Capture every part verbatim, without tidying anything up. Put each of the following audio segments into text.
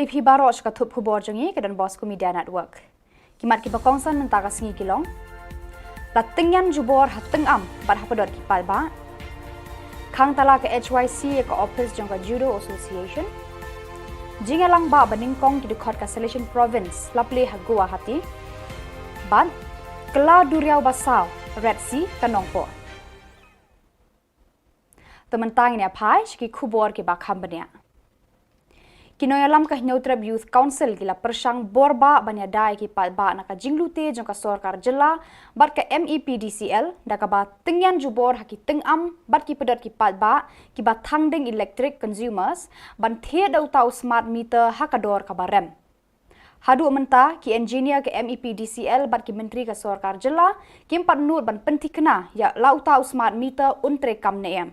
Phi baroh sha ka thup khubor jong ngi ka Don Bosco Media Network. Ki mat kiba kongsan mynta ka sngi ki long: La tyngian jubor ha tyngam bad ha pdot ki paidbah. Khang tala ka H Y C ïa ka ophis jong ka Judo Association. Jingïalang bah ba nyngkong ki dkhot ka Salesian Province la plie ha Guwahati. Bad kylla duriaw ba saw, Red Sea, ka Nongpoh. Te mynta ngin ïa phai sha ki khubor kiba kham bniah. Ki nongïalam ka Hynñiewtrep Youth Council ki la pyrshang bor bah ban ïada ïa ki paidbah na ka jinglute jong ka sorkar jylla bad ka M E P D C L da kaba tyngian jubor ha ki tyngam bad ki pdot ki paidbah kiba thang ding, electric consumers, ban thied da uta u smart meter ha ka dor kaba rem. Haduh mynta ki engineer ka M E P D C L bad ki myntri ka sorkar jylla kim pat nud ban pynthikna ïa la uta u smart meter un treikam ne em.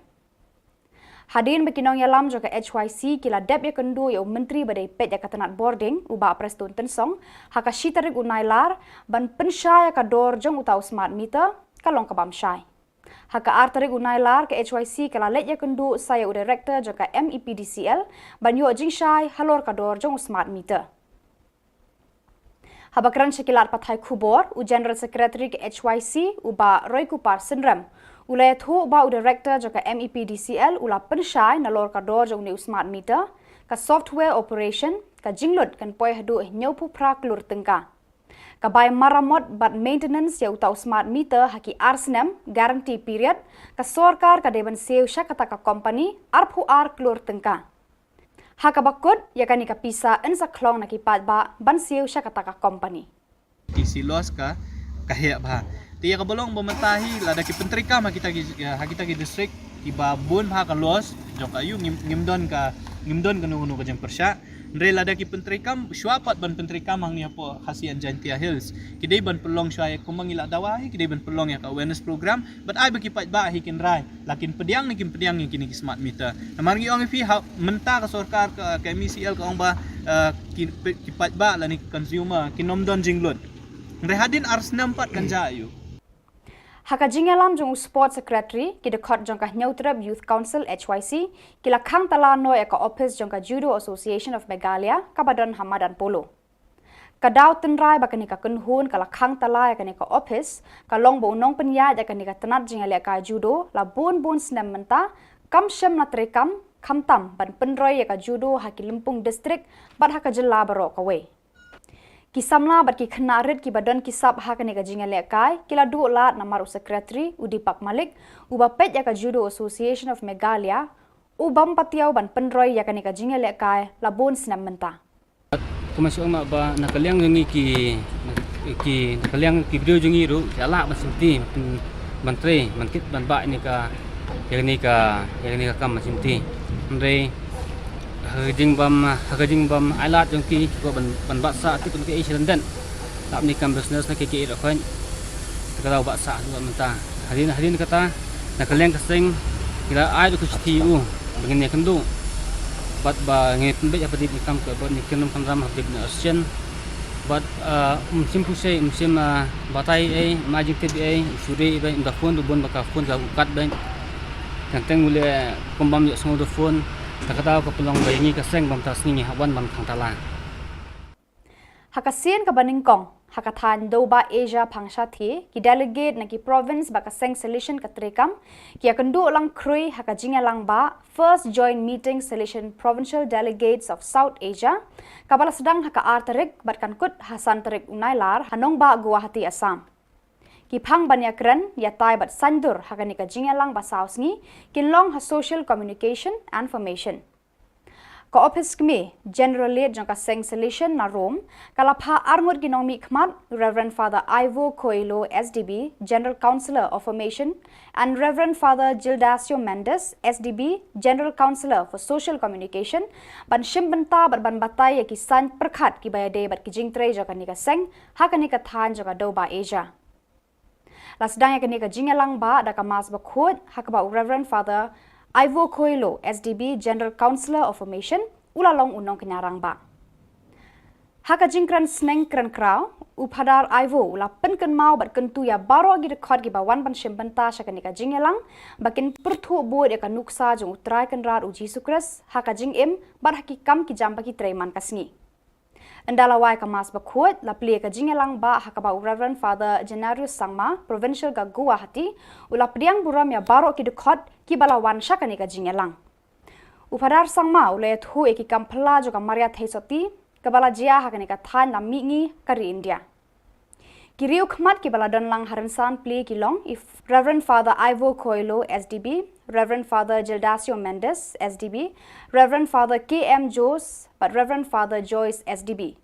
Hadien ba ki nongïalam jong ka H Y C ki la dep ïakynduh ïa u myntri ba dei peit ïa ka tnat bording, u Bah Prestone Tynsong, ha ka shi tarik u Nailar, ban pynshai ïa ka dor jong uta u smart meter, ka long kabym shai. Ha ka ar tarik u Nailar, ka H Y C ka la leit ïakynduh sa ïa u director jong ka M E P D C L ban ïoh jingshai halor ka dor jong u smart meter. Haba kren sha ki lad pathai khubor, u General Secretary ka H Y C, u Bah Roykupar Synrem, u la ïathuh ba u director jong ka M E P D C L u la pynshai nalor ka dor jong une u smart meter, ka software operation, ka jinglut kan poi haduh hynñiewphew phra klur tyngka. Ka bai maramot bad maintenance ïa uta u smart meter ha ki ar snem guarantee period, ka sorkar ka dei ban siew sha kata ka company arphew ar klur tyngka. Ha kaba kut, ïa kane ka pisa yn sa khlong na ki paidbah ban siew sha kata ka company. Ki si loss ka, ka heh bha. Te ïa kaba long ba mynta hi lada ki pyntreikam ha kita ki, ha kita ki district kiba bun bha ka loss jong ka, ïoh ngim, ngim don ka, ngim don kano kano ka jingpyrshah. Hynrei lada ki pyntreikam, shuwa pat ban pyntreikam hangne hapoh Khasi and Jaintia Hills, ki dei ban pynlong shuwa ïa kumba ngi la dawa hi, ki dei ban pynlong ïa ka awareness program. Bad ai ba ki paidbah hi kin rai la kin pdiang ne kim pdiang ïa kine ki smart meter. Namar ngi ong ïa phi, ha mynta ka sorkar ka, ka M E C L ka ong ba, eh, ki, ki paidbah lane ki consumer kin ym don jinglut. Hynrei hadien ar snem pat kan jia ïoh. Ha ka jingïalam jong u Sports Secretary, ki dkhot jong ka Hynñiewtrep Youth Council, H Y C, ki la khang tala noh ïa ka ophis jong ka Judo Association of Meghalaya, kaba don ha Madan Polo. Ka daw tynrai ba kane ka kynhun ka la khang tala ïa kane ka ophis, ka long ba u nongpynïaid ïa kane ka tnat jingïalehkai judo la bun bun snem mynta kam shym la treikam, khamtam ban pynroi ïa ka judo ha ki lympung district bad ha ka jylla baroh kawei. Ki samla bad ki khynnah rit kiba don ki sap ha kane ka jingïalehkai ki la duh lad namar u Secretary, u Deepak Malik, uba peit ïa ka Judo Association of Meghalaya, u bym patiaw ban pynroi ïa kane ka jingïalehkai la bun snem mynta. Kumba shu ong ma ba na ka liang jong ngi ki, ki, na ka liang ki briew jong ngi ruh ki lah ban sngewthuh ban, ban trei, ban kit ban bah ïa kane ka, ïa kane ka, ïa kane ka kam ban sngewthuh. Hynrei ha ka jingbym, ha ka jingbym ailad jong ki, ki kwah ban, ban bat sah, tip ban ka ei sha lyndet. Lap ne kam business na ki, ki ei ruh khun. Te ka daw bat sah ruh mynta. Hadien, hadien kata, na ka liang ka seng ki la ai ruh ka shithi ïa u ba ngin ïakynduh. Bad ba ngin pynbeit ha pdeng ne kam ka, bad ne kynrum kynram ha pdeng ne arsien. Bad, ah, um shym pynshai, um shym, ah, batai ei, um ai jingtip ei, um shu ri ei, um da phone ruh bun ba ka phone ka u kat beit. Teng teng u leh kum bym ïohsngew da phone. Te ka daw ka pynlong ba ïa ngi ka seng bym ta sngi ngi hap wan ban khang tala. Ha ka sien kaba nyngkong, ha ka thaiñ Dewbah Asia Phangshathi, ki delegate na ki province ba ka seng Salesian ka treikam, ki ïakynduh lang khrui ha ka jingïalang bah First Joint Meeting Salesian Provincial Delegates of South Asia, kaba la sdang ha ka ar tarik bad kan kut ha san tarik u Nailar ha nongbah Guwahati, Assam. Ki phang ban ïakren, ïatai bad saiñdur ha kane ka jingïalang ba saw sngi kin long ha social communication and formation. Ka ophis kmie, General Lead jong ka seng Salesian na Rome, ka la phah arngut ki nongmihkhmat, Reverend Father Ivo Coelho, S D B, General Councillor of Formation, and Reverend Father Gildacio Mendes, S D B, General Councillor for Social Communication, ban shim bynta bad ban batai ïa ki saiñ pyrkhat kiba ïadei bad ki jingtrei jong kane ka seng ha kane ka thaiñ jong ka Dewbah Asia. La sdang ïa kane ka jingïalang bah da ka Mass bakhuid, ha kaba u Reverend Father Ivo Coelho, S D B, General Councillor of Formation, u la long u nongkñia rangbah. Ha ka jingkren sneng kren kraw, u Phadar Ivo u la pynkynmaw bad kyntu ïa baroh ki dkhot kiba wan ban shim bynta sha kane ka jingïalang ba kin pyrthuh bud ïa ka nuksa jong u Trai Kynrad u Jisu Khrist ha ka jingim bad ha ki kam ki jam ba ki trei man ka sngi. Ynda la wai ka Mass bakhuid, la plie ka jingïalang bah ha kaba u Reverend Father Gennarius Sangma, Provincial ka Guwahati, u la pdiang burom ïa baroh ki dkhot kiba la wan sha kane ka jingïalang. U Phadar Sangma u la ïathuh ïa ki kam phylla jong ka Maria Theisotti kaba la jia ha kane ka thaiñ la mihngi ka ri India. Ki riewkhmat kiba la don lang ha rynsan plie ki long i Reverend Father Ivo Coelho, S D B, Reverend Father Gildasio Mendes, S D B, Reverend Father K M Jones bad Reverend Father Joyce, S D B.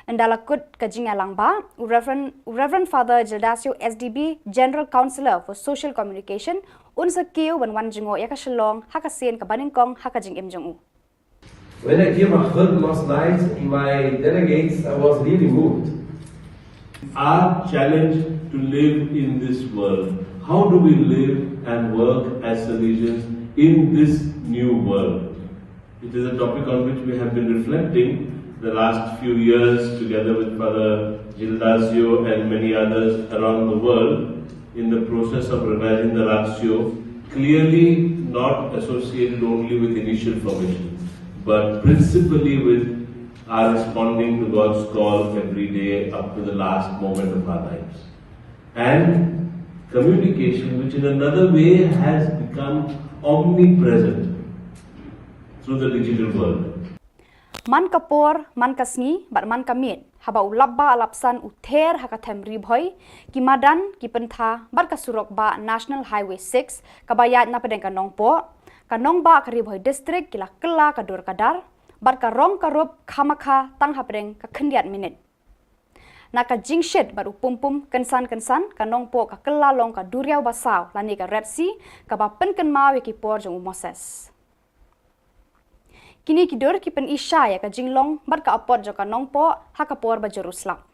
Ynda la kut ka jingïalang bah, u Reverend, u Reverend Father Gildasio, S D B, General Counsellor for Social Communication, un sa kiew ban wan jngoh ïa ka Shillong ha ka sien kaba nyngkong ha ka jingim jong u. When I came, I heard last night, my delegates, I was really moved. Our challenge to live in this world. How do we live and work as Salesians in this new world? It is a topic on which we have been reflecting the last few years together with Father Gildasio and many others around the world in the process of revising the Ratio, clearly not associated only with initial formation, but principally with our responding to God's call every day up to the last moment of our lives. And communication, which in another way has become omnipresent through the digital world. Man ka por, man ka sngi, bad man ka miet, haba u lap bah lap san u ther ha ka them Ri Bhoi, ki madan, ki pyntha, bad ka surok bah National Highway six, kaba ïaid na pdeng ka Nongpoh, ka nongbah ka Ri Bhoi District ki la kylla ka dur ka dar, bad ka rong ka rup khamkha tang hapdeng ka khyndiat minit. Na ka jingshit bad u pumpum kynsan kynsan, ka Nongpoh ka kylla long ka duriaw basaw lane ka Red Sea, kaba pynkynmaw ïa ki por jong u Moses. Kine ki dur ki pyni shai ïa ka jinglong bad ka apot jong ka Nongpoh ha ka por ba jur u slap.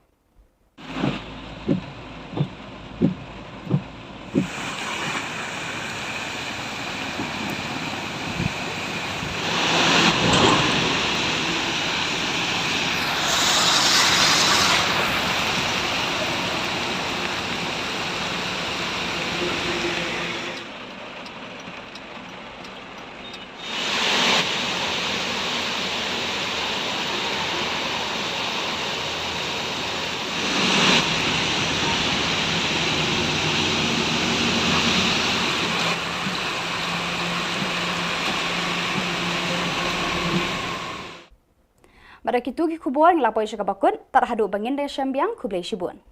Bad da kito ki khubor ngi la poi sha kaba kut, tad haduh ba ngin da ïashem biang, khublei shibun.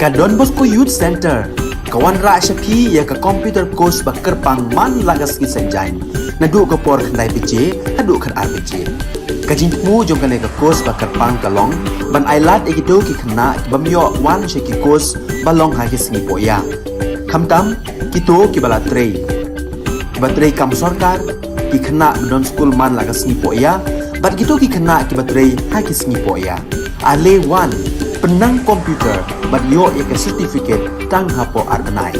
Ka Don Bosco Youth Centre ka wanrah sha phi ïa ka computer course ba kyrpang man la ka sngi Saitjaiñ, naduh ka por khyndai baje haduh khatar baje. Ka jingthmu jong kane ka course ba kyrpang ka long ban ailad ïa kito ki khynnah ki bym ïoh wan sha ki course ba long ha ki sngi pohïa. Khamtam kito kiba la trei, kiba trei kam sorkar, ki khynnah ba don skul man la ka sngi pohïa, bad kito ki khynnah kiba trei ha ki sngi pohïa. Ale wan, pynnang computer bad ïoh ïa ka certificate tang hapoh ar bnai.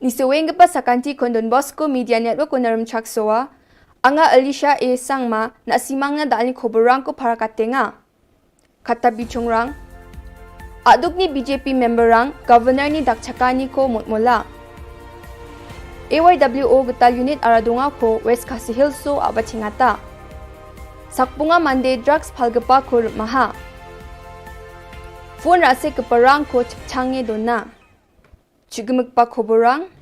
Ngi sa weng ka pasakanti kon Don Bosco Media Network ko na Rumchak Soa, anga Alicia A Sangma, na simang na dalni khoborang ko para katenga. Kata bichungrang. Aduk ni B J P member rang, Governor ni dakchakani ko mutmola. A Y W O gita unit aradunga ko West Khasi Hills so abachingata. Sakpunga mande drugs phalgapa ko maha. Bun rasek ka parang ko chang e dona. Chigmik pa khoborang.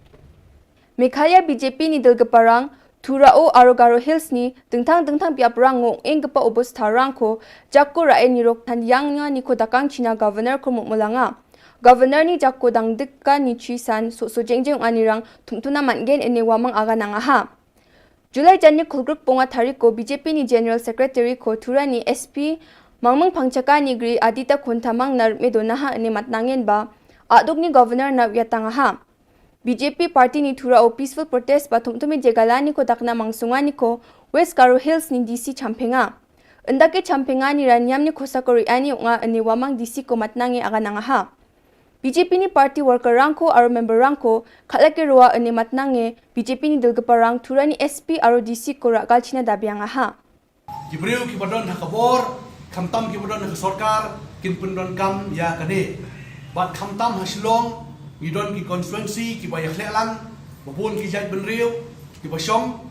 Meghalaya B J P ni dil ka parang, Thurao aro Garo Hills ni dingthang dingthang piap rang ngong eng ka pa obos tharang ko, jako ra e ni rok than yang nya ni ko dakang China Governor ko mukmulanga. Governor ni jako dang dik ka ni chisan so so jeng jeng ani rang thum thuna man gen ene wamang aga nang aha. July jani khulgruk ponga tharik ko B J P ni General Secretary ko Thura ni S P Mangmang Phangchaka ni gri Adita Khuntamang nar medo naha ni matnangen ba aduk ni Governor na wiatang aha. B J P party ni Thura o peaceful protest ba thumthumi jegalani ko dakna mangsunga ni ko West Garo Hills ni D C champinga. Enda ke champinga ni ranyam ni khosa ko ri ani unga ni wamang D C ko matnange aga nang aha. B J P ni party worker rangko aro member rangko khalak ke ruwa ene matnange B J P ni dil ka parang Thura ni S P aro D C ko rakal China dabiang aha. Ki briew ki badon ha ka bor, khamtam ki badon ha ka sorkar, kin pyndon kam ya kane. Bad khamtam ha Shillong, ngi don ki constituency ki ba ya khlek lang, babun ki jait bynriew ki ba shong,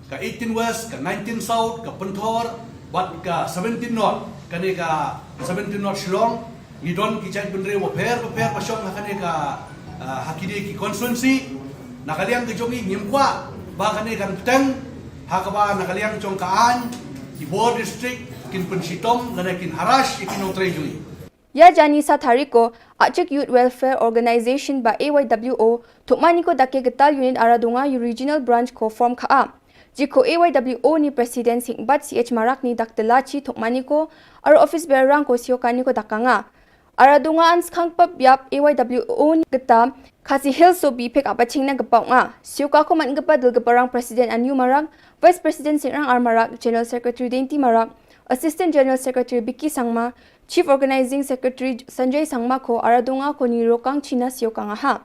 ka eighteen West, ka nineteen South, ka Pynthor, bad ka seventeen North, kane ka seventeen North Shillong, ngi don ki jait bynriew bapher bapher ba shong ha kane ka, ah, ha kine ki constituency. Na ka liang ka jong ngi ngim kwah ba kane kan bteng, ha kaba na ka liang jong ka ain, ki bor district kin pynshitom lane kin harass ïa ki nongtrei jong ngi. Ya jani sa tharik ko, Achik Youth Welfare Organization ba A Y W O, thukmani ko dake getal unit Aradunga Regional Branch ko form kha a. Jiko A Y W O ni President Singbat C H Marak ni dak telachi thukmani ko, aro office bearer rang ko siokani ko dakanga. Aradunga an skhang pap yap A Y W O ni geta, Khasi Hills so bi pek apa chingna gepaunga. Sioka ko man gepa dul geparang President Anu Marak, Vice President Singrang R Marak, General Secretary Denti Marak, Assistant General Secretary Biki Sangma, Chief Organizing Secretary Sanjay Sangma ko Aradunga ko ni rokang China siokang aha.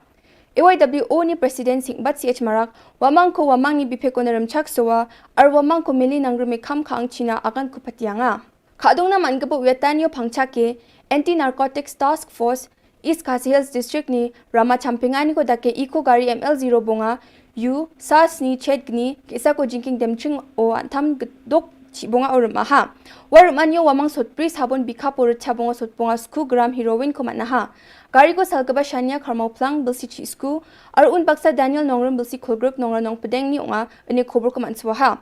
A Y W O ni President Singbat C H Marak, wamang ko wamang ni biphe ko naram chak sowa, ar wamang ko mili nang rumi kham khang China akan ko patianga. Khadung na man kepo wiatan yo phangchak ke, Anti Narcotics Task Force, East Khasi Hills District ni rama champingani ko dake iko gari M L zero bonga, U, sas ni chet gni, kisa ko jingking demching o antam dok chi bonga o rema ha. Wa reman yo wamang sot pri sabon bikha po recha bonga sot bonga sku gram heroin ko mana ha. Gari ko sal keba shania kharmau plang bilsi chi sku, ar un baksa Daniel Nongrum bilsi khulgrup nongra nong pedeng ni onga, ene khobor ko man swa ha.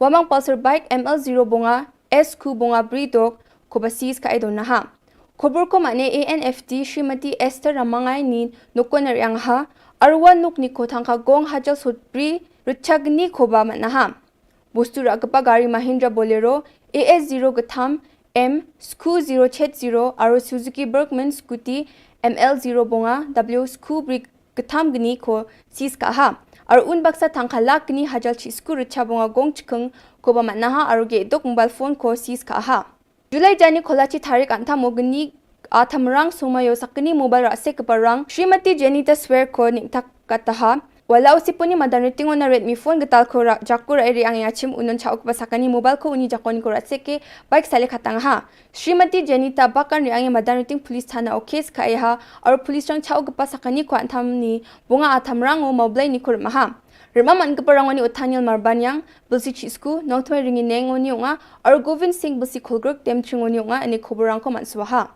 Wamang Pulsar bike M L zero bonga, S ku bonga bri dok, ko ba sis ka edon na ha. Khobor ko mane A N F T Srimati Esther Ramangai ni noko ner yang ha, arwa nuk ni ko thangka gong hajal sot bri, richag ni ko ba man na ha. Bostu ra kepa gari Mahindra Bolero, A S zero getham, M, sku zero chet zero, aro Suzuki Bergman scooty, M L zero bonga, W sku bri getham gni ko sis ka ha. Ar un baksa thangka lak gni hajal chi sku richa bonga gong chikeng ko ba man na ha aro ge dok mobile phone ko sis ka ha. July jani kholachi tharik antham o gni atham rang suma yo sakni mobile ra sek kepa rang Srimati Jenita Swer ko nik tak kata ha. Wala usi puni madan riting ona Redmi phone getal ko ra jaku ra eri ang ya chim unon cha ok ba sakni mobile ko uni jakoni ko ra sek ke bike sale khatang ha. Srimati Jenita bakan ri angi madan riting police thana o case ka eha, aro police rang chao gepa sakani ko antham ni bonga atham rang o maublai ni ko rema ha. Rema man gepa rang oni o Thaniel Marbanyang, bilsi chi sku, nong tmai ringi neng oni onga, aro Govind Singh bilsi khulgruk dem ching oni onga, ene khobor rang ko man swa ha.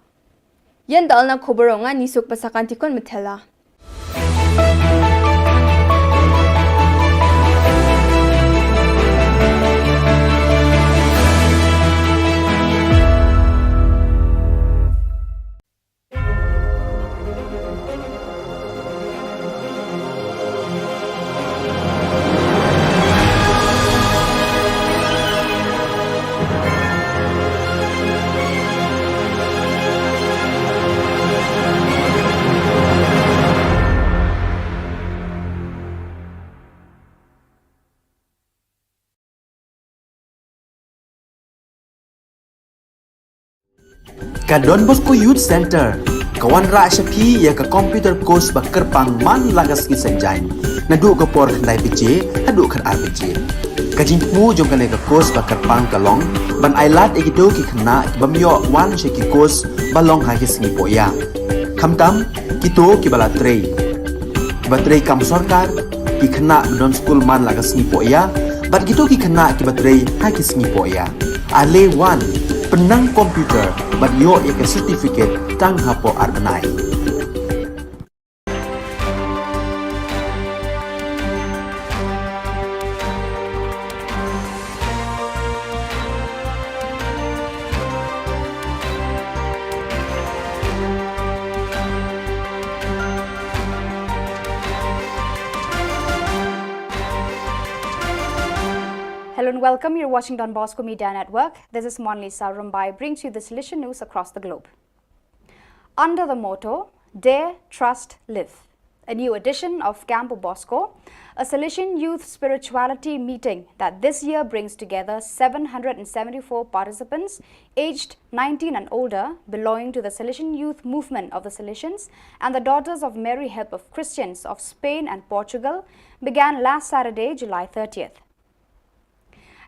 Yan dalna khobor onga ni suk pasakan tikon metela. Ka Don Bosco Youth Center ka wanrah sha phi ïa ka computer course ba kyrpang man la ka sngi Saitjaiñ, naduh ka por khyndai baje haduh khatar baje. Ka jingthmu jong kane ka course ba kyrpang ka long ban ailad ïa kito ki khynnah ki bym ïoh wan sha ki course ba long ha ki sngi pohïa, khamtam kito kiba la trei, kiba trei kam sorkar, ki khynnah ba don skul man la ka sngi pohïa, bad kito ki khynnah kiba trei ha ki sngi pohïa. Ale wan, Pynnang computer bad ïoh ïa ka certificate tang hapoh ar bnai. Hello and welcome. You're watching Don Bosco Media Network. This is Monlisa Rumbai, brings you the Salesian news across the globe. Under the motto, Dare, Trust, Live, a new edition of Camp Bosco, a Salesian youth spirituality meeting that this year brings together seven hundred and seventy-four participants aged nineteen and older, belonging to the Salesian Youth Movement of the Salesians and the Daughters of Mary Help of Christians of Spain and Portugal, began last Saturday, July thirtieth.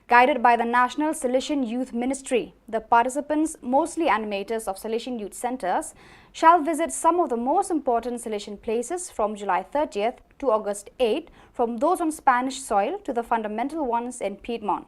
Guided by the National Salesian Youth Ministry, the participants, mostly animators of Salesian youth centers, shall visit some of the most important Salesian places from July thirtieth to August eighth, from those on Spanish soil to the fundamental ones in Piedmont.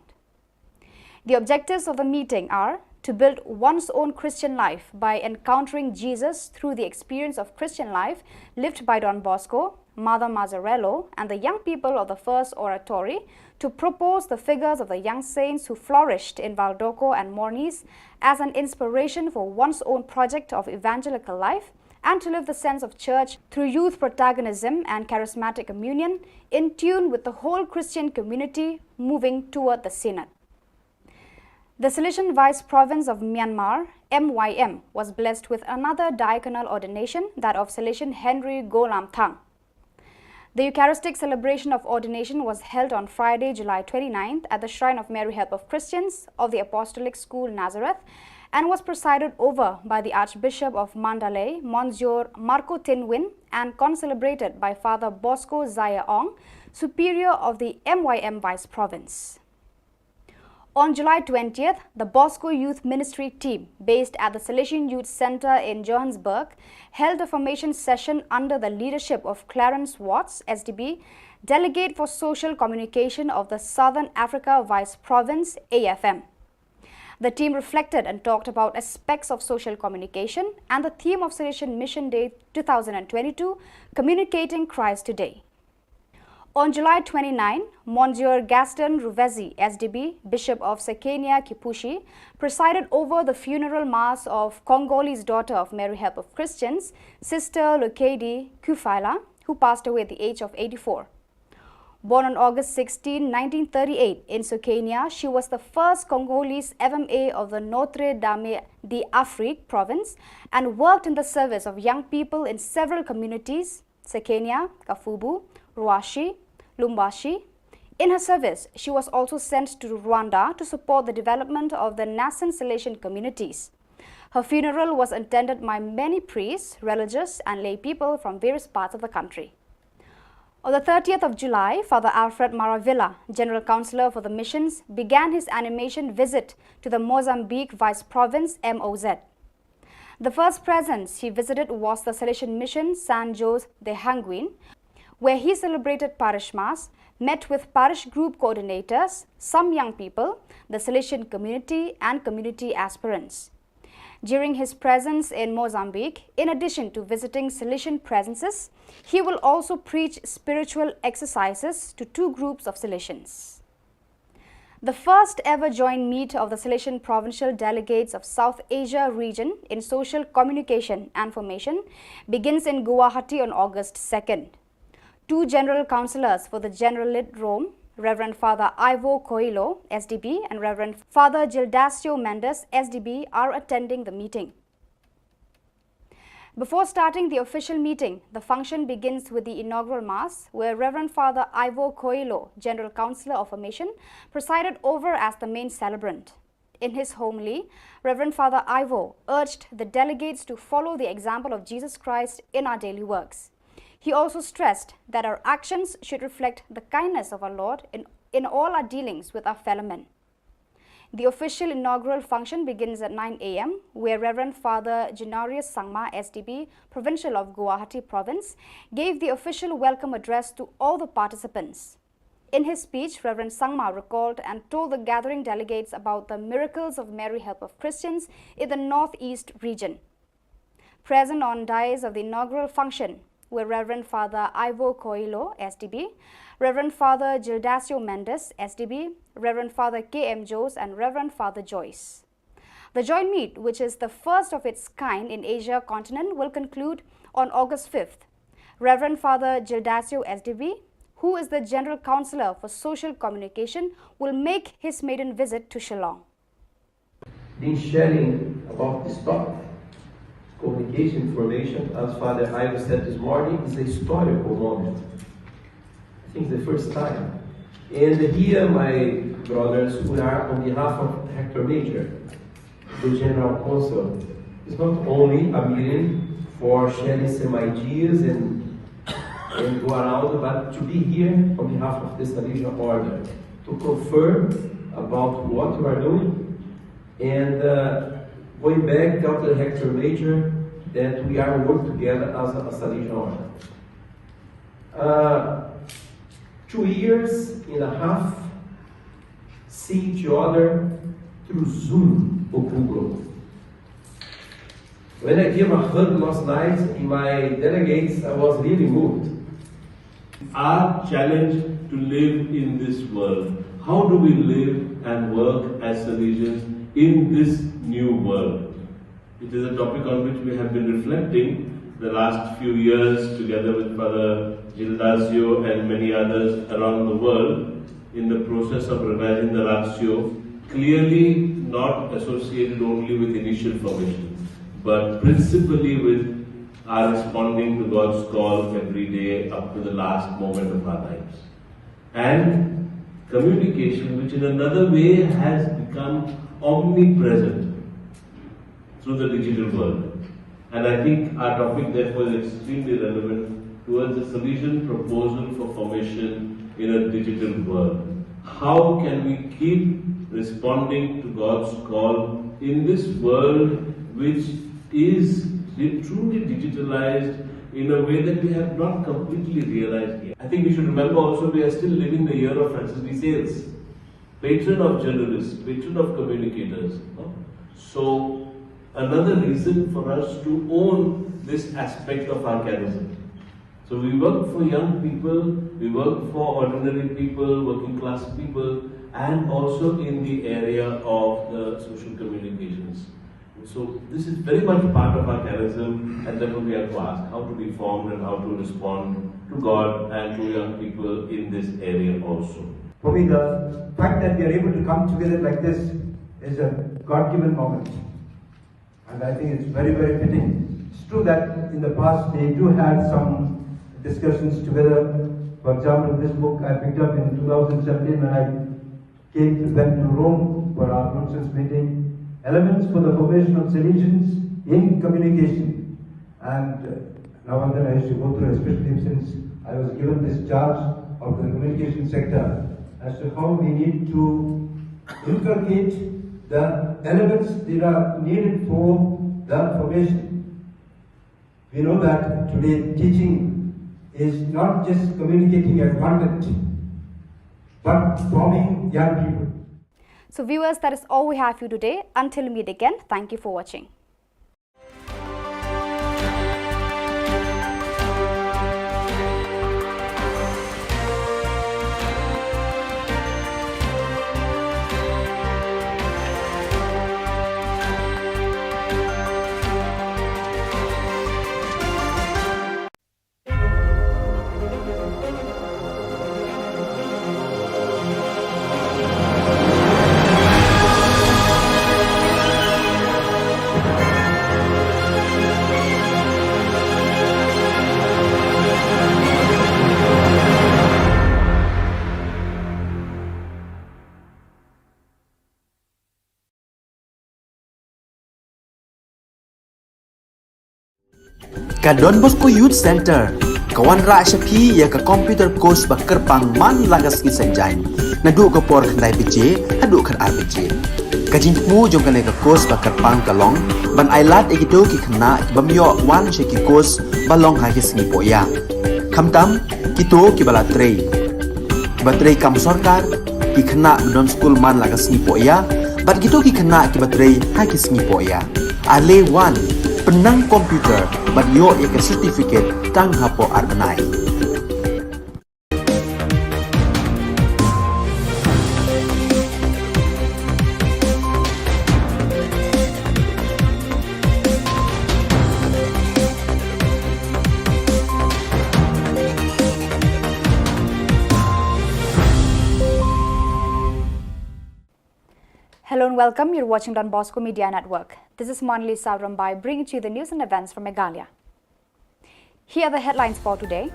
The objectives of the meeting are to build one's own Christian life by encountering Jesus through the experience of Christian life lived by Don Bosco, Mother Mazzarello, and the young people of the First Oratory, to propose the figures of the young saints who flourished in Valdocco and Morniz as an inspiration for one's own project of evangelical life, and to live the sense of church through youth protagonism and charismatic communion, in tune with the whole Christian community moving toward the Synod. The Salesian Vice Province of Myanmar, M Y M, was blessed with another diaconal ordination, that of Salesian Henry Golam Thang. The Eucharistic celebration of ordination was held on Friday, July twenty-ninth, at the shrine of Mary Help of Christians of the Apostolic School, Nazareth, and was presided over by the Archbishop of Mandalay, Monsignor Marco Tin Win, and concelebrated by Father Bosco Zaya Ong, Superior of the M Y M Vice Province. On July twentieth, the Bosco Youth Ministry team, based at the Salesian Youth Centre in Johannesburg, held a formation session under the leadership of Clarence Watts, S D B, Delegate for Social Communication of the Southern Africa Vice Province, A F M. The team reflected and talked about aspects of social communication and the theme of Salesian Mission Day two thousand twenty-two, Communicating Christ Today. On July twenty-nine, Monsignor Gaston Ruvezi, S D B, Bishop of Sekenia Kipushi, presided over the funeral mass of Congolese daughter of Mary Help of Christians, Sister Lokedi Kufaila, who passed away at the age of eighty-four. Born on August sixteen, nineteen thirty-eight, in Sekenia, she was the first Congolese F M A of the Notre Dame de l'Afrique province and worked in the service of young people in several communities, Sekenia, Kafubu, Ruashi, Lumbashi. In her service, she was also sent to Rwanda to support the development of the nascent Salesian communities. Her funeral was attended by many priests, religious, and lay people from various parts of the country. On the thirtieth of July, Father Alfred Maravilla, General Councillor for the Missions, began his animation visit to the Mozambique Vice Province, M O Z. The first presence he visited was the Salesian Mission San Jose de Hanguin, where he celebrated Parish Mass, met with parish group coordinators, some young people, the Salesian community, and community aspirants. During his presence in Mozambique, in addition to visiting Salesian presences, he will also preach spiritual exercises to two groups of Salesians. The first ever joint meet of the Salesian Provincial Delegates of South Asia region in social communication and formation begins in Guwahati on August second. Two general councillors for the General Lit Rome, Reverend Father Ivo Coelho, S D B, and Reverend Father Gildacio Mendes, S D B, are attending the meeting. Before starting the official meeting, the function begins with the inaugural mass, where Reverend Father Ivo Coelho, General Councillor of Formation, presided over as the main celebrant. In his homily, Reverend Father Ivo urged the delegates to follow the example of Jesus Christ in our daily works. He also stressed that our actions should reflect the kindness of our Lord in, in all our dealings with our fellow men. The official inaugural function begins at nine a m, where Reverend Father Gennarius Sangma, S D B, Provincial of Guwahati Province, gave the official welcome address to all the participants. In his speech, Reverend Sangma recalled and told the gathering delegates about the miracles of Mary Help of Christians in the Northeast region. Present on dais of the inaugural function were Reverend Father Ivo Coelho, S D B, Reverend Father Gildacio Mendes, S D B, Reverend Father K M Jones, and Reverend Father Joyce. The joint meet, which is the first of its kind in Asia continent, will conclude on August fifth. Reverend Father Gildacio, S D B, who is the General Counsellor for Social Communication, will make his maiden visit to Shillong. Been sharing about this topic, communication, information, as Father Ivo said this morning, is a historical moment. I think it's the first time. And here, my brothers, we are on behalf of Hector Major, the General Counsellor. It's not only a meeting for sharing some ideas and, and go around, but to be here on behalf of the Salesian Order to confirm about what we are doing and uh, going back, tell the Hector Major that we are work together as a, a Salesian Order. Uh, two years and a half see each other through Zoom or Google. When I gave a hug last night in my delegates, I was really moved. Our challenge to live in this world. How do we live and work as Salesians in this new world? It is a topic on which we have been reflecting the last few years together with Father Gildacio and many others around the world in the process of revising the Ratio, clearly not associated only with initial formation, but principally with our responding to God's call every day up to the last moment of our lives. And communication, which in another way has become omnipresent through the digital world. And I think our topic, therefore, is extremely relevant towards the Salesian proposal for formation in a digital world. How can we keep responding to God's call in this world which is di- truly digitalized in a way that we have not completely realized yet? I think we should remember also we are still living the year of Francis de Sales, patron of journalists, patron of communicators. No? So, another reason for us to own this aspect of our charism. So, we work for young people, we work for ordinary people, working class people, and also in the area of the social communications. So, this is very much part of our charism, and therefore we have to ask how to be formed and how to respond to God and to young people in this area also. For me, the fact that we are able to come together like this is a God given moment. And I think it's very, very fitting. It's true that in the past they do had some discussions together. For example, this book I picked up in two thousand seventeen when I came to, went to Rome for our Brussels meeting. Elements for the formation of Salesians in communication. And uh, now and then I used to go through, especially since I was given this charge of the communication sector, as to how we need to inculcate the elements that are needed for the formation. We know that today teaching is not just communicating a content, but forming young people. So, viewers, that is all we have for you today. Until we meet again, thank you for watching. Ka Don Bosco Youth Centre ka wanrah sha phi ïa ka computer course ba kyrpang man la ka sngi Saitjaiñ, naduh ka por khyndai baje haduh khatar baje. Ka jingthmu jong kane ka course ba kyrpang ka long ban ailad ïa kito ki khynnah ki bym ïoh wan sha ki course ba long ha ki sngi pohïap, khamtam kito kiba la trei. Kiba trei kam sorkar, ki khynnah ba don skul man la ka sngi poh ïa, bad kito ki khynnah kiba trei ha ki sngi poh ïa. Ale wan, pynnang computer, bad ïoh ïa ka certificate tang hapoh ar bnai. Hello and welcome. You're watching Don Bosco Media Network. This is Monali Sarambai bringing to you the news and events from Meghalaya. Here are the headlines for today.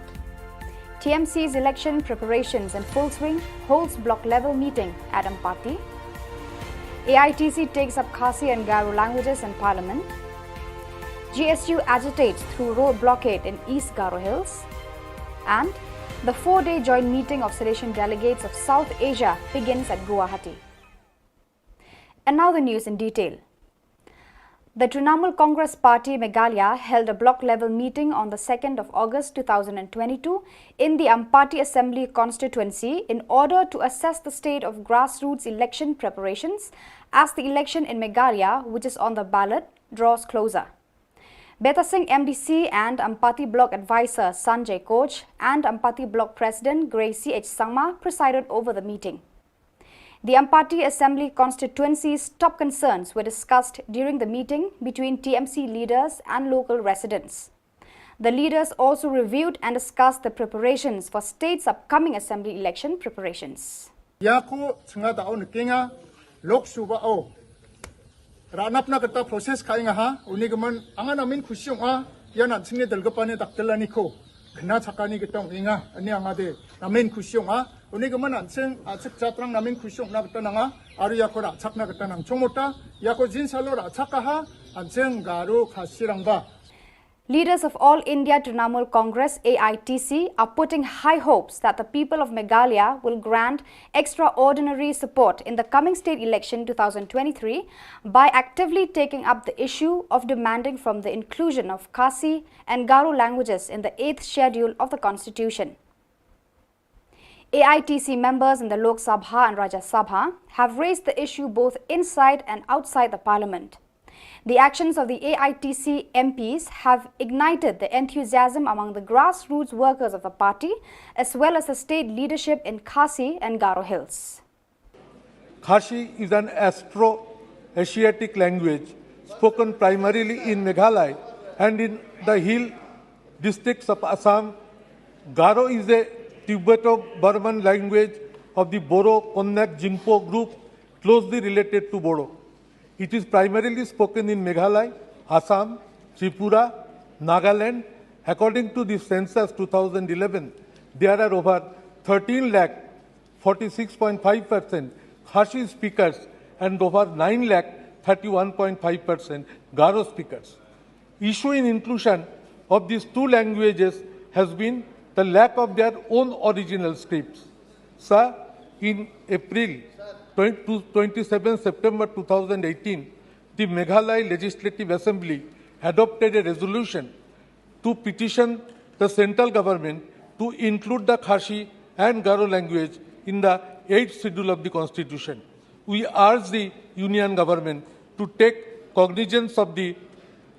T M C's election preparations in full swing, holds block level meeting at Ampati. A I T C takes up Khasi and Garo languages in Parliament. G S U agitates through road blockade in East Garo Hills. And the four-day joint meeting of Salesian delegates of South Asia begins at Guwahati. And now the news in detail. The Trinamool Congress Party Meghalaya held a block level meeting on the second of August two thousand and twenty-two in the Ampati Assembly Constituency in order to assess the state of grassroots election preparations as the election in Meghalaya, which is on the ballot, draws closer. Betasing M D C and Ampati Block Advisor Sanjay Koch and Ampati Block President Gracie H Sangma presided over the meeting. The Ampati Assembly Constituency's top concerns were discussed during the meeting between T M C leaders and local residents. The leaders also reviewed and discussed the preparations for state's upcoming assembly election preparations. Ïa ko chynga da o ne kenga Lok Sabha o. Ranap na kata process ka inga ha, uni gaman anga namin khusyong a, ïa nan sini dal gapa ne dak tela ni ko. Kena chaka ni kita inga, ani anga de namin khusyong a, uni gaman nan sing a chik chatrang namin khusyong na kata nanga, aru ïa ko ra chak na kata nang chong mota, ïa ko jin salo ra chaka ha, an sing Garo Khasi Rangba. Leaders of All India Trinamool Congress, A I T C, are putting high hopes that the people of Meghalaya will grant extraordinary support in the coming state election two thousand twenty-three by actively taking up the issue of demanding from the inclusion of Khasi and Garo languages in the eighth schedule of the constitution. A I T C members in the Lok Sabha and Rajya Sabha have raised the issue both inside and outside the parliament. The actions of the A I T C M Ps have ignited the enthusiasm among the grassroots workers of the party as well as the state leadership in Khasi and Garo Hills. Khasi is an Austro-Asiatic language spoken primarily in Meghalaya and in the hill districts of Assam. Garo is a Tibeto-Burman language of the Boro-Konyak-Jingpo group, closely related to Bodo. It is primarily spoken in Meghalaya, Assam, Tripura, Nagaland. According to the census two thousand eleven, there are over thirteen lakh, forty-six point five percent Khasi speakers and over nine lakh, thirty-one point five percent Garo speakers. Issue in inclusion of these two languages has been the lack of their own original scripts. Sir, in April twenty, twenty-seven September two thousand eighteen, the Meghalaya Legislative Assembly adopted a resolution to petition the central government to include the Khasi and Garo language in the eighth schedule of the constitution. We urge the union government to take cognizance of the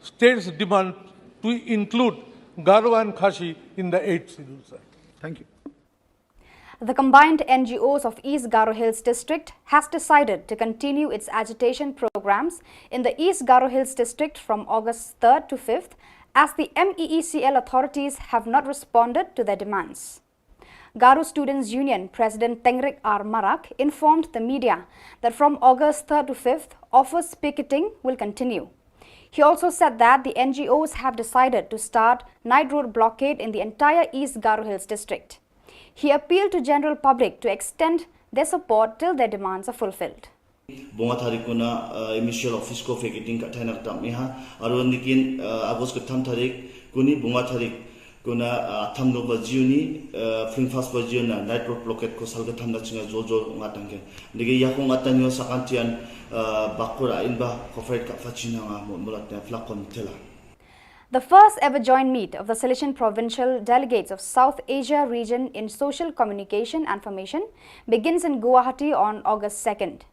state's demand to include Garo and Khasi in the eighth schedule, sir. Thank you. The combined N G Os of East Garo Hills District has decided to continue its agitation programs in the East Garo Hills District from August third to fifth, as the M E E C L authorities have not responded to their demands. Garo Students Union President Tengrik R Marak informed the media that from August third to fifth, office picketing will continue. He also said that the N G Os have decided to start night road blockade in the entire East Garo Hills District. He appealed to general public to extend their support till their demands are fulfilled. Bungah tarik kuna, uh, M E C L office ko vacating ka thai na kata miha. Arwan dikin, uh, August ka tham tarik kuni bungah tarik kuna, uh, tham no bajiuni, uh, fling fast bajiuna night road blockade ko sal ka tham na chinga jol jol nga tangke. Digi yako nga tanyo sakantian, uh, bakura inba ko fight ka fachina nga mo mulat ya flakon tela. The first ever joint meet of the Salesian Provincial Delegates of South Asia region in social communication and formation begins in Guwahati on August second.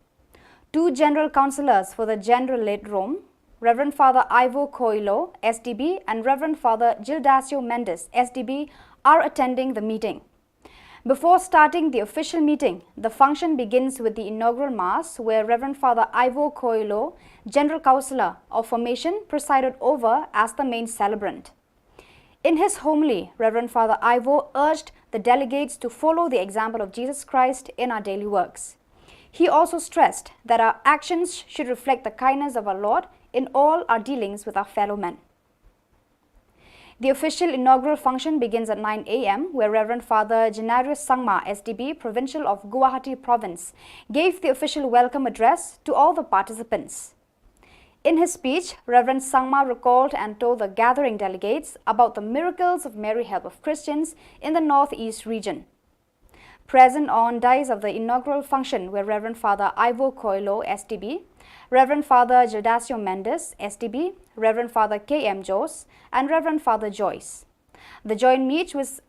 Two general councillors for the General Late Rome, Reverend Father Ivo Coelho, S D B, and Reverend Father Gildasio Mendes, S D B, are attending the meeting. Before starting the official meeting, the function begins with the inaugural mass, where Reverend Father Ivo Coelho, General Councillor of Formation, presided over as the main celebrant. In his homily, Reverend Father Ivo urged the delegates to follow the example of Jesus Christ in our daily works. He also stressed that our actions should reflect the kindness of our Lord in all our dealings with our fellow men. The official inaugural function begins at nine a m, where Reverend Father Genarius Sangma, S D B, Provincial of Guwahati Province, gave the official welcome address to all the participants. In his speech, Reverend Sangma recalled and told the gathering delegates about the miracles of Mary Help of Christians in the Northeast region. Present on dais of the inaugural function were Reverend Father Ivo Coelho, S D B, Reverend Father Gildasio Mendes, S D B, Reverend Father K M Jones, and Reverend Father Joyce. The joint meet was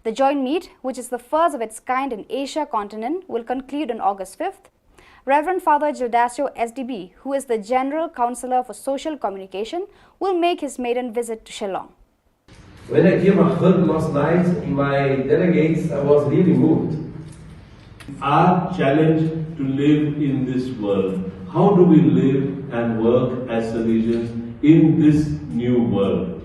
the joint meet, which is the first of its kind in Asia continent, will conclude on August fifth. Reverend Father Gildasio, S D B, who is the General Councillor for Social Communication, will make his maiden visit to Shillong. When I hear my heard last night in my delegates, I was really moved. Our challenge to live in this world. How do we live and work as Salesians in this new world?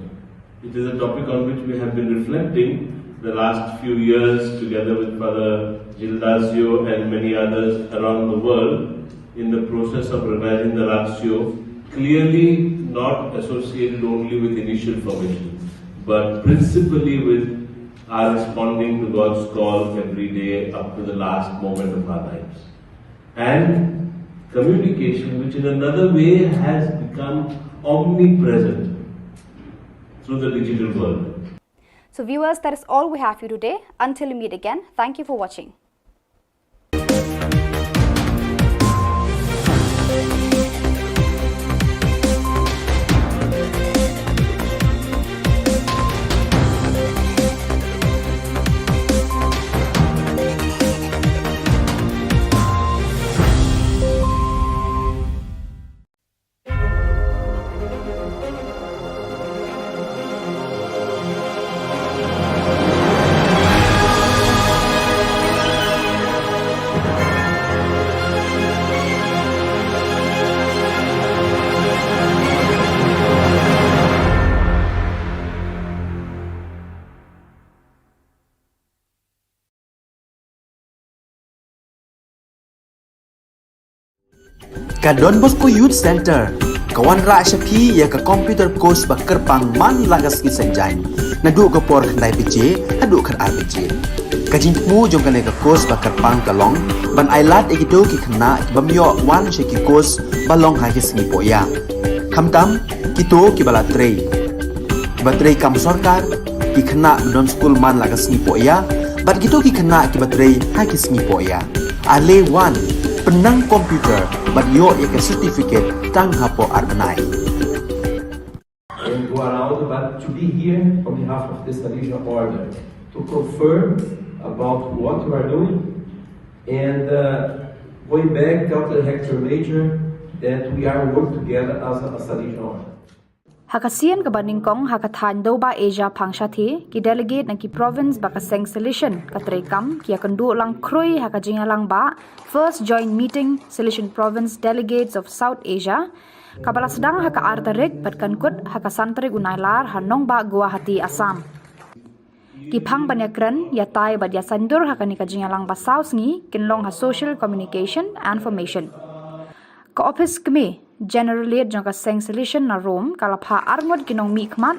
It is a topic on which we have been reflecting the last few years together with Father Gildasio and many others around the world in the process of revising the Ratio, clearly not associated only with initial formation, but principally with our responding to God's call every day up to the last moment of our lives. And communication, which in another way has become omnipresent through the digital world. So viewers, that is all we have for you today. Until we meet again, thank you for watching. Ka Don Bosco Youth Centre ka wanrah sha phi ïa ka computer course ba kyrpang man la ka sngi Saitjaiñ, naduh ka por khyndai baje haduh khatar baje. Ka jingthmu jong kane ka course ba kyrpang ka long ban ailad ïa kito ki khynnah ki bym ïoh wan sha ki course ba long ha ki sngi pohïa, khamtam kito kiba la trei, kiba trei kam sorkar, ki khynnah ba don skul man la ka sngi pohïa, bad kito ki khynnah kiba trei ha ki sngi pohïa. Ale wan, pynnang computer bad ïoh ïa ka certificate tang hapoh ar bnai. And go around, but to be here on behalf of the Salesian Order to confirm about what we are doing and, uh, going back, tell the Hector Major that we are work together as a, a Salesian Order. Ha ka sien kaba nyngkong ha ka thaiñ Dewbah Asia Phangshathi, ki delegate na ki province ba ka seng Salesian ka treikam ki ïakynduh lang khrui ha ka jingïalang ba First Joint Meeting Salesian Province Delegates of South Asia, kaba la sdang ha ka ar tarik bad kan kut ha ka san tarik u Nailar ha nongbah Guwahati, Assam. Ki phang ban ïakren, ïatai bad ïasaindur ha kane ka jingïalang ba saw sngi kin long ha social communication and formation. Ka ophis kmie General Late jong ka seng Salesian na Rome ka la phah arngut ki nongmihkhmat,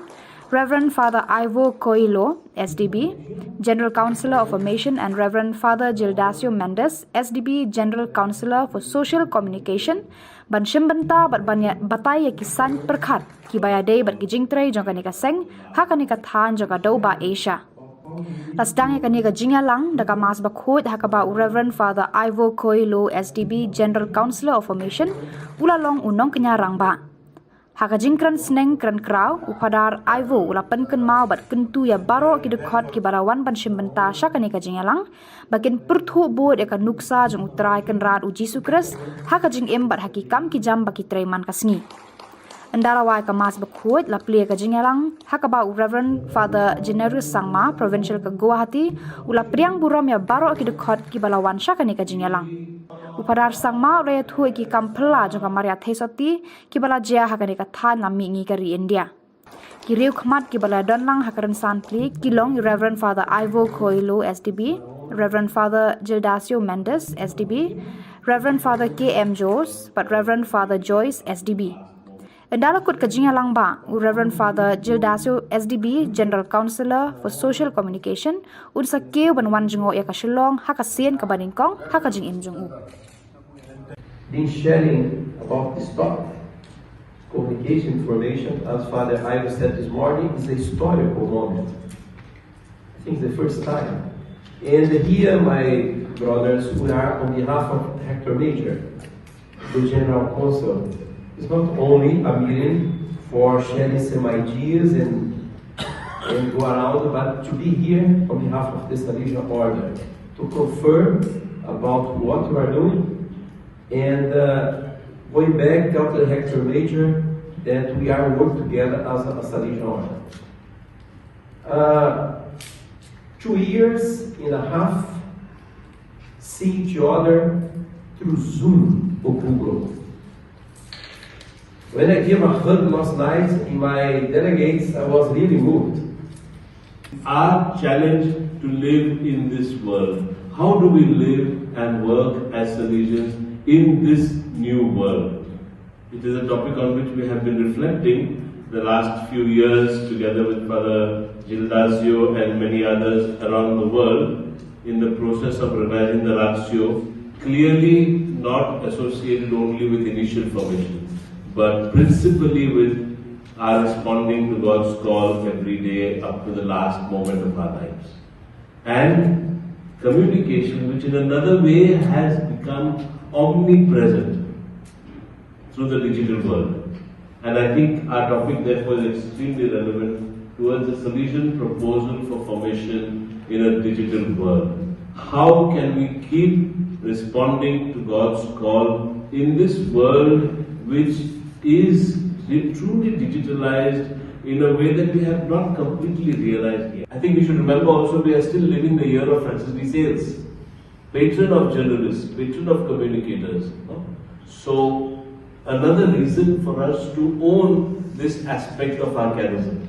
Reverend Father Ivo Coelho, S D B, General Councillor of Formation, and Reverend Father Gildasio Mendes, S D B, General Councillor for Social Communication, ban shim bynta bad ban ïa batai ïa ki saiñ pyrkhat kiba ïadei bad ki jingtrei jong kane ka seng ha kane ka thaiñ jong ka Dewbah Asia. La sdang ïa kane ka jingïalang da ka Mass bakhuid ha kaba u Reverend Father Ivo Coelho, S D B, General Councillor of Formation, u la long u nongkñia rangbah. Ha ka jingkren sneng kren kraw, u Phadar Ivo u la pynkynmaw bad kyntu ïa baroh ki dkhot kiba la wan ban shim bynta sha kane ka jingïalang ba kin pyrthuh bud ïa ka nuksa jong U Trai Kynrad U Jisu Khrist ha ka jingim bad ha ki kam ki jam ba ki trei man ka sngi. Ynda la wai ka Mass bakhuid, la plie ka jingïalang ha kaba u Reverend Father Generous Sangma, Provincial ka Guwahati, u la pdiang burom ïa baroh ki dkhot kiba la wan sha kane ka jingïalang. U Phadar Sangma u la ïathuh ïa ki kam phylla jong ka Maria Theisotti kiba la jia ha kane ka thaiñ la mihngi ka ri India. Ki riewkhmat kiba la don lang ha ka rynsan plie ki long Reverend Father Ivo Coelho S D B, Reverend Father Gildasio Mendes S D B, Reverend Father K M Jones bad Reverend Father Joyce S D B. Ynda la kut ka jingïalang, ba u Reverend Father Gildasio S D B, General Councillor for Social Communication, un sa kiew ban wan jngoh ïa ka Shillong ha ka sien kaba nyngkong ha ka jingim jong u. Been sharing about this topic. Communication formation, as Father Ivo said this morning, is a historical moment. I think it's the first time. And here, my brothers, we are on behalf of Hector Major, the General Council. It's not only a meeting for sharing some ideas and, and go around, but to be here on behalf of the Salesian Order to confirm about what we are doing and uh, going back, Doctor Hector Major, that we are work together as a Salesian Order. Uh, two years and a half, see each other through Zoom or Google. When I gave a hug last night in my delegates, I was really moved. Our challenge to live in this world. How do we live and work as Salesians in this new world? It is a topic on which we have been reflecting the last few years together with Father Gildasio and many others around the world in the process of revising the Ratio, clearly not associated only with initial formation, but principally with our responding to God's call every day up to the last moment of our lives. And communication, which in another way has become omnipresent through the digital world. And I think our topic, therefore, is extremely relevant towards the Salesian proposal for formation in a digital world. How can we keep responding to God's call in this world which is di- truly digitalized in a way that we have not completely realized yet? I think we should remember also we are still living the year of Francis de Sales, patron of journalists, patron of communicators. No? So, another reason for us to own this aspect of our charism.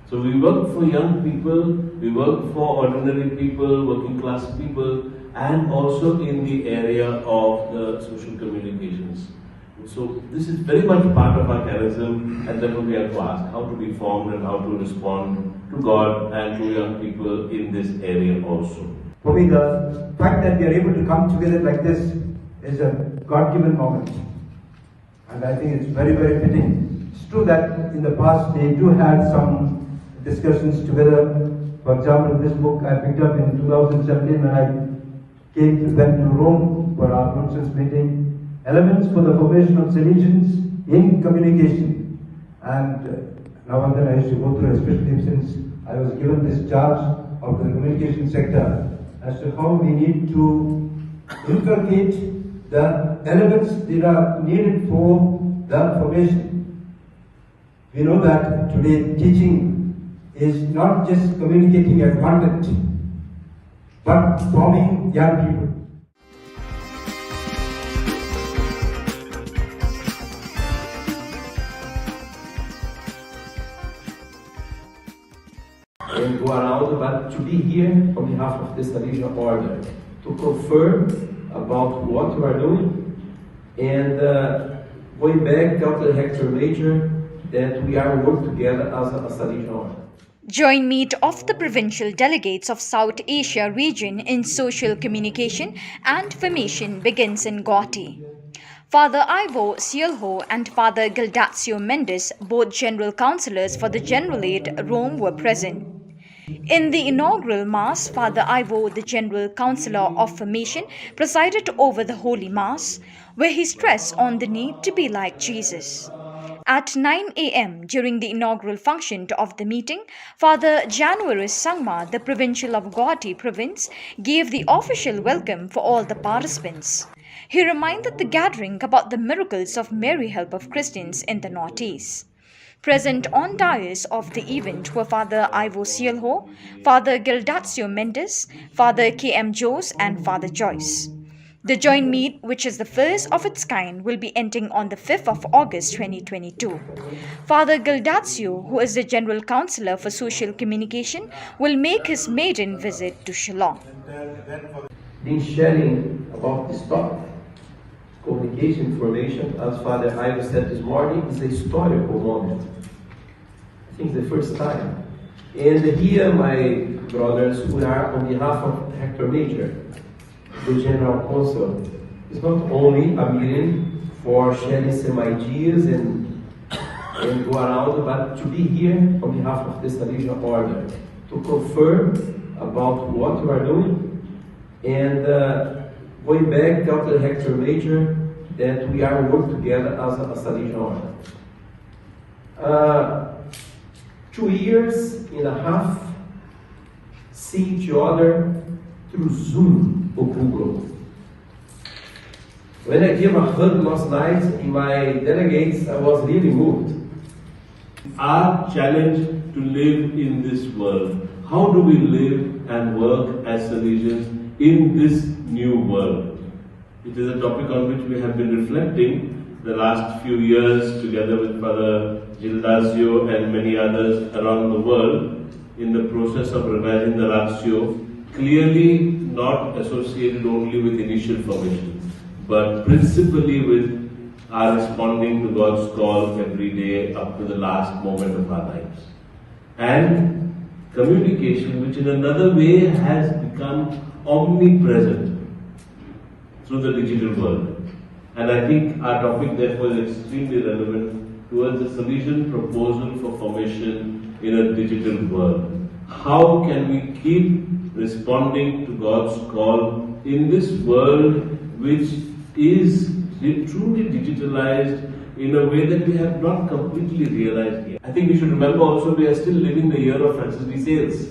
So, we work for young people, we work for ordinary people, working class people, and also in the area of the social communications. So, this is very much part of our charism, and therefore we have to ask how to be formed and how to respond to God and to young people in this area also. For me, the fact that we are able to come together like this is a God given moment. And I think it's very, very fitting. It's true that in the past they do had some discussions together. For example, this book I picked up in two thousand seventeen when I came to, went to Rome for our Brussels meeting. Elements for the formation of Salesians in communication. And uh, now and then I used to go through, especially since I was given this charge of the communication sector, as to how we need to inculcate the elements that are needed for the formation. We know that today teaching is not just communicating a content, but forming young people. And go around, but to be here on behalf of the Salesian Order to confirm about what we are doing and uh, going back, Doctor Hector Major, that we are work together as a Salesian Order. Joint meet of the provincial delegates of South Asia region in social communication and formation begins in Guwahati. Father Ivo Sielho and Father Gildasio Mendes, both general councillors for the General Aid Rome, were present. In the inaugural Mass, Father Ivo, the General Councillor of Formation, presided over the Holy Mass, where he stressed on the need to be like Jesus. At nine a m, during the inaugural function of the meeting, Father January Sangma, the provincial of Guwahati province, gave the official welcome for all the participants. He reminded the gathering about the miracles of Mary Help of Christians in the Northeast. Present on dais of the event were Father Ivo Sielho, Father Gildacio Mendes, Father K M Joes, and Father Joyce. The joint meet, which is the first of its kind, will be ending on the fifth of August twenty twenty-two. Father Gildacio, who is the General Counsellor for Social Communication, will make his maiden visit to Shillong. Been sharing about this topic, communication, information, as Father Ivo said this morning, is a historical moment. I think it's the first time. And here, my brothers, we are on behalf of Hector Major, the General Counsel. It's not only a meeting for sharing some ideas and, and go around, but to be here on behalf of the Salesian Order to confirm about what we are doing and uh, going back, Doctor Hector Major, that we are work together as a Salesian Order. Uh, two years and a half, see each other through Zoom or Google. When I gave a hug last night in my delegates, I was really moved. Our challenge to live in this world. How do we live and work as Salesians in this new world? It is a topic on which we have been reflecting the last few years together with Father Gildacio and many others around the world in the process of revising the Ratio, clearly not associated only with initial formation, but principally with our responding to God's call every day up to the last moment of our lives. And communication, which in another way has become omnipresent through the digital world. And I think our topic, therefore, is extremely relevant towards the Salesian proposal for formation in a digital world. How can we keep responding to God's call in this world which is di- truly digitalized in a way that we have not completely realized yet? I think we should remember also we are still living the year of Francis de Sales,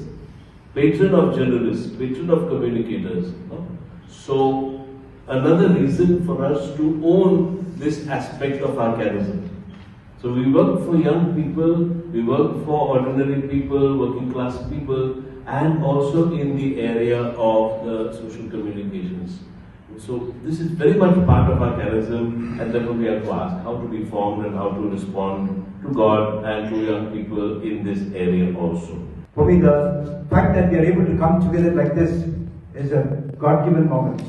patron of journalists, patron of communicators. No? So, another reason for us to own this aspect of our charism. So, we work for young people, we work for ordinary people, working class people, and also in the area of the social communications. So, this is very much part of our charism, and therefore we have to ask how to be formed and how to respond to God and to young people in this area also. For me, the fact that we are able to come together like this is a God given moment.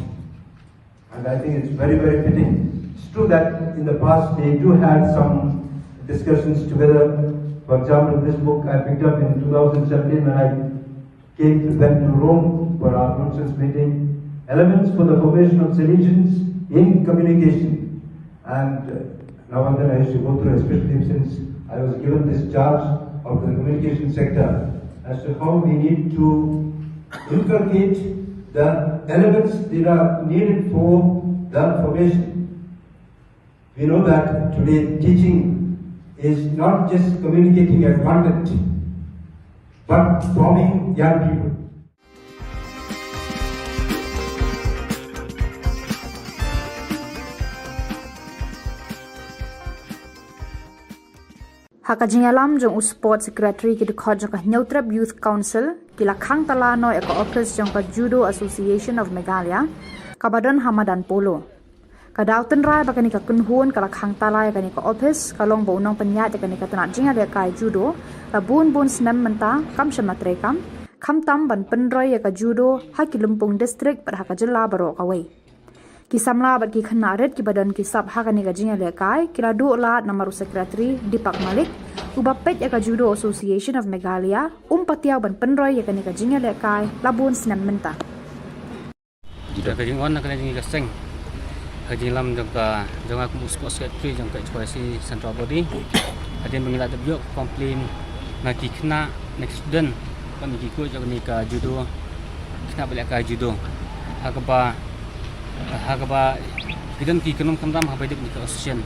And I think it's very, very fitting. It's true that in the past they do had some discussions together. For example, this book I picked up in two thousand seventeen when I came to, went to Rome for our nonsense meeting. Elements for the formation of Salesians in communication. And uh, now and then I used to go through, especially since I was given this charge of the communication sector, as to how we need to inculcate the elements that are needed for the formation. We know that today teaching is not just communicating a content, but forming young people. Ha ka jingïalam jong u Sport Secretary, ki dkhot jong ka Hynñiewtrep Youth Council ki la khang tala noh ïa ka ophis jong ka Judo Association of Meghalaya kaba don ha madan Polo. Ka daw tynrai ba kane ka kynhun ka la khang tala ïa kane ka ophis ka long ba u nongpynïaid ïa kane ka tnat jingïalehkai judo la bun bun snem mynta kam shym la treikam, khamtam ban pynroi ïa ka judo ha ki lympung district bad ha ka jylla baroh kawei. Ki samla bad ki khynnah rit kiba don ki sap ha kane ka jingïalehkai ki la duh lad namar u Secretary Deepak Malik, uba peit ïa ka Judo Association of Meghalaya, um patiaw ban pynroi ïa kane ka jingïalehkai la bun snem mynta. Ka jingwan na kane ka seng, ka jinglam jong ka, jong ka kum u Sport Secretary jong ka H Y C Central Body. Hadien ba ngi la dep ïoh complain na ki khynnah, na ki student, ba ngi ki coach jong kane ka judo, khynnah ba lehkai judo. Ha kaba, ha kaba ki don ki kynrum kynram haba ïadei bad ka association.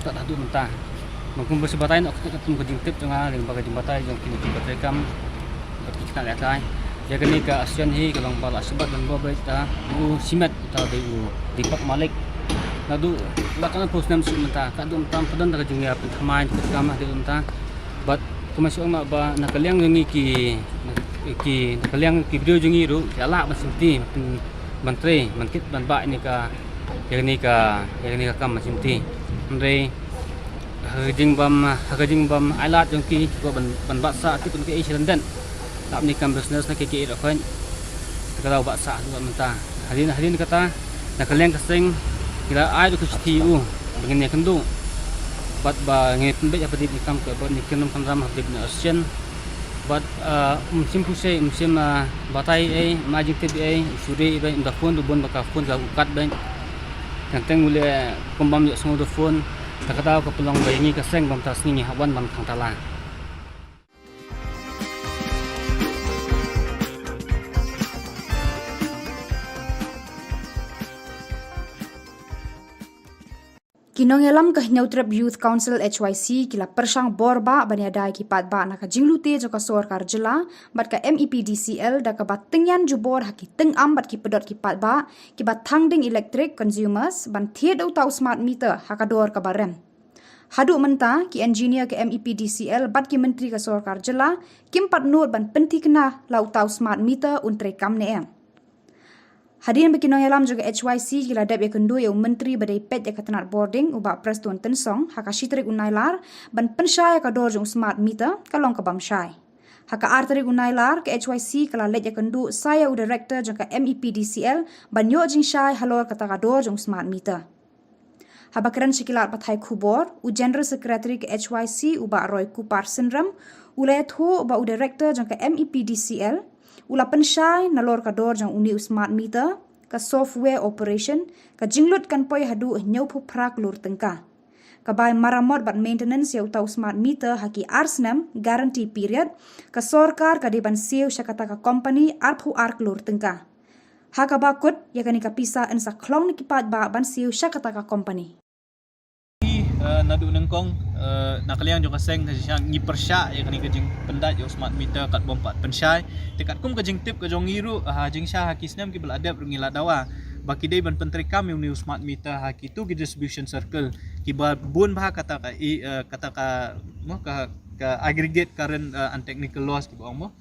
Tad haduh mynta Bad kumba shu batai noh katkum ka jingtip jong nga lyngba ka jingbatai jong kine ki treikam bad ki khynnah lehkai, ïa kane ka Asian hi ka long ba la shu bat ban buh beit da u shimet, uta u dei u Deepak Malik. Naduh la katno phew snem shuh mynta, ka dum tam pdon da ka jingïapynthymmai ka kam ha dei mynta. Bad kumba shu ong ba na ka liang jong ngi ki, ki na ka liang ki briew jong ngi ruh ïa lah ban sngewthuh ban trei ban kit ban bah ïa kane ka, ïa kane ka, ïa kane ka kam ban sngewthuh. Hynrei ha ka jingbym, ha ka jingbym ailad jong ki, ki kwah ban, ban bat sah tip ban kaei sha lyndet. Lap ne kam business na ki ki ïa khon. Ka daw bat sah haduh mynta. Hadien, hadien kata na ka liang ka seng ki la ai ruh ka shithi ïa u ba ngin ïakynduh bad ba ngin pynbeit ha pdeng ne kam ka, bad ne kam ram ha pdeng ne Asian. Bad, ah, um shym pynshai, um shym, ah, batai ei, um ai jingtip ei, um shu ri ei, um da phone ruh bun ba ka phone ka la kat beit. Teng teng u leh kum bym ïohsngew da phone. Ta ka daw ka pynlong ba ïa ngi ka seng bym ta sngi ngi hap wan ban khang tala. Ki nongïalam ka Hynñiewtrep Youth Council, H Y C, ki la pyrshang bor ba ban ïada ïa ki paidbah na ka jinglute jong ka sorkar jylla bad ka M E P D C L da kaba tyngian jubor ha ki tyngam bad ki pdot ki paidbah kiba thang ding electric consumers ban thied da uta u smart meter ha ka dor kaba rem. Haduh mynta ki engineer ka M E P D C L bad ki myntri ka sorkar jylla kim pat nud ban pynthikna la uta u smart meter un treikam ne em. Hadien ba ki nongïalam jong ka H Y C ki la dep ïakynduh ïa u myntri ba dei peit ïa ka tnat bording u Bah Prestone Tynsong ha ka shi tarik u Nailar ban pynshai ïa ka dor jong u smart meter, ka long ka bym shai. Ha ka ar tarik u Nailar ka H Y C ka la leit ïakynduh sa ïa u director jong ka M E P D C L ban ïoh jingshai halor kata ka dor jong u smart meter. Haba kren sha ki lad pathai khubor, u General Secretary ka H Y C u Bah Roy Kupar Synrem u la ïathuh ba u Director jong ka M E P D C L u la pynshai nalor ka dor jong une u smart meter, ka software operation, ka jinglut kan poi haduh hynñiewphew phra klur tyngka. Ka bai maramot bad maintenance ïa uta u smart meter ha ki ar snem guarantee period, ka sorkar ka dei ban siew sha kata ka company arphew ar klur tyngka. Ha kaba kut, ïa kane ka pisa yn sa khlong na ki paidbah ban siew sha kata ka company. Ngi, eh, naduh nyngkong, eh, na ka liang jong ka seng ka jingshisha ngi pyrshah ïa kane ka jingpyndait ïa u smart meter kat bym pat pynshai. Te katkum ka jingtip ka jong ngi ruh, ha jingshisha ha ki snem kiba la dep ruh ngi la dawa ba ki dei ban pyntreikam ïa une u smart meter ha kito ki distribution circle kiba bun bha kata ka, eh, kata ka, mo, ka, ka aggregate current, eh, and technical loss kiba ong, mo.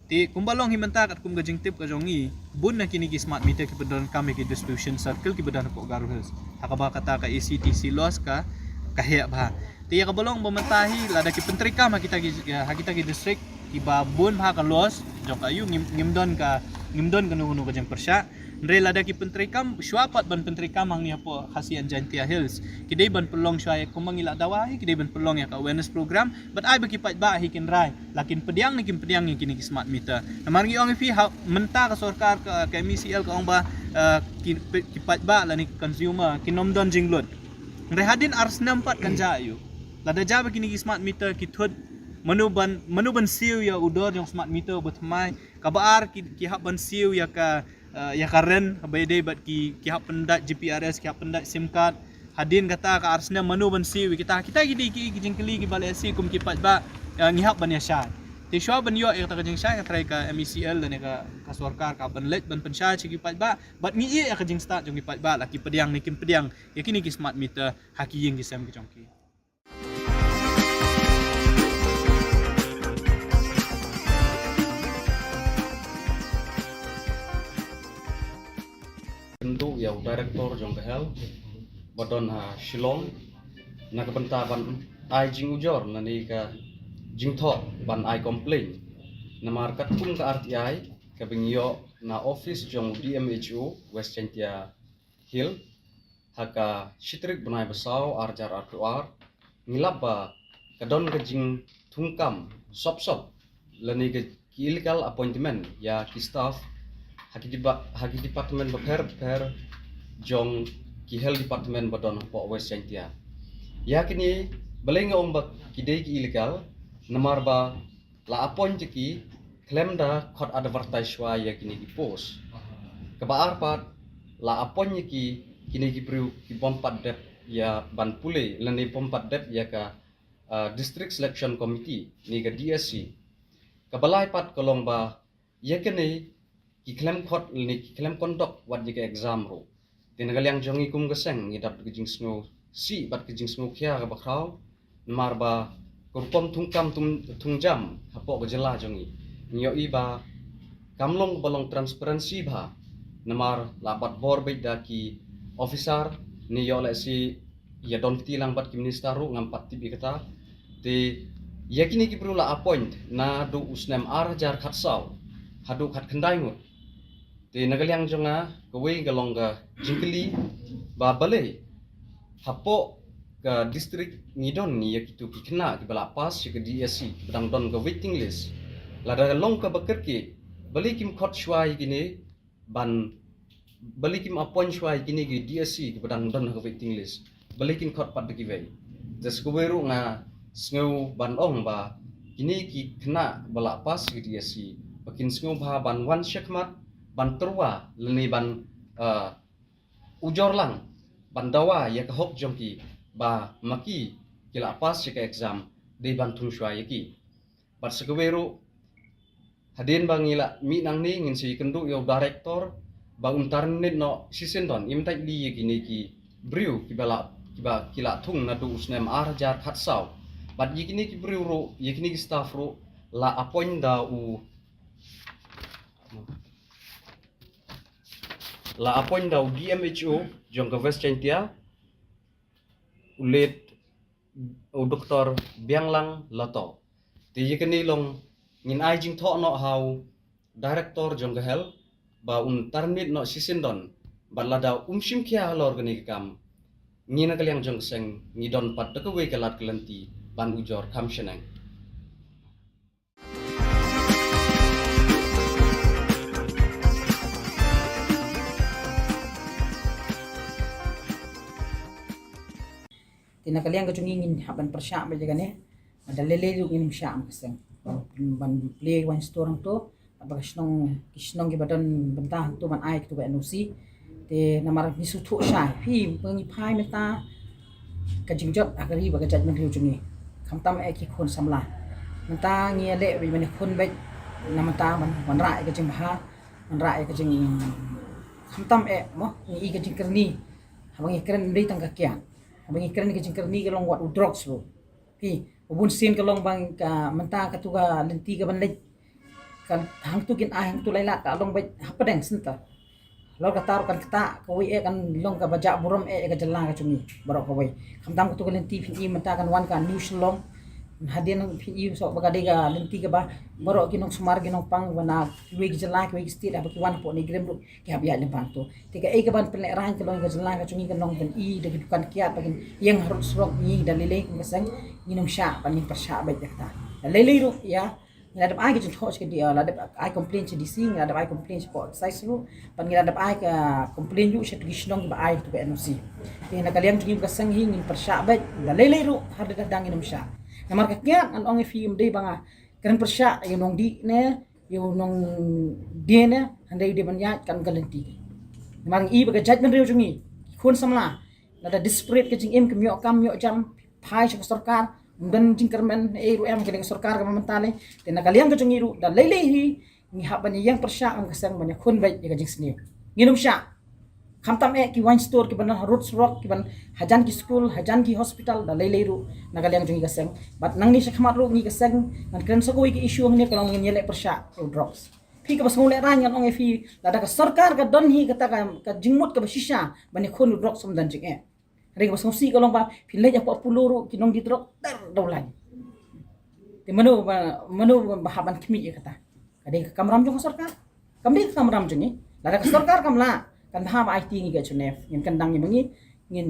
Te kumba long hi mynta katkum ka jingtip ka jong ngi, bun na kine ki smart meter kiba donkam ïa ki distribution circle kiba don hapoh Garo Hills. Ha kaba kata ka A C T C loss ka, ka heh bha. Te ïa kaba long ba mynta hi lada ki pyntreikam ha kita ki, ha kita ki district kiba bun bha ka loss jong ka, ïoh ngim, ngim don ka, ngim don kano kano ka jingpyrshah. Hynrei lada ki pyntreikam, shuwa pat ban pyntreikam hangne hapoh Khasi and Jaintia Hills, ki dei ban pynlong shuwa ïa, kumba ngi la dawa hi, ki dei ban pynlong ïa ka awareness program bad ai ba ki paidbah hi kin rai la kin pdiang ne kim pdiang ïa kine ki smart meter. Namar ngi ong ïa phi, ha mynta ka sorkar ka, ka M E C L ka ong ba, eh, ki, ki paidbah lane ki consumer kin ym don jinglut. Hynrei hadien ar snem pat kan jia ïoh. Lada jia ba kine ki smart meter ki thut, mano ban, mano ban siew ïa u dor jong smart meter uba thymmai? Kaba ar, ki, ki hap ban siew ïa ka, eh, ïa ka rent, kaba ïadei bad ki, ki hap pyndait G P R S, ki hap pyndait sim card. Hadien kata ka ar snem mano ban siew ïa kita, kita ki dei ki, ki jingkylli kiba lehse kum ki paidbah, eh, ngi hap ban ïa shai. Te shuwa ban ïoh ïa kata ka jingshai, nga trai ka M E C L lane ka, ka sorkar ka ban leit ban pynshai sha ki paidbah. Bad ngi ïeh ïa ka jingstad jong ki paidbah la ki pdiang ne kim pdiang ïa kine ki smart meter ha ki ïing ki sem ki jong ki. Kynduh ïa u director jong ka health ba don ha Shillong na ka bynta ban ai jingujor lane ka jingthoh ban ai complain. Namar katkum ka R T I kaba ngi ïoh na office jong u D M H O West Jaintia Hills ha ka shi tarik bnai ba saw ar hajar arphew ar, ngi lap ba ka don ka jingthungkam sop sop lane ka ki illegal appointment ïa ki staff ha ki diba-, ha ki department bapher bapher jong ki health department ba don hapoh West Jaintia. Ïa kine balei nga ong ba ki dei ki illegal, namar ba la appoint ïa ki khlem da khot advertise shuwa ïa kine ki post. Kaba ar pat, la appoint ïa ki kine ki briew ki bym pat dep ïa ban pule lane bym pat dep ïa ka uh, District Selection Committee ne ka D S C. Kaba lai pat ka long ba ïa kane ki khlem khot ne ki khlem conduct wat ïa ka exam ruh. Te na ka liang jong ngi kum ka seng ngi dap ka jingsngewsih bad ka jingsngewkhia kaba khraw namar ba ka rukom thungkam thung, thungjam hapoh ka jylla jong ngi. Ngi ïohi ba kam long ba long transparency bha namar la bat bor beit da ki officer ne ïoh lehse ïa don kti lang bad ki minister ruh ngam pat tip ïa kata. Te ïa kine ki briew la appoint naduh u snem ar hajar khatsaw haduh khatkhyndai ngut. Te na ka liang jong nga kawei ka long ka jingkylli ba balei hapoh ka district ngi don ïa kitu ki khynnah kiba la pass ïa ka D S C kiba dang don ka waiting list. Lada ka long kaba kyrkieh balei kim khot shuwa ïa kine ban balei kim appoint shuwa ïa kine ki D S C kiba dang don ha ka waiting list. Balei kin khot pat da kiwei. Te sa kawei ruh nga sngew ban ong ba kine ki khynnah ba la pass ïa ka D S C ba kin sngewbha ban wan shakhmat ban tyrwa lane ban uh, ujor lang ban dawa ïa ka hok jong ki ba ma ki ki la pass ïa ka exam dei ban thung shuwa ïa ki. Bad sa kawei ruh hadien ba ngi la mih nangne ngin sa ïakynduh ïa u director ba un terminate noh shisien don im tait li ïa kine ki briew kiba la kiba ki la thung naduh u snem ar hajar khatsaw. Bad ïa kine ki briew ruh ïa kine ki staff ruh la appoint da u la appoint da u D M H O jong ka West Jaintia u late u Doktor Bianglang Lato. Te ïa kane long ngin ai jingthoh noh ha u director jong ka health ba un terminate noh shisien don bad lada um shim khia halor kane ka kam ngi na ka liang jong ka seng ngi don pat da kawei ka lad ka lynti ban ujor kham shaneng. Te na ka liang ka jong ngi ngin hap ban pyrshah ba ïa kane. Ba da lei lei ruh ngin ym shah ma ka seng ban plie waiñ stor hangto. Ba ka shnong ki shnong kiba don bynta hangto ban ai kito ka N O C. Te namar ngi sngewthuh shai phi ba ngi phai mynta ka jingjot ha ka ri bad ka jaitbynriew jong ngi. Khamtam eh ki khun samla mynta ngi ïaleh bad ban khun bad na mynta ban wanrah ïa ka jingbha wanrah ïa ka jing khamtam eh mo ngi i ka jingkyrni. Haba ngi kren ym dei tang ka kiad haba ngi kren ka jingkyrni ka long wat u drugs ruh. Phi ba bun sien ka long ba ka mynta katu ka lynti ka ban leit ka hangtu kin ai hangtu lai lad ka long bad hapdeng center. Lor kata ruh kan kata kawei eh kan long kaba jah burom eh ka jylla ka jong ngi baroh kawei. Khamtam katu ka lynti phin i mynta kan wan ka New Shillong. Hadien phin i so ba ka dei ka lynti kaba baroh ki nongsumar ki nongpang ba na kiwei ki jylla kiwei ki state haba ki wan hapoh NEIGRIHMS ruh ki hap ïaid lyngba hangto. Te kaei kaban pynlehraiñ ka long ka jylla ka jong ngi ka long ban i da ki dukan kiad ba kin ïeng harud surok ngi da lei lei kum ka seng ngin ym shah ban ngin pyrshah beit da kata. Da lei lei ruh ïa ngi la dep ai ka jingthoh sha ka D O la dep ai complain sha D C ngi la dep ai complain sha pok excise ruh ban ngi la dep ai ka complain ruh sha tu ki shnong ba ai tu ka N O C. Te na ka liang jong ngi ka seng hi ngin pyrshah beit da lei lei ruh har da dang ngin ym shah. Namar ka kiad ngan ong ïa phi ym dei ba nga kren pyrshah ïa u nongdih ne ïa u nongdie ne hynrei u dei ban ïaid kan ka lynti. Namar ngi i ba ka jaitbynriew jong ngi ki khun samla lada desperate ka jingim kim ïoh kam ïoh jam phai sha ka sorkar ym don jingkyrmen ei ruh em ka dei ka sorkar kaba mynta lei. Te na ka liang ka jong ngi ruh da lei lei hi ngi hap ban ïeng pyrshah kum ka seng ban ïakhun beit ïa ka jingsniew. Ngin ym shah. Khamtam eh ki wine store ki ban harud surok ki ban hajan ki skul hajan ki hospital da lei lei ruh na ka liang jong ngi ka seng. Bad nangne shakhmat ruh ngi ka seng ngan kren sa kawei ka issue hangne ka long ngin ïaleh pyrshah ïa u drugs. Phi kaba sngew lehraiñ ngan ong ïa phi lada ka sorkar ka don hi kata ka jingmut kaba shisha ban ïakhun u drugs ym don jingeh. Hynrei kaba sngewsih ka long ba phi leit hapoh Apollo ruh ki nongdie drok ter da u lain. Te mano ba mano ba hap ban khmih ïa kata. Ka dei ka kamram jong ka sorkar. Kam dei ka kamram jong ngi. Lada ka sorkar kam lah kan bha ba aiti ngi ka Geneva ngin kyndang ïa ma ngi ngin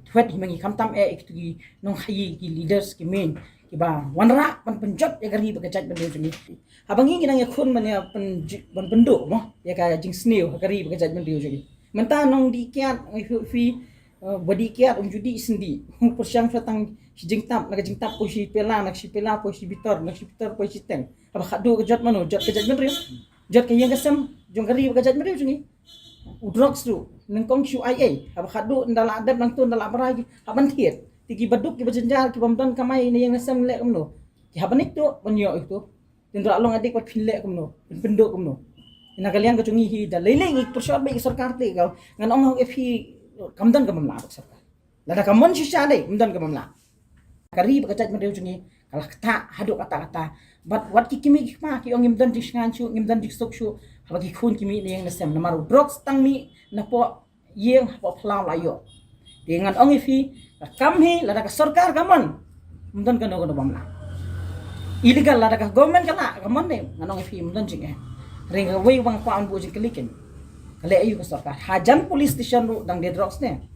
thwet ïa ma ngi khamtam eh ïa kitu ki nongkhaïi ki leaders ki main kiba wanrah ban pynjot ïa ka ri bad ka jaitbynriew jong ngi. Haba ngi ngi nang ïakhun ban ïa pyn ban pynduh mo ïa ka jingsniew ha ka ri bad ka jaitbynriew jong ngi. Mynta nongdih kiad ngi phi phi ba dih kiad um ju dih sendih. Pyrshang sa tang shi jingtap na ka jingtap poi shi pela na shi pela poi shi bitor na shi bitor poi shi teng. Haba khadduh ka jot mano jot ka jaitbynriew jot ka ïing ka sem jong ka ri bad ka jaitbynriew jong ngi. U drugs ruh nyngkong shu ai ei haba khadduh nda la dep nangto nda la brai ki haba thied. Te ki baduk ki bajynjar ki bym don kamai ne ïing ne sem leh kumno? Ki hap ban ïeit to, ban ïoh ïa to. Tynrah long adik wat phin leh kumno, phin pynduh kumno. Ïa na ka liang ka jong ngi hi da lei lei ngi pyrshah bad ïa ka sorkar te ka. Ngan ong ha u F hi kam don ka mamla bad sorkar. Lada ka mon shisha dei, kam don ka mamla. Ka ri bad ka jaitbynriew jong ngi ka la ktah haduh katta katta. Bad wat ki kmie ki kpa ki ong ngim don jingsngewsuk, ngim don jingsuk suk. Haba ki khun ki mih na ïing na sem namar u drugs tang mih na poh ïing hapoh phyllaw la ïoh. Te ngan ong ïa phi, ka kam hi lada ka sorkar ka mon, ym don kano kano bym lah. Illegal lada ka government ka lah, ka mon ne, ngan ong ïa phi ym don jingeh. Hynrei kawei ba nga kwah ban buh jingkylli kein, ka leh aïu ka sorkar? Hajan police station ruh dang die drugs ne.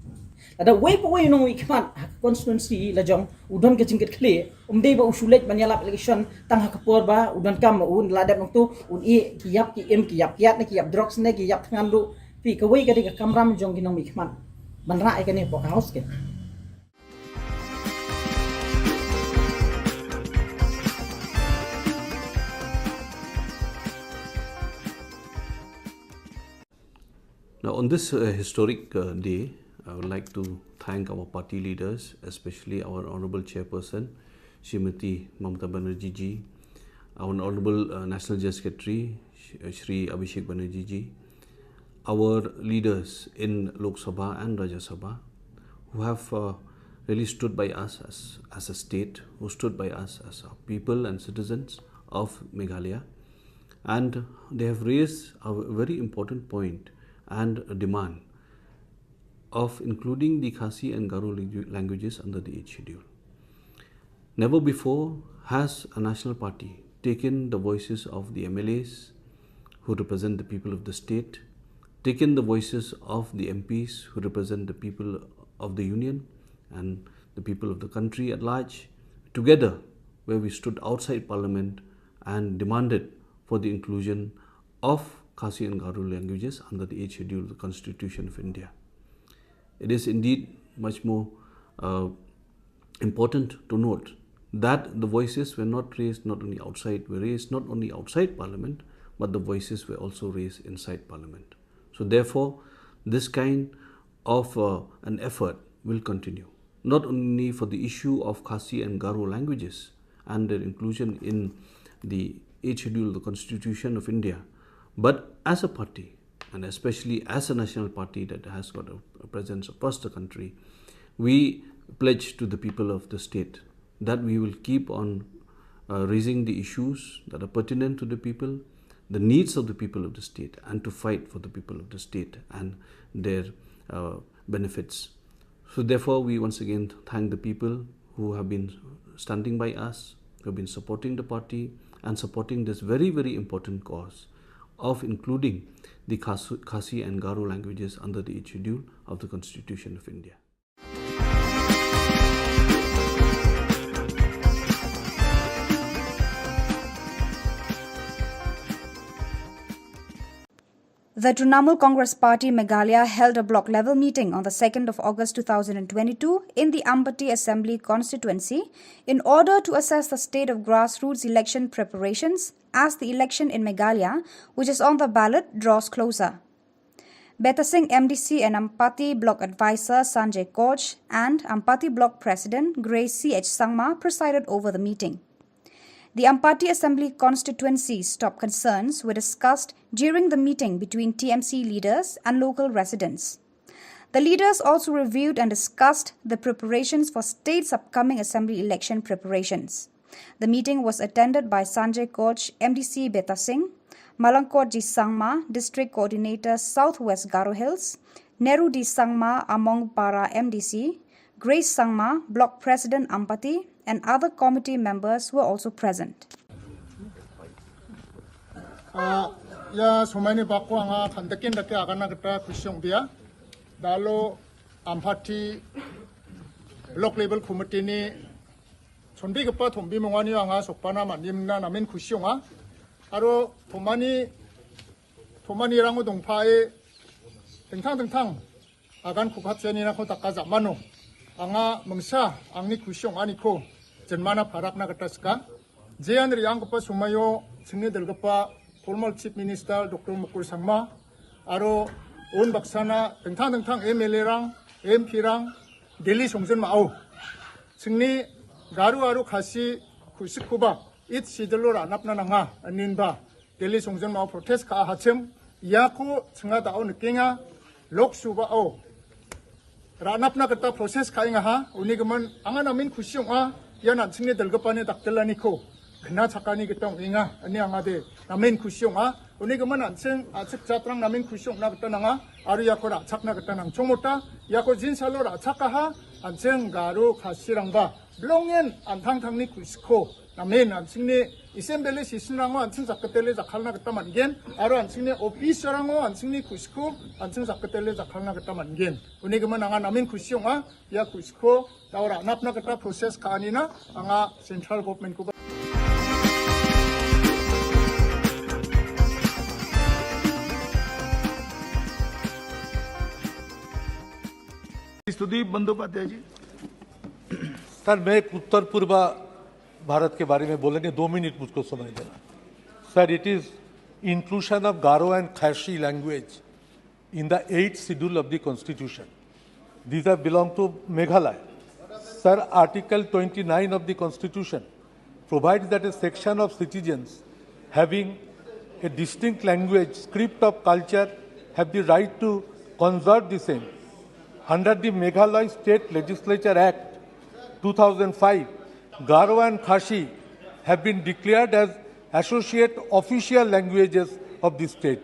Lada uwei pa uwei u nongmihkhmat ha ka constituency la jong u don ka jingkitkhlieh, um dei ba u shu leit ban ïalap election tang ha ka por ba u donkam, u la dep nangtu, un ïeh ki ïap ki im, ki ïap kiad ne ki ïap drugs ne ki ïap thngan ruh. Phi, kawei ka dei ka kamram jong ki nongmihkhmat ban rah ïa kane hapoh ka House kein. Now, on this uh, historic uh, day, I would like to thank our party leaders, especially our Honorable Chairperson, Srimati Mamata Banerjee ji, our Honorable uh, National General Secretary, Sh- uh, Shri Abhishek Banerjee ji, our leaders in Lok Sabha and Rajya Sabha, who have uh, really stood by us as, as a state, who stood by us as a people and citizens of Meghalaya. And they have raised a very important point and a demand of including the Khasi and Garo langu- languages under the eighth schedule. Never before has a national party taken the voices of the M L As who represent the people of the state, taken the voices of the M Ps who represent the people of the union and the people of the country at large, together where we stood outside parliament and demanded for the inclusion of Khasi and Garo languages under the eighth schedule of the Constitution of India. It is indeed much more uh, important to note that the voices were not raised not only outside, were raised not only outside parliament, but the voices were also raised inside parliament. So therefore, this kind of uh, an effort will continue, not only for the issue of Khasi and Garo languages and their inclusion in the eighth schedule of the Constitution of India, but as a party, and especially as a national party that has got a, a presence across the country, we pledge to the people of the state that we will keep on uh, raising the issues that are pertinent to the people, the needs of the people of the state, and to fight for the people of the state and their uh, benefits. So therefore, we once again thank the people who have been standing by us, who have been supporting the party and supporting this very, very important cause of including the Khas- Khasi and Garo languages under the eighth schedule of the Constitution of India. The Trinamool Congress Party Meghalaya held a block level meeting on the second of August two thousand twenty-two in the Ampati Assembly Constituency in order to assess the state of grassroots election preparations as the election in Meghalaya, which is on the ballot, draws closer. Beta Singh M D C and Ampati Block Advisor Sanjay Koch and Ampati Block President Grace C H Sangma presided over the meeting. The Ampati Assembly Constituency's top concerns were discussed during the meeting between T M C leaders and local residents. The leaders also reviewed and discussed the preparations for state's upcoming assembly election preparations. The meeting was attended by Sanjay Koch, M D C Beta Singh, Malangkot G Sangma, District Coordinator South West Garo Hills, Neru D Sangma, Amongpara M D C, Grace Sangma, Block President Ampati, and other committee members were also present. Ah, ya, somaini bako anga khandakin dake agana kata kusyong dia. Dalo Ampati Block Level Committee ni chonbi kapa thombi mongani anga sokpana manim na namin kusyong a. Aro thomani, thomani rango dongpai tengtang tengtang agan khubhat seni na ko taka jamano. Anga mengsa angni kusyong ani ko jenmana parak na kata ska. Jean ri ang kapa sumayo seni del kapa former Chief Minister Doctor Mukul Sangma. Aro un baksana tengtang tengtang M L A rang, M P rang, Delhi songjen ma au. Chingni Garo aro Khasi khuisik khuba, it sidelo rah napna nanga, anin ba, Delhi songjin mao protest ka hachim, yako chinga dao nikinga, lok suba o. Rah napna kata proses ka inga ha, uni gaman, anga namin khusi ong a, ya nan chingni delgapani daktelani ko, kena chakani kita ong inga, ani anga de, namin khusi ong a, uni gaman an ching, a chik chatrang namin khusi ong na kata nanga, aru yako rah chakna kata nang chong mota, yako jin salo rah chaka ha, an ching Garo Khasi rangba, blongen an thang thang ni khuisko, namin an chingni, isem bele sisin rango an ching zakatele zakhalna kata mangin, aru an chingni office rango an chingni khuisko, an ching zakatele zakhalna kata mangin. Uni gaman anga namin khusi ong a, ya khuisko, tau rah napna kata proses ka anina, anga central government ko ba. Sudip Bandyopadhyay ji. Sir, मैं एक उत्तर पूर्वा भारत के बारे में बोलने, दो मिनट मुझको समय देना। Sir, it is inclusion of Garo and Khasi language in the eighth schedule of the constitution. These are belong to Meghalaya. Sir, Article twenty-nine of the constitution provides that a section of citizens having a distinct language, script of culture have the right to conserve the same. Under the Meghalaya State Legislature Act two thousand five, Garo and Khasi have been declared as associate official languages of the state.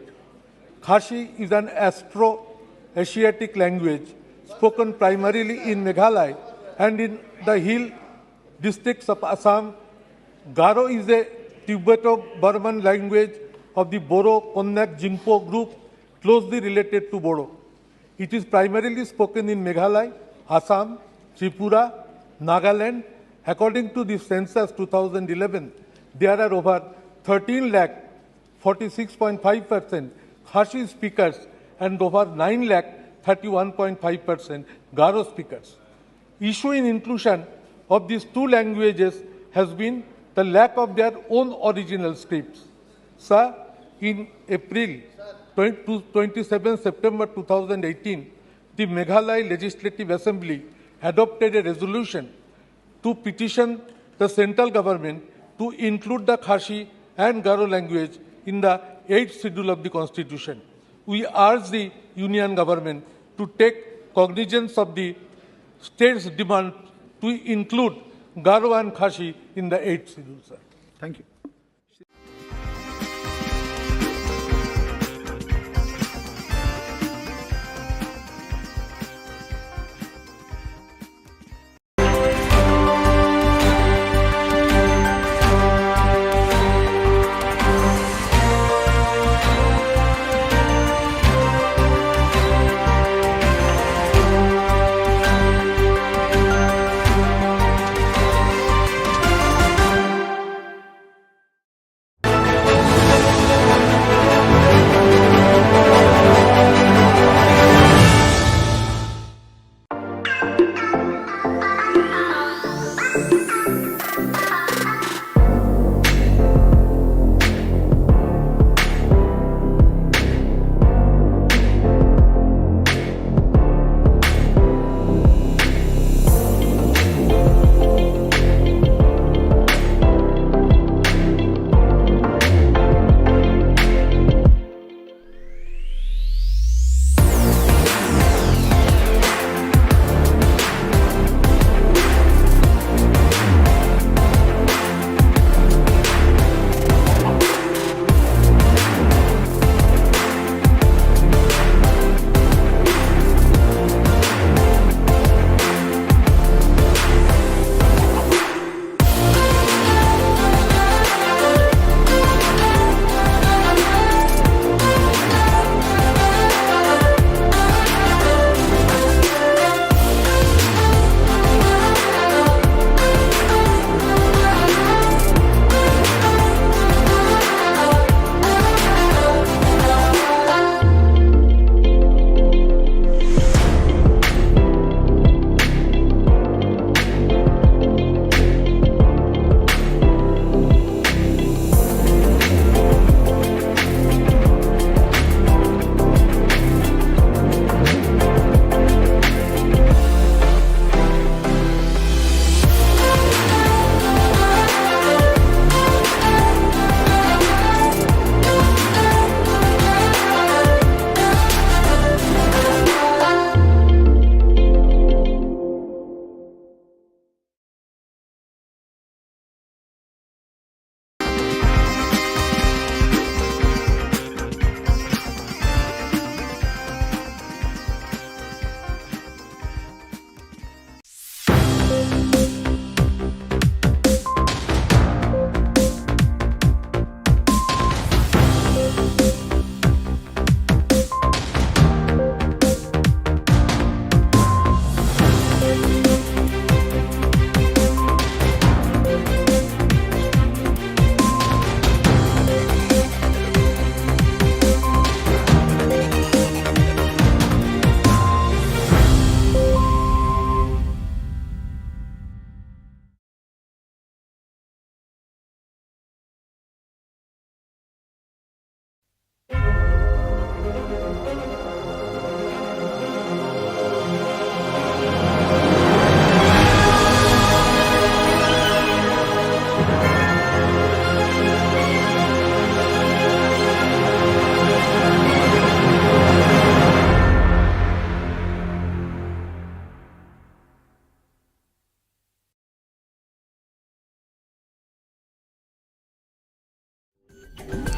Khasi is an Austro-Asiatic language spoken primarily in Meghalaya and in the hill districts of Assam. Garo is a Tibeto-Burman language of the Boro-Konyak Jingpo group, closely related to Bodo. It is primarily spoken in Meghalaya, Assam, Tripura, Nagaland. According to the census two thousand eleven, there are over thirteen lakh forty-six point five percent Khasi speakers and over nine lakh thirty-one point five percent Garo speakers. Issue in inclusion of these two languages has been the lack of their own original scripts. Sir, in April twenty, twenty-seven September two thousand eighteen, the Meghalaya Legislative Assembly adopted a resolution to petition the central government to include the Khasi and Garo language in the eighth schedule of the constitution. We urge the union government to take cognizance of the state's demand to include Garo and Khasi in the eighth schedule, sir. Thank you.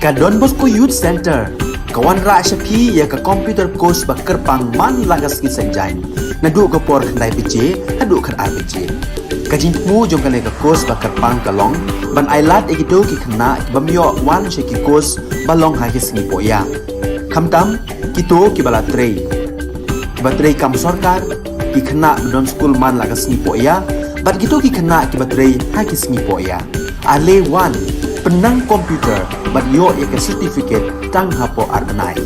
Ka Don Bosco Youth Centre ka wanrah sha phi ïa ka computer course ba kyrpang man la ka sngi Saitjaiñ, naduh ka por khyndai baje haduh khatar baje. Ka jingthmu jong kane ka course ba kyrpang ka long ban ailad ïa kito ki khynnah ki bym ïoh wan sha ki course ba long ha ki sngi pohïa, khamtam kito kiba la trei, kiba trei kam sorkar, ki khynnah ba don skul man la ka sngi pohïa, bad kito ki khynnah kiba trei ha ki sngi pohïa. Ale wan, pynnang computer bad ïoh ïa ka certificate tang hapoh ar bnai.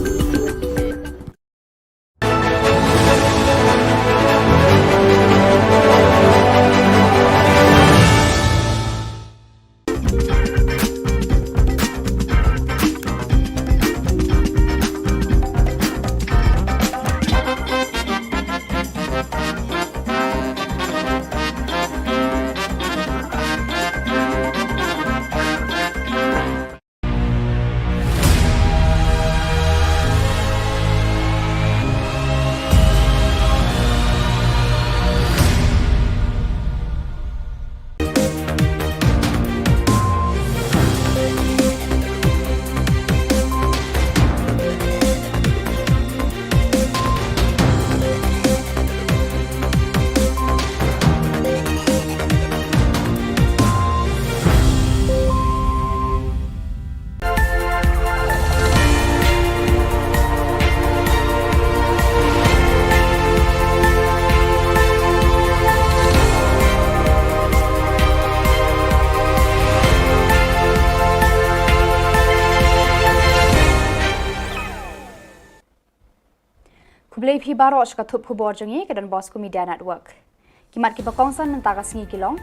Khublei phi baroh sha ka thup khubor jong ngi ka Don Bosco Media Network. Ki mat kiba kongsan mynta ka sngi ki long: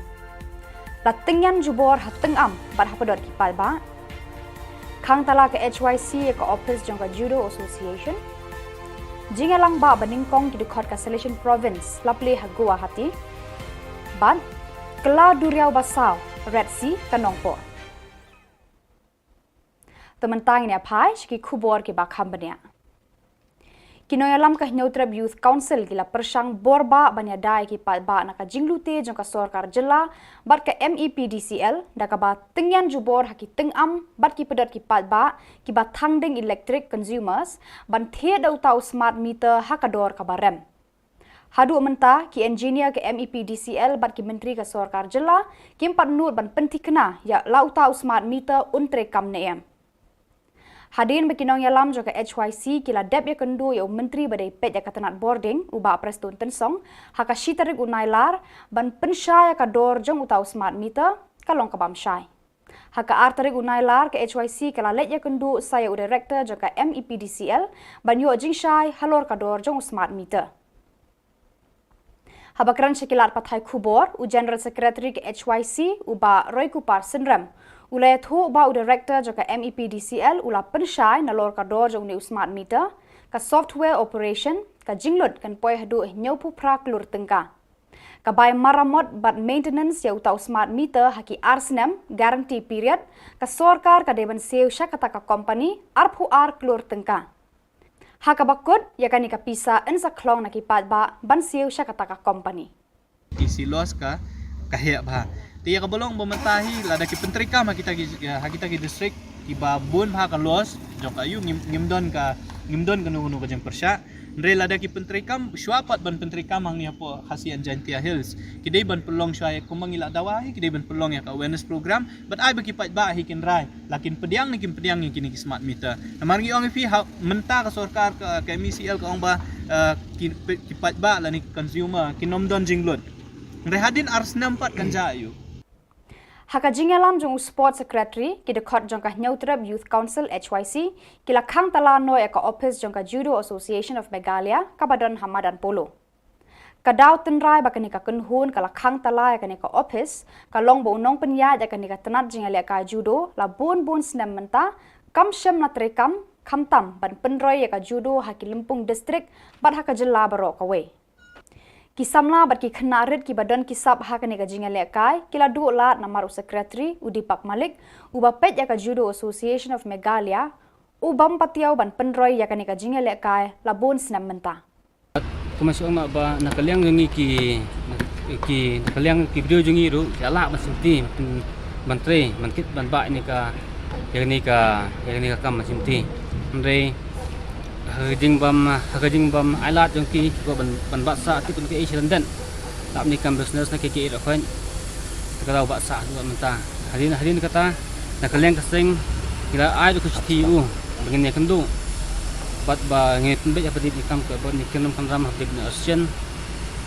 La tyngian jubor ha tyngam bad ha pdot ki paidbah. Khang tala ka H Y C ïa ka ophis jong ka Judo Association. Jingïalang bah ba nyngkong ki dkhot ka Salesian Province la plie ha Guwahati. Bad kylla duriaw ba saw, Red Sea, ka Nongpoh. Te mynta ngin ïa phai sha ki khubor kiba kham bniah. Ki nongïalam ka Hynñiewtrep Youth Council ki la pyrshang bor bah ban ïada ïa ki paidbah na ka jinglute jong ka sorkar jylla bad ka M E P D C L da kaba tyngian jubor ha ki tyngam bad ki pdot ki paidbah kiba thang ding electric consumers ban thied da uta u smart meter ha ka dor kaba rem. Haduh mynta, ki engineer ka M E P D C L bad ki myntri ka sorkar jylla kim pat nud ban pynthikna ïa la uta u smart meter un treikam ne em. Hadien ba ki nongïalam jong ka H Y C ki la dep ïakynduh ïa u myntri ba dei peit ïa ka tnat bording, u Bah Prestone Tynsong, ha ka shi tarik u Nailar, ban pynshai ïa ka dor jong uta u smart meter, ka long ka bym shai. Ha ka ar tarik u Nailar, ka H Y C ka la leit ïakynduh sa ïa u director jong ka M E P D C L ban ïoh jingshai halor ka dor jong u smart meter. Haba kren sha ki lad pathai khubor, u General Secretary ka H Y C, u Bah Roykupar Synrem, u la ïathuh ba u director jong ka M E P D C L u la pynshai nalor ka dor jong une u smart meter, ka software operation, ka jinglut kan poi haduh hynñiewphew phra klur tyngka. Ka bai maramot bad maintenance ïa uta u smart meter ha ki ar snem guarantee period, ka sorkar ka dei ban siew sha kata ka company arphew ar klur tyngka. Ha kaba kut, ïa kane ka pisa yn sa khlong na ki paidbah ban siew sha kata ka company. Ki si loss ka, ka heh bha. Te ïa kaba long ba mynta hi lada ki pyntreikam ha kita ki, ha kita ki district kiba bun bha ka loss jong ka, ïoh ngim, ngim don ka, ngim don kano kano ka jingpyrshah. Hynrei lada ki pyntreikam, shuwa pat ban pyntreikam hangne hapoh Khasi and Jaintia Hills, ki dei ban pynlong shuwa ïa kumba ngi la dawa hi, ki dei ban pynlong ïa ka awareness program, bad ai ba ki paidbah hi kin rai la kin pdiang ne kim pdiang ïa kine ki smart meter. Namar ngi ong ïa phi ha mynta ka sorkar ka, ka M E C L ka ong ba, eh, ki, ki paidbah lane ki consumer kin ym don jinglut. Hynrei hadien ar snem pat kan jia ïa u. Ha ka jingïalam jong u Sports Secretary, ki dkhot jong ka Hynñiewtrep Youth Council, H Y C, ki la khang tala noh ïa ka ophis jong ka Judo Association of Meghalaya, kaba don ha Madan Polo. Ka daw tynrai ba kane ka kynhun ka la khang tala ïa kane ka ophis, ka long ba u nongpynïaid ïa kane ka tnat jingïalehkai judo la bun bun snem mynta kam shym la treikam, khamtam ban pynroi ïa ka judo ha ki lympung district bad ha ka jylla baroh kawei. Ki samla bad ki khynnah rit kiba don ki sap ha kane ka jingïalehkai ki la duh lad namar u secretary, u Deepak Malik, uba peit ïa ka Judo Association of Meghalaya, u bym patiaw ban pynroi ïa kane ka jingïalehkai la bun snem mynta. Kumba shu ong ma ba na ka liang jong ngi ki, ki, na ka liang ki briew jong ngi ruh ki lah ban sngewthuh ban, ban trei, ban kit ban bah ïa kane ka, Ïa kane ka, ïa kane ka kam shimti. Hynrei ha ka jingbym, ha ka jingbym ailad jong ki, ki kwah ban, ban bat sah, tip ban ka ei sha lyndet. Lap ne kam business na ki, ki ei ruh khoit. Te ka daw bat sah haduh mynta. Hadien, hadien kata, na ka liang ka seng, ngi la ai ruh ka shithi ïa u ba ngin ïakynduh. Bad ba ngin pynbeit ha pdeng ki kam ka, bad ngin kynrum kynram ha pdeng ki arsien.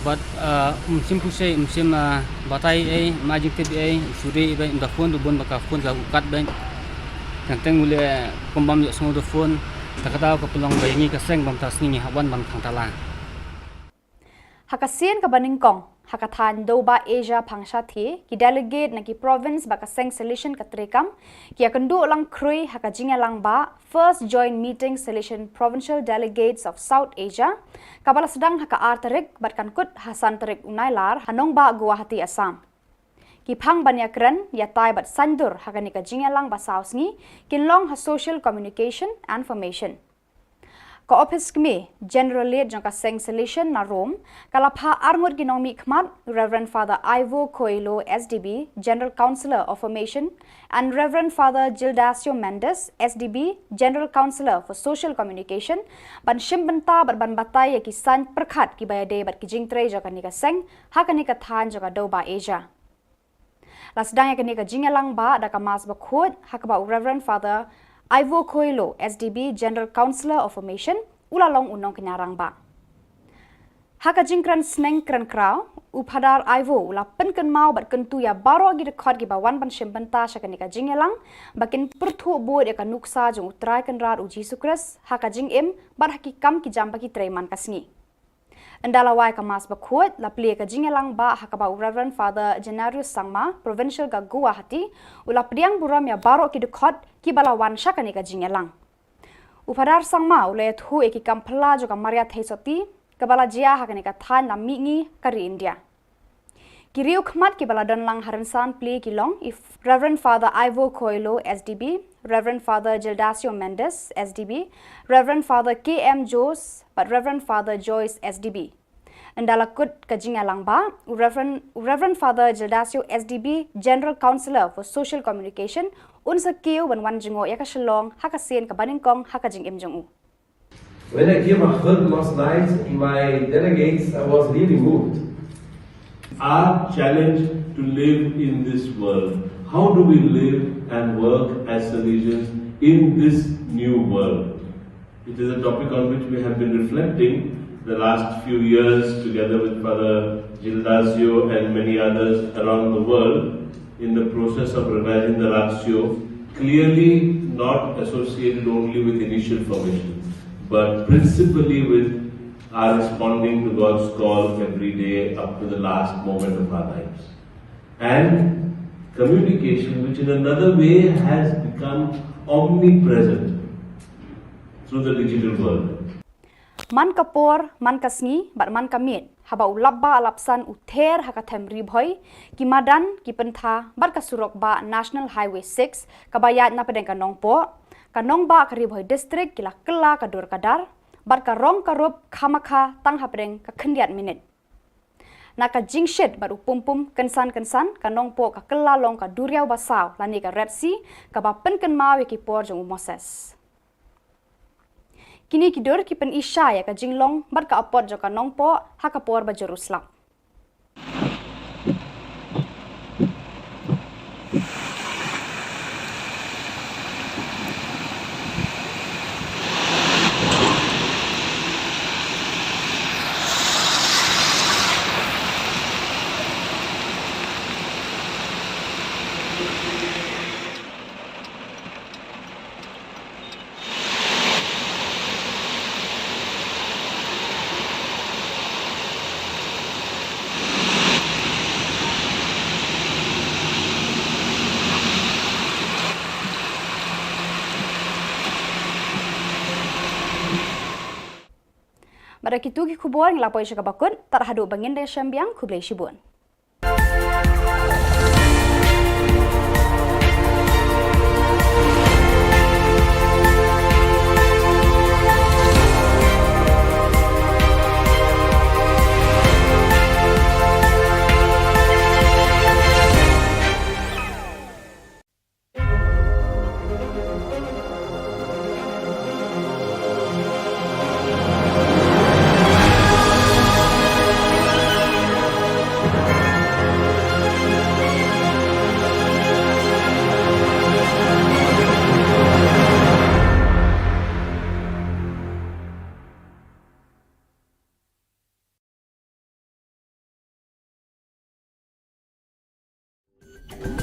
Bad, ah, um shym pynshai, um shym, ah, batai ei, um ai jingtip ei, um shu ri ei, um da phone ruh bun ba ka phone ka u kat beit. Teng teng u leh kum bym ïohsngew da phone. Te ka daw ka pynlong ba ïa ngi ka seng bym ta sngi ngi hap wan bam thangtala. Ha ka sien kaba nyngkong, ha ka thaiñ Dewbah Asia Phangshati, ki delegate na ki province bad ka seng Salesian ka treikam ki ïakynduh lang khrui ha ka jingïalang bah First Joint Meeting Salesian Provincial Delegates of South Asia, kaba la sdang ha ka ar tarik bad kan kut ha san tarik u Nailar ha nongbah Guwahati, Assam. Ki phang ban ïakren, ïatai bad saiñdur ha kane ka jingïalang ba saw sngi kin long ha Social Communication and Information. Ka ophis kmie, General Lead jong ka seng Salesian na Rome, ka la phah arngut ki nongmihkhmat, Reverend Father Ivo Coelho, S D B, General Counselor of Formation, and Reverend Father Gildacio Mendes, S D B, General Counselor for Social Communication, ban shim bynta bad ban batai ïa ki saiñ pyrkhat kiba ïadei bad ki jingtrei jong kane ka seng ha kane ka thaiñ jong ka Dewbah Asia. La sdang ïa kane ka jingïalang bah da ka Mass bakhuid, ha kaba u Reverend Father Ivo Coelho, S D B, General Counselor of Formation, u la long u nongkñia rangbah. Ha ka jingkren sneng kren kraw, u Phadar Ivo u la pynkynmaw bad kyntu ïa baroh ki dkhot kiba wan ban shim bynta sha kane ka jingïalang, ba kin pyrthuh bud ïa ka nuksa jong u Trai Kynrad u Jisu Khrist ha ka jingim bad ha ki kam ki jam ba ki trei man ka sngi. Ynda la wai ka Mass bakhuid, la plie ka jingïalang bah ha kaba u Reverend Father Gennarius Sangma, Provincial ka Guwahati, u la pdiang burom ïa baroh ki dkhot kiba la wan sha kane ka jingïalang. U Phadar Sangma u la ïathuh ïa ki kam phylla jong ka Maria Theisotti, kaba la jia ha kane ka thaiñ la mihngi ka ri India. Ki riewkhmat kiba la don lang ha rynsan plie ki long i Reverend Father Ivo Coelho, S D B, Reverend Father Gildacio Mendes, S D B, Reverend Father K M Joes, bad Reverend Father Joyce, S D B. Ynda la kut ka jingïalang bah, u Reverend, u Reverend Father Gildacio, S D B, General Counselor for Social Communication, un sa kiew ban wan jngoh ïa ka Shillong ha ka sien kaba nyngkong ha ka jingim jong u. When I came, I heard last night, my delegates, I was really moved. Our challenge to live in this world. How do we live and work as Salesians in this new world? It is a topic on which we have been reflecting the last few years together with Father Gildacio and many others around the world in the process of revising the Ratio, clearly not associated only with initial formation, but principally with our responding to God's call every day up to the last moment of our lives. And communication, which in another way has become omnipresent through the digital world. Man ka por, man ka sngi, bad man ka miet, haba u lap bah lap san u ther ha ka them Ri Bhoi, ki madan, ki pyntha, bad ka surok bah National Highway six, kaba ïaid na pdeng ka Nongpoh, ka nongbah ka Ri Bhoi District ki la kylla ka dur ka dar, bad ka rong ka rup khamkha tang hapdeng ka khyndiat minit. Na ka jingshit bad u pum pum kynsan kynsan, ka Nongpoh ka kylla long ka duriaw ba saw, lane ka Red Sea, kaba pynkynmaw ïa ki por jong u Moses. Kine ki dur ki pyni-isha ïa ka jinglong bad ka apot jong ka Nongpoh ha ka por ba jur u slap. Bad da kitu ki khubor ngi la poi sha kaba kut, tad haduh ba ngin da ïashem biang, khublei shibun.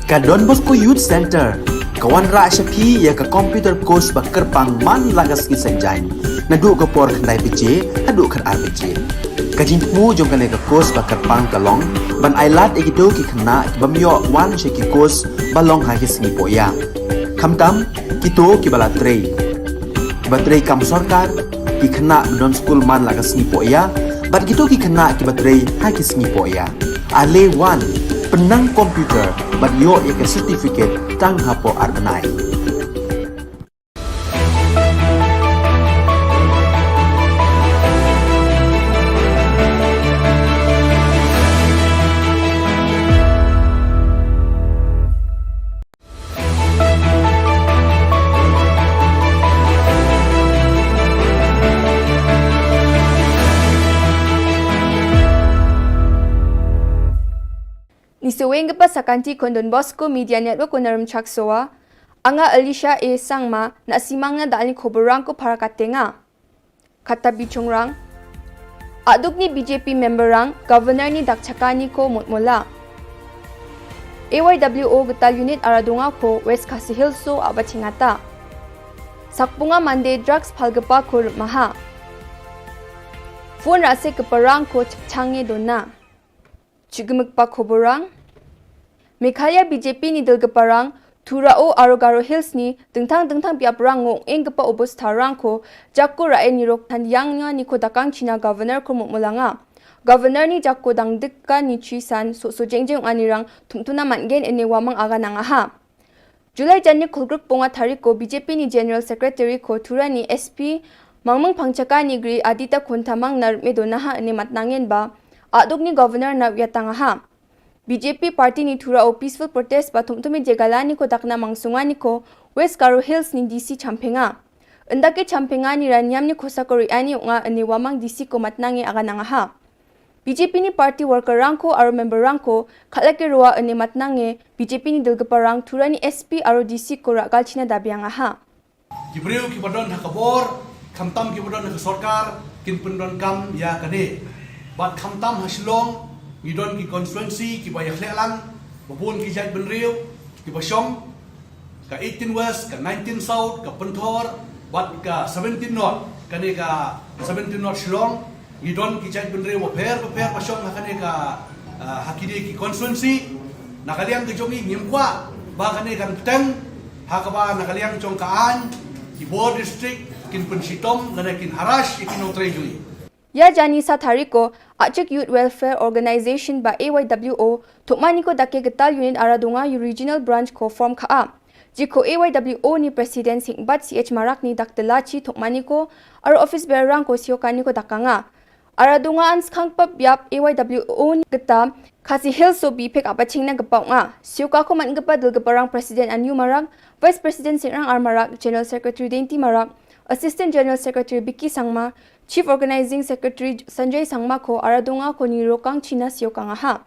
Ka Don Bosco Youth Centre ka wanrah sha phi ïa ka computer course ba kyrpang man la ka sngi Saitjaiñ, naduh ka por khyndai baje haduh khatar baje. Ka jingthmu jong kane ka course ba kyrpang ka long ban ailad ïa kito ki khynnah ki bym ïoh wan sha ki course ba long ha ki sngi pohïa, khamtam kito kiba la trei, kiba trei kam sorkar, ki khynnah ba don skul man la ka sngi pohïa, bad kito ki khynnah kiba trei ha ki sngi pohïa. Ale wan, pynnang computer bad ïoh ïa ka certificate tang hapoh ar bnai. Ni saweng ka pa sakanti khon Don Bosco Media Network u Naram Chaksoa, anga Alicia A Sangma, na simang na dalni khoborang ko para katenga. Kata bichungrang. Aduk ni B J P member rang, Governor ni dak chakani ko mutmula. A Y W O getal unit Aradunga ko West Khasi Hills so aba chingata. Sakpunga mande drugs phalgapa ko maha. Phone rase ke parang ko changye dona. Chigmik pa khoborang. Meghalaya B J P ni dil ke parang, Thura o aro Garo Hills ni, dengthang dengthang biap rang ngong ing ke pa obos tharang ko, jako rae ni rok than yang nya ni ko dakang China Governor ko mutmulanga. Governor ni jako dang dikka ni chisan, so so jeng jeng ani rang, tumtuna man gen ene wamang aga nang aha. July jani khulgruk ponga tarik ko B J P ni General Secretary ko Thura ni S P, Mangmang Pangchaka ni gri Adita Khuntamang nar medo naha ene matnangen ba, aduk ni Governor na wiatang aha. B J P party ni Thura o peaceful protest ba thumthumi jegalani ko dakna mangsunga ni ko West Garo Hills ni D C Champhenga. Enda ke Champhenga ni raniam ni khosa ko riani unga ene wamang D C ko matnange aga nang aha. B J P ni party worker rang ko aro member rang ko khala ke roa ene matnange B J P ni dil ke parang Thura ni S P aro D C ko rakal China dabiang aha. Ki briew kiba don ha ka bor, khamtam kiba don ha ka sorkar, kin pyndonkam ïa kane. Bad khamtam ha Shillong, ngi don ki constituency kiba ïakhleh lang, ba bun ki jait bynriew kiba shong, ka eighteen West, ka nineteen South, ka Pynthor, bad ka seventeen North, kane ka seventeen North Shillong, ngi don ki jait bynriew bapher bapher ba shong ha kane ka, ah, ha kine ki constituency. Na ka liang ka jong ngi ngim kwah ba kane kan bteng, ha kaba na ka liang jong ka aiñ ki bor district kin pynshitom lane kin harass ïa ki nongtrei jong ngi. Ïa jani sa tarik ko, Achik Youth Welfare Organization ba A Y W O, thukmani ko dake getal unit Aradunga u regional branch ko form kha a. Jiko A Y W O ni President Singbat C H Marak ni dak telachi thukmani ko, aro office bearer rang ko siokani ko dakanga. Aradunga an skhang pap biap A Y W O ni geta, Khasi Hills so bi pek apa chingna gepa nga. Sioka ko man gepa dil gepa rang President Anu Marak, Vice President Singrang R Marak, General Secretary Denti Marak, Assistant General Secretary Biki Sangma, Chief Organizing Secretary Sanjay Sangma ko Aradunga ko ni rokang China siokang aha.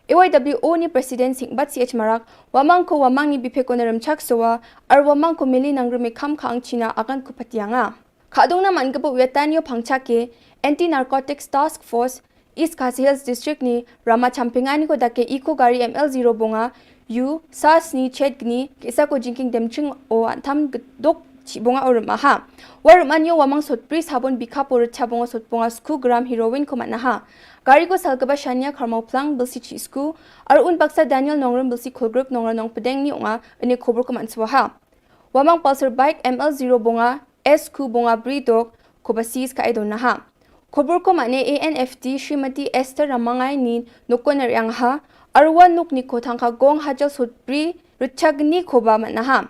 A Y W O ni President Singbat C H Marak, wamang ko wamang ni biphe ko na remchak sowa, ar wamang ko mili nang reme kham khang China akan ko patianga. Khadung na man kepo wiatan yo pangchake, Anti Narcotics Task Force, East Khasi Hills District ni, rama champingani ko dake iko gari M L zero bonga, U, sas ni chet gni, kisa ko jingking dem ching o antam gedok chi bonga o rem aha. Wa rem anyo wamang sot pri sabon bikha po recha bonga sot bonga sku gram heroin ko mat naha. Gari ko sal keba shania karmau plang bilsi chi sku, ar un baksa Daniel Nongrum bilsi kholgrup nongra nong pedeng ni onga, ene khobor ko mat swaha. Wamang Pulsar bike M L zero bonga, S ku bonga bri dok, ko ba sis ka edo naha. Khobor ko mane A N F T Srimati Esther Ramangai ni noko ner yang ha, arwa nuk ni ko thangka gong hajal sot pri, rechagni ko ba mat naha.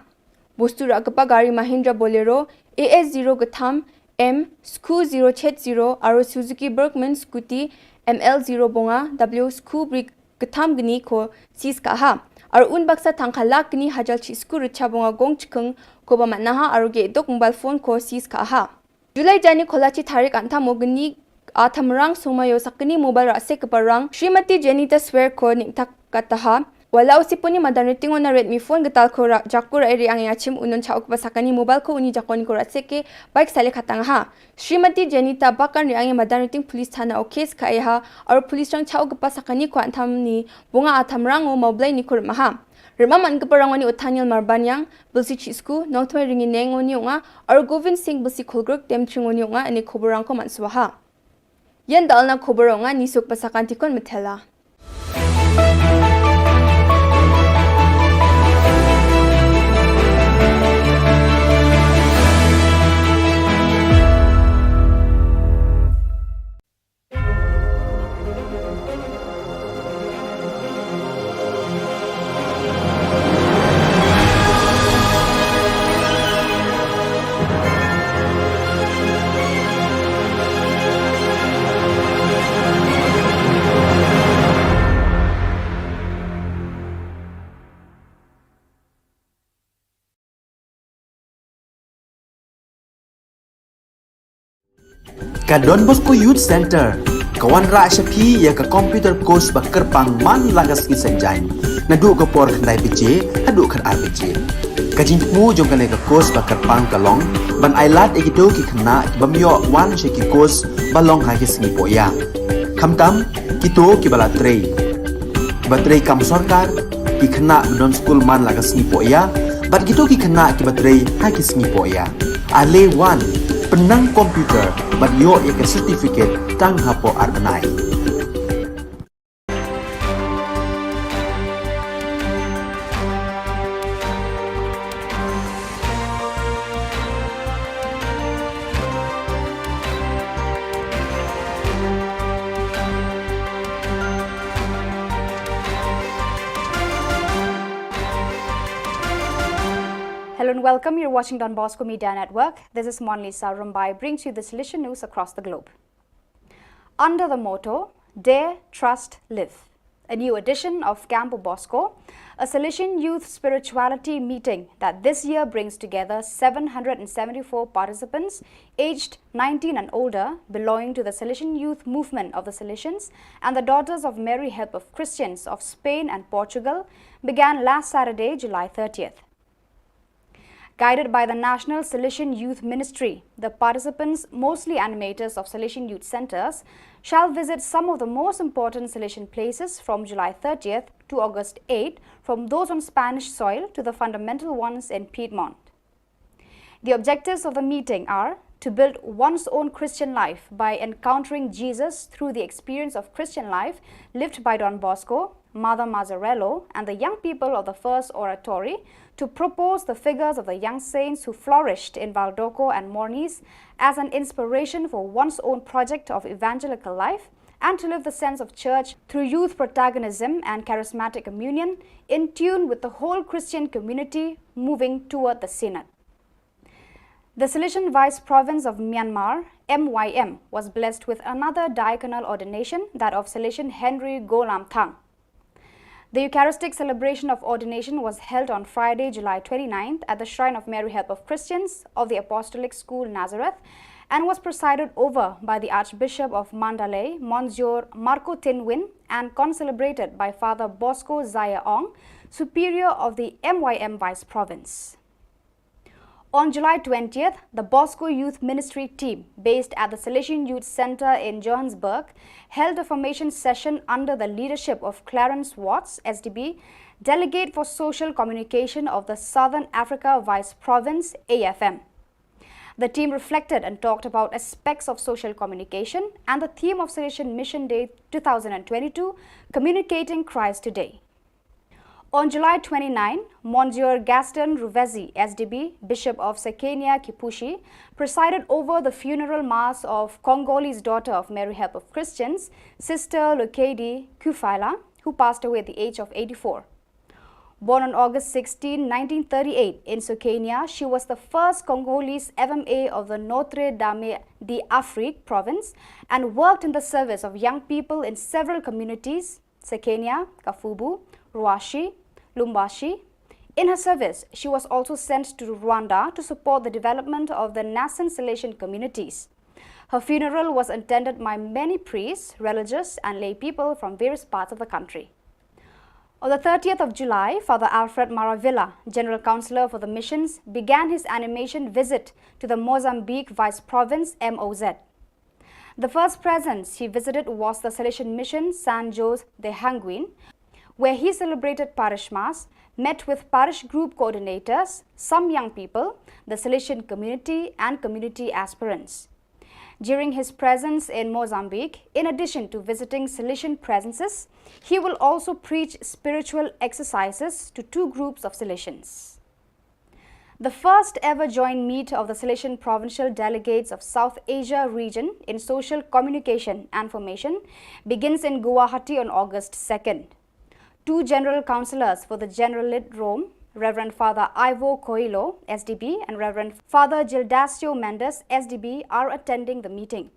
Bostu rak kepa gari Mahindra Bolero, A S zero getham, M, sku zero chet zero, aro Suzuki Bergman scooty, M L zero bonga, W sku bri getham gni ko sis ka ha. Ar un baksa thangka lak gni hajal chi sku recha bonga gong chikeng ko ba mat naha aro ge dok mobile phone ko sis ka ha. July jani kholachi tarik antam o gni atam rang suma yo sakni mobile rase kepa rang. Srimati Jenita Swer ko ning tak kataha. Wala usi puni madan riting ona Redmi phone getal ko ra, jako ra eri ang yachim unon cha ok ba sakni mobile ko uni jakoni ko rase ke bike sale katang ha. Srimati Jenita bakan ri ang madan riting police thana o case ka ha. Ar police rang cha ok ba sakni ko antam ni bonga atam rang o maublai ni ko rem ha. Ryma man ka parang wani u Thaniel Marbaniang, Bilsi Chisku, Nongthoy Ringi Neng wani u nga, Argovin Singh Bilsi Khulgruk, Dem Tring wani u nga, ane khubor rang ko man swaha. Yen dal na khubor u nga ni suk pasakan tikon metela. Ka Don Bosco Youth Centre ka wanrah sha phi ïa ka computer course ba kyrpang man la ka sngi Saitjaiñ, naduh ka por khyndai baje haduh khatar baje. Ka jingthmu jong kane ka course ba kyrpang ka long ban ailad ïa kito ki khynnah ki bym ïoh wan sha ki course ba long ha ki sngi pohïa. Khamtam kito kiba la trei, kiba trei kam sorkar, ki khynnah ba don skul man la ka sngi pohïa, bad kito ki khynnah kiba trei ha ki sngi pohïa. Ale wan, pynnang computer bad ïoh ïa ka certificate tang hapoh ar bnai. Hello and welcome. You're watching Don Bosco Media Network. This is Monlisa Rumbai, brings you the Salesian news across the globe. Under the motto, Dare, Trust, Live, a new edition of Camp Bosco, a Salesian youth spirituality meeting that this year brings together seven hundred and seventy-four participants aged nineteen and older, belonging to the Salesian Youth Movement of the Salesians and the Daughters of Mary Help of Christians of Spain and Portugal, began last Saturday, July thirtieth. Guided by the National Salesian Youth Ministry, the participants, mostly animators of Salesian youth centers, shall visit some of the most important Salesian places from July thirtieth to August eighth, from those on Spanish soil to the fundamental ones in Piedmont. The objectives of the meeting are to build one's own Christian life by encountering Jesus through the experience of Christian life lived by Don Bosco, Mother Mazzarello, and the young people of the First Oratory, to propose the figures of the young saints who flourished in Valdoco and Mornies as an inspiration for one's own project of evangelical life, and to live the sense of church through youth protagonism and charismatic communion, in tune with the whole Christian community moving toward the Synod. The Salesian Vice Province of Myanmar, M Y M, was blessed with another diaconal ordination, that of Salesian Henry Golam Thang. The Eucharistic celebration of ordination was held on Friday, July twenty-ninth, at the shrine of Mary Help of Christians of the Apostolic School Nazareth and was presided over by the Archbishop of Mandalay, Monsignor Marco Tin Win, and concelebrated by Father Bosco Zaya Ong, Superior of the M Y M Vice Province. On July twentieth, the Bosco Youth Ministry team, based at the Salesian Youth Centre in Johannesburg, held a formation session under the leadership of Clarence Watts, S D B, Delegate for Social Communication of the Southern Africa Vice Province, A F M. The team reflected and talked about aspects of social communication and the theme of Salesian Mission Day two thousand and twenty-two, Communicating Christ Today. On July twenty-nine, Monsignor Gaston Ruvezi, S D B, Bishop of Sekania Kipushi, presided over the funeral mass of Congolese daughter of Mary Help of Christians, Sister Lokedi Kufaila, who passed away at the age of eighty-four. Born on August sixteen, nineteen thirty-eight, in Sekania, she was the first Congolese F M A of the Notre Dame d'Afrique province and worked in the service of young people in several communities, Sekania, Kafubu, Ruashi, Lumbashi. In her service, she was also sent to Rwanda to support the development of the nascent Salesian communities. Her funeral was attended by many priests, religious, and lay people from various parts of the country. On the thirtieth of July, Father Alfred Maravilla, General Councillor for the Missions, began his animation visit to the Mozambique Vice Province, M O Z. The first presence he visited was the Salesian Mission San Jose de Hanguin, where he celebrated Parish Mass, met with parish group coordinators, some young people, the Salesian community, and community aspirants. During his presence in Mozambique, in addition to visiting Salesian presences, he will also preach spiritual exercises to two groups of Salesians. The first ever joint meet of the Salesian Provincial Delegates of South Asia region in social communication and formation begins in Guwahati on August second. Two general councillors for the General Lit Rome, Reverend Father Ivo Coelho, S D B, and Reverend Father Gildacio Mendes, S D B, are attending the meeting.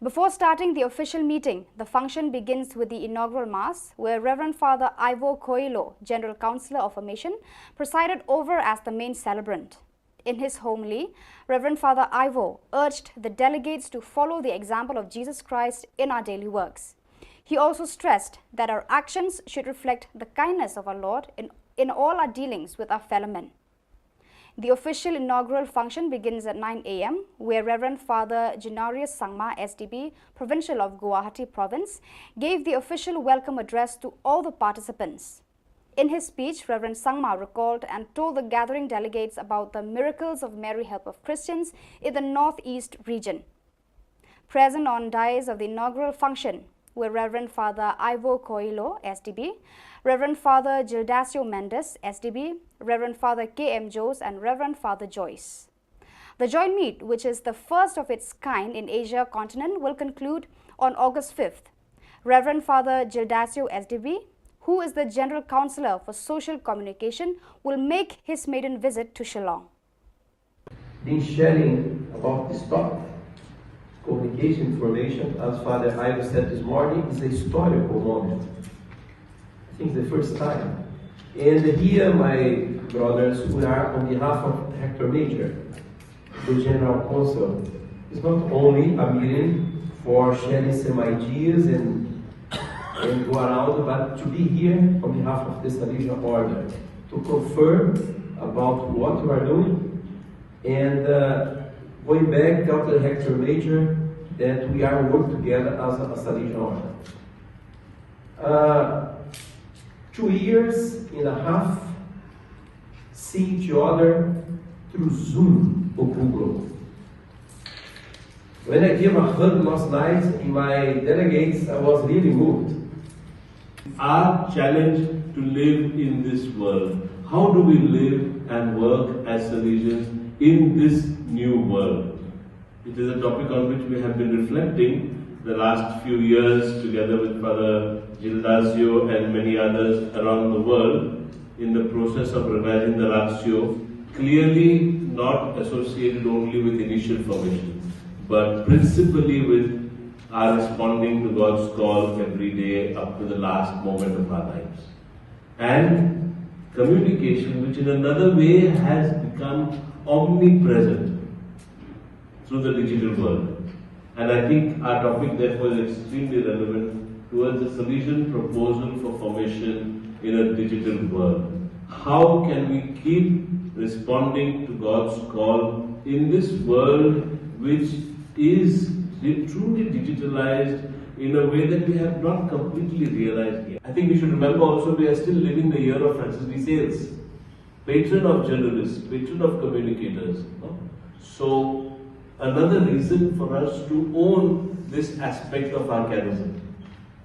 Before starting the official meeting, the function begins with the inaugural mass, where Reverend Father Ivo Coelho, General Councillor of Formation, presided over as the main celebrant. In his homily, Reverend Father Ivo urged the delegates to follow the example of Jesus Christ in our daily works. He also stressed that our actions should reflect the kindness of our Lord in, in all our dealings with our fellow men. The official inaugural function begins at nine a m, where Reverend Father Genarius Sangma, S D B, Provincial of Guwahati Province, gave the official welcome address to all the participants. In his speech, Reverend Sangma recalled and told the gathering delegates about the miracles of Mary, Help of Christians in the Northeast region. Present on dais of the inaugural function were Reverend Father Ivo Coelho, S D B, Reverend Father Gildacio Mendes, S D B, Reverend Father K M Joes, and Reverend Father Joyce. The joint meet, which is the first of its kind in Asia continent, will conclude on August fifth. Reverend Father Gildacio, S D B, who is the General Councillor for Social Communication, will make his maiden visit to Shillong. Been sharing about this topic, communication, information, as Father Ivo said this morning, is a historical moment. I think it's the first time. And here, my brothers, we are on behalf of Hector Major, the General Council. It's not only a meeting for sharing some ideas and, and go around, but to be here on behalf of the Salesian Order to confirm about what we are doing and uh, going back, Doctor Hector Major, that we are work together as a Salesian Order. Uh, two years and a half, see each other through Zoom or Google. When I gave a hug last night in my delegates, I was really moved. Our challenge to live in this world. How do we live and work as Salesians in this new world? It is a topic on which we have been reflecting the last few years together with Father Gildacio and many others around the world in the process of revising the Ratio, clearly not associated only with initial formation, but principally with our responding to God's call every day up to the last moment of our lives. And communication, which in another way has become omnipresent through the digital world. And I think our topic, therefore, is extremely relevant towards the Salesian proposal for formation in a digital world. How can we keep responding to God's call in this world which is di- truly digitalized in a way that we have not completely realized yet? I think we should remember also we are still living the year of Francis de Sales, patron of journalists, patron of communicators. No? So, another reason for us to own this aspect of our charism.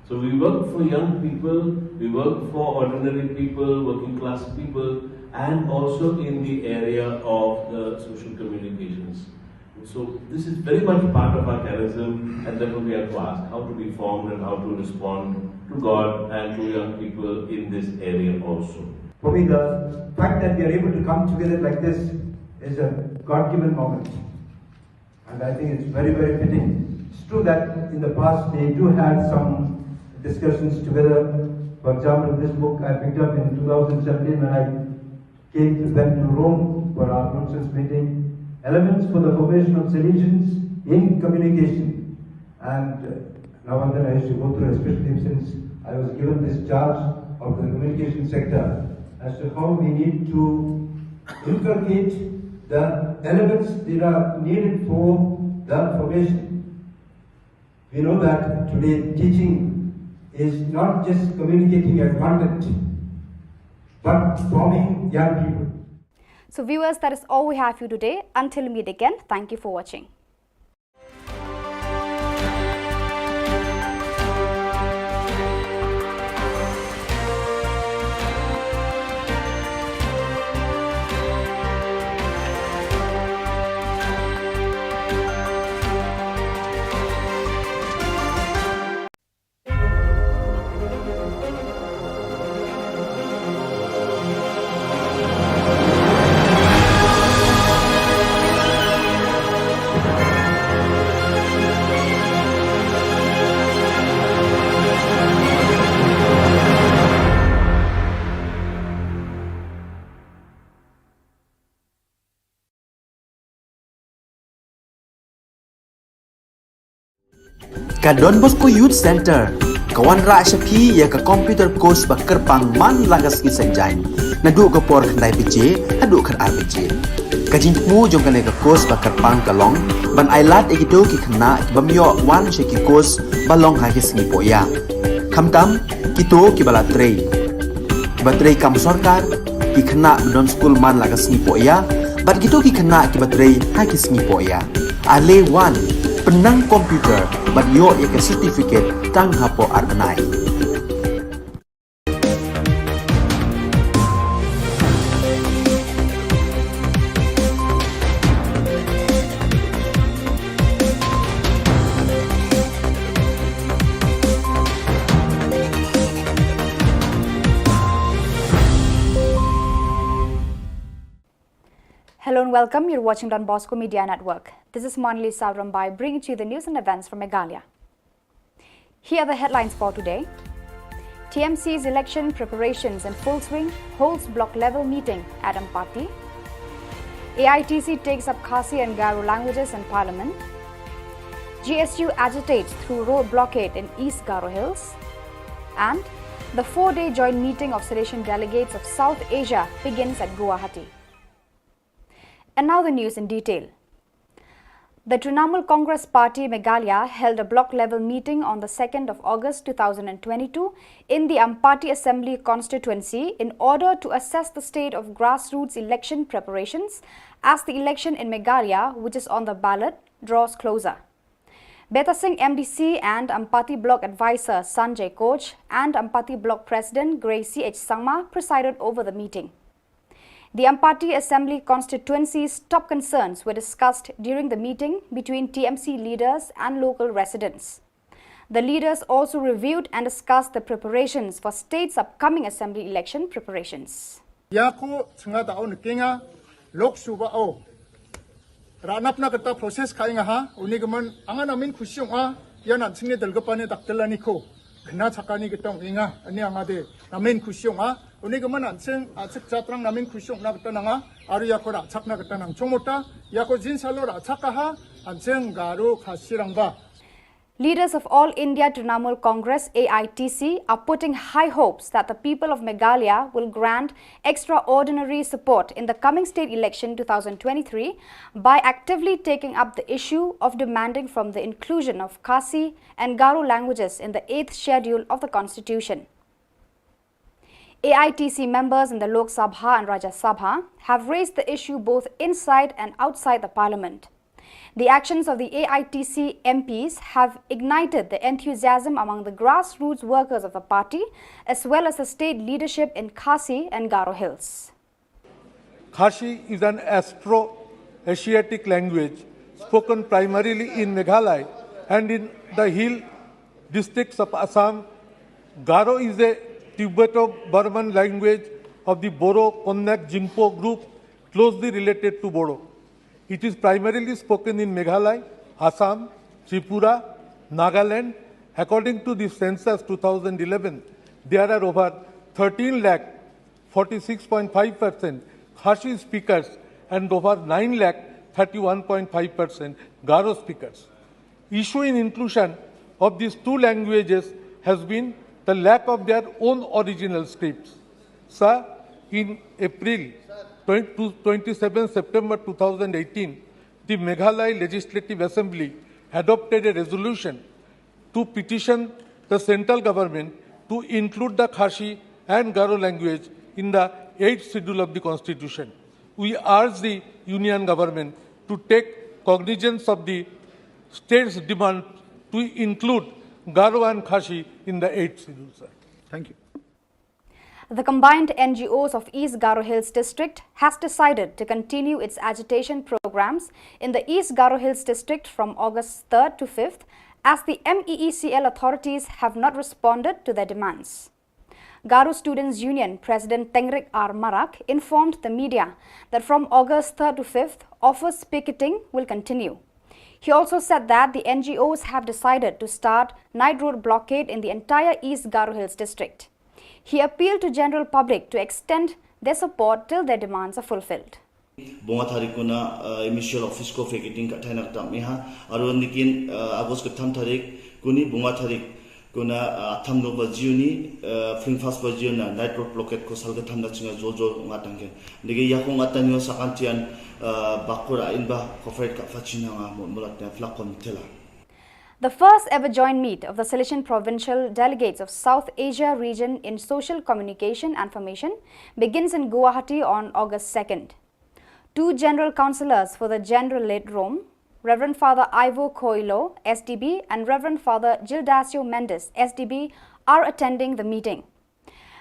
So, we work for young people, we work for ordinary people, working class people, and also in the area of the social communications. So this is very much part of our charism, and therefore we have to ask how to be formed and how to respond to God and to young people in this area also. For me, the fact that we are able to come together like this is a God-given moment. And I think it's very, very fitting. It's true that in the past they do had some discussions together. For example, this book I picked up in two thousand seventeen when I came to, went to Rome for our Brussels meeting. Elements for the formation of Salesians in communication. And uh, now and then I used to go through, especially since I was given this charge of the communication sector, as to how we need to inculcate the elements that are needed for the formation. We know that today teaching is not just communicating a content, but forming young people. So viewers, that is all we have for you today. Until we meet again, thank you for watching. Ka Don Bosco Youth Centre ka wanrah sha phi ïa ka computer course ba kyrpang man la ka sngi Saitjaiñ, naduh ka por khyndai baje haduh khatar baje. Ka jingthmu jong kane ka course ba kyrpang ka long ban ailad ïa kito ki khynnah ki bym ïoh wan sha ki course ba long ha ki sngi pohïa, khamtam kito kiba la trei, kiba trei kam sorkar, ki khynnah ba don skul man la ka sngi pohïa, bad kito ki khynnah kiba trei ha ki sngi pohïa. Ale wan, pynnang computer bad ïoh ïa ka certificate tang hapoh ar bnai. Hello and welcome. You're watching Don Bosco Media Network. This is Monali Sawrumbai bringing to you the news and events from Meghalaya. Here are the headlines for today. T M C's election preparations in full swing, holds block level meeting at Ampati. A I T C takes up Khasi and Garo languages in Parliament. G S U agitates through road blockade in East Garo Hills. And the four-day joint meeting of Salesian delegates of South Asia begins at Guwahati. And now the news in detail. The Trinamool Congress Party Meghalaya held a block level meeting on the second of August two thousand twenty-two in the Ampati Assembly Constituency in order to assess the state of grassroots election preparations as the election in Meghalaya, which is on the ballot, draws closer. Betasing M D C and Ampati Block Advisor Sanjay Koch and Ampati Block President Gracie H Sangma presided over the meeting. The Ampati Assembly Constituency's top concerns were discussed during the meeting between T M C leaders and local residents. The leaders also reviewed and discussed the preparations for state's upcoming assembly election preparations. Ïa ko chynga da o nykinga Lok Sabha o. Ranap na kata process ka inga ha, uni gaman anga namin khusyong a, ïa nan sini dal gapane daktel ani ko. Kena chakani ketong inga, ani anga de namin khusyong a, uni gaman anseng, a chak chatrang namin khusyong na kata nanga, aru ïa ko ra chak na kata nang chomota, ïa ko jin salo ra chak ha, anseng Garo Khasi Rangba. Leaders of All India Trinamool Congress, A I T C, are putting high hopes that the people of Meghalaya will grant extraordinary support in the coming state election two thousand twenty-three by actively taking up the issue of demanding from the inclusion of Khasi and Garo languages in the eighth schedule of the constitution. A I T C members in the Lok Sabha and Rajya Sabha have raised the issue both inside and outside the parliament. The actions of the A I T C M Ps have ignited the enthusiasm among the grassroots workers of the party, as well as the state leadership in Khasi and Garo Hills. Khasi is an Austro-Asiatic language spoken primarily in Meghalaya and in the hill districts of Assam. Garo is a Tibeto-Burman language of the Boro-Konyak Jingpo group, closely related to Bodo. It is primarily spoken in Meghalaya, Assam, Tripura, Nagaland. According to the census two thousand eleven, there are over thirteen lakh, forty-six point five percent Khasi speakers and over nine lakh, thirty-one point five percent Garo speakers. Issue in inclusion of these two languages has been the lack of their own original scripts. Sir, in April, twenty, twenty-seven September two thousand eighteen, the Meghalaya Legislative Assembly adopted a resolution to petition the central government to include the Khasi and Garo language in the eighth Schedule of the Constitution. We urge the Union Government to take cognizance of the state's demand to include Garo and Khasi in the eighth Schedule, sir. Thank you. The combined N G Os of East Garo Hills District has decided to continue its agitation programs in the East Garo Hills District from August third to fifth, as the M E E C L authorities have not responded to their demands. Garo Students Union President Tengrik R Marak informed the media that from August third to fifth, office picketing will continue. He also said that the N G Os have decided to start night road blockade in the entire East Garo Hills district. He appealed to general public to extend their support till their demands are fulfilled. Bungah tarik kuna initial office ko vacating ka thai nak tam iha. Aro nikin August ka tham tarik kuni bungah tarik kuna atham no ba jiuni fling fast ba jiuna night road blockade ko sal ka tham na chinga jol jol ngatang ke. Nigi yako ngatang yo sakantian bakura inba ko freight ka fachina nga mo mulat na flakon tela. The first ever joint meet of the Salesian Provincial Delegates of South Asia region in social communication and formation begins in Guwahati on August second. Two general councillors for the General Late Rome, Reverend Father Ivo Koilo, S D B, and Reverend Father Gildasio Mendes, S D B, are attending the meeting.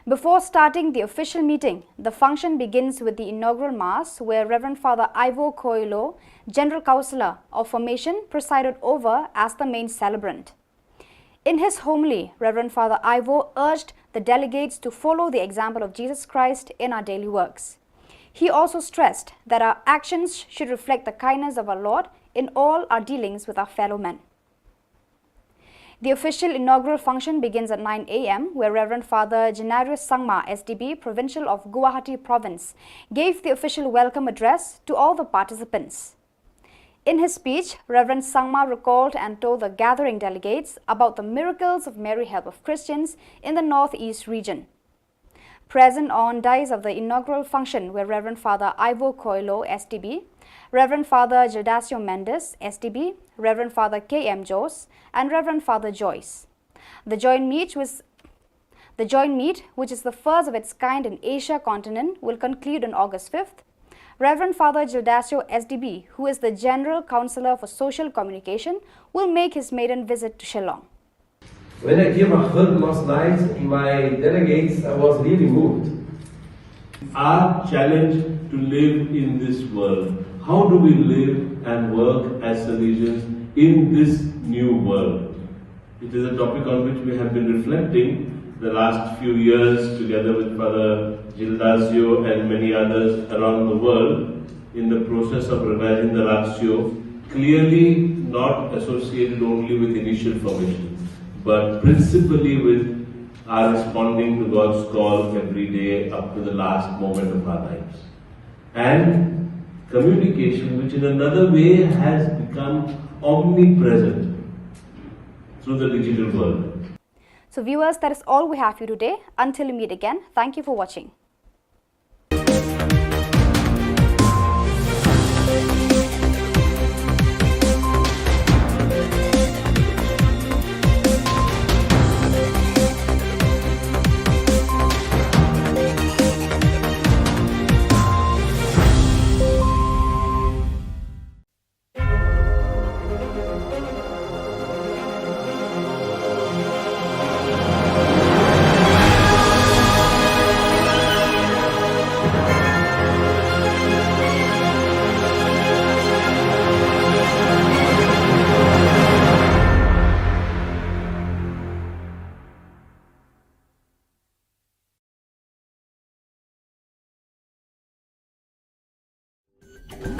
Before starting the official meeting, the function begins with the inaugural mass where Reverend Father Ivo Koilo, General Councillor of Formation, presided over as the main celebrant. In his homily, Reverend Father Ivo urged the delegates to follow the example of Jesus Christ in our daily works. He also stressed that our actions should reflect the kindness of our Lord in all our dealings with our fellow men. The official inaugural function begins at nine a m, where Reverend Father Genarius Sangma, S D B, Provincial of Guwahati Province, gave the official welcome address to all the participants. In his speech, Reverend Sangma recalled and told the gathering delegates about the miracles of Mary Help of Christians in the Northeast region. Present on dais of the inaugural function were Reverend Father Ivo Koilo, S D B, Reverend Father Gildasio Mendes, S D B, Reverend Father K M Joes, and Reverend Father Joyce. The joint meet was the joint meet, which is the first of its kind in Asia continent, will conclude on August fifth. Reverend Father Gildasio S D B, who is the General Councillor for Social Communication, will make his maiden visit to Shillong. When I came and heard last night my delegates, I was really moved. Our challenge to live in this world. How do we live and work as Salesians in this new world? It is a topic on which we have been reflecting the last few years together with Father Gildasio and many others around the world in the process of revising the Ratio, clearly not associated only with initial formation, but principally with our responding to God's call every day up to the last moment of our lives. And communication, which in another way has become omnipresent through the digital world. So, viewers, that is all we have for you today. Until we meet again, thank you for watching.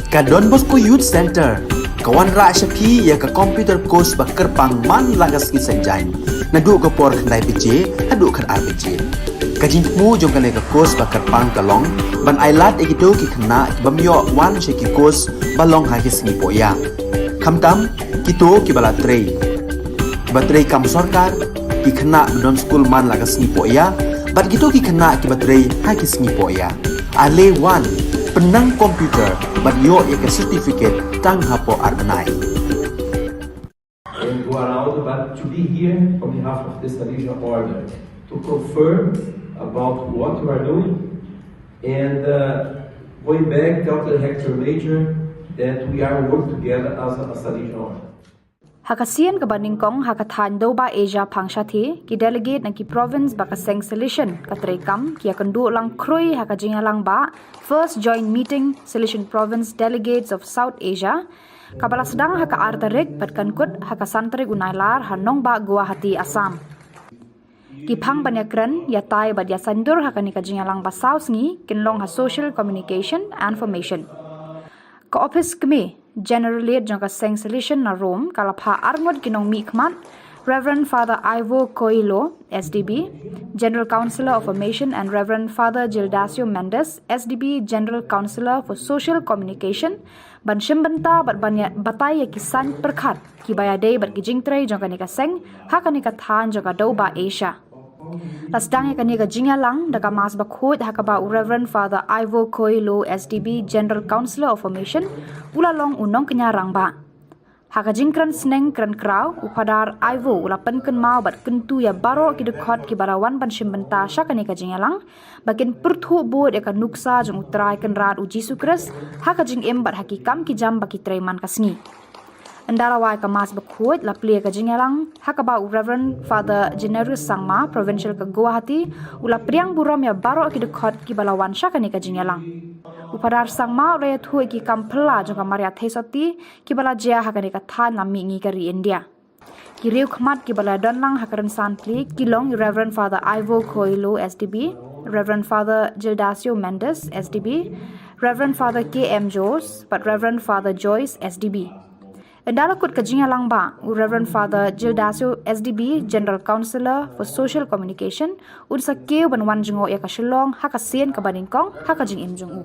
Ka Don Bosco Youth Centre ka wanrah sha phi ïa ka computer course ba kyrpang man la ka sngi Saitjaiñ, naduh ka por khyndai baje haduh khatar baje. Ka jingthmu jong kane ka course ba kyrpang ka long ban ailad ïa kito ki khynnah ki bym ïoh wan sha ki course ba long ha ki sngi pohïa, khamtam kito kiba la trei, kiba trei kam sorkar, ki khynnah ba don skul man la ka sngi pohïa bad kito ki khynnah kiba trei ha ki sngi pohïa. Ale wan, pynnang computer bad ïoh ïa ka certificate tang hapoh ar bnai. Don't go around, but to be here on behalf of the Salesian Order to confirm about what we are doing And uh, going back, Doctor Hector Major, that we are work together as a Salesian order. Ha ka sien kaba nyngkong ha ka thaiñ Dewbah Asia Phangshathi, ki delegate na ki province ba ka seng Salesian ka treikam ki ïakynduh lang khrui ha ka jingïalang ba First Joint Meeting Salesian Province Delegates of South Asia, kaba la sdang ha ka ar tarik bad kan kut ha ka san tarik u Nailar ha nongbah Guwahati, Assam. Ki phang ban ïakren, ïatai bad ïasaindur ha kane ka jingïalang ba saw sngi kin long ha Social Communication and Information. Ka ophis kmie Generaliate jong ka seng Salesian na Rome ka la phah arngut ki nongmihkhmat, Reverend Father Ivo Coelho, S D B, General Councillor of Formation, and Reverend Father Gildacio Mendes, S D B, General Councillor for Social Communication, ban shim bynta bad ban ïa batai ïa ki saiñ pyrkhat kiba ïadei bad ki jingtrei jong kane ka seng ha kane ka thaiñ jong ka Dewbah Asia. La sdang ïa kane ka jingïalang da ka Mass bakhuid ha kaba u Reverend Father Ivo Coelho, S D B, General Councillor of Formation, u la long u nongkñia rangbah. Ha ka jingkren sneng kren kraw, u Phadar Ivo u la pynkynmaw bad kyntu ïa baroh ki dkhot kiba la wan ban shim bynta sha kane ka jingïalang ba kin pyrthuh bud ïa ka nuksa jong U Trai Kynrad U Jisu Khrist ha ka jingim bad ha ki kam ki jam ba ki trei man ka sngi. Ynda la wai ka Mass bakhuid, la plie ka jingïalang ha kaba u Reverend Father Generius Sangma, Provincial ka Guwahati, u la pdiang burom ïa baroh ki dkhot kiba la wan sha kane ka jingïalang. U Phadar Sangma u la ïathuh ïa ki kam phylla jong ka Maria Theisotti kiba la jia ha kane ka thaiñ la mihngi ka ri India. Ki riewkhmat kiba la don lang ha ka rynsan plie ki long i Reverend Father Ivo Coelho, S D B, Reverend Father Gildacio Mendes, S D B, Reverend Father K M Jones bad Reverend Father Joyce, S D B. Ynda la kut ka jingïalang ba u Reverend Father Gildacio, S D B, General Councillor for Social Communication, un sa kiew ban wan jngoh ïa ka Shillong ha ka sien kaba nyngkong ha ka jingim jong u.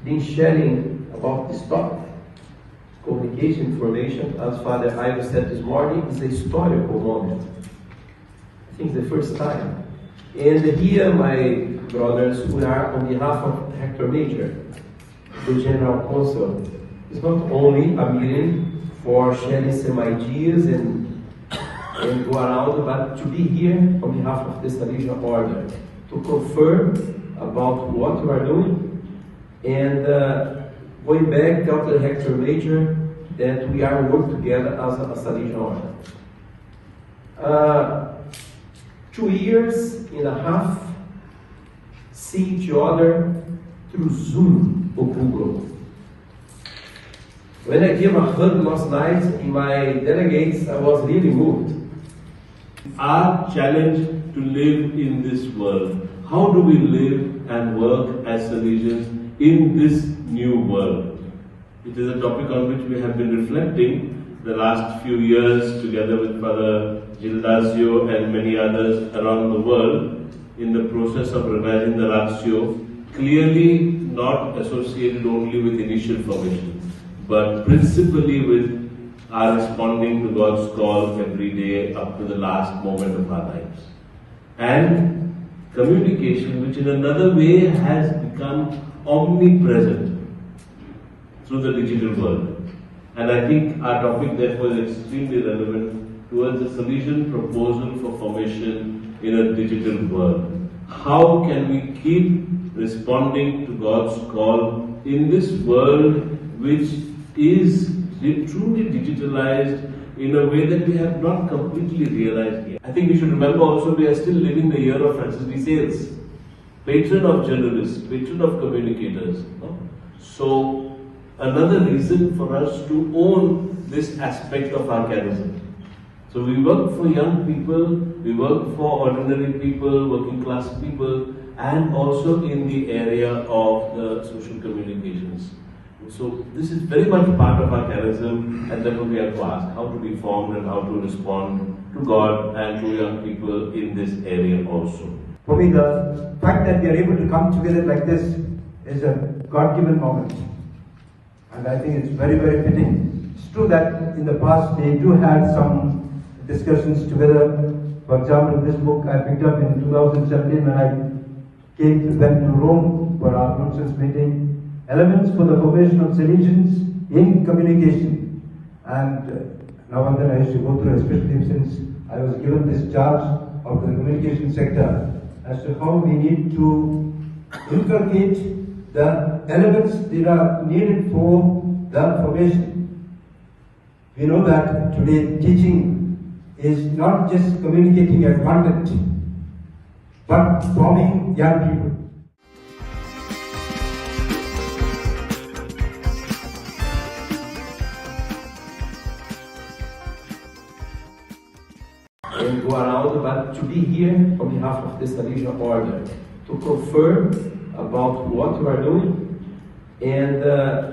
Been sharing about this topic, communication, information, as Father Ivo said this morning, is a historical moment. I think it's the first time. And here, my brothers, we are on behalf of Hector Major, the General Council. It's not only a meeting for sharing some ideas and, and go around, but to be here on behalf of the Salesian Order to confirm about what we are doing and uh, going back, Doctor Hector Major, that we are work together as a Salesian Order. Uh, two years and a half see each other through Zoom or Google. When I gave a hug last night in my delegates, I was really moved. Our challenge to live in this world. How do we live and work as Salesians in this new world? It is a topic on which we have been reflecting the last few years together with Father Gildacio and many others around the world in the process of revising the Ratio, clearly not associated only with initial formation, but principally with our responding to God's call every day up to the last moment of our lives. And communication, which in another way has become omnipresent through the digital world. And I think our topic, therefore, is extremely relevant towards the Salesian proposal for formation in a digital world. How can we keep responding to God's call in this world which is di- truly digitalized in a way that we have not completely realized yet? I think we should remember also we are still living the year of Francis de Sales, patron of journalists, patron of communicators. No? So, another reason for us to own this aspect of our charism. So, we work for young people, we work for ordinary people, working class people, and also in the area of the social communications. So, this is very much part of our charism, and therefore we have to ask how to be formed and how to respond to God and to young people in this area also. For me, the fact that we are able to come together like this is a God given moment. And I think it's very, very fitting. It's true that in the past they do had some discussions together. For example, this book I picked up in two thousand seventeen when I came to, went to Rome for our nonsense meeting. Elements for the formation of Salesians in communication. And uh, now and then I used to go through, especially since I was given this charge of the communication sector, as to how we need to Inculcate the elements that are needed for the formation. We know that today teaching is not just communicating a content, but forming young people. And go around, but to be here on behalf of the Salesian Order to confirm about what we are doing and uh,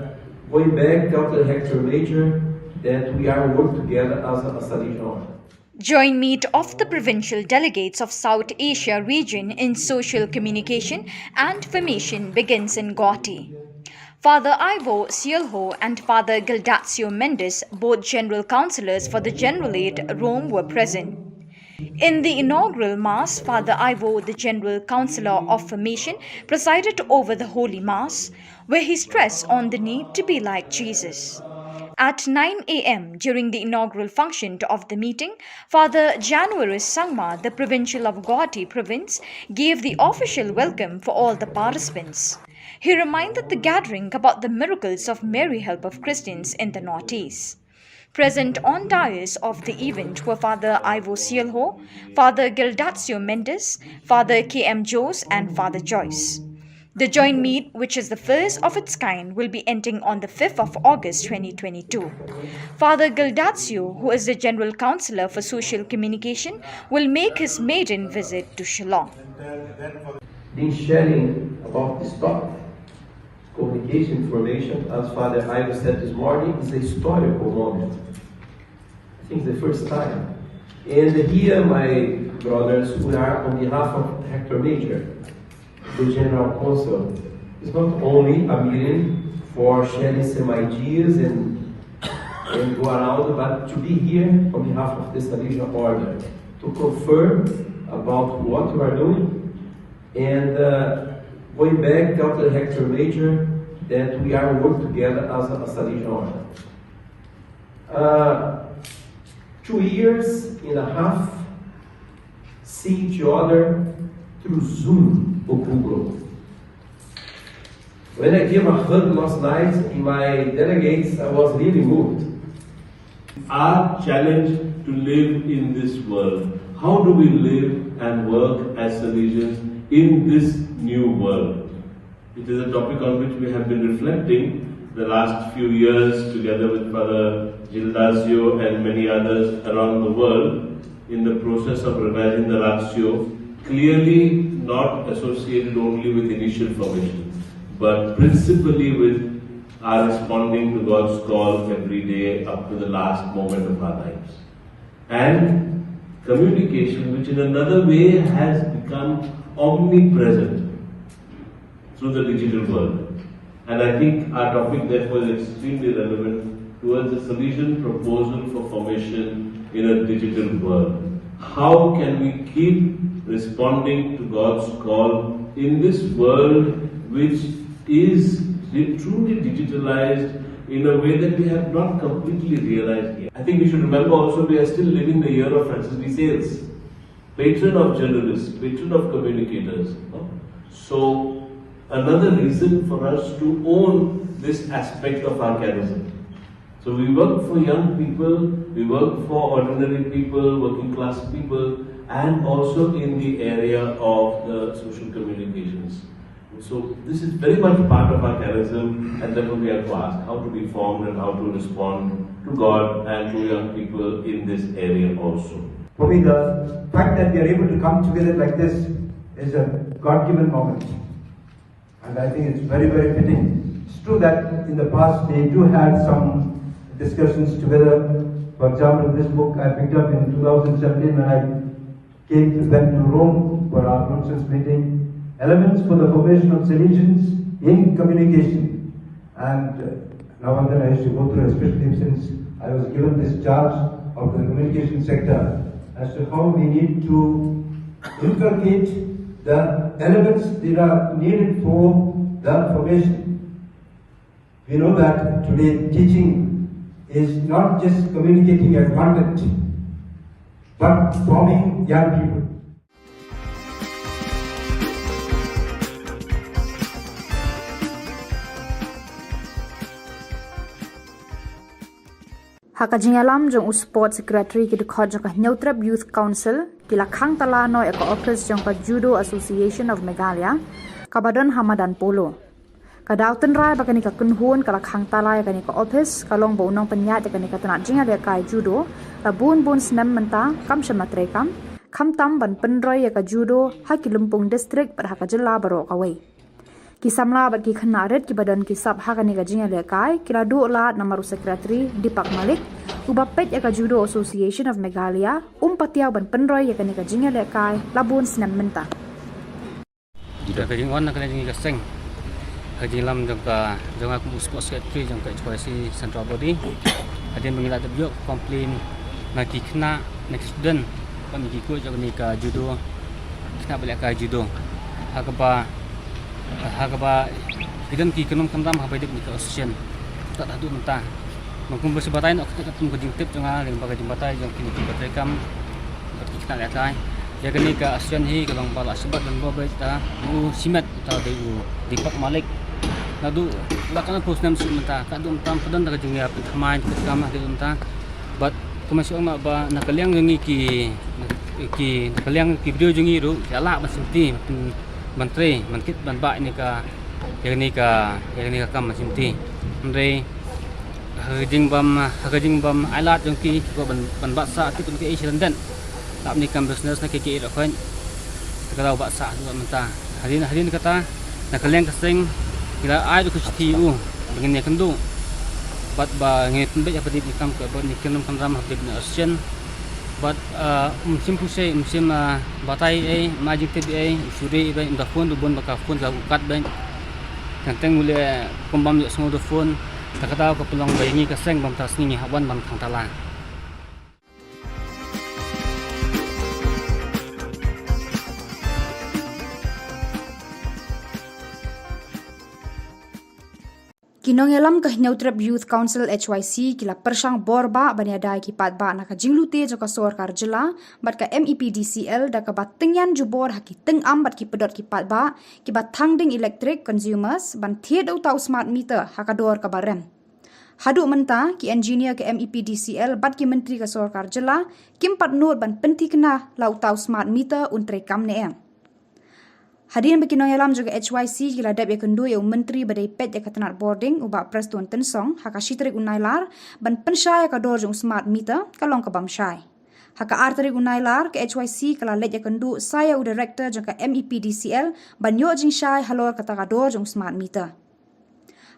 going back, Doctor Hector Major, that we are working together as a, a Salesian Order. Joint meet of the provincial delegates of South Asia region in social communication and formation begins in Guwahati. Father Ivo Sielho and Father Gildacio Mendes, both general councillors for the Generalate Rome, were present. In the inaugural Mass, Father Ivo, the General Councillor of Formation, presided over the Holy Mass, where he stressed on the need to be like Jesus. At nine a m, during the inaugural function of the meeting, Father January Sangma, the provincial of Guwahati province, gave the official welcome for all the participants. He reminded the gathering about the miracles of Mary Help of Christians in the Northeast. Present on dais of the event were Father Ivo Sielho, Father Gildacio Mendes, Father K M Joes, and Father Joyce. The joint meet, which is the first of its kind, will be ending on the fifth of August twenty twenty-two. Father Gildacio, who is the General Councillor for Social Communication, will make his maiden visit to Shillong. Been sharing about this topic, communication, formation, as Father Ivo said this morning, is a historical moment. I think it's the first time. And here, my brothers, we are on behalf of Hector Major, the General Council. It's not only a meeting for sharing some ideas and, and go around, but to be here on behalf of the Salesian Order to confirm about what we are doing and uh, going back, Doctor Hector Major, that we are working together as a, a Salesian Order. Uh, two years and a half see each other through Zoom or Google. When I gave a hug last night in my delegates, I was really moved. Our challenge to live in this world. How do we live and work as Salesians in this new world? It is a topic on which we have been reflecting the last few years together with Father Gildacio and many others around the world in the process of revising the Ratio, clearly not associated only with initial formation, but principally with our responding to God's call every day up to the last moment of our lives. And communication, which in another way has become omnipresent through the digital world. And I think our topic, therefore, is extremely relevant towards the Salesian proposal for formation in a digital world. How can we keep responding to God's call in this world which is di- truly digitalized in a way that we have not completely realized yet? I think we should remember also we are still living the year of Francis de Sales, patron of journalists, patron of communicators. No? So, another reason for us to own this aspect of our charism. So, we work for young people, we work for ordinary people, working class people, and also in the area of the social communications. So, this is very much part of our charism, and therefore we have to ask how to be formed and how to respond to God and to young people in this area also. For me, the fact that we are able to come together like this is a God given moment. And I think it's very, very fitting. It's true that in the past they do had some discussions together. For example, this book I picked up in two thousand seventeen when I came to, went to Rome for our nonsense meeting. Elements for the formation of Salesians in communication. And uh, now and then I used to go through, especially since I was given this charge of the communication sector, as to how we need to inculcate the elements that are needed for the formation. We know that today teaching is not just communicating a content, but forming young people. Ka jingïalam jong u Sports Secretary, ki dkhot jong ka Hynñiewtrep Youth Council ki la khang tala noh ïa ka ophis jong ka Judo Association of Meghalaya kaba don ha Madan Polo. Ka daw tynrai ba kane ka kynhun ka la khang tala ïa kane ka ophis ka long ba u nongpynïaid ïa kane ka tnat jingïalehkai judo la bun bun snem mynta kam shym la treikam, khamtam ban pynroi ïa ka judo ha ki lympung district bad ha ka jylla baroh kawei. Ki samla bad ki khynnah rit kiba don ki sap ha kane ka jingïalehkai ki la duh lad namar u Secretary Deepak Malik, uba peit ïa ka Judo Association of Meghalaya, um patiaw ban pynroi ïa kane ka jingïalehkai la bun snem mynta. Ka jingwan na ka liang jong ka seng, ka jingïalam jong ka, jong nga kum u Sports Secretary jong ka H Y C Central Body. Hadien ba ngi la dep ïoh complain na ki khynnah, na ki student, ba ngi ki coach jong kane ka judo, khynnah ba lehkai judo, ha kaba, ha kaba ki don ki kynrum kynram haba ïadei bad ka association. Tad haduh mynta, nang kumba shu batai noh ka, ka kum ka jingtip jong nga lyngba ka jingbatai jong kine kiba treikam bad ki khynnah lehkai. Ïa kane ka association hi ka long ba la shu bat ban buh beit da u shimet, uta u dei u Deepak Malik. Naduh la ka na phew snem shuh mynta, ka haduh mynta ym pat don da ka jingïapynthymmai treikam haduh mynta. Bad kumba shu ong ma ba na ka liang jong ngi ki, ki, na ka liang ki briew jong ngi ruh ki lah ban shimti, ban, ban trei, ban kit ban bah ïa kane ka, ïa kane ka, ïa kane ka kam ban shimti. Hynrei ha ka jingbym, ha ka jingbym ailad jong ki, ki kwah ban, ban bat sah, tip ban kaei sha lyndet. Lap ne kam business na ki, ki ïeit ruh khein. Te ka daw bat sah haduh mynta. Hadien, hadien kata, na ka liang ka seng ki la ai ruh ka shithi ïa u ba ngin ïakynduh bad ba ngin pynbeit ha pdeng ne kam ka, ba ngin kynrum kynram ha pdeng ne association. Bad, ah, um shym pynshai, um shym, ah, batai ei, um ai jingtip ei, u shu ri ei, um da phone ruh bun ba ka phone ka u kat beit. Teng teng u leh kum bym ïohsngew da phone. Te ka daw ka pynlong ba ïa ngi ka seng bym tang sngi ngi hap wan ban khang tala. Ki nongïalam ka Hynñiewtrep Youth Council, H Y C, ki la pyrshang bor bah ban ïada ïa ki paidbah na ka jinglute jong ka sorkar jylla bad ka M E P D C L da kaba tyngian jubor ha ki tyngam bad ki pdot ki paidbah kiba thang ding electric consumers ban thied da uta u smart meter ha ka dor kaba rem. Haduh mynta ki engineer ka M E P D C L bad ki myntri ka sorkar jylla kim pat nud ban pynthikna la uta u smart meter un treikam ne em. Hadien ba ki nongïalam jong ka H Y C ki la dep ïakynduh ïa u myntri ba dei peit ïa ka tnat bording, u Bah Prestone Tynsong, ha ka shi tarik u Nailar ban pynshai ïa ka dor jong u smart meter, ka long ka bym shai. Ha ka ar tarik u Nailar ka H Y C ka la leit ïakynduh sa ïa u director jong ka M E P D C L ban ïoh jingshai halor kata ka dor jong u smart meter.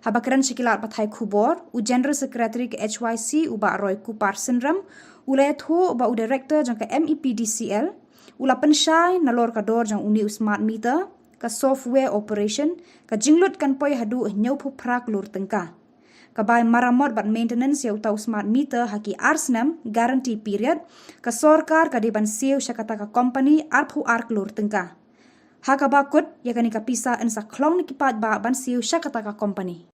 Haba kren sha ki lad pathai khubor, u General Secretary ka H Y C, u Bah Roy Kupar Synrem, u la ïathuh ba u director jong ka M E P D C L u la pynshai nalor ka dor jong une u smart meter, ka software operation, ka jinglut kan poi haduh hynñiewphew phra klur tyngka. Ka bai maramot bad maintenance ïa uta u smart meter ha ki ar snem guarantee period, ka sorkar ka dei ban siew sha kata ka company arphew ar klur tyngka. Ha kaba kut, ïa kane ka pisa yn sa khlong na ki paidbah ban siew sha kata ka company.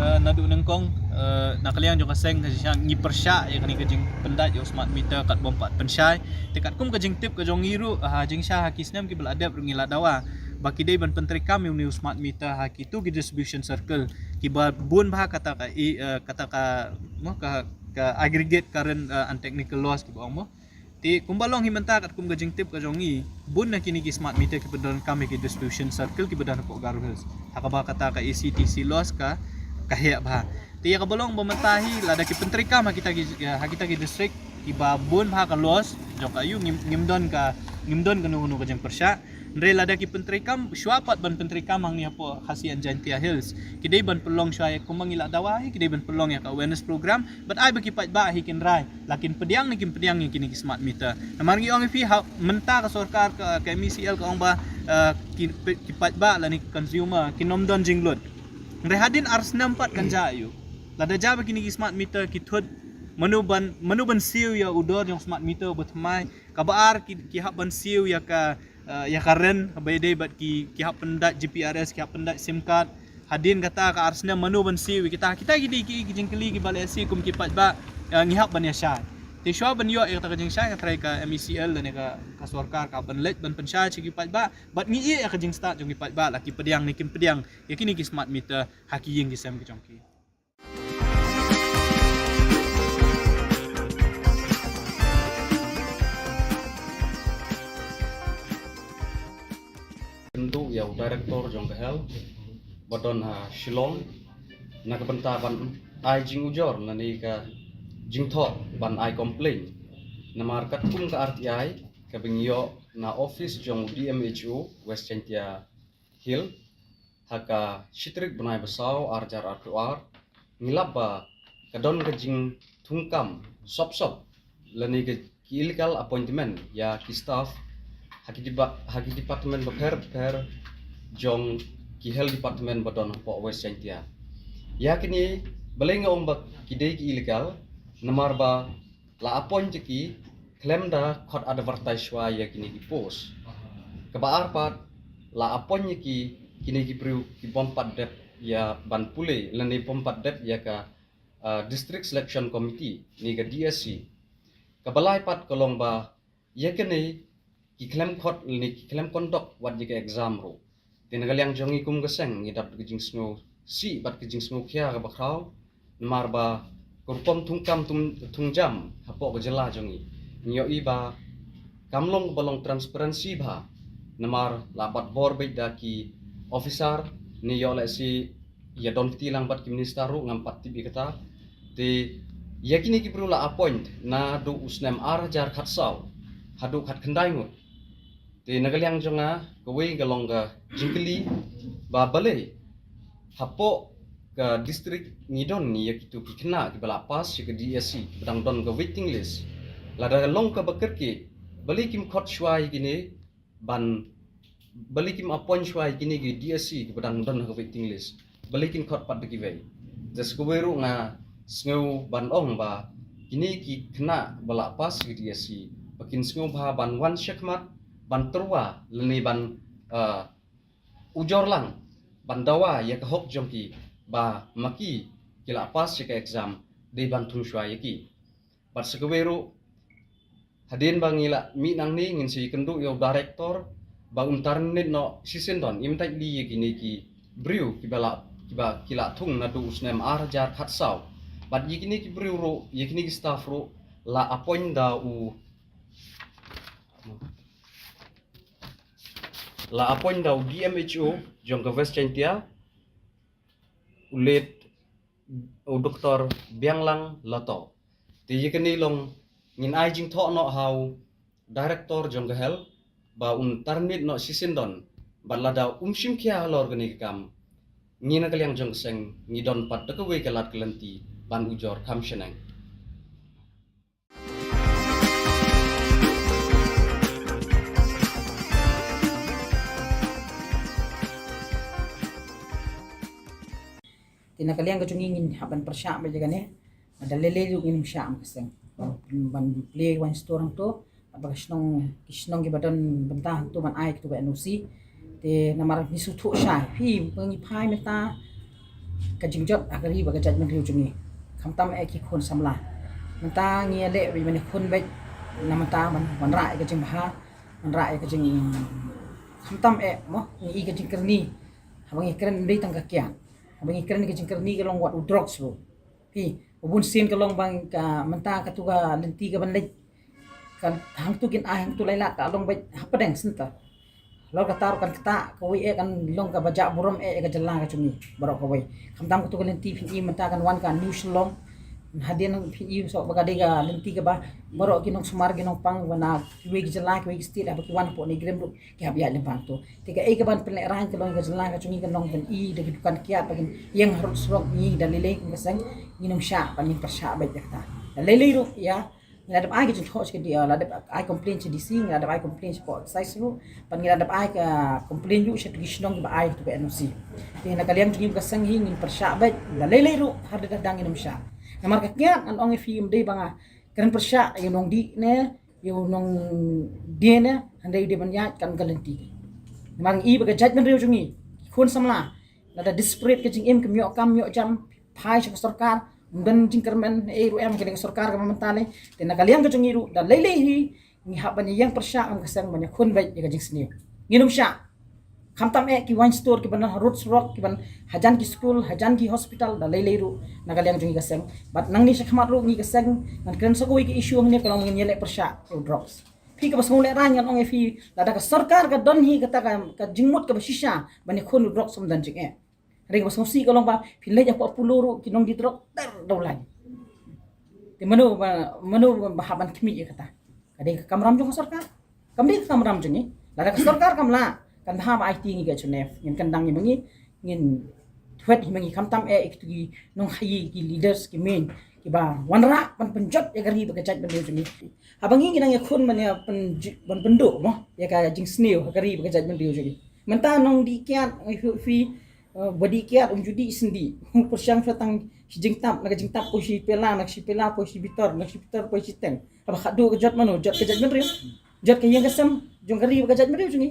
Eh, naduh nyngkong, eh, na ka liang jong ka seng ka jingshai ngi pyrshah ïa kane ka jingpyndait ïa u smart meter kat bym pat pynshai. Te katkum ka jingtip ka jong ngi ruh, ha jingshai ha ki snem kiba la dep ruh ngi la dawa ba ki dei ban pyntreikam ïa une u smart meter ha kito ki distribution circle kiba bun bha kata ka i, eh, kata ka, mo, ka, ka aggregate current, eh, and technical loss kiba ong, mo. Te kumba long hi mynta katkum ka jingtip ka jong ngi, bun na kine ki smart meter ki pyndonkam ïa ki distribution circle kiba don hapoh Garo Hills. Ha kaba kata ka A C T C loss ka, ka heh bha. Te ïa kaba long ba mynta hi lada ki pyntreikam ha kita ki, ha kita ki district kiba bun bha ka loss jong ka, ïoh ngim, ngim don ka, ngim don kano kano ka jingpyrshah. Hynrei lada ki pyntreikam, shuwa pat ban pyntreikam hangne hapoh Khasi and Jaintia Hills, ki dei ban pynlong shuwa ïa, kumba ngi la dawa hi, ki dei ban pynlong ïa ka awareness program bad ai ba ki paidbah hi kin rai la kin pdiang ne kim pdiang ïa kine ki smart meter. Namar ngi ong ïa phi, ha mynta ka sorkar ka, ka M E C L ka ong ba, eh, ki, ki paidbah lane ki consumer kin ym don jinglut. Hynrei hadien ar snem pat kan jia ïa u. Lada jia ba kine ki smart meter ki thut, mano ban, mano ban siew ïa u dor jong smart meter uba thymmai? Kaba ar, ki, ki hap ban siew ïa ka, eh, ïa ka rent, haba ïadei bad ki, ki hap pyndait G P R S, ki hap pyndait sim card. Hadien kata ka ar snem mano ban siew ïa kita? Kita ki dei ki, ki jingkylli kiba lehse kum ki paidbah, eh, ngi hap ban ïa shai. Te shuwa ban ïoh ïa kata ka jingshai, nga tharai ka M E C L lane ka, ka sorkar ka hap ban leit ban pynshai sha ki paidbah. Bad ngi ïeh ïa ka jingstad jong ki paidbah la ki pdiang ne kim pdiang ïa kine ki smart meter ha ki ïing ki sem ki jong ki. ïa u director jong ka health ba don ha Shillong na ka bynta ban ai jingujor na ne ka jingthoh ban ai complain. Namar katkum ka R T I ka ba ngi ïoh na office jong u D M H O West Jaintia Hill ha ka shi tarik bnai ba saw ar hajar arphew ar, ngi lap ba ka don ka jingthungkam sop sop lane ka ki illegal appointment ïa ki staff ha ki diba-, ha ki department bapher bapher jong ki health department ba don hapoh West Jaintia. Ïa kine balei nga ong ba ki dei ki illegal, namar ba la appoint ïa ki khlem da khot advertise shuwa ïa kine ki post. Kaba ar pat, la appoint ïa ki kine ki briew ki bym pat dep ïa ban pule lane bym pat dep ïa ka, ah, District Selection Committee ne ka D S C. Kaba lai pat ka long ba ïa kine ki khlem khot lane ki khlem conduct wat ïa ka exam ruh. Te na ka liang jong ngi kum ka seng ngi dap ka jingsngewsih bad ka jingsngewkhia kaba khraw, namar ba ka rukom thungkam thung, thungjam hapoh ka jylla jong ngi, ngi ïohi ba kam long kaba long transparency bha. Namar la bat bor beit da ki officer ne ïoh lehse ïa don kti lang bad ki minister ruh ngam pat tip ïa kata. Te ïa kine ki briew la appoint naduh u snem ar hajar khatsaw haduh khatkhyndai ngut. Te na ka liang jong nga kawei ka long ka jingkylli ba balei hapoh ka district ngi don ïa kitu ki khynnah kiba la pass ïa ka D S C kiba dang don ka waiting list. Lada long kaba kyrkieh, balei kim khot shuwa ïa kine ban, balei kim appoint shuwa ïa kine ki D S C kiba dang don ha ka waiting list, balei kin khot pat da kiwei. Te sa kawei ruh nga sngew ban ong ba kine ki khynnah ba la pass ïa ka D S C ba kin sngewbha ban wan shakhmat ban tyrwa lane ban, ah, ujor lang ban dawa ïa ka hok jong ki ba ma ki ki la pass ïa ka exam, dei ban thung shuwa ïa ki. Bad sa kawei ruh, hadien ba ngi la mih nangne ngin sa ïakynduh ïa u director ba un terminate noh shisien don im tait li ïa kine ki briew kiba la, kiba ki la thung naduh u snem ar hajar khatsaw. Bad ïa kine ki briew ruh, ïa kine ki staff ruh la appoint da u, la appoint da u D M H O jong ka West Jaintia, u late u Doktor Bianglang Lato. Te ïa kane long ngin ai jingthoh noh ha u director jong ka health ba un terminate noh shisien don, bad lada um shim khia halor kane ka kam, ngi na ka liang jong ka seng ngi don pat da kawei ka lad ka lynti ban ujor kham shaneng. Te na ka liang ka jong ngi ngin hap ban pyrshah beit ïa kane. Da lei lei ruh ngin ym shah, ma ka seng, ban plie wine store hangto, ba ka shnong, ki shnong kiba don bynta hangto ban ai kito ka N O C. Te namar ngi sngewthuh shai, phi, ba ngi phai mynta ka jingjot ha ka ri bad ka jaitbynriew jong ngi. Khamtam eh ki khun samla. Mynta ngi ïaleh beit ban ïakhun beit na mynta ban, ban rah ïa ka jingbha, ban rah ïa ka jing, khamtam eh mo ngi i ka jingkyrni. Haba ngi kren ym dei tang ka kiad. Haba ngi kren ka jingkyrni ka long wat u drugs ruh. Phi, u bun sien ka long ba ka mynta katu ka lynti ka ban leit ka hangtu kin ai hangtu lai lad ka long beit hapdeng center. Halor kata ruh kan ktah kawei eh, kan long kaba jah burom eh ïa ka jylla ka jong ngi baroh kawei. Khamtam katu ka lynti phin i mynta kan wan ka New Shillong. Hadien phin i shuh ba ka dei ka lynti kaba baroh ki nongsumar ki nongpang ba na kiwei ki jylla kiwei ki state haba ki wan hapoh NEIGRIHMS ruh ki hap ïaid lyngba hangto. Te kaei kaban pynlehraiñ ka long ka jylla ka jong ngi kan long ban i da ki dukan kiad ba kin ïeng harud surok, ngi da lei lei kum ka seng ngin ym shah ban ngin pyrshah beit ïa kata. Da lei lei ruh ïa, ngi la dep ai ka jingthoh sha ka D-, la dep ai complain sha D C, ngi la dep ai complain shapoh excise ruh, bad ngi la dep ai ka complain ruh sha ki shnong kiba ai katu ka N O C. Te na ka liang jong ngi ka seng hi ngin pyrshah beit da lei lei ruh har da da ngin ym shah. Namar ka kiad ngan ong ïa phi ym dei ba nga kren pyrshah ïa u nongdie ne ïa u nongdie ne, hynrei dei ban ïaid kan ka lynti. Namar ngi i ba ka jaitbynriew jong ngi, ki khun samla, lada desperate ka jingim, kim ïoh kam ïoh jam, phai sha ka sorkar, ym don jingkyrmen ei ruh em, kane ka sorkar kaba mynta lei. Te na ka liang ka jong ngi ruh da lei lei hi ngi hap ban ïeng pyrshah kum ka seng ban ïakhun beit ïa ka jingsniew. Ngin ym shah. Khamtam eh ki wine store kiban don harud surok, kiban hajan ki skul, hajan ki hospital, da lei lei ruh na ka liang jong ngi ka seng. Bad nangne shakhmat ruh ngi ka seng ngan kren sa kawei ka issue hangne ka long ngin ïaleh pyrshah ïa u drugs. Phi kaba sngewlehrain, ngan ong ïa phi, lada ka sorkar ka don hi kata ka, ka jingmut kaba shisha ban ïakhun u drugs ym don jingeh. Hynrei kaba sngewsih ka long ba phi leit hapoh Apollo ruh ki nongdie drug ter dewlaiñ. Te mano ba, mano ba hap ban khmih ïa kata? Ka dei ka kamram jong ka sorkar, kam dei ka kamram jong ngi. Lada ka sorkar kam lah, kan bha ba aiti ngi ka H N F, ngin kyndang ïa ma ngi, ngin thwet ïa ma ngi, khamtam eh ïa kitu ki nongkhaii, ki leaders, ki main, kiba wanrah ban pynjot ïa ka ri bad ka jaitbynriew jong ngi. Haba ngi ngi nang ïakhun ban ïa pyn-, ban pynduh mo ïa ka jingsniew ha ka ri bad ka jaitbynriew jong ngi. Mynta nongdie kiad, ngi hu phi, eh, ba dih kiad um ju dih sendih. Pyrshang sha tang shi jingtap, na ka jingtap poi shi pela, na shi pela poi shi bitor, na shi bitor poi shi teng. Haba khatduh ka jot mano? Jot ka jaitbynriew. Jot ka ïing ka sem jong ka ri bad ka jaitbynriew jong ngi.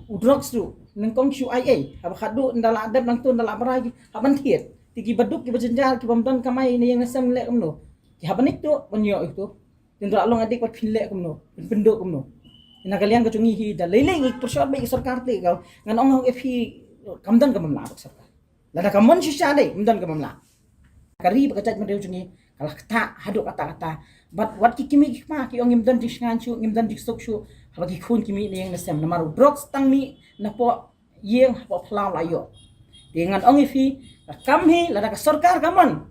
U drugs ruh nyngkong shu ai ei. Haba khatduh ynda la dep nangto, ynda la brai ki hap ban thied. Te kiba duk, kiba jynjar, kiba ym don kamai na ïing na sem leh kumno? Ki hap ban ïoh tuh, ban ïoh ïa tuh. Te ynda la long addict pat phin leh kumno? Phin pynduh kumno? Na ka liang ka jong ngi hi da lei lei ngi pyrshah bad ka sorkar te ka, ngan ong ïa phi, kam don kaba ym lah bad ka sorkar. Lada ka mon shisha dei, ym don kaba ym lah. Ka ri bad ka jaitbynriew jong ngi ka la ktah haduh katta katta. Bad wat ki kmie ki kpa ki ong ngim don jingsngew shuh, ngim don jingsuk shuh haba ki khun ki mih na ïing na sem, namar u drugs tang mih napoh ïing, hapoh phyllaw la ïoh. Te ngan ong ïa phi, ka kam hi, lada ka sorkar ka mon,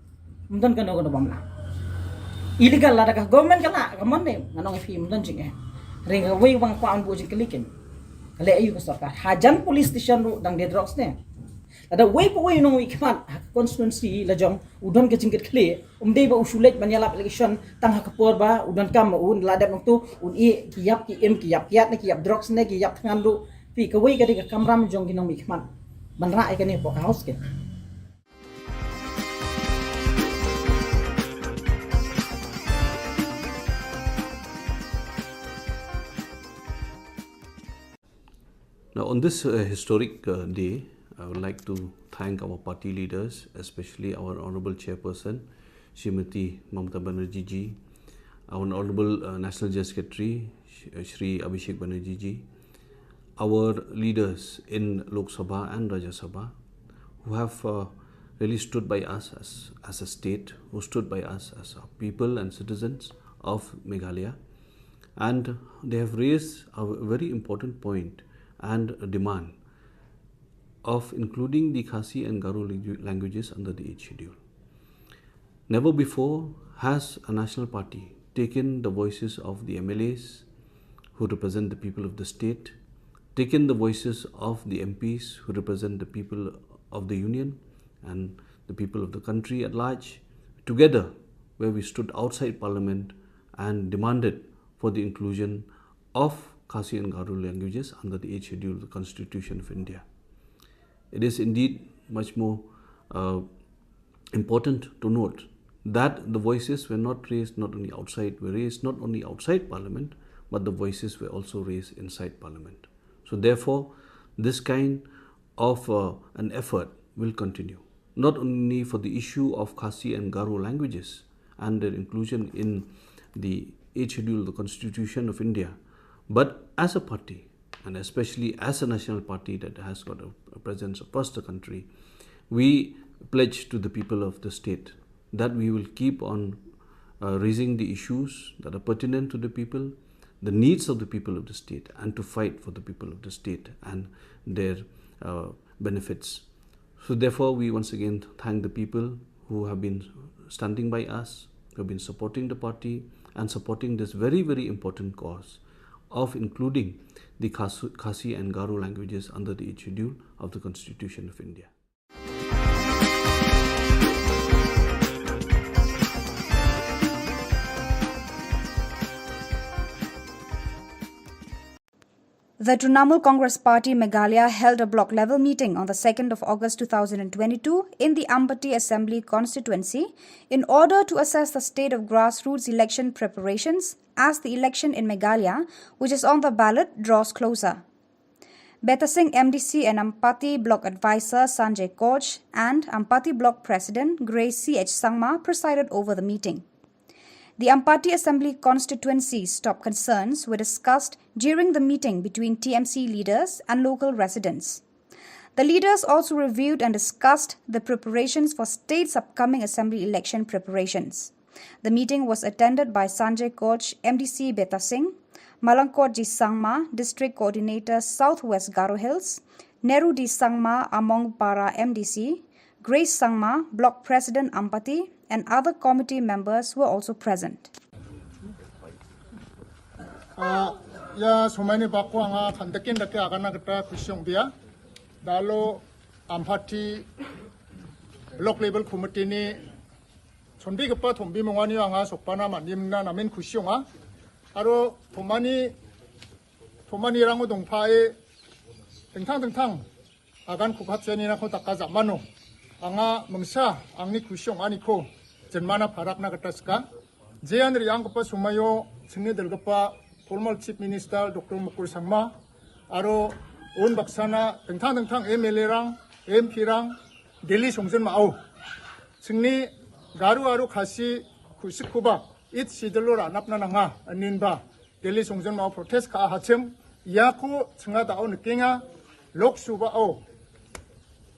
ym don kano kano bym lah. Illegal, lada ka government ka lah, ka mon dei, ngan ong ïa phi, ym don jingeh. Hynrei kawei ba nga kwah ban buh jingkylli kein, ka leh aïu ka sorkar? Hajan police station ruh dang die drugs ne? Lada uwei pa uwei u nongmihkhmat ha ka constituency la jong u don ka jingkitkhlieh, um dei ba u shu leit ban ïalap election tang ha ka por ba u donkam ma u, la dep nangto un ïeh ki ïap ki im, ki ïap kiad ne ki ïap drugs ne ki ïap thngan ruh. Phi, kawei ka dei ka kamram jong ki nongmihkhmat ban rah ïa kane hapoh ka House kein. Now, on this uh, historic uh, day, I would like to thank our party leaders, especially our Honorable Chairperson, Srimati Mamata Banerjee ji, our Honorable uh, National General Secretary, Sh- uh, Shri Abhishek Banerjee ji, our leaders in Lok Sabha and Rajya Sabha, who have uh, really stood by us as, as a state, who stood by us as a people and citizens of Meghalaya. And they have raised a very important point and a demand of including the Khasi and Garo langu- languages under the eighth schedule. Never before has a national party taken the voices of the M L As who represent the people of the state, taken the voices of the M Ps who represent the people of the union and the people of the country at large, together where we stood outside parliament and demanded for the inclusion of Khasi and Garo languages under the eighth schedule of the Constitution of India. It is indeed much more uh, important to note that the voices were not raised not only outside, were raised not only outside parliament, but the voices were also raised inside parliament. So therefore, this kind of uh, an effort will continue, not only for the issue of Khasi and Garo languages and their inclusion in the eighth schedule of the Constitution of India, but as a party, and especially as a national party that has got a, a presence across the country, we pledge to the people of the state that we will keep on uh, raising the issues that are pertinent to the people, the needs of the people of the state, and to fight for the people of the state and their uh, benefits. So therefore, we once again thank the people who have been standing by us, who have been supporting the party and supporting this very, very important cause of including the Khas- Khasi and Garo languages under the eighth schedule of the Constitution of India. The Trinamool Congress Party Meghalaya held a block level meeting on the second of August two thousand twenty-two in the Ampati Assembly Constituency in order to assess the state of grassroots election preparations as the election in Meghalaya, which is on the ballot, draws closer. Beta Singh M D C and Ampati Block Advisor Sanjay Koch and Ampati Block President Grace C H Sangma presided over the meeting. The Ampati Assembly Constituency's top concerns were discussed during the meeting between T M C leaders and local residents. The leaders also reviewed and discussed the preparations for state's upcoming assembly election preparations. The meeting was attended by Sanjay Koch, M D C Beta Singh, Malangkot G Sangma, District Coordinator, South West Garo Hills, Neru D Sangma, Amongpara M D C, Grace Sangma, Block President, Ampati, and other committee members were also present. Ah, ïa, sohmaini bakhuang ha, khandakin dake agan na kata khusiong dia. Dalo Ampati Block Level Committee ni, chonbi kapa thombi mongani anga sokpana manim na namin khusiong ha. Aro thomani, thomani rango dongpha e, tengthang tengthang agan khukhat seni na kho taka jamano. Anga mengsa angni khusiong ani kho jenmana pharak na kata ska. Jean ri ang kapa sumayo seni del kapa former Chief Minister Doctor Mukul Sangma. Aro un baksana tengthang tengthang M L A rang, M P rang, Delhi songjen ma au. Seni Garo aro Khasi khusikhuba it sidelo ra napna nanga anin ba. Delhi songjen ma protest ka hachim, ïa ko chenga da au nkenga, Lok Sabha au.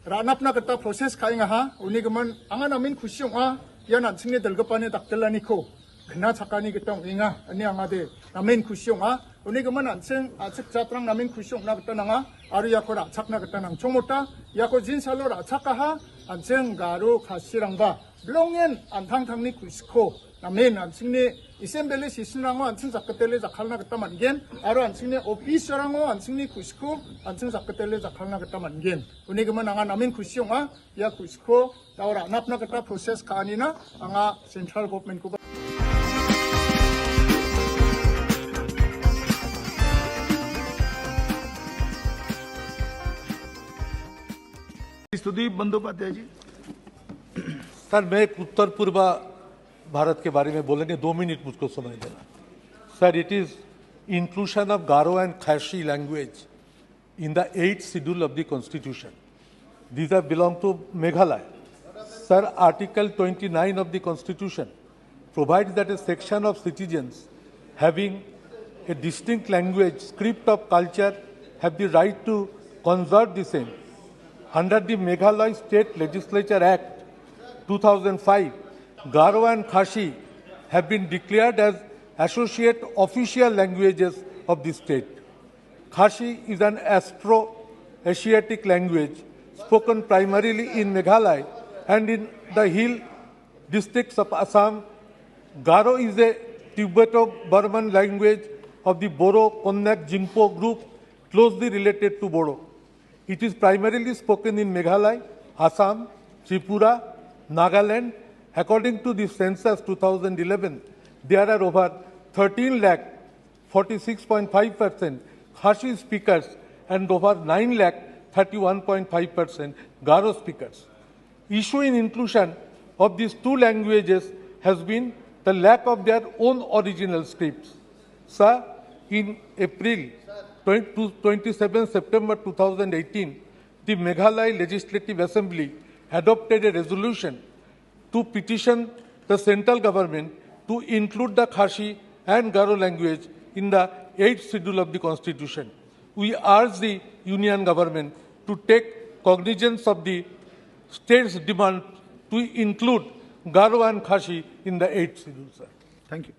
Ranapna kata proses ka inga ha, uni keman angan amin khusiong a, ïa nan sing ni delgapani daktelani ko. Kena chakani kata ong inga, ani anga de, namin khusiong a, uni keman nan sing, a chik chatrang namin khusiong na kata nanga, aru ïa ko ra chakna kata nang chongmota, ïa ko jin salo ra chaka ha, an sing Garo Khasi rangba, blongen an thang thang ni khusko. Namin an sing ni isem bele si sin rango an sing sak ketele sak halna kata man gen. Aro an sing ni office rango an sing ni khusko an sing sak ketele sak halna kata man gen. Uni keman angan namin khusiong a, ïa khusko. Taura napna kata proses ka anina anga central government ko. Sudip Bandyopadhyay ji. Sir, मैं एक उत्तर पूर्वा भारत के बारे में बोलने, दो मिनट मुझको समय देना। Sir, it is inclusion of Garo and Kharsi language in the eighth schedule of the constitution. These are belong to Meghalaya. Sir, Article twenty-nine of the constitution provides that a section of citizens having a distinct language, script of culture have the right to conserve the same. Under the Meghalaya State Legislature Act two thousand five, Garo and Khasi have been declared as associate official languages of the state. Khasi is an Austro-Asiatic language spoken primarily in Meghalaya and in the hill districts of Assam. Garo is a Tibeto-Burman language of the Boro-Konyak-Jingpo group, closely related to Bodo. It is primarily spoken in Meghalaya, Assam, Tripura, Nagaland. According to the census two thousand eleven, there are over thirteen lakh, forty-six point five percent Khasi speakers and over nine lakh, thirty-one point five percent Garo speakers. Issue in inclusion of these two languages has been the lack of their own original scripts. Sir, in April, twenty, twenty-seven September two thousand eighteen, the Meghalaya Legislative Assembly adopted a resolution to petition the central government to include the Khasi and Garo language in the eighth schedule of the constitution. We urge the union government to take cognizance of the state's demand to include Garo and Khasi in the eighth schedule, sir. Thank you.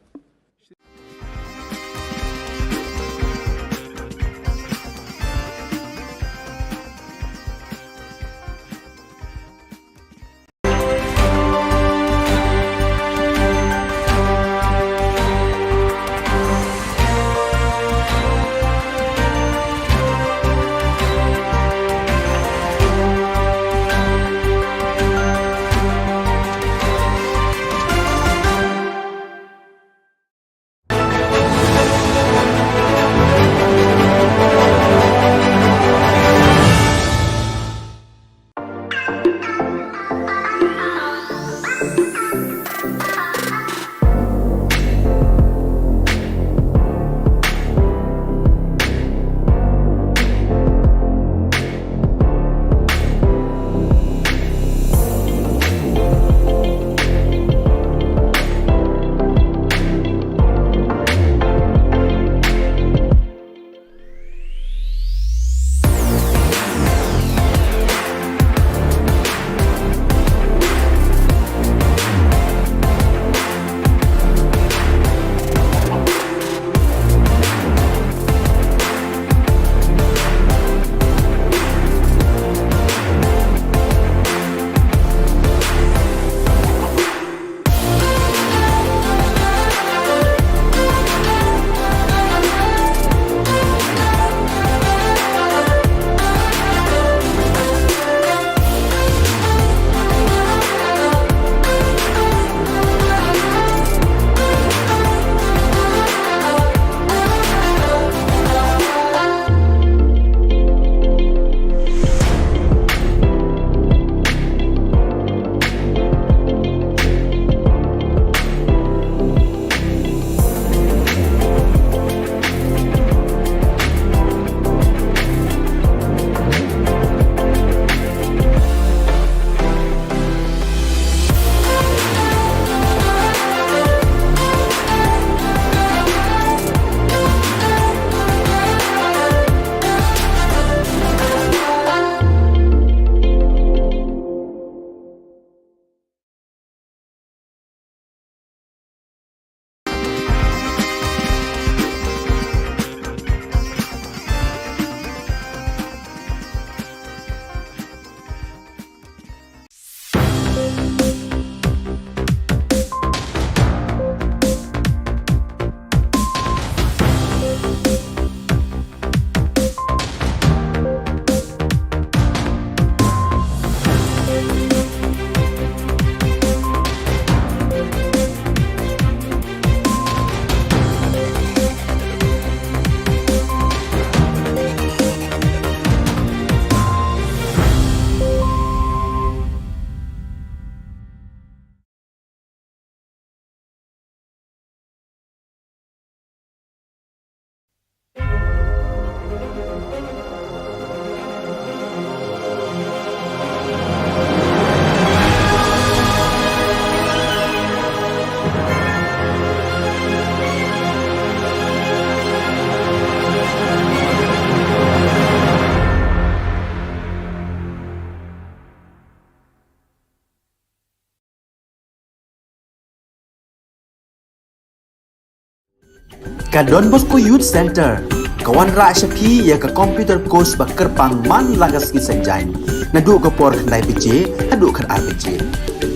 Ka Don Bosco Youth Centre ka wanrah sha phi ïa ka computer course ba kyrpang man la ka sngi Saitjaiñ, naduh ka por khyndai baje haduh khatar baje.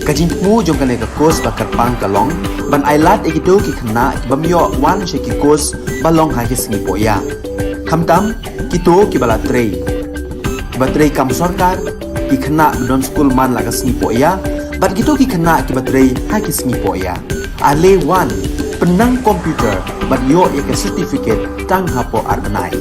Ka jingthmu jong kane ka course ba kyrpang ka long ban ai lad ïa kito ki khynnah ki bym ïoh wan sha ki course ba long ha ki sngi pohïa, khamtam kito kiba la trei, kiba trei kam sorkar, ki khynnah ba don skul man la ka sngi pohïa bad kito ki khynnah kiba trei ha ki sngi pohïa. Ale wan, pynnang computer bad ïoh ïa ka certificate tang hapoh ar bnai.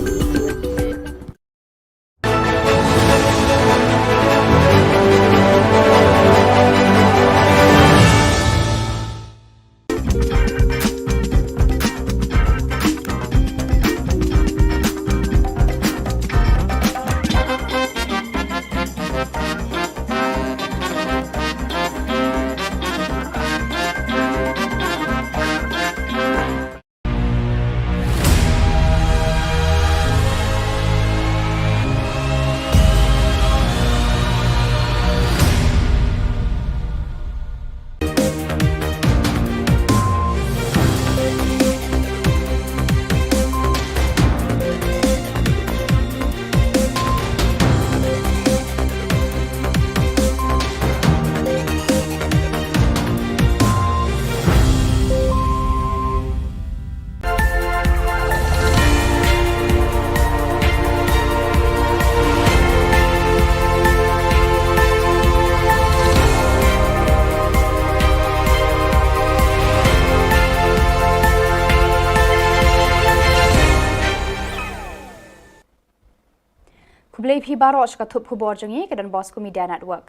Khublei phi baroh sha ka thup khubor jong ngi ka Don Bosco Media Network.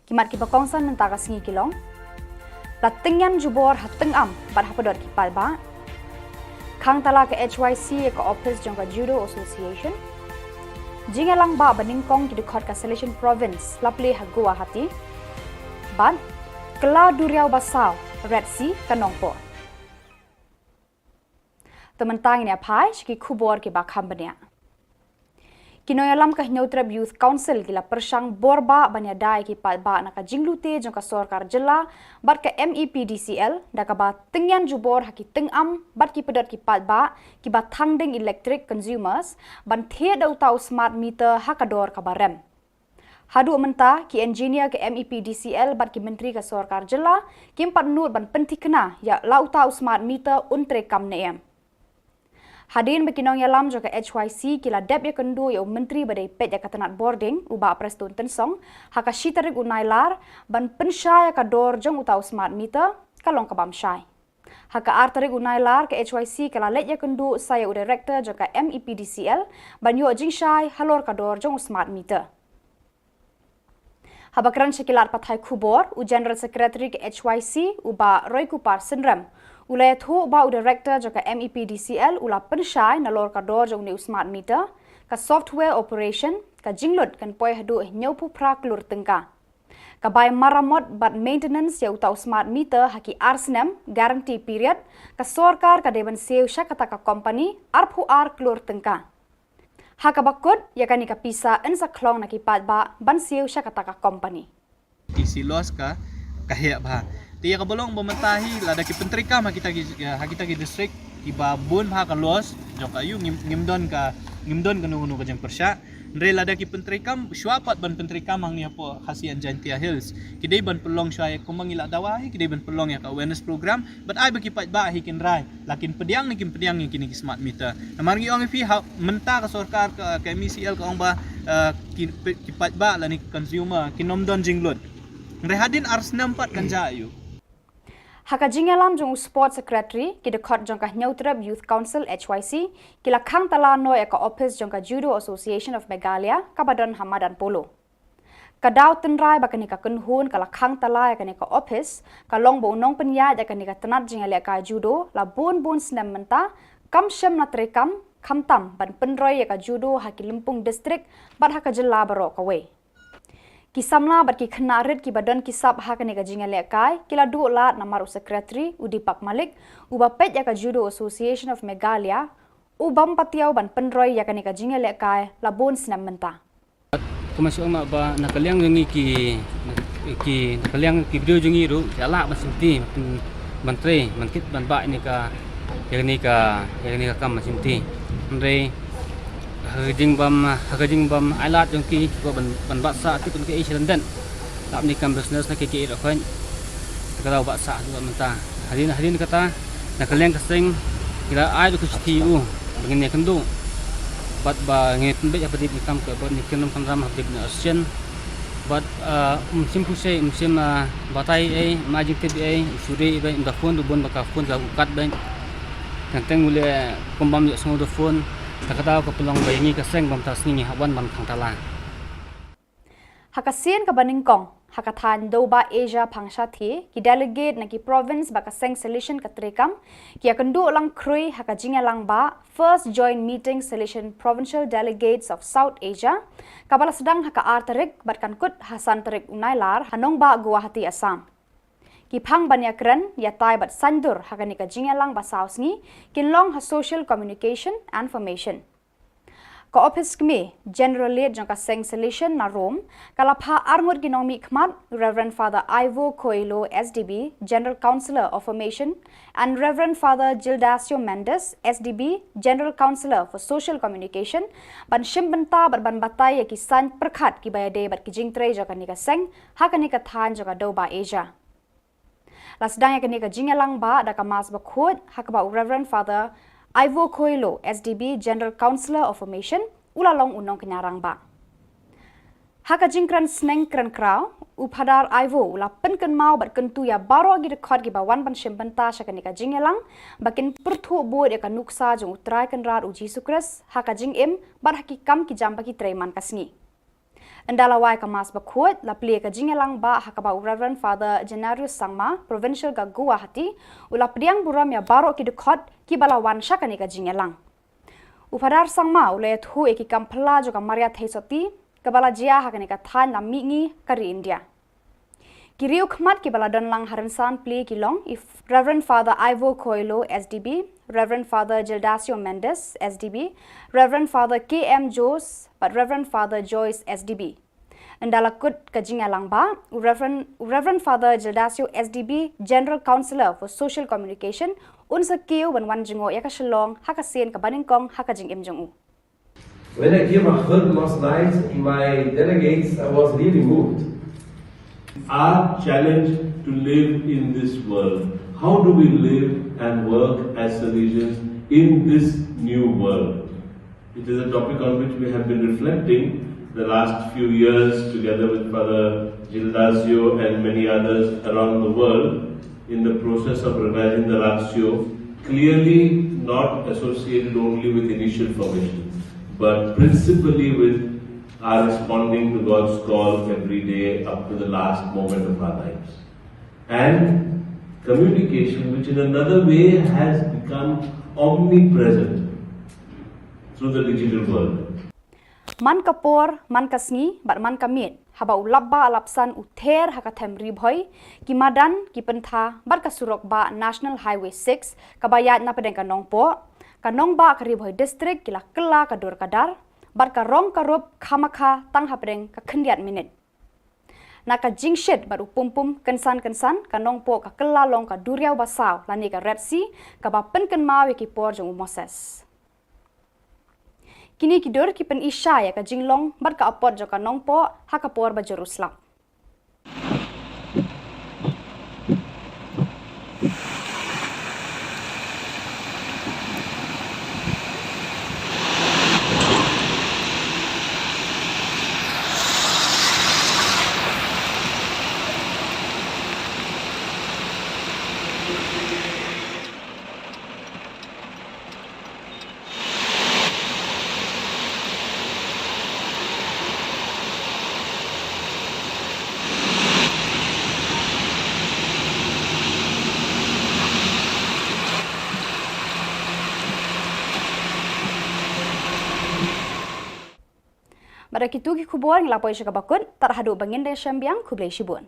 Ki mat kiba kongsan mynta ka sngi ki long: La tyngian jubor ha tyngam bad ha pdot ki paidbah. Khang tala ka H Y C ïa ka ophis jong ka Judo Association. Jingïalang bah ba nyngkong ki dkhot ka Salesian Province la plie ha Guwahati. Bad kylla duriaw ba saw, Red Sea, ka Nongpoh. To mynta ngin ïa phai sha ki khubor kiba kham bniah. Ki nongïalam ka Hynñiewtrep Youth Council ki la pyrshang bor bah ban ïada ïa ki paidbah na ka jinglute jong ka sorkar jylla bad ka M E P D C L da kaba tyngian jubor ha ki tyngam bad ki pdot ki paidbah kiba thang ding electric consumers ban thied da uta u smart meter ha ka dor kaba rem. Haduh mynta, ki engineer ka M E P D C L bad ki myntri ka sorkar jylla kim pat nud ban pynthikna ïa la uta u smart meter un treikam ne em. Hadien ba ki nongïalam jong ka H Y C ki la dep ïakynduh ïa u myntri ba dei peit ïa ka tnat bording, u Bah Prestone Tynsong, ha ka shi tarik u Nailar, ban pynshai ïa ka dor jong uta u smart meter, ka long ka bam shai. Ha ka ar tarik u Nailar, ka H Y C ka la leit ïakynduh sa ïa u director jong ka M E P D C L ban ïoh jingshai halor ka dor jong u smart meter. Haba kren sha ki lad pathai khubor, u General Secretary ka H Y C, u Bah Roykupar Synrem, u la ïathuh ba u director jong ka M E P D C L u la pynshai nalor ka dor jong une u smart meter, ka software operation, ka jinglut kan poi haduh hynñiewphew phra klur tyngka. Ka bai maramot bad maintenance ïa uta u smart meter ha ki ar snem guarantee period, ka sorkar ka dei ban siew sha kata ka company arphew ar klur tyngka. Ha kaba kut, ïa kane ka pisa yn sa khlong na ki paidbah ban siew sha kata ka company. Ki si loss ka, ka heh bha. Te ïa kaba long ba mynta hi lada ki pyntreikam ha kita ki, ha kita ki district kiba bun bha ka loss jong ka, ïoh ngim, ngim don ka, ngim don kano kano ka jingpyrshah. Hynrei lada ki pyntreikam, shuwa pat ban pyntreikam hangne hapoh Khasi and Jaintia Hills, ki dei ban pynlong shuwa ïa kumba ngi la dawa hi, ki dei ban pynlong ïa ka awareness program, bad ai ba ki paidbah hi kin rai la kin pdiang ne kim pdiang ïa kine ki smart meter. Namar ngi ong ïa phi, ha mynta ka sorkar ka, ka M E C L ka ong ba, eh, ki, ki paidbah lane consumer kin ym don jinglut. Hynrei hadien ar snem pat kan jia ïa u. Ha ka jingïalam jong u Sports Secretary, ki dkhot jong ka Hynñiewtrep Youth Council, H Y C, ki la khang tala noh ïa ka ophis jong ka Judo Association of Meghalaya, kaba don ha Madan Polo. Ka daw tynrai ba kane ka kynhun ka la khang tala ïa kane ka ophis, ka long ba u nongpynïaid ïa kane ka tnat jingïalehkai judo la bun bun snem mynta, kam shym la treikam, khamtam ban pynroi ïa ka judo ha ki lympung district bad ha ka jylla baroh kawei. Ki samla bad ki khynnah rit kiba don ki sap ha kane ka jingïalehkai, ki la duh lad namar u Secretary, u Deepak Malik, uba peit ïa ka Judo Association of Meghalaya, u bym patiaw ban pynroi ïa kane ka jingïalehkai la bun snem mynta. Kumba shu ong noh ba na ka liang jong ngi ki, ki, na ka liang ki briew jong ngi ruh, ïa lah ban sngewthuh, ban, ban trei, ban kit, ban bah ïa kane ka, Ïa kane ka, ïa kane ka kam shimti. Hynrei ha ka jingbym, ha ka jingbym ailad jong ki, ki kwah ban, ban bat sah, tip ban ka ei sha lyndet. Lap ne kam business na ki, ki ei ruh khuid. Te ka daw bat sah haduh mynta. Hadien, hadien kata, na ka liang ka seng, ki la ai ruh ka shithi ïa u ba ngin ïakynduh. Bad ba ngin pynbeit ha ba dei ne kam ka, ba ne kam kam ram ha ba dei ne urgent. Bad, ah, um shym pynshai, um shym, ah, batai ei, um ai jingtip ei, um shu ri ei, um da phone ruh bun ba ka phone ka la kat beit. Teng teng u leh kum bym ïohsngew da phone. Ta ka daw ka pynlong ba ïa ngi ka seng bym ta sngi ngi hap wan ban khang tala. Ha ka sien kaba nyngkong, ha ka thaiñ Dewbah Asia Phangshathi, ki delegate na ki province bad ka seng Salesian ka treikam, ki ïakynduh lang khrui ha ka jingïalang bah First Joint Meeting Salesian Provincial Delegates of South Asia, kaba la sdang ha ka ar tarik bad kan kut ha san tarik u Nailar ha nongbah Guwahati, Assam. Ki phang ban ïakren, ïatai bad saiñdur ha kane ka jingïalang ba saw sngi, kin long ha Social Communication and Information. Ka ophis kmie, General Lead jong ka seng Salesian na Rome, ka la phah arngut ki nongmihkhmat, Reverend Father Ivo Coelho, S D B, General Councillor of Formation, and Reverend Father Gildacio Mendes, S D B, General Councillor for Social Communication, ban shim bynta bad ban batai ïa ki saiñ pyrkhat kiba ïadei bad ki jingtrei jong kane ka seng, ha kane ka thaiñ jong ka Dewbah Asia. La sdang ïa kane ka jingïalang bah da ka Mass bakhuid, ha kaba u Reverend Father Ivo Coelho, S D B, General Councillor of Formation, u la long u nongkñia rangbah. Ha ka jingkren sneng kren kraw, u Phadar Ivo u la pynkynmaw bad kyntu ïa baroh ki dkhot kiba wan ban shim bynta sha kane ka jingïalang, ba kin pyrthuh bud ïa ka nuksa jong u Trai Kynrad u Jisu Khrist, ha ka jingim, bad ha ki kam ki jam ba ki trei man ka sngi. Ynda la wai ka Mass bakhuid, la plie ka jingïalang bah ha kaba u Reverend Father Gennarius Sangma, Provincial ka Guwahati, u la pdiang burom ïa baroh ki dkhot kiba la wan sha kane ka jingïalang. U Phadar Sangma u la ïathuh ïa ki kam phylla jong ka Maria Theisotti, kaba la jia ha kane ka thaiñ la mihngi ka ri India. Ki riewkhmat kiba la don lang ha rynsan plie ki long i Reverend Father Ivo Coelho, S D B, Reverend Father Gildacio Mendes, S D B, Reverend Father K M Jones, bad Reverend Father Joyce, S D B. Ynda la kut ka jingïalang bah, u Reverend, u Reverend Father Gildacio, S D B, General Councillor for Social Communication, un sa kiew ban wan jngoh ïa ka Shillong ha ka sien kaba nyngkong ha ka jingim jong u. When I came, I heard last night, my delegates, I was really moved. Our challenge to live in this world. How do we live and work as Salesians in this new world? It is a topic on which we have been reflecting the last few years together with Father Gildacio and many others around the world in the process of revising the Ratio, clearly not associated only with initial formation, but principally with our responding to God's call every day up to the last moment of our lives. And communication, which in another way has become omnipresent through the digital world. Man ka por, man ka sngi, bad man ka miet, haba u lapbah lapsan u ther ha ka them Ri Bhoi, ki madan, ki pyntha, bad ka surok bah National Highway six, kaba ïaid na pdeng ka Nongpoh, ka nongbah ka Ri Bhoi District ki la kylla ka dur ka dar, bad ka rong ka rup khamkha tang hapdeng ka khyndiat minit. Na ka jingshit bad u pumpum kynsan kynsan, ka Nongpoh ka kylla long ka duriaw ba saw, lane ka Red Sea, kaba pynkynmaw ïa ki por jong u Moses. Kine ki dur ki pyni-i-sha ïa ka jinglong bad ka apot jong ka Nongpoh ha ka por ba jur u slap. Bad da kitu ki khubor ngi la poi sha kaba kut, tad haduh ba ngin da ïashem biang, khublei shibun.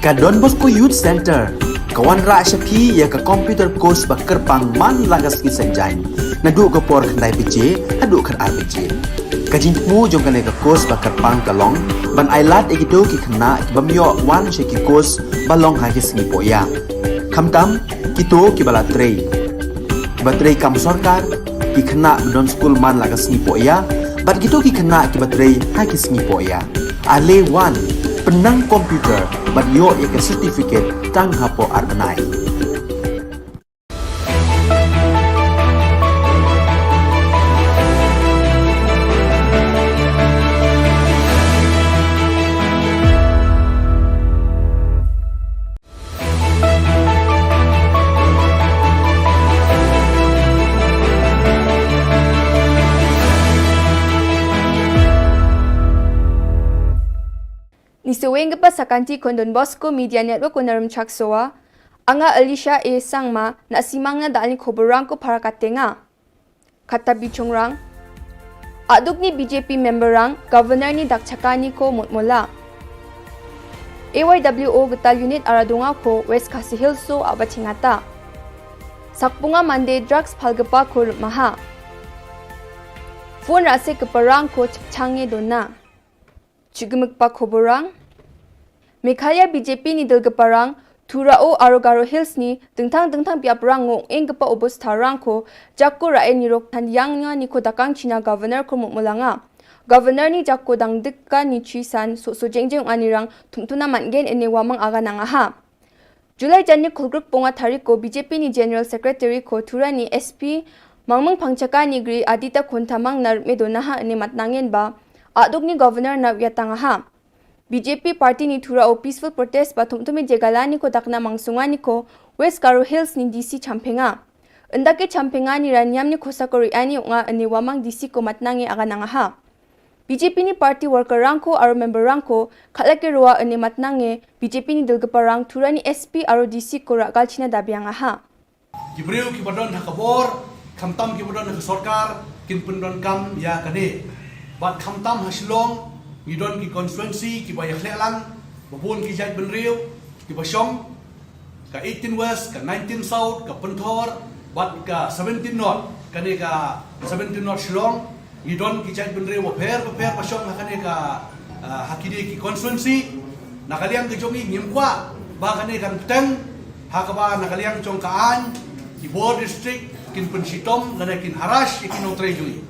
Ka Don Bosco Youth Centre ka wanrah sha phi ïa ka computer course ba kyrpang man la ka sngi Saitjaiñ, naduh ka por khyndai baje haduh khatar baje. Ka jingthmu jong kane ka course ba kyrpang ka long ban ailad ïa kito ki khynnah ki bym ïoh wan sha ki course ba long ha ki sngi pohïa, khamtam kito kiba la trei, kiba trei kam sorkar, ki khynnah ba don skul man la ka sngi pohïa bad kito ki khynnah kiba trei ha ki sngi pohïa. Ale wan, pynnang computer bad ïoh ïa ka certificate tang hapoh ar bnai. Ni saweng ka pa sakanti kon Don Bosco Media Network ko narum chak sowa. Anga Alicia A Sangma na simang na dalni khoborang ko para katenga. Kata bichongrang. Aduk ni B J P member rang, Governor ni dak chakani ko mutmola. A Y W O getal unit Aradunga ko West Khasi Hills so aba chingata. Sakpunga mande drugs phalgepa ko maha. Phone rase keparang ko changye dona. Chigimik pa khoborang. Meghalaya B J P ni dil keparang, Thurao aro Garo Hills ni dingthang dingthang biaprang ngong eng kepa obos tharang ko, jakko rae ni rok than yang nga ni ko dakang China Governor ko mutmulanga. Governor ni jakko dang dikka ni chisan so so jeng jeng ani rang thumtuna man gen ene wamang aga nang aha. July jani khulgruk ponga tarik ko B J P ni General Secretary ko Thura ni S P Mangmang Phangchaka ni gri Adita Khontamang nar medo naha ni matnangen ba aduk ni Governor na yatang aha. B J P party ni Thura o peaceful protest ba thumthumi jegalani ko dakna mangsunga ni ko West Garo Hills ni D C champhenga. Indake champhenga ni ranyam ni khosa ko riani unga ni wamang D C ko matnange aga nang aha. B J P ni party worker rangko aro member rangko khalake ruwa ene matnange B J P ni dilgapa rang Thura ni S P aro D C ko rakgal China dabiang aha. Ki briew kiba don ha ka bor, khamtam kiba don ha ka sorkar, kin pyndon kam ïa kane. Bad khamtam ha Shillong, ngi don ki constituency kiba ïa khleh lang, ba bun ki jait bynriew kiba shong, ka eighteen West, ka nineteen South, ka Pynthor, bad ka seventeen North, kane ka seventeen North Shillong, ngi don ki jait bynriew bapher bapher ba shong ha kane ka, ah, ha kine ki constituency. Na ka liang ka jong ngi ngim kwah ba kane kan bteng, ha kaba na ka liang jong ka aiñ, ki bor district kin pynshitom lane kin harass ïa ki nongtrei jong ngi.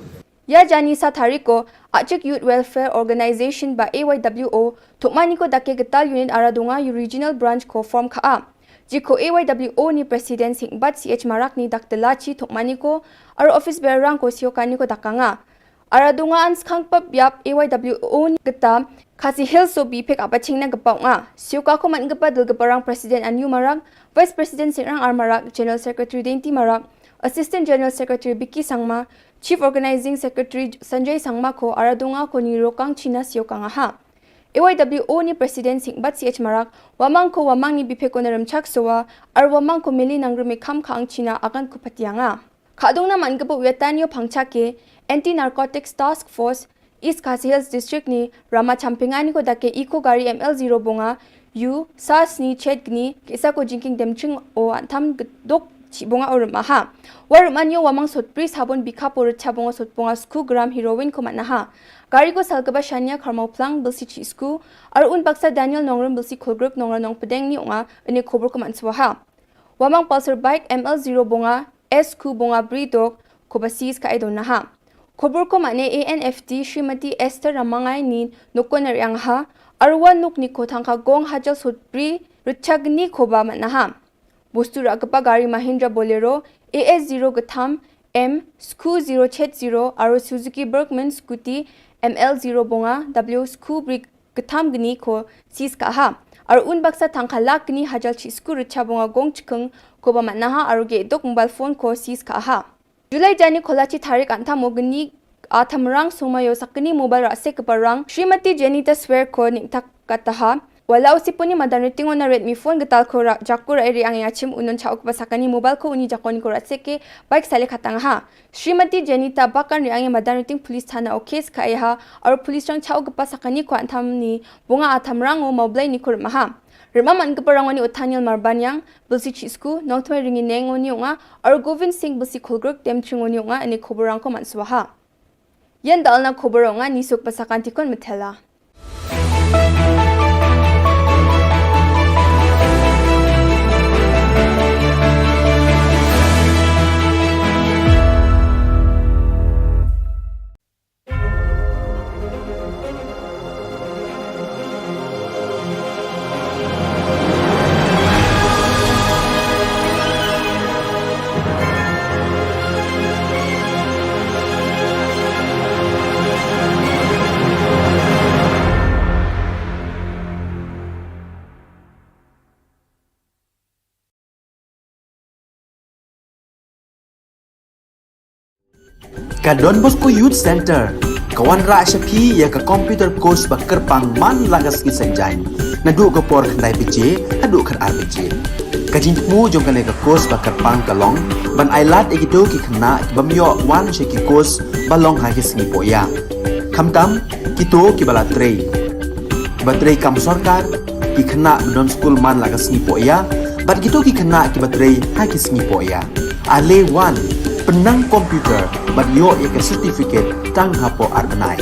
Ïa jani sa thariko, Achik Youth Welfare Organization ba A Y W O, thukmani ko dake getal unit Aradunga yu regional branch ko form kha a. Jiko A Y W O ni president Singbat C H Marak ni dak telachi thukmani ko, aro office bearer rang ko siokani ko dakanga. Aradunga an skhang pap biap A Y W O ni geta, Khasi Hills so bi pek apa chingna gepa nga. Sioka ko man gepa dil gepa rang president Anyu Marak, vice president Singrang R Marak, general secretary Denti Marak, assistant general secretary Biki Sangma, Chief Organizing Secretary Sanjay Sangma ko Aradunga ko ni rokang China sioka nga ha. A Y W O ni President Singbat C H Marak, wamang ko wamang ni biphe ko naram chak sowa, ar wamang ko mili nang rumi kham khang China akan ko patianga. Khadung na man gebu wetan yo phangchak ke, Anti Narcotics Task Force, East Khasi Hills District ni, rama champingani ko dake iko gari M L zero bonga, yu, sas ni chet gni, kisa ko jingking demching o antam gedok chi bonga o rem aha. Wa rem anyo wamang sotpri sabon bikha po rcha bonga sot bonga sku gram heroin ko manaha. Gari ko salkaba shania kharmau plang bilsi chi sku, ar un baksa Daniel Nongrum bilsi kholgruk nongra nong pedeng ni onga, ene khobor ko man swaha. Wamang Pulsar bike M L zero bonga, S ku bonga bri dok, ko ba sis ka edo naha. Khobor ko mane A N F T Srimati Esther Ramangai ni nokon er yang ha, arwa nuk ni ko thangka gong hajal sotpri rcha gni ko ba manaha. Bostu rakapa gari Mahindra Bolero, A S zero getham, M, sku zero chet zero, aro Suzuki Bergman scooty, M L zero bonga, W sku bri getham gni ko sis ka ha. Aro un baksa thangka lak gni hajal chi sku rcha bonga gong chikeng, ko ba manaha, aro ge dok mobile phone ko sis ka ha. July jani kholachi tharik antham o gni atham rang suma yo sakni mobile ra sek kepa rang. Srimati Jenita Swer ko nik tak kataha. Wala usi puni madan riting ona Redmi phone getal ko ra jaku ra eri ang yachim unon cha ukpa sakni mobile ko uni jakoni ko ra sek ke bike sale khatang ha. Srimati Jenita bakan ri ang madan riting police thana o case ka ha. Ar police rang cha ukpa sakni ko antham ni bunga atham rang o maublai ni kur maha. Ryma man ka parang wan i u Thaniel Marbaniang, Bilsi Chisku, Nongtmai Ringi Neng wan i u nga, Argovin Singh Bilsi Khulgruk, Demching wan i u nga, ane khubor rang ko man swaha. Ïan dal na khubor nga ni suk pasakan tikon metela. Ka Don Bosco Youth Center ka wanrah sha phi ïa ka computer course ba kyrpang man la ka sngi Saitjaiñ, naduh ka por khyndai baje haduh khatar baje. Ka jingthmu jong kane ka course ba kyrpang ka long ban ailad ïa kito ki khynnah ki bym ïoh wan sha ki course ba long ha ki sngi pohïa, khamtam kito kiba la trei, kiba trei kam sorkar, ki khynnah ba don skul man la ka sngi pohïa, bad kito ki khynnah kiba trei ha ki sngi pohïa. Ale wan, pynnang computer bad ïoh ïa ka certificate tang hapoh ar bnai.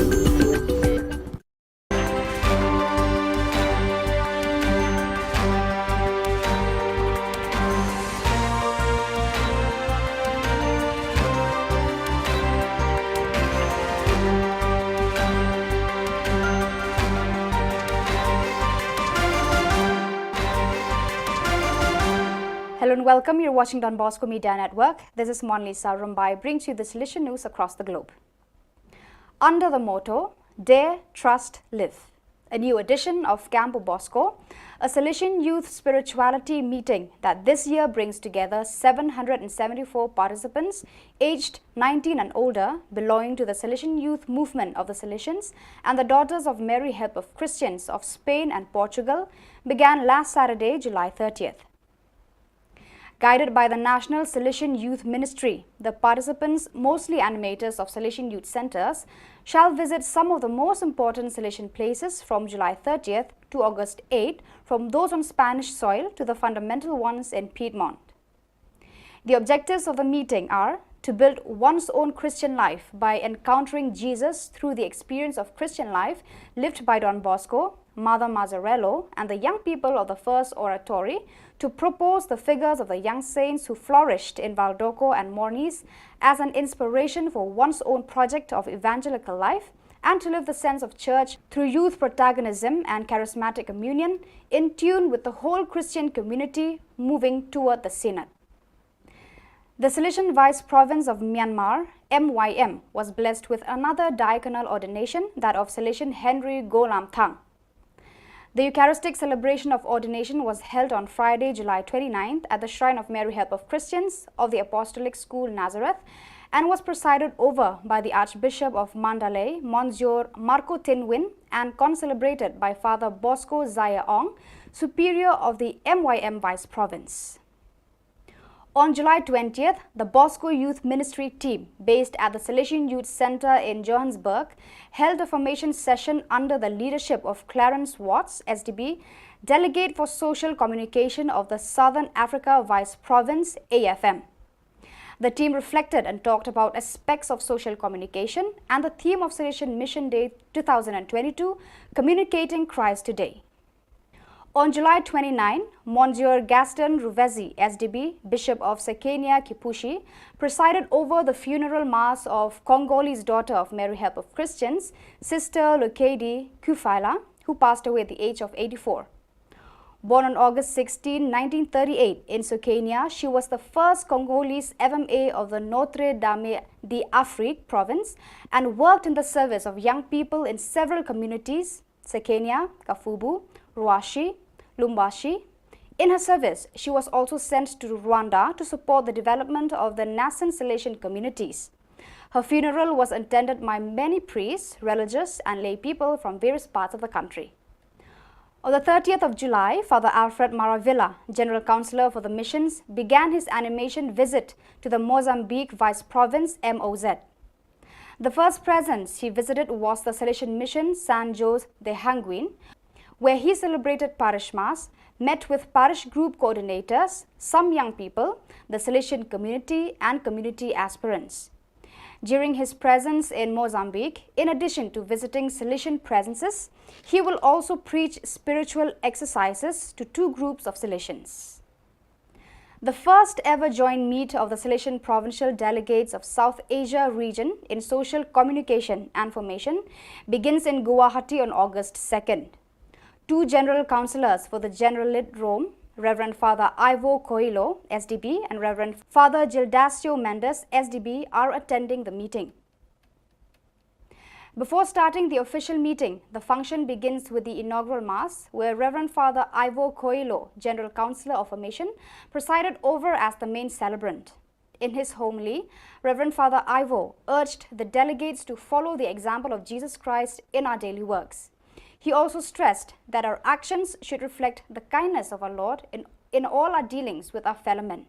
Hello and welcome. You're watching Don Bosco Media Network. This is Monlisa Rumbai, brings you the Salesian news across the globe. Under the motto, Dare, Trust, Live, a new edition of Camp Bosco, a Salesian youth spirituality meeting that this year brings together seven hundred and seventy-four participants aged nineteen and older, belonging to the Salesian Youth Movement of the Salesians and the Daughters of Mary Help of Christians of Spain and Portugal, began last Saturday, July thirtieth. Guided by the National Salesian Youth Ministry, the participants, mostly animators of Salesian youth centers, shall visit some of the most important Salesian places from July thirtieth to August eighth, from those on Spanish soil to the fundamental ones in Piedmont. The objectives of the meeting are to build one's own Christian life by encountering Jesus through the experience of Christian life lived by Don Bosco, Mother Mazzarello, and the young people of the First Oratory, to propose the figures of the young saints who flourished in Valdoco and Mornies as an inspiration for one's own project of evangelical life, and to live the sense of church through youth protagonism and charismatic communion, in tune with the whole Christian community moving toward the Synod. The Salesian Vice Province of Myanmar, M Y M, was blessed with another diaconal ordination, that of Salesian Henry Golam Thang. The Eucharistic celebration of ordination was held on Friday, July twenty-ninth, at the Shrine of Mary Help of Christians of the Apostolic School, Nazareth, and was presided over by the Archbishop of Mandalay, Monsignor Marco Tin Win, and concelebrated by Father Bosco Zaya Ong, Superior of the M Y M Vice Province. On July twentieth, the Bosco Youth Ministry team, based at the Salesian Youth Center in Johannesburg, held a formation session under the leadership of Clarence Watts, S D B, Delegate for Social Communication of the Southern Africa Vice Province, A F M. The team reflected and talked about aspects of social communication and the theme of Salesian Mission Day two thousand twenty-two, Communicating Christ Today. On July twenty-nine, Monsignor Gaston Ruvezi, S D B, Bishop of Sekenia Kipushi, presided over the funeral mass of Congolese daughter of Mary Help of Christians, Sister Lokedi Kufaila, who passed away at the age of eighty-four. Born on August sixteen, nineteen thirty-eight, in Sekenia, she was the first Congolese F M A of the Notre Dame d'Afrique province and worked in the service of young people in several communities, Sekenia, Kafubu, Ruashi, Lumbashi. In her service, she was also sent to Rwanda to support the development of the nascent Salesian communities. Her funeral was attended by many priests, religious, and lay people from various parts of the country. On the thirtieth of July, Father Alfred Maravilla, General Councillor for the Missions, began his animation visit to the Mozambique Vice Province, M O Z. The first presence he visited was the Salesian Mission San Jose de Hanguin, where he celebrated Parish Mass, met with parish group coordinators, some young people, the Salesian community, and community aspirants. During his presence in Mozambique, in addition to visiting Salesian presences, he will also preach spiritual exercises to two groups of Salesians. The first ever joint meet of the Salesian Provincial Delegates of South Asia region in social communication and formation begins in Guwahati on August second. Two general councillors for the General Lit Rome, Reverend Father Ivo Coelho, S D B, and Reverend Father Gildacio Mendes, S D B, are attending the meeting. Before starting the official meeting, the function begins with the inaugural mass, where Reverend Father Ivo Coelho, General Councillor of Formation, presided over as the main celebrant. In his homily, Reverend Father Ivo urged the delegates to follow the example of Jesus Christ in our daily works. He also stressed that our actions should reflect the kindness of our Lord in, in all our dealings with our fellow men.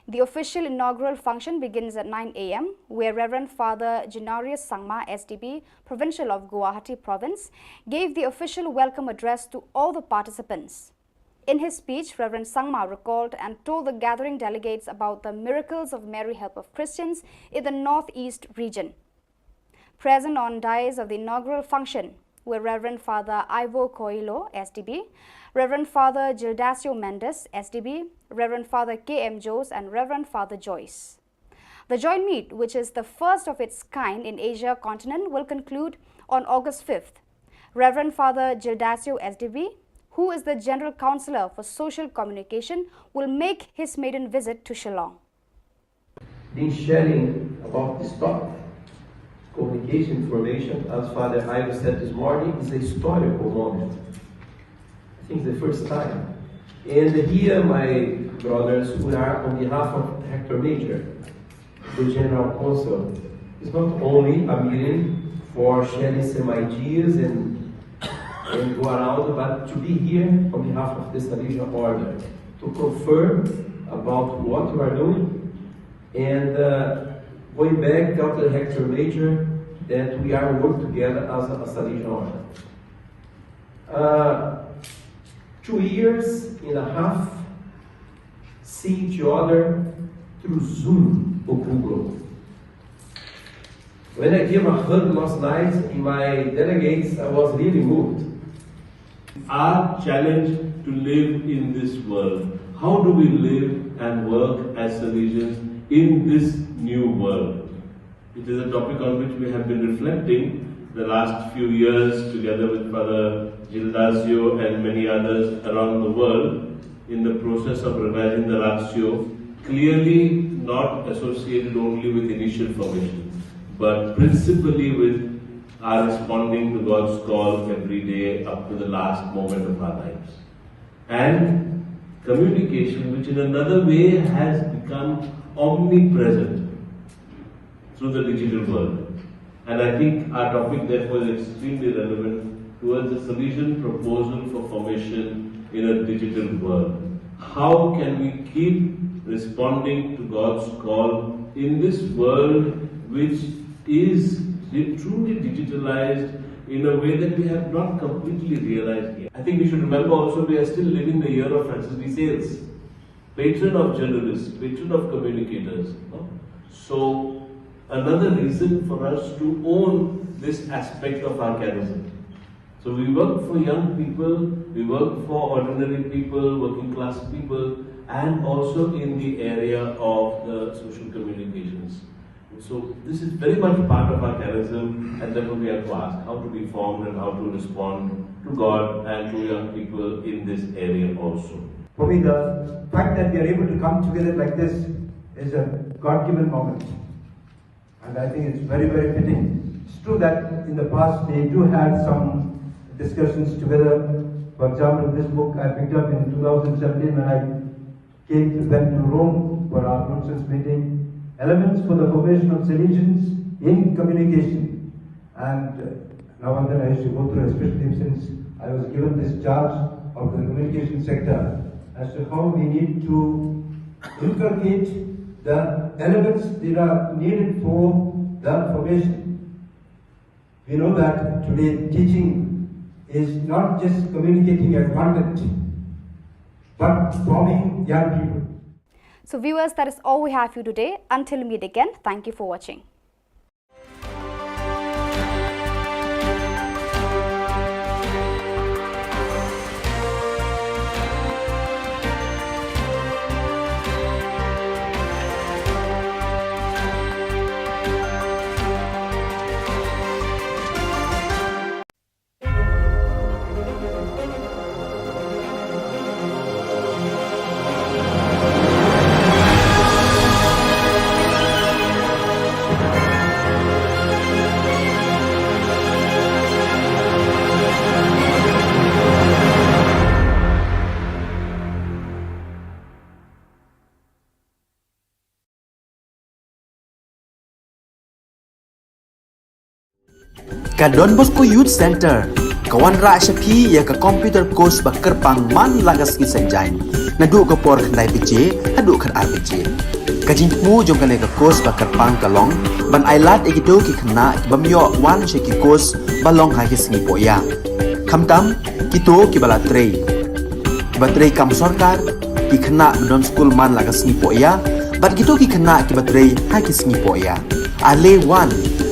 The official inaugural function begins at nine a m, where Reverend Father Genarius Sangma, S D B, Provincial of Guwahati Province, gave the official welcome address to all the participants. In his speech, Reverend Sangma recalled and told the gathering delegates about the miracles of Mary, Help of Christians in the Northeast region. Present on dais of the inaugural function were Reverend Father Ivo Coelho, S D B, Reverend Father Gildacio Mendes, S D B, Reverend Father K M Joes, and Reverend Father Joyce. The joint meet, which is the first of its kind in Asia continent, will conclude on August fifth. Reverend Father Gildacio, S D B, who is the General Councillor for Social Communication, will make his maiden visit to Shillong. Been sharing about this topic. Communication formation, as Father Ivo said this morning, is a historical moment. I think it's the first time. And here, my brothers, we are on behalf of Hector Major, the General Council. It's not only a meeting for sharing some ideas and, and go around, but to be here on behalf of the Salesian Order to confirm about what we are doing and uh, going back, Doctor Hector Major, that we are working together as a Salesian Order. Uh, two years and a half, see each other through Zoom or Google. When I gave a hug last night in my delegates, I was really moved. Our challenge to live in this world. How do we live and work as Salesians in this new world? It is a topic on which we have been reflecting the last few years together with Father Gildacio and many others around the world in the process of revising the Ratio, clearly not associated only with initial formation, but principally with our responding to God's call every day up to the last moment of our lives. And communication, which in another way has become omnipresent through the digital world. And I think our topic, therefore, is extremely relevant towards the Salesian proposal for formation in a digital world. How can we keep responding to God's call in this world which is di- truly digitalized in a way that we have not completely realized yet? I think we should remember also we are still living the year of Francis de Sales, patron of journalists, patron of communicators. No? So, another reason for us to own this aspect of our charism. So, we work for young people, we work for ordinary people, working class people, and also in the area of the social communications. So, this is very much part of our charism, and therefore we have to ask how to be formed and how to respond to God and to young people in this area also. For me, the fact that we are able to come together like this is a God given moment. And I think it's very, very fitting. It's true that in the past they do had some discussions together. For example, this book I picked up in two thousand seventeen when I came to, went to Rome for our Bruxelles meeting. Elements for the formation of Salesians in communication. And uh, now and then I used to go through, especially since I was given this charge of the communication sector, as to how we need to inculcate the elements that are needed for the formation. We know that today teaching is not just communicating a content, but forming young people. So viewers, that is all we have for you today. Until we meet again, thank you for watching. Ka Don Bosco Youth Centre ka wanrah sha phi ïa ka computer course ba kyrpang man la ka sngi Saitjaiñ, naduh ka por khyndai baje haduh khatar baje. Ka jingthmu jong kane ka course ba kyrpang ka long ban ailad ïa kito ki khynnah ki bym ïoh wan sha ki course ba long ha ki sngi pohïa, khamtam kito kiba la trei, kiba trei kam sorkar, ki khynnah ba don skul man la ka sngi pohïa, bad kito ki khynnah kiba trei ha ki sngi pohïa. Ale wan,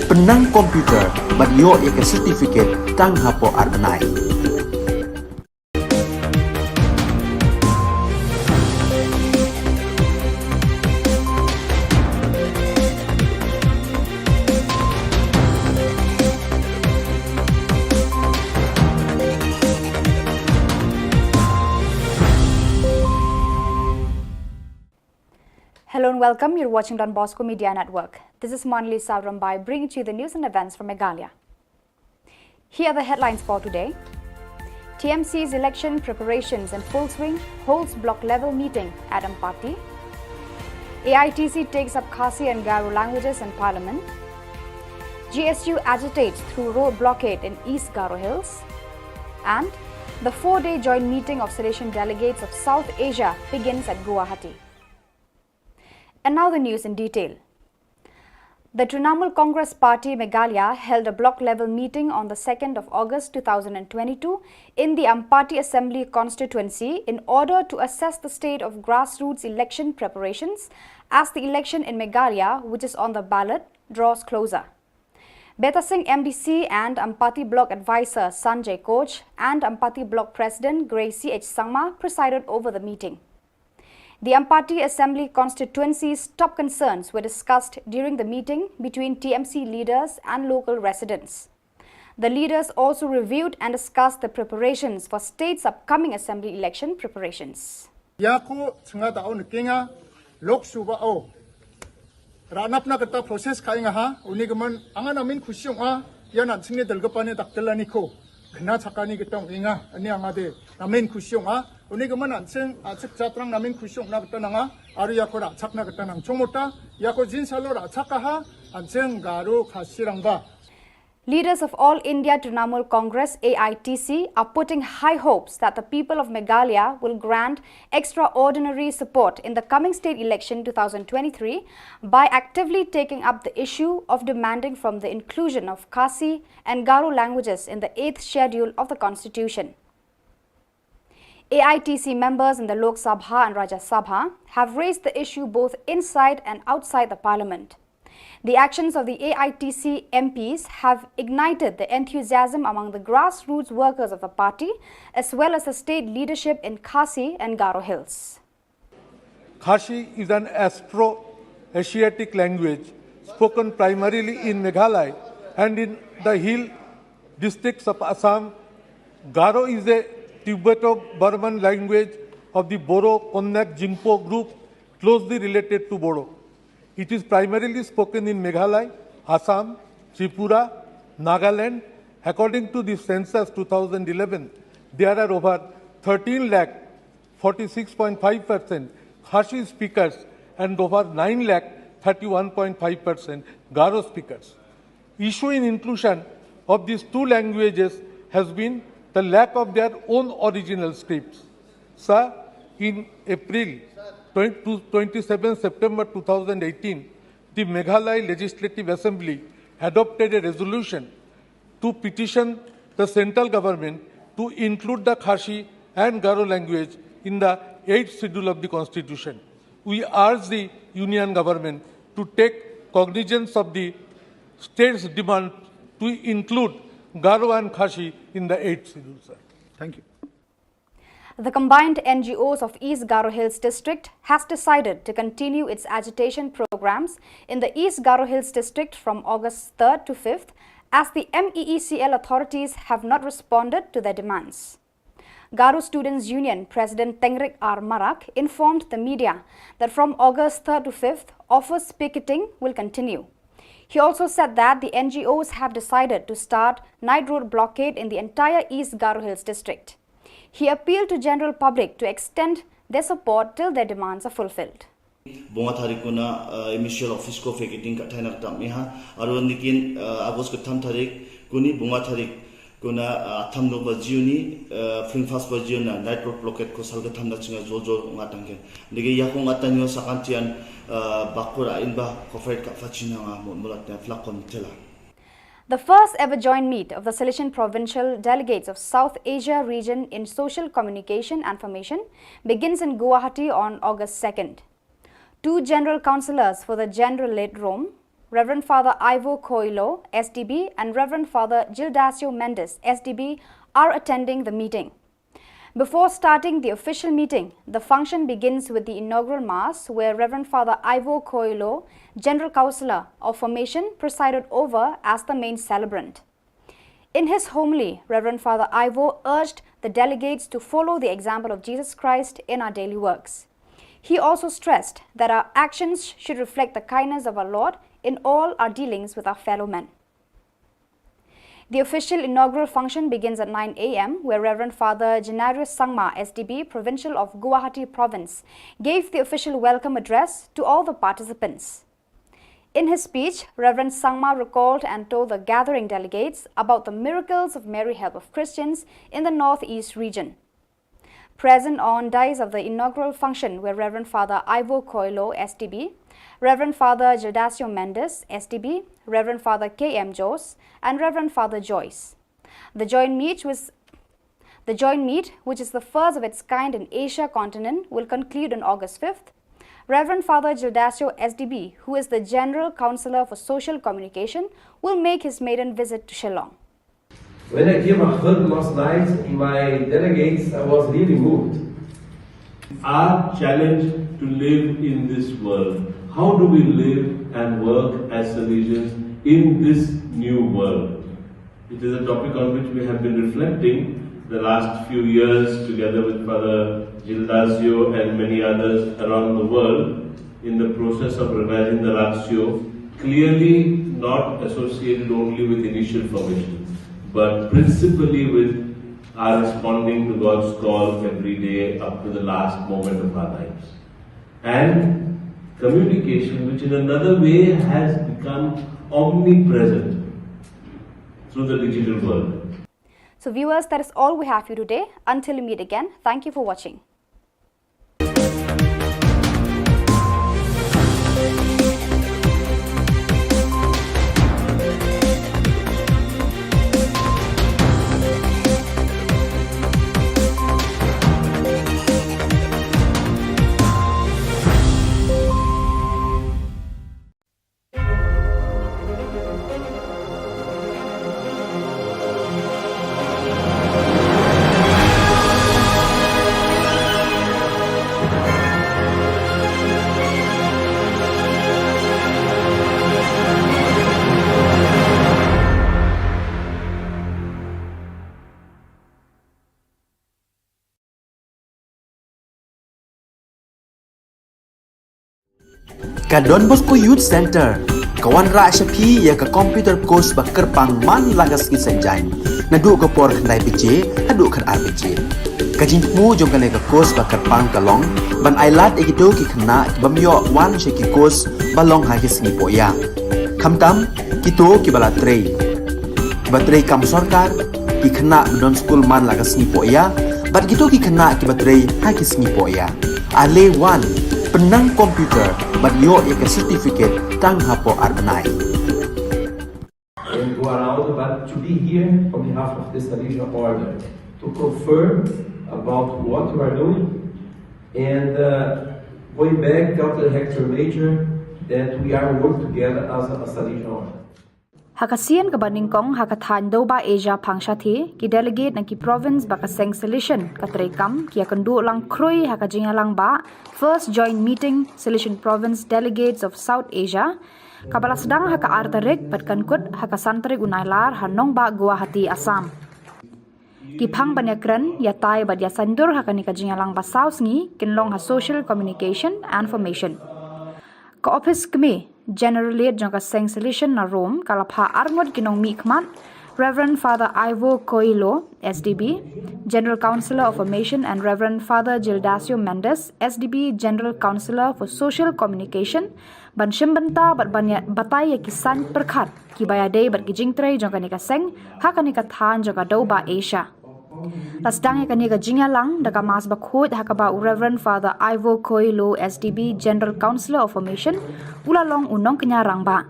pynnang computer bad ïoh ïa ka certificate tang hapoh ar bnai. Hello and welcome. You're watching Don Bosco Media Network. This is Monali Salrambai bringing to you the news and events from Meghalaya. Here are the headlines for today. T M C's election preparations in full swing, holds block level meeting at Ampati. A I T C takes up Khasi and Garo languages in Parliament. G S U agitates through road blockade in East Garo Hills. And the four-day joint meeting of Salesian delegates of South Asia begins at Guwahati. And now the news in detail. The Trinamool Congress Party Meghalaya held a block level meeting on the second of August two thousand twenty-two in the Ampati Assembly Constituency in order to assess the state of grassroots election preparations as the election in Meghalaya, which is on the ballot, draws closer. Betasing M D C and Ampati Block Advisor Sanjay Koch and Ampati Block President Gracie H Sangma presided over the meeting. The Ampati Assembly Constituency's top concerns were discussed during the meeting between T M C leaders and local residents. The leaders also reviewed and discussed the preparations for state's upcoming assembly election preparations. Ïa ko chynga da o nkinga lok suba o. Ranap na kata process ka inga ha, uni gaman angan amin khusyong a, ïa nan sini dal gapane daktel ani ko. Kena chakani ketong inga, ani anga de, namin khusyong a, uni gaman an sing, a sik chatrang namin khusyong na kata nanga, aru ïa ko ra chak na kata nang chomota, ïa ko jin salo ra chak a ha, an sing Garo Khasi Rangba. Leaders of All India Trinamool Congress, A I T C, are putting high hopes that the people of Meghalaya will grant extraordinary support in the coming state election two thousand twenty-three by actively taking up the issue of demanding from the inclusion of Khasi and Garo languages in the eighth schedule of the constitution. A I T C members in the Lok Sabha and Rajya Sabha have raised the issue both inside and outside the parliament. The actions of the A I T C M Ps have ignited the enthusiasm among the grassroots workers of the party, as well as the state leadership in Khasi and Garo Hills. Khasi is an Austro-Asiatic language spoken primarily in Meghalaya and in the hill districts of Assam. Garo is a Tibeto-Burman language of the Boro-Konyak Jingpo group, closely related to Bodo. It is primarily spoken in Meghalaya, Assam, Tripura, Nagaland. According to the census two thousand eleven, there are over thirteen lakh, forty-six point five percent Khasi speakers and over nine lakh, thirty-one point five percent Garo speakers. Issue in inclusion of these two languages has been the lack of their own original scripts. Sir, in April, twenty, twenty-seven September two thousand eighteen, the Meghalaya Legislative Assembly adopted a resolution to petition the central government to include the Khasi and Garo language in the eighth Schedule of the Constitution. We urge the Union Government to take cognizance of the state's demand to include Garo and Khasi in the eighth Schedule, sir. Thank you. The combined N G Os of East Garo Hills District has decided to continue its agitation programs in the East Garo Hills District from August third to fifth, as the M E E C L authorities have not responded to their demands. Garo Students Union President Tengrik R Marak informed the media that from August third to fifth, office picketing will continue. He also said that the N G Os have decided to start night road blockade in the entire East Garo Hills district. He appealed to general public to extend their support till their demands are fulfilled. Bunga tarik kuna uh, M E C L office ko vacating ka thai na ka tam iha. Aru nikin uh, August ka tam tarik kuni bunga tarik kuna uh, tam no ba jiuni uh, fling fast ba jiuna night road blockade ko sal ka tam na chinga jol jol nga tangke. Nige ya ko nga tangyo sakantian uh, bakur a inba ko fight ka fachina nga mo mulat na flakon tela. The first ever joint meet of the Salesian Provincial Delegates of South Asia region in Social Communication and Formation begins in Guwahati on August second. Two general councillors for the General Late Rome, Reverend Father Ivo Coelho, S D B, and Reverend Father Gildasio Mendes, S D B, are attending the meeting. Before starting the official meeting, the function begins with the inaugural mass where Reverend Father Ivo Coelho, General Councillor of Formation, presided over as the main celebrant. In his homily, Reverend Father Ivo urged the delegates to follow the example of Jesus Christ in our daily works. He also stressed that our actions should reflect the kindness of our Lord in all our dealings with our fellow men. The official inaugural function begins at nine a.m., where Reverend Father Gennarius Sangma, S D B, Provincial of Guwahati Province, gave the official welcome address to all the participants. In his speech, Reverend Sangma recalled and told the gathering delegates about the miracles of Mary Help of Christians in the Northeast region. Present on dais of the inaugural function were Reverend Father Ivo Coelho, S D B, Reverend Father Gildasio Mendes, S D B, Reverend Father K M Joes, and Reverend Father Joyce. The joint meet was the joint meet, which is the first of its kind in Asia continent, will conclude on August fifth. Reverend Father Gildasio S D B, who is the General Councillor for Social Communication, will make his maiden visit to Shillong. When I came and heard last night my delegates, I was really moved. Our challenge to live in this world. How do we live and work as Salesians in this new world? It is a topic on which we have been reflecting the last few years together with Father Gildasio and many others around the world in the process of revising the Ratio, clearly not associated only with initial formation, but principally with our responding to God's call every day up to the last moment of our lives. And communication, which in another way has become omnipresent through the digital world. So, viewers, that is all we have for you today. Until we meet again, thank you for watching. Ka Don Bosco Youth Center ka wanrah sha phi ïa ka computer course ba kyrpang man la ka sngi Saitjaiñ, naduh ka por khyndai baje haduh khatar baje. Ka jingthmu jong kane ka course ba kyrpang ka long ban ailad ïa kito ki khynnah ki bym ïoh wan sha ki course ba long ha ki sngi pohïa, khamtam kito kiba la trei, kiba trei kam sorkar, ki khynnah ba don skul man la ka sngi pohïa bad kito ki khynnah kiba trei ha ki sngi pohïa. Ale wan, pynnang computer bad ïoh ïa ka certificate tang hapoh ar bnai. Don't go around, but to be here on behalf of the Salesian Order to confirm about what we are doing. And uh, going back, Doctor Hector Major, that we are work together as a Salesian order. Ha ka sien kaba nyngkong ha ka thaiñ Dewbah Asia Phangshathi, ki delegate na ki province ba ka seng Salesian ka treikam ki ïakynduh lang khrui ha ka jingïalang ba First Joint Meeting Salesian Province Delegates of South Asia, kaba la sdang ha ka ar tarik bad kan kut ha ka san tarik u Nailar ha nongbah Guwahati, Assam. Ki phang ban ïakren, ïatai bad ïasaindur ha kane ka jingïalang ba saw sngi kin long ha Social Communication and Formation. Ka ophis kmie Generaliate jong ka seng Salesian na Rome ka la phah arngut ki nongmihkhmat, Reverend Father Ivo Coelho, S D B, General Councillor of Formation, and Reverend Father Gildacio Mendes, S D B, General Councillor for Social Communication, ban shim bynta bad ban ïa batai ïa ki saiñ pyrkhat kiba ïadei bad ki jingtrei jong kane ka seng ha kane ka thaiñ jong ka Dewbah Asia. La sdang ïa kane ka jingïalang da ka Mass bakhuid ha kaba u Reverend Father Ivo Coelho, S D B, General Councillor of Formation, u la long u nongkñia rangbah.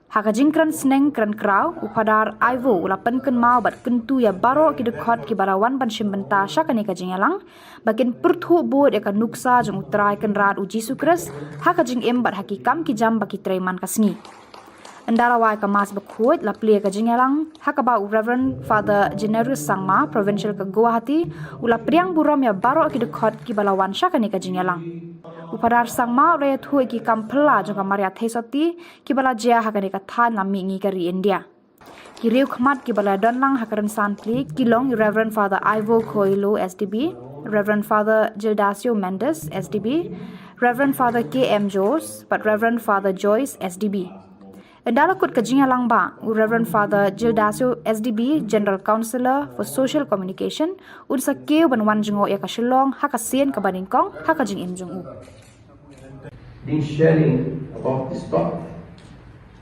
Ha ka jingkren sneng kren kraw, u Phadar Ivo u la pynkynmaw bad kyntu ïa baroh ki dkhot kiba la wan ban shim bynta sha kane ka jingïalang ba kin pyrthuh bud ïa ka nuksa jong U Trai Kynrad U Jisu Khrist ha ka jingim bad ha ki kam ki jam ba ki trei man ka sngi. Ynda la wai ka Mass bakhuid, la plie ka jingïalang ha kaba u Reverend Father Generous Sangma, Provincial ka Guwahati, u la pdiang burom ïa baroh ki dkhot kiba la wan sha kane ka jingïalang. U Phadar Sangma u la ïathuh ïa ki kam phylla jong ka Maria Theisotti kiba la jia ha kane ka thaiñ la mihngi ka ri India. Ki riewkhmat kiba la don lang ha ka rynsan plie ki long i Reverend Father Ivo Coelho, S D B, Reverend Father Gildacio Mendes, S D B, Reverend Father K M Jones bad Reverend Father Joyce, S D B. Ynda la kut ka jingïalang ba u Reverend Father Gildacio, S D B, General Councillor for Social Communication, un sa kiew ban wan jngoh ïa ka Shillong ha ka sien kaba nyngkong ha ka jingim jong u. Been sharing about this topic,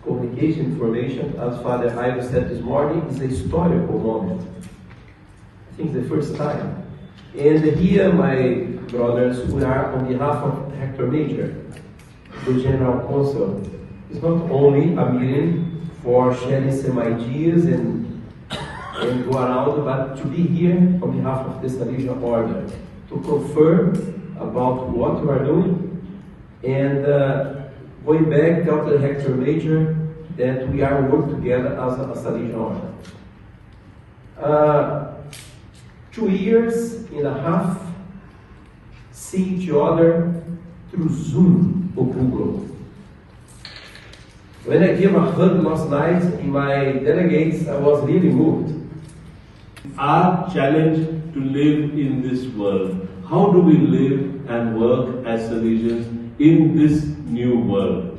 communication, information, as Father Ivo said this morning, is a historical moment. I think it's the first time. And here, my brothers, we are on behalf of Hector Major, the General Council. It's not only a meeting for sharing some ideas and, and go around, but to be here on behalf of the Salesian Order to confirm about what we are doing and uh, going back, Doctor Hector Major, that we are work together as a, a Salesian Order. Uh, two years and a half see each other through Zoom or Google. When I gave a hug last night in my delegates, I was really moved. Our challenge to live in this world. How do we live and work as Salesians in this new world?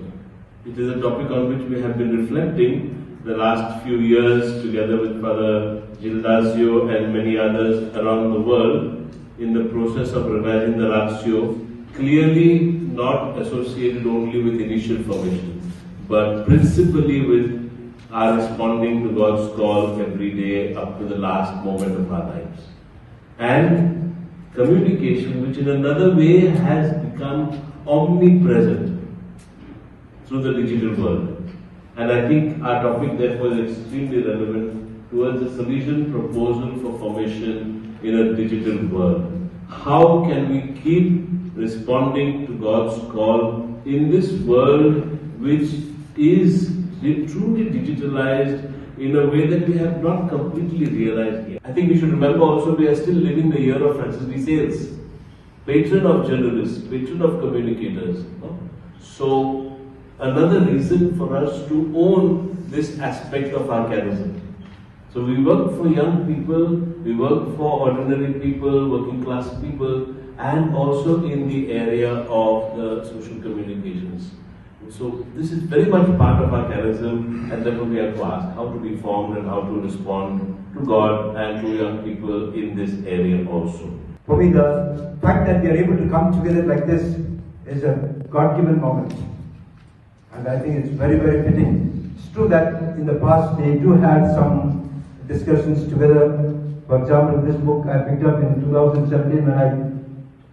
It is a topic on which we have been reflecting the last few years together with Father Gildacio and many others around the world in the process of revising the Ratio, clearly not associated only with initial formation, but principally with our responding to God's call every day up to the last moment of our lives. And communication, which in another way has become omnipresent through the digital world. And I think our topic, therefore, is extremely relevant towards the Salesian proposal for formation in a digital world. How can we keep responding to God's call in this world which is di- truly digitalized in a way that we have not completely realized yet? I think we should remember also we are still living the year of Francis de Sales, patron of journalists, patron of communicators. No? So, another reason for us to own this aspect of our charism. So, we work for young people, we work for ordinary people, working class people, and also in the area of the social communications. So, this is very much part of our charism, and therefore we have to ask how to be formed and how to respond to God and to young people in this area also. For me, the fact that we are able to come together like this is a God given moment. And I think it's very, very fitting. It's true that in the past they do had some discussions together. For example, this book I picked up in two thousand seventeen when I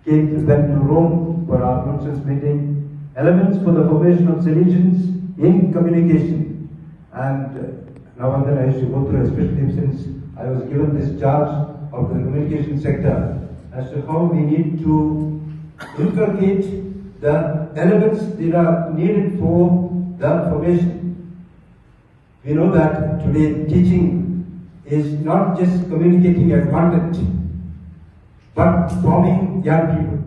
came to, went to Rome for our Bruxelles meeting. Elements for the formation of Salesians in communication. And uh, now and then I used to go through, especially since I was given this charge of the communication sector, as to how we need to inculcate the elements that are needed for the formation. We know that today teaching is not just communicating a content, but forming young people.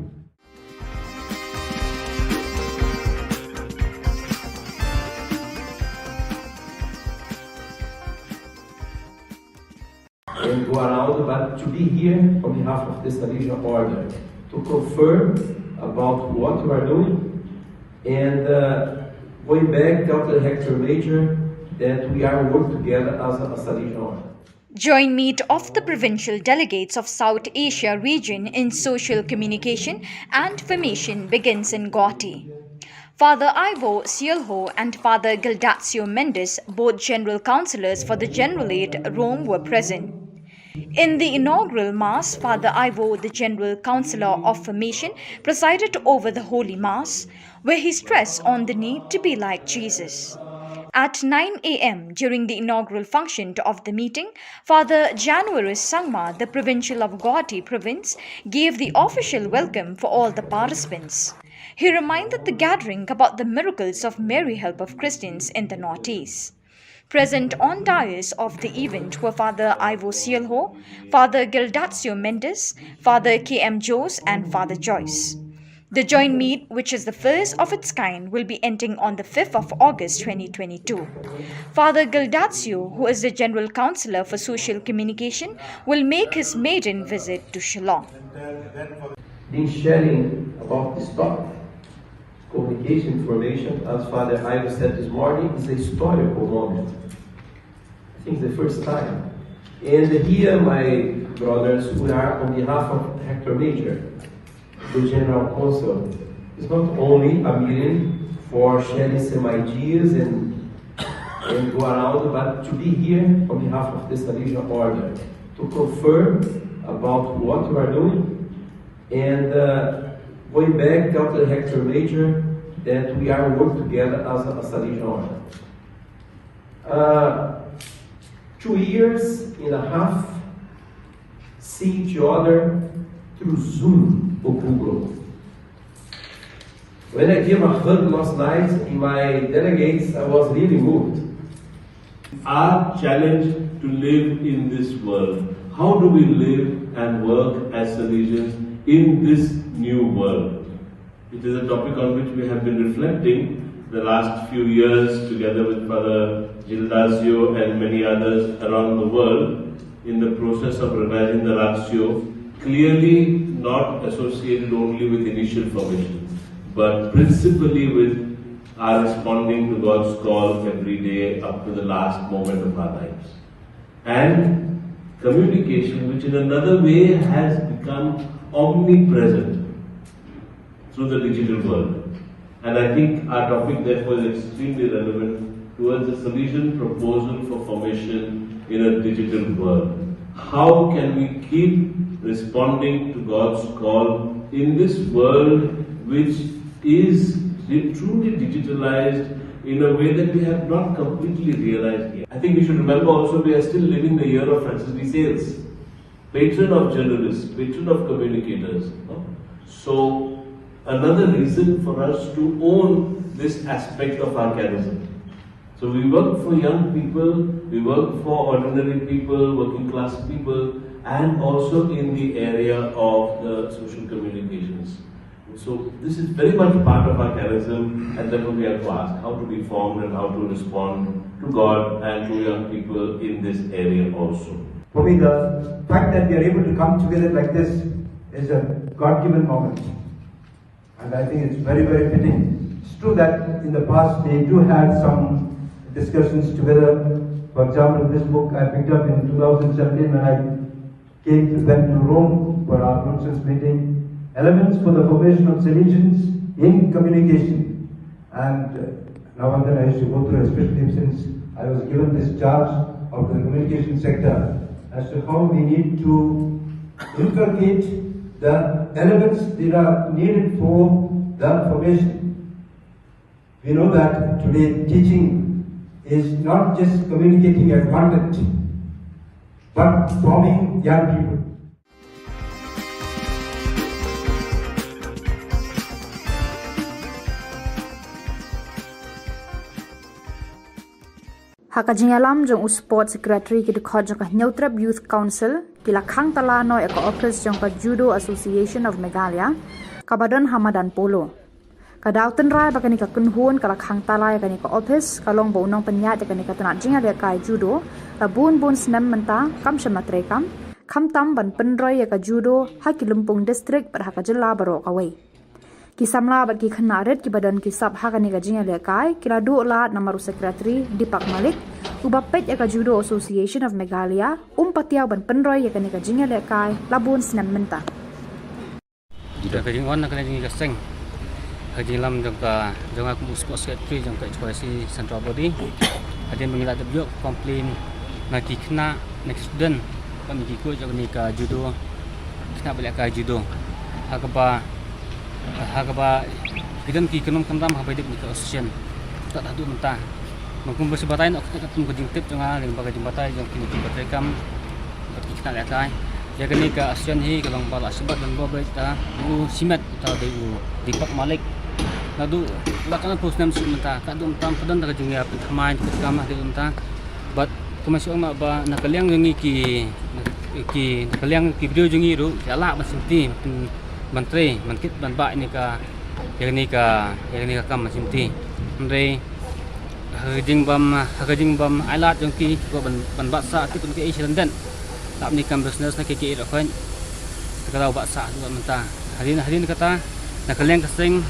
And go around, but to be here on behalf of the Salesian Order to confirm about what we are doing and uh, going back, tell the Hector Major that we are work together as a Salesian Order. Joint meet of the provincial delegates of South Asia region in social communication and formation begins in Guwahati. Father Ivo Sielho and Father Gildatio Mendes, both general councillors for the General Aid Rome, were present. In the inaugural Mass, Father Ivo, the General Councillor of Formation, presided over the Holy Mass, where he stressed on the need to be like Jesus. At nine a m, during the inaugural function of the meeting, Father January Sangma, the provincial of Guwahati province, gave the official welcome for all the participants. He reminded the gathering about the miracles of Mary, Help of Christians in the Northeast. Present on dais of the event were Father Ivo Sielho, Father Gildatio Mendes, Father K M Joes, and Father Joyce. The joint meet, which is the first of its kind, will be ending on the fifth of August twenty twenty-two. Father Gildatio, who is the General Councillor for Social Communication, will make his maiden visit to Shillong. Been sharing about this topic, communication formation, as Father Ivan said this morning, is a historical moment. I think the first time. And here, my brothers, we are on behalf of Hector Major, the General Council. It's not only a meeting for sharing some ideas and, and go around, but to be here on behalf of the Salesian Order to confirm about what we are doing and uh, going back, tell the Hector Major that we are work together as a, a Salesian Order. Uh, two years and a half see each other through Zoom or Google. When I came, I heard last night in my delegates, I was really moved. Our challenge to live in this world. How do we live and work as Salesians in this new world? It is a topic on which we have been reflecting the last few years together with Father Gildatio and many others around the world in the process of revising the Ratio, clearly not associated only with initial formation, but principally with our responding to God's call every day up to the last moment of our lives. And communication, which in another way has become omnipresent through the digital world. And I think our topic, therefore, is extremely relevant towards the Salesian proposal for formation in a digital world. How can we keep responding to God's call in this world which is di- truly digitalized in a way that we have not completely realized yet? I think we should remember also we are still living the year of Francis de Sales, patron of journalists, patron of communicators. No? So, another reason for us to own this aspect of our charism. So, we work for young people, we work for ordinary people, working class people, and also in the area of the social communications. So, this is very much part of our charism, and therefore we have to ask how to be formed and how to respond to God and to young people in this area also. For me, the fact that we are able to come together like this is a God given moment. And I think it's very, very fitting. It's true that in the past they do had some discussions together. For example, this book I picked up in two thousand seventeen when I came to, went to Rome for our Brussels meeting. Elements for the Formation of Salesians in Communication. And uh, now and then I used to go through, especially since I was given this charge of the communication sector, as to how we need to inculcate the elements that are needed for the formation. We know that today teaching is not just communicating a content, but forming young people. Ha ka jingïalam jong u Sports Secretary, ki dkhot jong ka Hynñiewtrep Youth Council ki la khang tala noh ïa ka ophis jong ka Judo Association of Meghalaya kaba don ha Madan Polo. Ka daw tynrai ba kane ka kynhun ka la khang tala ïa kane ka ophis ka long ba u nongpynïaid ïa kane ka tnat jingïalehkai judo la bun bun snem mynta kam shym la treikam, khamtam ban pynroi ïa ka judo ha ki lympung district bad ha ka jylla baroh kawei. Ki samla bad ki khynnah rit kiba don ki sap ha kane ka jingïalehkai ki la duh lad namar u Secretary Deepak Malik, uba peit ïa ka Judo Association of Meghalaya, um patiaw ban pynroi ïa kane ka jingïalehkai la bun snem mynta. Ka jingwan na kane ka jingïaseng ha ka jingïalam jong ka, jong nga kum u Sports Secretary jong ka H Y C Central Body. Hadien ba ngi la dep ïoh complain na ki khynnah, na ki student, ba ngi ki coach jong kane ka judo, khynnah ba lehkai judo, ha kaba, ha kaba ki don ki kynrum kynram ha kaba ïadei bad ka association. Tad haduh mynta, ma kumba shu batai noh ka kum ka jingtip jong nga lyngba ka jingbatai jong kine kiba treikam bad ki khynnah lehkai, ïa kane ka association hi ka long ba la shu bat ban buh beit da u shimet, uta u dei u Deepak Malik. Naduh la ka na phew snem shuh mynta, ka duh mynta ka don da ka jingïapynthymmai ka kam ha ka mynta. Bad kumba shu ong ba na ka liang jong ngi ki, ki na ka liang ki briew jong ngi ruh ki lah ban sngewthuh ban trei, ban kit ban bah ïa kane ka, ïa kane ka, ïa kane ka kam ban sngewthuh. Hynrei ha ka jingbym, ha ka jingbym ailad jong ki, ki kwah ban, ban bat sah, tip ban kaei sha lyndet. Lap ne kam business na ki ki ïa la khun. Te ka daw bat sah haduh mynta. Hadien, hadien kata, na ka liang ka seng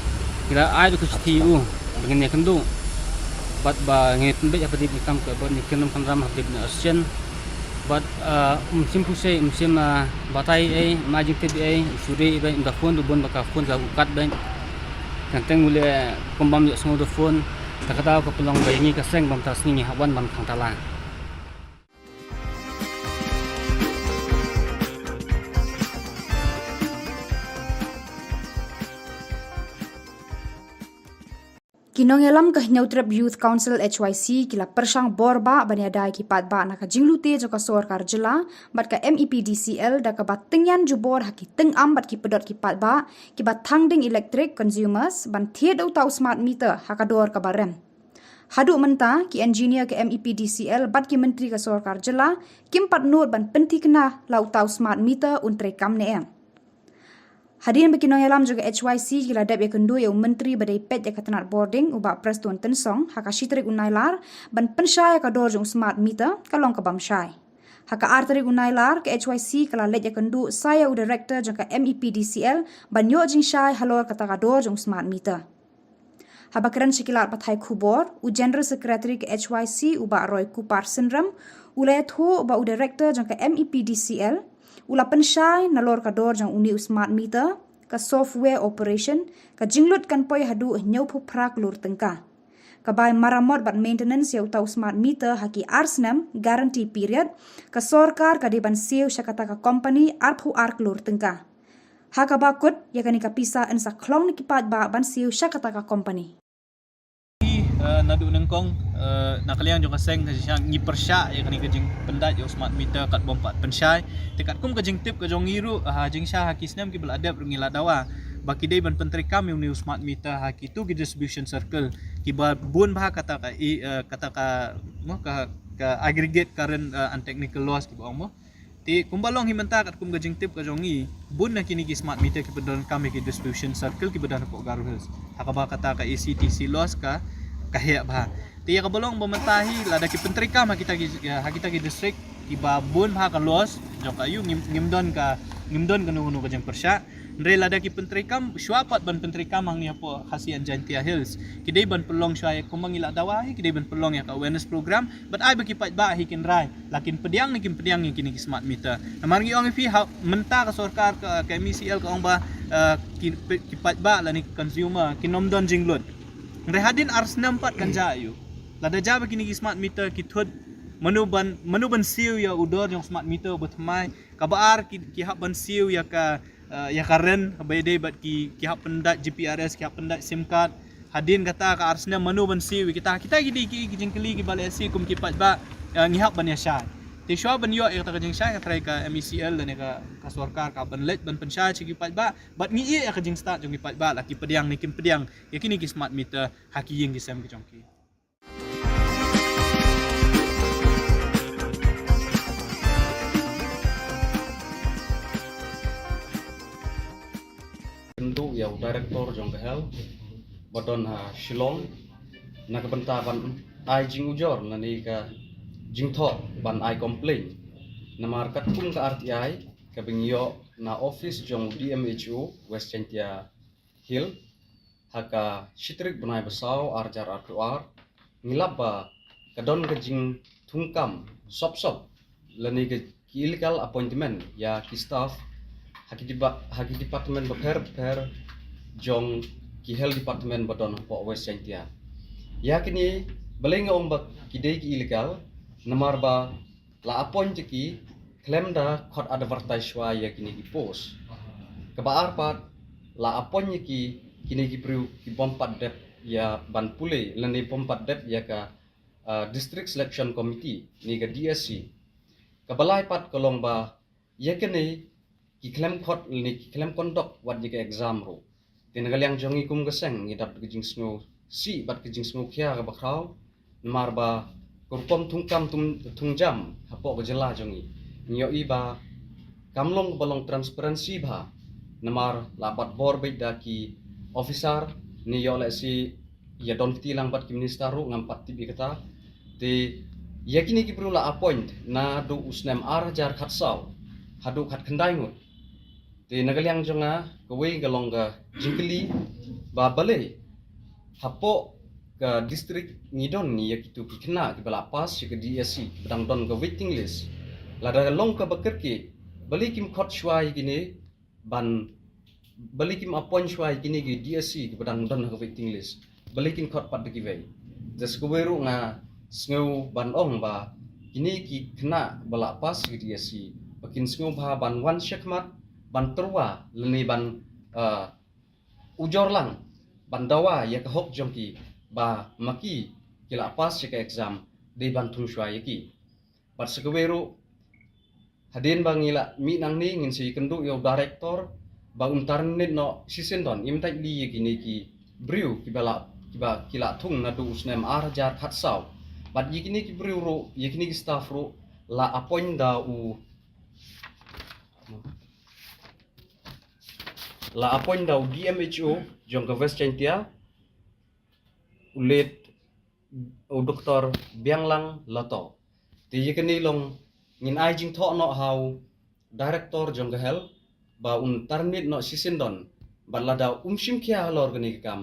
ki la ai da ka shithi ïa u ba ngin ïakynduh bad ba ngin ïatynbeit ha pdeng ne kam ka, bad ne kynrum kynram ha pdeng ne association. Bad, ah, um shym pyrshah, um shym, ah, batai ei, um ai jingtip ei, u shu dei ei, um da phone, u bun ba ka phone ka u kat beit. Kan teng u leh kum bym ïohsngew da phone. Te ka daw ka pynlong ba ïa ngi ka seng bym trei, ngi hap wan ban khang tala. Ki nongïalam ka Hynñiewtrep Youth Council, H Y C, ki la pyrshang bor ba ban ïada ïa ki paidbah na ka jinglute jong ka sorkar jylla bad ka M E P D C L da kaba tyngian jubor ha ki tyngam bad ki pdot ki paidbah kiba thang ding electric consumers ban thied da uta u smart meter ha ka dor kaba rem. Haduh mynta, ki engineer ka M E P D C L bad ki myntri ka sorkar jylla kim pat nud ban pynthikna la uta u smart meter un treikam ne em. Hadien ba ki nongïalam jong ka H Y C ki la dep ïakynduh ïa u myntri ba dei peit ïa ka tnat bording, u Bah Prestone Tynsong, ha ka shi tarik u Nailar ban pynshai ïa ka dor jong u smart meter, ka long ka bym shai. Ha ka ar tarik u Nailar, ka H Y C ka la leit ïakynduh sa ïa u director jong ka M E P D C L ban ïoh jingshai halor kata ka dor jong u smart meter. Haba kren sha ki lad pathai khubor, u General Secretary ka H Y C, u Bah Roy Kupar Synrem, u la ïathuh ba u director jong ka M E P D C L u la pynshai nalor ka dor jong une u smart meter, ka software operation, ka jinglut kan poi haduh hynñiewphew phra klur tyngka. Ka bai maramot bad maintenance ïa uta u smart meter ha ki ar snem guarantee period, ka sorkar ka dei ban siew sha kata ka company arphew ar klur tyngka. Ha kaba kut, ïa kane ka pisa yn sa khlong na ki paidbah ban siew sha kata ka company. Eh, naduh nyngkong, eh, na ka liang jong ka seng ka jingshai ngi pyrshah ïa kane ka jingpyndait ïa u smart meter kat bym pat pynshai. Te katkum ka jingtip ka jong ngi ruh, ha jingshai ha ki snem kiba la dep ruh ngi la dawa ba ki dei ban pyntreikam ïa une u smart meter ha kito ki distribution circle kiba bun bha kata ka i, eh, kata ka, mo, ka, ka aggregate current, eh, and technical loss kiba ong, mo. Te kumba long hi mynta katkum ka jingtip ka jong ngi, bun na kine ki smart meter kiba donkam ha ki distribution circle kiba don hapoh Garo Hills. Ha kaba kata ka A C T C loss ka, ka heh bha. Te ïa kaba long ba mynta hi lada ki pyntreikam ha kita ki, ha kita ki district kiba bun bha ka loss jong ka, ïoh ngim, ngim don ka, ngim don kano kano ka jingpyrshah. Hynrei lada ki pyntreikam, shuwa pat ban pyntreikam hangne hapoh Khasi and Jaintia Hills, ki dei ban pynlong shuwa ïa, kumba ngi la dawa hi, ki dei ban pynlong ïa ka awareness program bad ai ba ki paidbah hi kin rai la kin pdiang ne kim pdiang ïa kine ki smart meter. Namar ngi ong ïa phi, ha mynta ka sorkar ka, ka M E C L ka ong ba, eh, ki, ki paidbah lane ki consumer kin ym don jinglut. Hynrei hadien ar snem pat kan jia ïa u. Lada jia ba kine ki smart meter ki thut, mano ban, mano ban siew ïa u dor jong smart meter ba thymmai? Kaba ar, ki, ki hap ban siew ïa ka, eh, ïa ka rent, haba ïadei bad ki, ki hap pyndait G P R S, ki hap pyndait sim card. Hadien kata ka ar snem mano ban siew ïa kita? Kita ki dei ki, ki jingkylli kiba lehse kum ki paidbah, eh, ngi hap ban ïa shai. Te shuwa ban ïoh ïa kata ka jingshai, nga tharai ka M E C L lane ka, ka sorkar ka ban leit ban pynshai sha ki paidbah. Bad ngi ïeh ïa ka jingstad jong ki paidbah la ki pdiang ne kim pdiang ïa kine ki smart meter ha ki ïing ki sem ki jong ki. Director jong ka health ba don ha Shillong na ka bynta ban ai jingujor na ni ka jingthoh ban ai complain. Namar katkum ka R T I ka ba ngi ïoh na office jong D M H O West Jaintia Hill ha ka shi tarik bnai ba saw ar hajar arphew ar, ngi lap ba ka don ka jingthungkam sop sop lane ka ki illegal appointment ïa ki staff ha ki diba-, ha ki department bapher bapher jong ki health department ba don hapoh West Jaintia. Ïa kine balei nga ong ba ki dei ki illegal, namar ba la appoint ïa ki khlem da khot advertise shuwa ïa kine ki post. Kaba ar pat, la appoint ïa ki kine ki briew ki bym pat dep ïa ban pule lane bym pat dep ïa ka, ah, District Selection Committee ne ka D S C. Kaba lai pat ka long ba ïa kine ki khlem khot lane ki khlem conduct wat ïa ka exam ruh. Te na ka liang jong ngi kum ka seng ngi dap ka jingsngewsih bad ka jingsngewkhia kaba khraw, namar ba ka rukom thungkam thung, thungjam hapoh ka jylla jong ngi, ngi ïohi ba kam long kaba long transparency bha. Namar la bat bor beit da ki officer ne ïoh lehse ïa don kti lang bad ki minister ruh ngam pat tip ïa kata. Te ïa kine ki briew la appoint naduh u snem ar hajar khatsaw haduh khatkhyndai ngut. Te na ka liang jong nga kawei ka long ka jingkylli ba balei hapoh ka district ngi don ngi ïa kitu ki khynnah kiba la pass ïa ka D S C kiba dang don ka waiting list. Lada long kaba kyrkieh, balei kim khot shuwa ïa kine ban, balei kim appoint shuwa ïa kine ki D S C kiba dang don ha ka waiting list, balei kin khot pat da kiwei. Te sa kawei ruh nga sngew ban ong ba kine ki khynnah ba la pass ïa ka D S C ba kin sngewbha ban wan shakhmat ban tyrwa lane ban, ah, ujor lang ban dawa ïa ka hok jong ki ba ma ki ki la pass ïa ka exam, dei ban thung shuwa ïa ki. Bad sa kawei ruh, hadien ba ngi la mih nangne ngin sa ïakynduh ïa u director ba un tarnit noh shisien don im thait li ïa kine ki briew kiba la, kiba ki la thung naduh u snem ar hajar khatsaw. Bad ïa kine ki briew ruh, ïa kine ki staff ruh la appoint da u, la appoint da u D M H O jong ka West Jaintia, u late u Doktor Bianglang Lato. Te ïa kane long ngin ai jingthoh noh ha u director jong ka health ba un tarnit noh shisien don, bad lada um shim khia halor kane ka kam,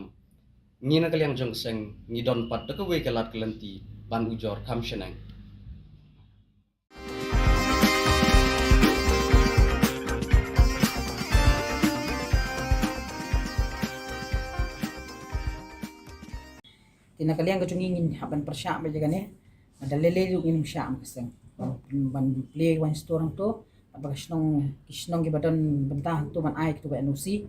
ngi na ka liang jong ka seng ngi don pat da kawei ka lad ka lynti ban ujor kham shaneng. Te na ka liang ka jong ngi ngin hap ban pyrshah beit ïa kane. Da lei lei ruh ngin ym shah ma ka seng ban plie wine store hangto. Ba ka shnong, ki shnong kiba don bynta hangto ban ai kito ka N O C.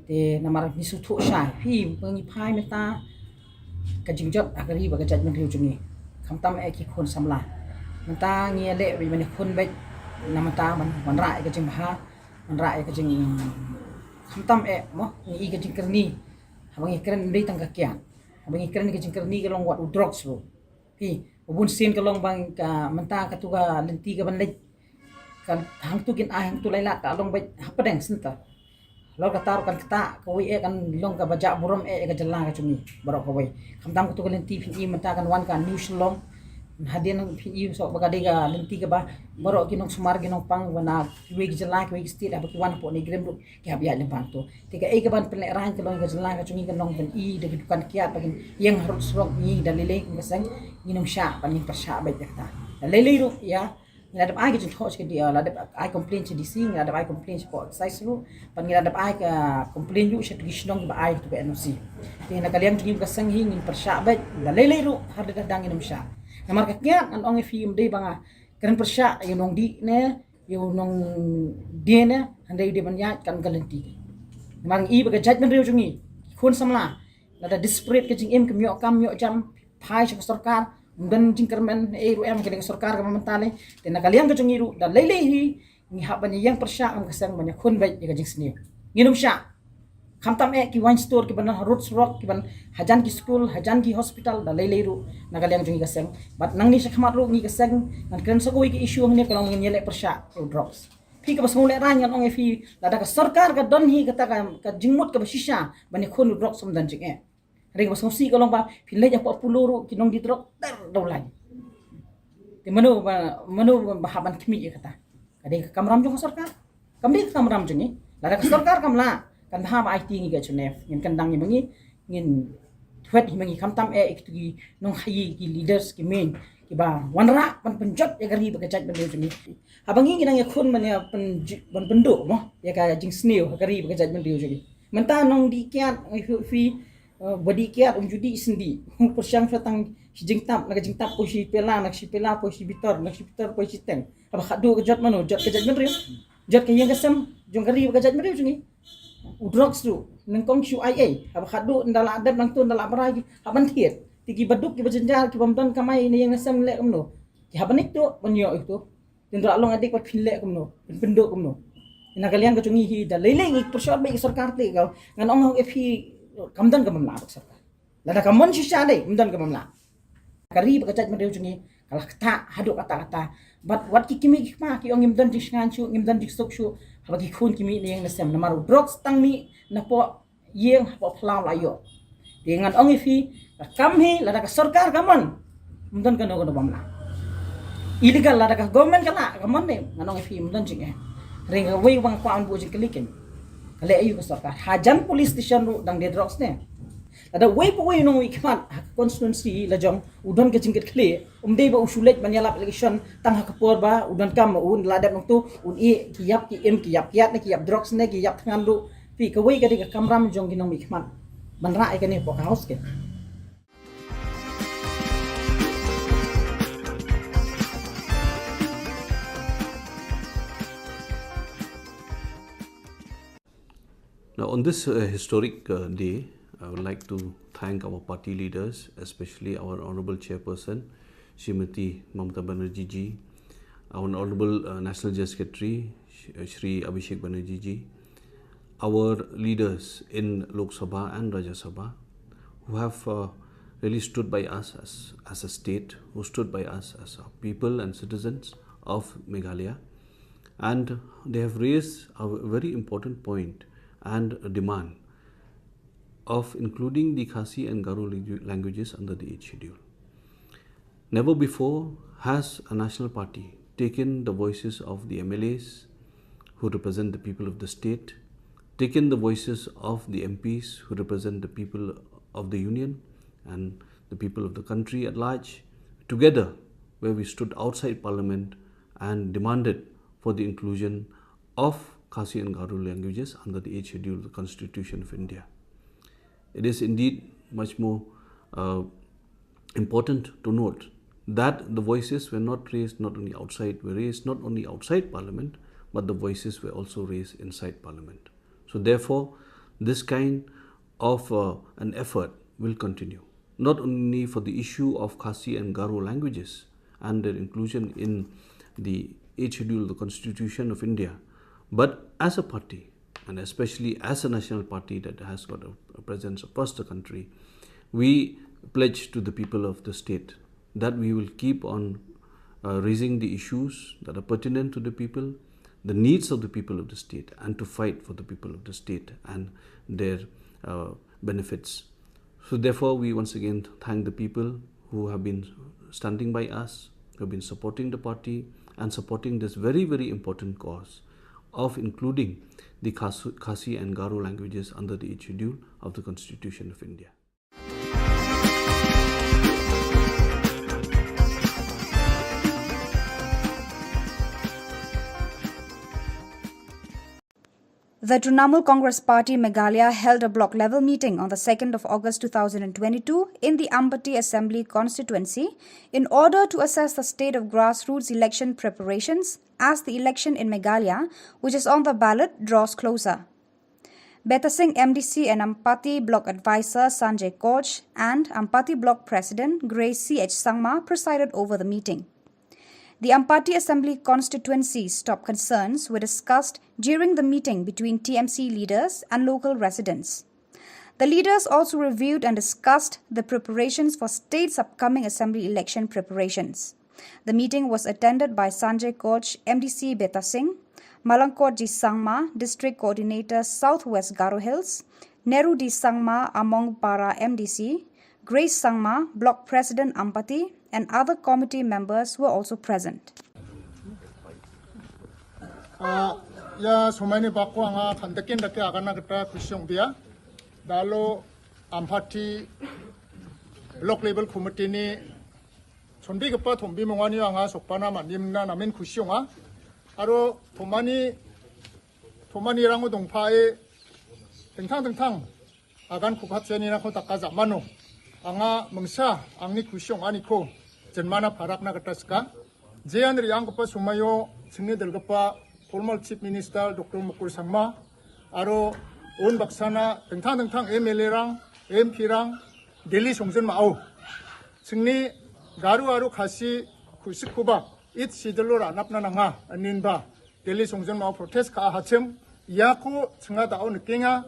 Te namar ngi sngewthuh shai phi ba ngi phai mynta ka jingjot ha ka ri bad ka jaitbynriew jong ngi. Khamtam eh ki khun samla. Mynta ngi ïaleh beit ban ïakhun beit na mynta ban wanrah ïa ka jingbha, wanrah ïa ka jing, khamtam eh mo ngi i ka jingkyrni. Haba ngi kren ym dei tang ka kiad. Haba ngi kren ka jingkyrni ka long wat u drugs ruh. Phi, u bun sien ka long ba ka mynta katu ka lynti kaban leit ka hangtu kin ai hangtu lai lad ka long beit hapdeng synta. Halor kata ruh kan ktah kawei eh, kan long kaba jah burom eh ïa ka jylla ka jong ngi baroh kawei. Khamtam katu ka lynti phin i mynta kan wan ka New Shillong. Hadien phin i shuh ba ka dei ka lynti kaba baroh ki nongsumar ki nongpang ba na kiwei ki jylla kiwei ki state haba ki wan hapoh NEIGRIHMS ruh ki hap ïaid lyngba hangto. Te kaei kaban pynlehraiñ ka long ka jylla ka jong ngi kan long ban i da ki dukan kiad ba kin ïeng harud surok. Ngi da lei lei kum ka seng ngin ym shah ban ngin pyrshah beit ïa kata. Da lei lei ruh ïa ngi la dep ai ka jingthoh sha ka D C, la dep ai complain sha D C, ngi la dep ai complain sha ka excise ruh, bad ngi la dep ai ka complain ruh sha ki shnong kiba ai katu ka N O C. Te na ka liang jong ngi ka seng hi ngin pyrshah beit da lei lei ruh har da dang ngin ym shah. Namar ka kiad ngan ong ïa phi ym dei ba nga kren pyrshah ïa u nongdie ne ïa u nongdie ne, hynrei u dei ban ïaid kan ka lynti. Namar ngi i ba ka jaitbynriew jong ngi ki khun samla lada desperate ka jingim, kim ïoh kam ïoh jam, phai sha ka sorkar, ym don jingkyrmen ei ruh em, ka dei ka sorkar kaba mynta lei. Te na ka liang ka jong ngi ruh da lei lei hi ngi hap ban ïeng pyrshah kum ka seng ban ïakhun beit ïa ka jingsniew. Ngin ym shah. Khamtam eh ki wine store kiban don harud surok, kiban hajan ki skul, hajan ki hospital, da lei lei ruh na ka liang jong ngi ka seng. Bad nangne shakhmat ruh ngi ka seng ngan kren sa kawei ka issue hangne ka long ngin ïaleh pyrshah ïa u drugs. Phi kaba sngewlehrain, ngan ong ïa phi, lada ka sorkar ka don hi kata ka, ka jingmut kaba shisha ban ïakhun u drugs, ym don jingeh. Hynrei kaba sngewsih ka long ba phi leit hapoh Apollo ruh ki nongdie drugs ter dewlaiñ. Te mano ba, mano ba hap ban khmih ïa kata? Ka dei ka kamram jong ka sorkar, kam dei ka kamram jong ngi. Lada ka sorkar kam lah, kan bha ba aiti ngi ka Geneva, ngin kyndang ïa ma ngi, ngin thwet ïa ma ngi, khamtam eh ïa kitu ki nongkhaïi, ki leaders, ki main, kiba wanrah ban pynjot ïa ka ri bad ka jaitbynriew jong ngi. Haba ngi ngi nang ïakhun ban ïa pyn-, ban pynduh mo ïa ka jingsniew ha ka ri bad ka jaitbynriew jong ngi. Mynta nongdie kiad, ngi hu phi, eh, ba dih kiad, um ju dih sendih. Hu pyrshang sha tang shi jingtap, na ka jingtap poi shi pela, na ka shi pela poi shi bitor, na ka shi bitor poi shi teng. Haba khatduh ka jot mano? Jot ka jaitbynriew. Jot ka ïing ka sem jong ka ri bad ka jaitbynriew jong ngi. U drugs ruh nyngkong shu ai ei. Haba khatduh ynda la dep nangto, ynda la brai ki hap ban thied. Te kiba duk, kiba jynjar, kiba ym don kamai na ïing na sem leh kumno? Ki hap ban ïaid tuh ban ïoh ïa uto. Te ynda la long addict pat phin leh kumno? Phin pynduh kumno? Na ka liang ka jong ngi hi, da lei lei ngi pyrshah bad ka sorkar te ka, ngan ong ïa phi, kam don ka mamla bad ka sorkar. Lada ka mon shisha dei, ym don ka mamla. Ka ri bad ka jaitbynriew jong ngi ka la ktah haduh katta katta. Bad wat ki kmie ki kpa ki ong ngim don jingshngaiñ shuh, ngim don jingsuk shuh haba ki khun ki mih na ïing na sem, namar u drugs tang mih napoh ïing, hapoh phyllaw la ïoh. Te ngan ong ïa phi, ka kam hi, lada ka sorkar ka mon, ym don kano kano ba ym lah. Illegal, lada ka government ka lah, ka mon dei, ngan ong ïa phi, ym don jingeh. Hynrei kawei ba nga kwah ban buh jingkylli kein, ka leh aïu ka sorkar? Hajan police station ruh dang die drugs ne? Lada uwei pa uwei u nongmihkhmat ha ka constituency la jong u don ka jingkitkhlieh, um dei ba u shu leit ban ïalap election tang ha ka por ba u donkam ma u, la dep nangto un ïeh ki ïap ki im, ki ïap kiad ne ki ïap drugs ne ki ïap thngan ruh. Phi, kawei ka dei ka kamram jong ki nongmihkhmat ban rah ïa kane hapoh ka House kein. Now, on this uh, historic uh, day, I would like to thank our party leaders, especially our Honorable Chairperson, Srimati Mamata Banerjee ji, our Honorable uh, National General Secretary, Sh- uh, Shri Abhishek Banerjee ji, our leaders in Lok Sabha and Rajya Sabha, who have uh, really stood by us as, as a state, who stood by us as a people and citizens of Meghalaya. And they have raised a very important point and a demand of including the Khasi and Garo langu- languages under the eighth schedule. Never before has a national party taken the voices of the M L As who represent the people of the state, taken the voices of the M Ps who represent the people of the union and the people of the country at large, together where we stood outside parliament and demanded for the inclusion of Khasi and Garo languages under the eighth schedule of the Constitution of India. It is indeed much more uh, important to note that the voices were not raised not only outside, were raised not only outside parliament, but the voices were also raised inside parliament. So therefore, this kind of uh, an effort will continue, not only for the issue of Khasi and Garo languages and their inclusion in the eighth schedule of the Constitution of India, but as a party, and especially as a national party that has got a, a presence across the country, we pledge to the people of the state that we will keep on uh, raising the issues that are pertinent to the people, the needs of the people of the state, and to fight for the people of the state and their uh, benefits. So, therefore, we once again thank the people who have been standing by us, who have been supporting the party and supporting this very, very important cause of including the Khas- Khasi and Garo languages under the eighth schedule of the Constitution of India. The Trinamool Congress Party Meghalaya held a block level meeting on the second of August two thousand twenty-two in the Ampati Assembly Constituency in order to assess the state of grassroots election preparations as the election in Meghalaya, which is on the ballot, draws closer. Beta Singh M D C and Ampati Block Advisor Sanjay Koch and Ampati Block President Grace C H Sangma presided over the meeting. The Ampati Assembly Constituency's top concerns were discussed during the meeting between T M C leaders and local residents. The leaders also reviewed and discussed the preparations for state's upcoming assembly election preparations. The meeting was attended by Sanjay Koch, M D C Beta Singh, Malangkot G Sangma, District Coordinator, South West Garo Hills, Neru D Sangma, Amongpara M D C, Grace Sangma, Block President, Ampati, and other committee members were also present. Ah, ïa, sumai ni bakwa nga khandakin dake agan na kata khusiong bia. Dalo Ampati Block Level Committee ni chonbi kapa thombi mongani anga sokpana manim na namin khusiong a. Aro thomani, thomani rango dongpa e tengthang tengthang agan khuphat seni na kho taka jamano. Anga mengsa angni khusiong ani kho jenmana pharak na kata ska. Jean ri ang kapa sumayo singni del kapa former Chief Minister Doctor Mukul Sangma. Aro un baksana tengthang tengthang M L A rang, M P rang, Delhi songjen ma au. Singni Garo aro Khasi khusi khuba it sidelo ra napna nanga anin ba. Delhi songjen ma protest ka hachim, ïa ko chenga da o nikinga,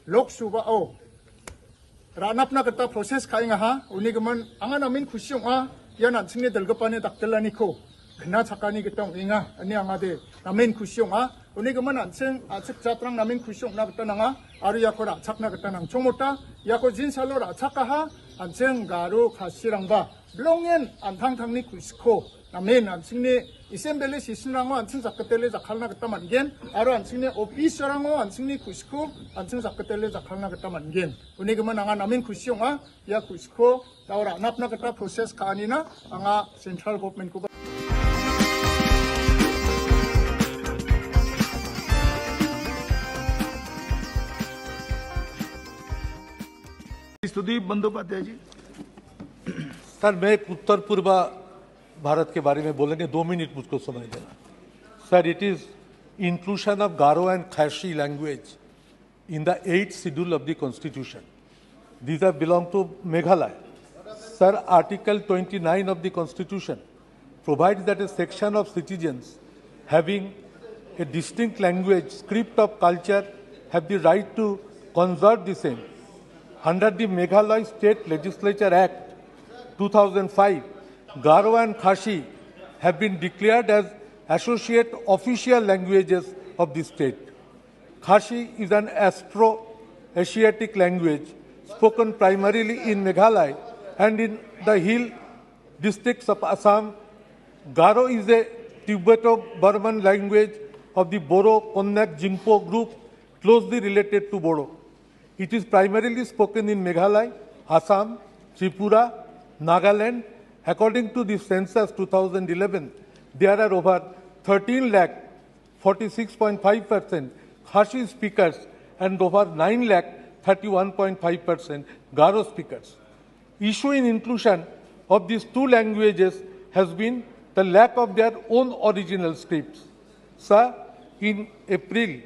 Lok Sabha o. Ra napna kata proses ka inga ha, uni gaman anga namin khusiong a, ïa nan singni delgapani daktelani ko. Kena chakani kata inga, ani anga de, namin khusiong a, uni gaman nan sing, a sik chatrang namin khusiong na kata nanga, aru ïa ko ra chakna kata nang chomota, ïa ko jin salo ra chaka ha, an sing Garo Khasi rang ba. Blong ïen an thang thang ni khuiskho. Namin an sing ni isem bele si sin rango an sing sak ketele sak halna kata man gen. Aro an sing ni office rango an sing ni khuiskho an sing sak ketele sak halna kata man gen. Uni gaman anga namin khusiong a ïa khuiskho. Taura napna kata proses ka anina anga central government ko. Sudip Bandyopadhyay ji. Sir, मैं एक उत्तर पूर्वा भारत के बारे में बोलेंगे, दो मिनट मुझको समय देना। Sir, it is inclusion of Garo and Khasi language in the eighth schedule of the constitution. These are belong to Meghalaya. Sir, Article twenty-nine of the constitution provides that a section of citizens having a distinct language, script of culture have the right to conserve the same. Under the Meghalaya State Legislature Act two thousand five, Garo and Khasi have been declared as associate official languages of the state. Khasi is an Austro-Asiatic language spoken primarily in Meghalaya and in the hill districts of Assam. Garo is a Tibeto-Burman language of the Boro-Konyak-Jingpo group, closely related to Bodo. It is primarily spoken in Meghalaya, Assam, Tripura, Nagaland. According to the census two thousand eleven, there are over thirteen lakh forty-six point five percent Khasi speakers and over nine lakh thirty-one point five percent Garo speakers. Issue in inclusion of these two languages has been the lack of their own original scripts. Sir, in April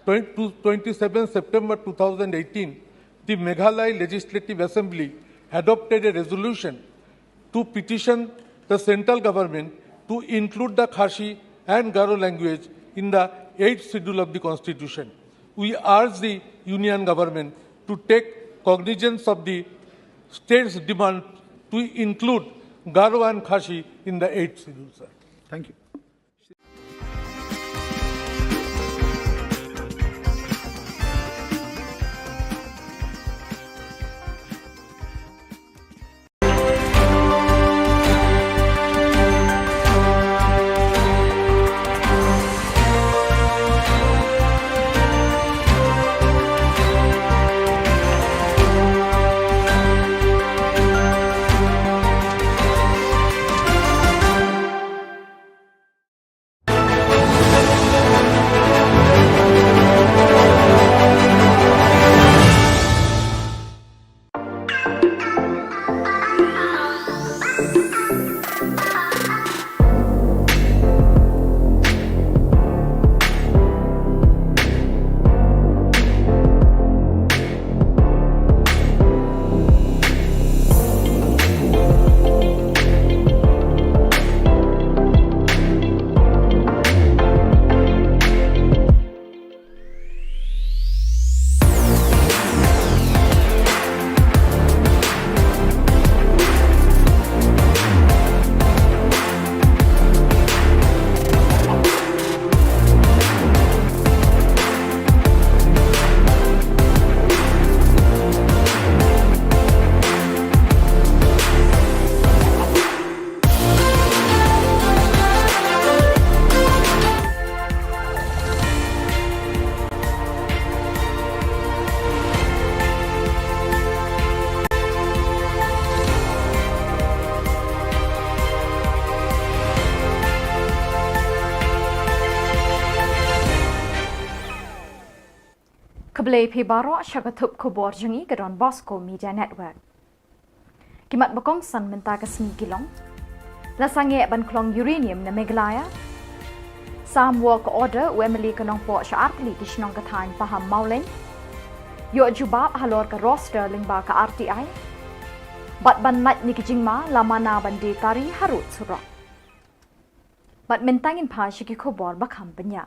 twenty, twenty-seven September two thousand eighteen, the Meghalaya Legislative Assembly adopted a resolution to petition the central government to include the Khasi and Garo language in the eighth schedule of the constitution. We urge the union government to take cognizance of the state's demand to include Garo and Khasi in the eighth schedule, sir. Thank you. Khublei phi baroh sha ka thup khubor jong ngi ka Don Bosco Media Network. Ki mat ba kongsan mynta ka sngi ki long: La sangeh ban khlong uranium na Meghalaya. Sam work order u M L A ka Nongpoh sha artylli ki shnong ka thaiñ Pahammawlein. Ïoh jubab halor ka roster lyngba ka R T I. Bad ban lait na ki jingma la mana ban die tari harud surok. Bad mynta ngin phai sha ki khubor ba kham bniah.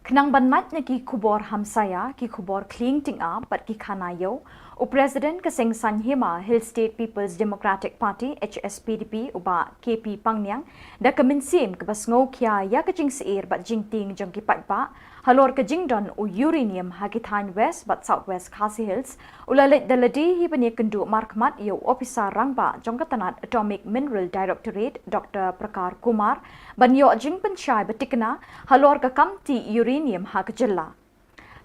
Khnang ban lait na ki khubor hamsaïa, ki khubor khlieng tyngab bad ki khana ïew, u President ka Seng Saiñ Hima Hill State People's Democratic Party, H S P D P, u Bah K P Pangniang, da ka mynsiem kaba sngewkhia ïa ka jingsyier bad jingtieng jong ki paidbah halor ka jingdon u uranium ha ki thaiñ West bad South West Khasi Hills, u la leit da lade hi ban ïakynduh markhmat ïa u ophisar rangbah jong ka tnat Atomic Mineral Directorate, Doctor Prakar Kumar, ban ïoh jingpynshai ba thikna halor ka kam tih uranium ha ka jylla.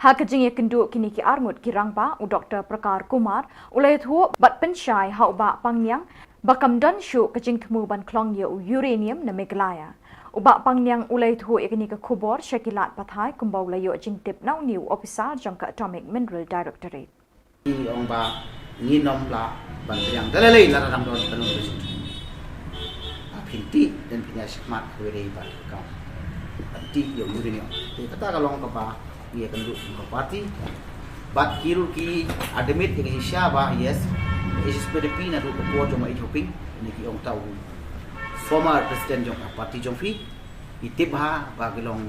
Ha ka jingïakynduh kine ki arngut ki rangbah, u Doctor Prakar Kumar u la ïathuh bad pynshai ha u Bah Pangniang ba kam don shuh ka jingthmu ban khlong ïa u uranium na Meghalaya. U Bah Pangniang u la ïathuh ïa kane ka khubor sha ki lad pathai kumba u la ïoh jingtip na une u ophisar jong ka Atomic Mineral Directorate. Ngi ong ba ngin ym lah ban pdiang da lei lei lada dang don ka jingthmu. Phin tih, phin ïa shakmat ha kawei de ba ka kam ban tih ïa u uranium. Te kata ka long kaba ngi ïakynduh kum ka party. Bad ki ruh ki admit ïa ka jingshisha ba, yes, H S P D P naduh ka por jong u Bah H. Hoping, ne ki ong ta u former president jong ka party jong phi. Ngi tip ba ki long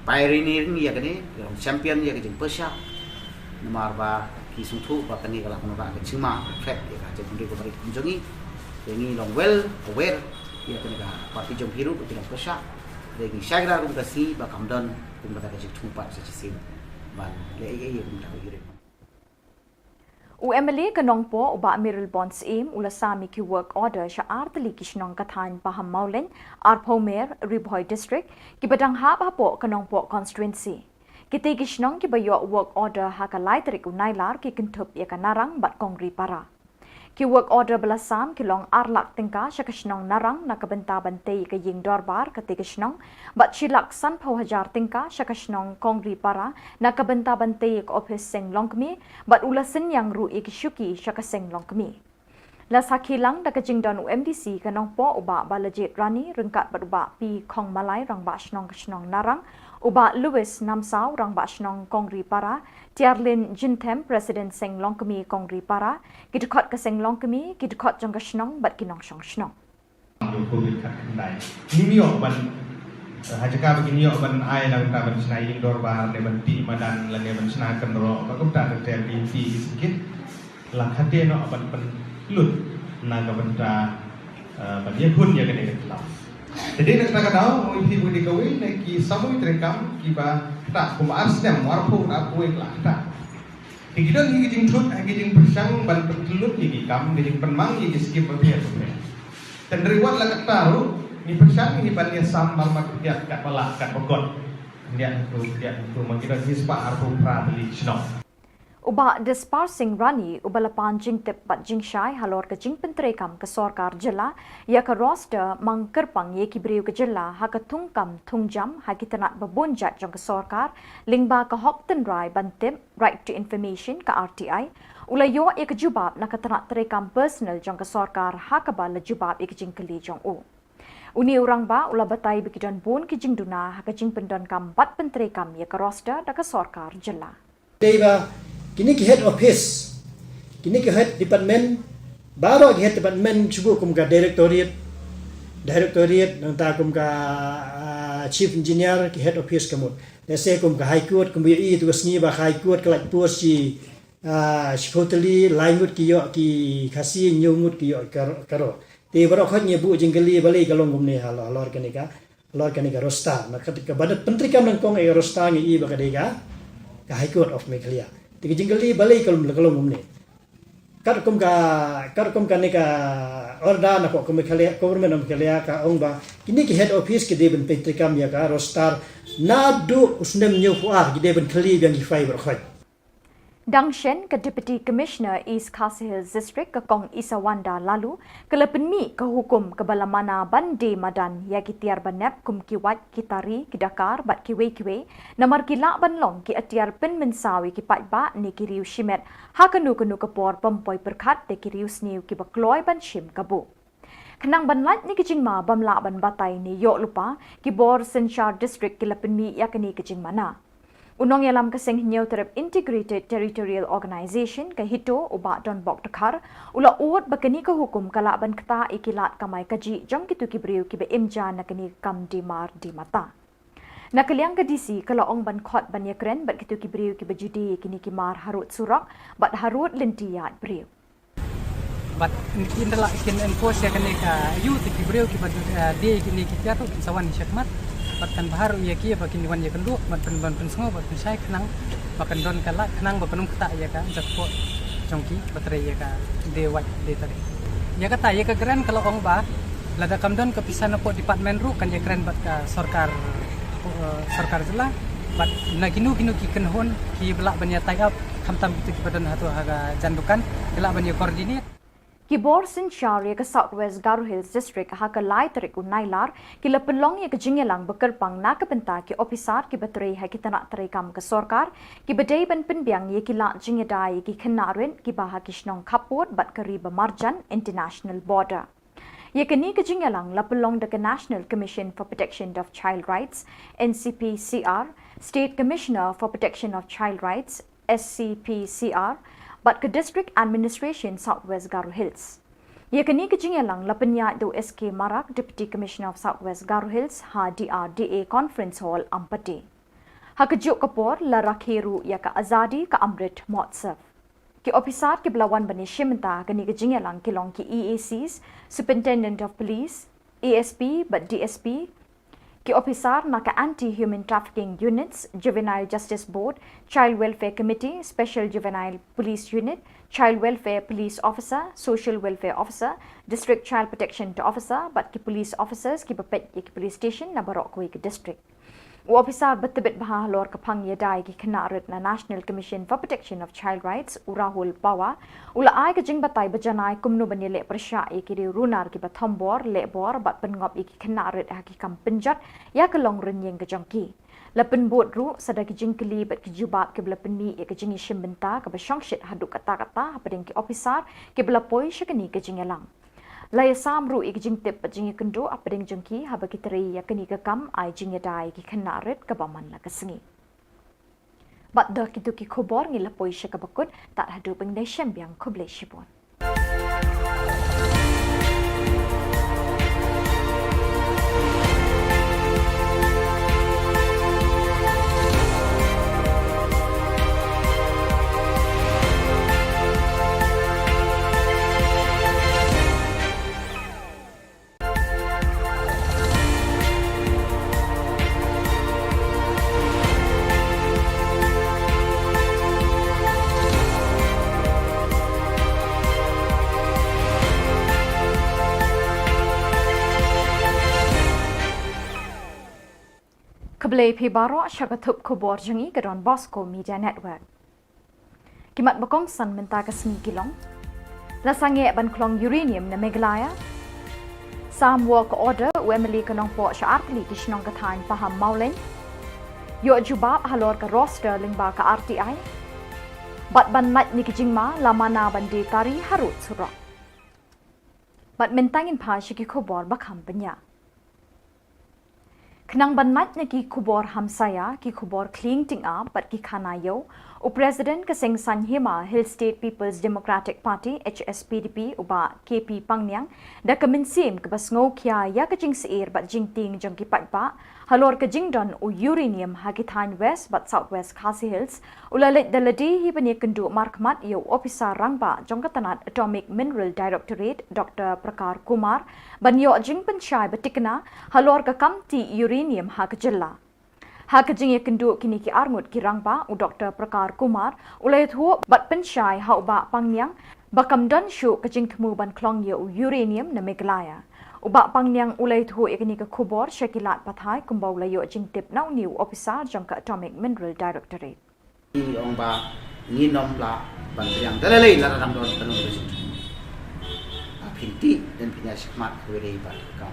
pioneering ïa kane, ki long champion ïa ka jingpyrshah. Namar ba ki sngewthuh ba kane ka lah ban wanrah ka jingma, ka threat ïa ka jaitbynriew ka barit kum jong ngi. Te ngi long well aware ïa kane ka party jong phi ruh ba ki long pyrshah. Te ngi shai kyrpad ruh ka sngi ba kam don kum kata ka jingthmu pat sa shisien ban leh ei ei ïa kum kata ka uranium. U M L A ka Nongpoh, u Bah Mayralborn Syiem, u la sam ïa ki work order sha artylli ki shnong ka thaiñ Pahammawlein, Arphawmer, Ri Bhoi District, kiba dang hap hapoh ka Nongpoh constituency. Kitei ki shnong kiba ïoh work order ha ka lai tarik u Nailar ki kynthup ïa ka Narang bad Kongripara. Ki work order ba la sam ki long ar lak tyngka sha ka shnong Narang na ka bynta ban tei ïa ka ïing dorbar katei ka shnong, bad shi lak sanphew hajar tyngka sha ka shnong Kongripara na ka bynta ban tei ïa ka ophis seng longkmie, bad u la synñiang ruh ïa ki shuki sha ka seng longkmie. La sakhi lang da ka jingdon u M D C ka Nongpoh u Bah Balajied Rani ryngkat bad u Bah P. Khongmalai, Rangbah Shnong ka shnong Narang, u Bah Louis Namsaw, Rangbah Shnong Kongripara, Tiarlin Jinthem, President Seng Longkmie Kongripara, ki dkhot ka seng longkmie, ki dkhot jong ka shnong bad ki nongshong shnong. Jong Covid khatkhyndai. Ngim ïoh ban, eh, ha jaka ba ngin ïoh ban ai na ka bynta ban shna ïing dorbar ne ban tih madan lane ban shna kynroh, ba kumta ter ter ki ïing ki sngewkit. La khate noh ban pynlut na ka bynta, eh, ban ïakhun ïa kane ka tlaw. Te dei na kata ka daw, ïa phi ba dei kawei na ki samoi treikam kiba ktah kumba ar snem, arphew, arphew wei la ktah. Te ki don hi ki jingthut, hi ki jingpyrshang ban pynlut ïa ki kam, ki jingpynmang ïa ki skim bapher bapher. Te hynrei wat la katta ruh, ngi pyrshang hi ban ïasam marmat khyndiat katba lah katba kot. Khyndiat hangtu, khyndiat hangtu, ma ki don hi spah arphew phra tylli ki shnong. U Bah Dispar Singh Rani, uba la pan jingtip bad jingshai halor ka jingpyntreikam ka sorkar jylla ïa ka roster mang kyrpang ïa ki briew ka jylla ha ka thungkam thungjam ha ki tnat ba bun jait jong ka sorkar, lyngba ka hok tynrai ban tip, Right to Information, ka R T I, u la ïoh ïa ka jubab na ka tnat treikam personal jong ka sorkar ha kaba la jubab ïa ka jingkylli jong u. Une u rangbah u la batai ba ki don bun ki jingduna ha ka jingpyndonkam bad pyntreikam ïa ka roster da ka sorkar jylla. Dei ba kine ki head office, kine ki head department, baroh ki head department shu buh kum ka directorate, directorate, nangta kum ka, ah, chief engineer, ki head office ka mut. Lehse kum ka High Court, kumba ïohi ïa tu ka sngi ba ka High Court ka lait post shi, ah, shiphew tylli, lai ngut ki ïoh ki Khasi, hynñiew ngut ki ïoh ka, ka ro. Te baroh khoit ngi buh jingkylli balei ka long kumne halor, halor kane ka, halor kane ka roster. Na ka, kaba pyntreikam nyngkong ïa ka roster ngi i ba ka dei ka, ka High Court of Meghalaya. Te ka jingkylli balei ka long, ka long kumne. Katkum ka, katkum kane ka order na ka Meghalaya, Government of Meghalaya ka ong ba kine ki head office ki dei ban pyntreikam ïa ka roster naduh u snem hynñiewphew ar, ki dei ban kylli biang ki file baroh khoit. Dang shen ka Deputy Commissioner East Khasi Hills District ka Kong Isawanda Laloo ka la pynmih ka hukum kaba la mana ban die madan ïa ki tiar banep kum ki wait, ki tari, ki dakar bad kiwei kiwei, namar ki lah ban long ki atiar pynmynsaw ïa ki paidbah ne ki riew shimet ha kano kano ka por bym poi pyrkhat da ki riew sniew kiba kloi ban shim kabu. Khnang ban lait na ki jingma bym lah ban batai ne ïoh lypa, ki bor synshar district ki la pynmih ïa kane ka jingmana. U nongïalam ka Seng Hynñiewtrep Integrated Territorial Organization ka HITO, u Bah Donbok Dkhar, u la ud ba kane ka hukum ka lah ban ktah ïa ki lad kamai kajih jong kito ki briew kiba im ja na kane ka kam die mar die mata. Na ka liang ka DC ka la ong ban khot ban ïakren bad kito ki briew kiba ju die ïa kine ki mar harud surok bad harud lynti ïaid briew. Bad kin da lah kin enforce ïa kane ka aiu te ki briew kiba, eh, die ïa kine ki tiar ruh kin sa wan shakhmat. Bad kan bha ruh ïa ki ba kin wan ïakynduh bad pyn, ban pynsngew bad pynshai khnang ba kan don ka lad khnang ba kan ym ktah ïa ka jingkyrkhu jong ki ba trei ïa ka die wait die tari. Ïa kata ïa ka grant ka la ong ba lada kam don ka pisa na pdeng department ruh kan ïakren bad ka sorkar, eh, sorkar jylla. Bad na kino kino ki kynhun kiba lah ban ïa tie up, khamtam kito kiba don hato ha ka jan dukan, ki lah ban ïa coordinate. Ki bor synshar ïa ka South West Garo Hills District ha ka lai tarik u Nailar ki la pynlong ïa ka jingïalang ba kyrpang na ka bynta ki ophisar kiba trei ha ki tnat treikam ka sorkar kiba dei ban pynbiang ïa ki lad jingïada ïa ki khynnah rit kiba ha ki shnong khappud bad ka ri ba marjan, international border. Ïa kane ka jingïalang la pynlong da ka National Commission for Protection of Child Rights, N C P C R, State Commissioner for Protection of Child Rights, S C P C R, bad ka District Administration South West Garo Hills. Ïa kane ka jingïalang la pynïaid da u S K Marak, Deputy Commissioner of South West Garo Hills, ha D R D A Conference Hall, Ampati. Ha kajuh ka por la rakhe ruh ïa ka Azadi Ka Amrit Mahotsav. Ki ophisar kiba la wan ban ïashim bynta ha kane ka jingïalang ki long ki E A Cs, Superintendent of Police, A S P bad D S P, ki ophisar na ka Anti Human Trafficking Units, Juvenile Justice Board, Child Welfare Committee, Special Juvenile Police Unit, Child Welfare Police Officer, Social Welfare Officer, District Child Protection Officer bad ki police officers kiba peit ïa ki police station na baroh kawei ka district. U ophisar ba tbit bha halor ka phang ïada ïa ki khynnah rit na National Commission for Protection of Child Rights, u Rahul Pawar, u la ai ka jingbatai ba janai kumno ban ïaleh pyrshah ïa ki riew runar kiba thombor, lehbor bad pynngop ïa ki khynnah rit ha ki kam pynjot ïa ka long rynïeng ka jong ki. La pynbud ruh sa da ki jingkylli bad ki jubab kiba la pynmih ïa ka jingïashim bynta kaba shongshit haduh katta katta hapdeng ki ophisar kiba la poi sha kane ka jingïalang. La ïasam ruh ïa ki jingtip bad jingïakynduh hapdeng jong ki haba ki trei ïa kane ka kam ai jingïada ïa ki khynnah rit kaba man la ka sngi. Bad da kito ki khubor ngi la poi sha kaba kut, tad haduh ban ïashem biang, khublei shibun. Khublei phi baroh sha ka thup khubor jong ngi ka Don Bosco Media Network. Ki mat ba kongsan mynta ka sngi ki long: La sangeh ban khlong uranium na Meghalaya. Sam work order u M L A ka Nongpoh sha artylli ki shnong ka thaiñ Pahammawlein. Ïoh jubab halor ka roster lyngba ka R T I. Bad ban lait na ki jingma, la mana ban die tari harud surok. Bad mynta ngin phai sha ki khubor ba kham bniah. Khnang ban lait na ki khubor hamsaïa, ki khubor khlieng tyngab bad ki khana ïew, u President ka Seng Saiñ Hima Hill State People's Democratic Party, H S P D P, u Bah K P Pangniang, da ka mynsiem kaba sngewkhia ïa ka jingsyier bad jingtieng jong ki paidbah halor ka jingdon u uranium ha ki thaiñ West bad South West Khasi Hills, u la leit da lade hi ban ïakynduh markhmat ïa u ophisar rangbah jong ka tnat Atomic Mineral Directorate, Doctor Prakar Kumar, ban ïoh jingpynshai ba thikna halor ka kam tih uranium ha ka jylla. Ha ka jingïakynduh kine ki arngut ki rangbah, u Doctor Prakar Kumar u la ïathuh bad pynshai ha u Bah Pangniang ba kam don shuh ka jingthmu ban khlong ïa u uranium na Meghalaya. U Bah Pangniang u la ïathuh ïa kane ka khubor sha ki lad pathai kumba u la ïoh jingtip na une u ophisar jong ka Atomic Mineral Directorate. Ngi ong ba Ngin ym lah ban pdiang da lei lei lada dang don kano kano ka jingthmu. Ba phin tih, dang phin ïa shakmat kawei de ba ka,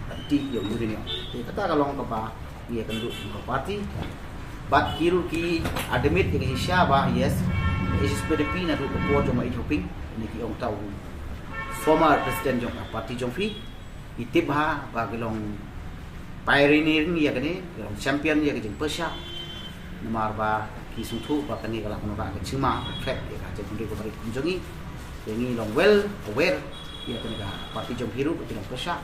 ban tih ïa u ri ne. Te kata ka long kaba ngi ïakynduh kum ka party. Bad ki ruh ki admit ïa ka jingshisha ba, yes, H S P D P naduh ka por jong ma Ïeid Hoping, ne ki ong ta u former president jong ka party jong phi. Ngi tip bha ba ki long pioneer ïa kane, ki long champion ïa ka jingpyrshah. Namar ba ki sngewthuh ba kane ka lah ban wanrah ka jingma, ka threat ïa ka jingpynroi ka barit kum jong ngi. Te ngi long well aware ïa kane ka party jong phi ruh ba ki long pyrshah.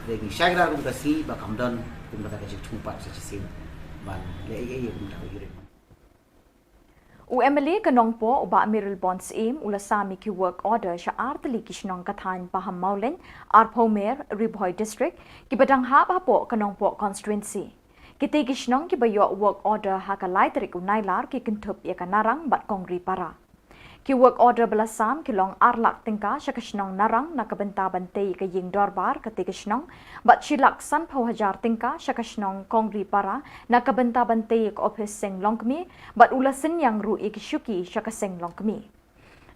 Te ngi shai kdar kum ka sngi ba kam don kum kata ka jingthmu pat sa shisien ban leh ei ei ïa kum kata ka jingpynroi. U M L A ka Nongpoh u Bah Mayralborn Syiem u la sam ïa ki work order sha ar tylli ki shnong ka thaiñ Pahammawlein, Arphawmer, Ri Bhoi District, kiba dang hap hapoh ka Nongpoh constituency. Kitei ki shnong kiba ïoh work order ha ka lai tarik u Nailar ki kynthup ïa ka Narang bad Kongripara. Ki work order ba la sam ki long ar lak tyngka sha ka shnong Narang na ka bynta ban tei ïa ka ïing dorbar katei ka shnong, bad shi lak sanphew hajar tyngka sha ka shnong Kongripara na ka bynta ban tei ïa ka ophis seng longkmie, bad u la synñiang ruh ïa ki shuki sha ka seng longkmie.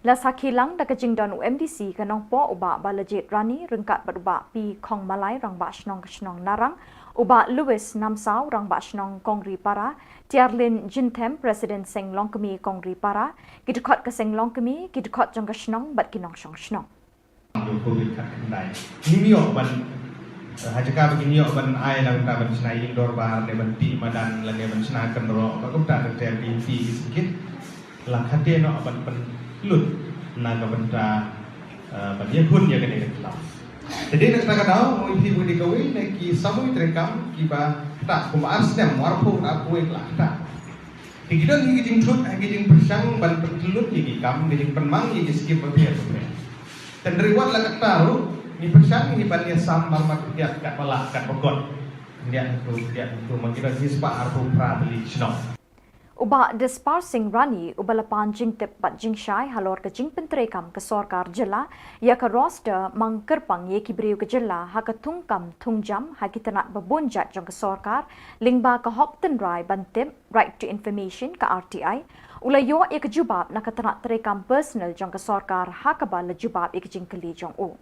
La sakhi lang da ka jingdon u M D C ka Nongpoh u Bah Balajied Rani ryngkat bad u Bah P Khongmalai, Rangbah Shnong ka shnong Narang, u Bah Louis Namsaw, Rangbah Shnong Kongripara, Tiarlin Jinthem, President Seng Longkmie Kongripara, ki dkhot ka seng longkmie, ki dkhot jong ka shnong bad ki nongshong shnong. Ïa u Covid khatkhyndai. Ngim ïoh ban, eh, ha jaka ba ngin ïoh ban ai na ka bynta ban shna ïing dorbar ne ban tih madan lane ban shna kynroh, ba kumta ter ter ki, ki sngewkit. La khate noh ban pynlut na ka bynta, eh, ban ïakhun ïa kane ka tlaw. Te dei na kata ka daw, nga ong ïa phi ba dei kawei na ki samoi treikam kiba ktah, kumba ar snem, arphew, arphew wei la ktah. Te ki don hi ki jingthut, hi ki jingpyrshang ban pynlut ïa ki kam, ki jingpynmang ïa ki skim bapher bapher. Te hynrei wat la katta ruh, ngi pyrshang hi ban ïasam marmar khyndiat katba lah katba kot. Khyndiat hynriew, khyndiat hynriew, ma ki don hi spah arphew phra tylli ki shnong. U Bah Dispar Singh Rani, uba la pan jingtip bad jingshai halor ka jingpyntreikam ka sorkar jylla ïa ka roster mang kyrpang ïa ki briew ka jylla ha ka thungkam thungjam ha ki tnat ba bun jait jong ka sorkar, lyngba ka hok tynrai ban tip, Right to Information, ka R T I, u la ïoh ïa ka jubab na ka tnat treikam personal jong ka sorkar ha kaba la jubab ïa ka jingkylli jong u.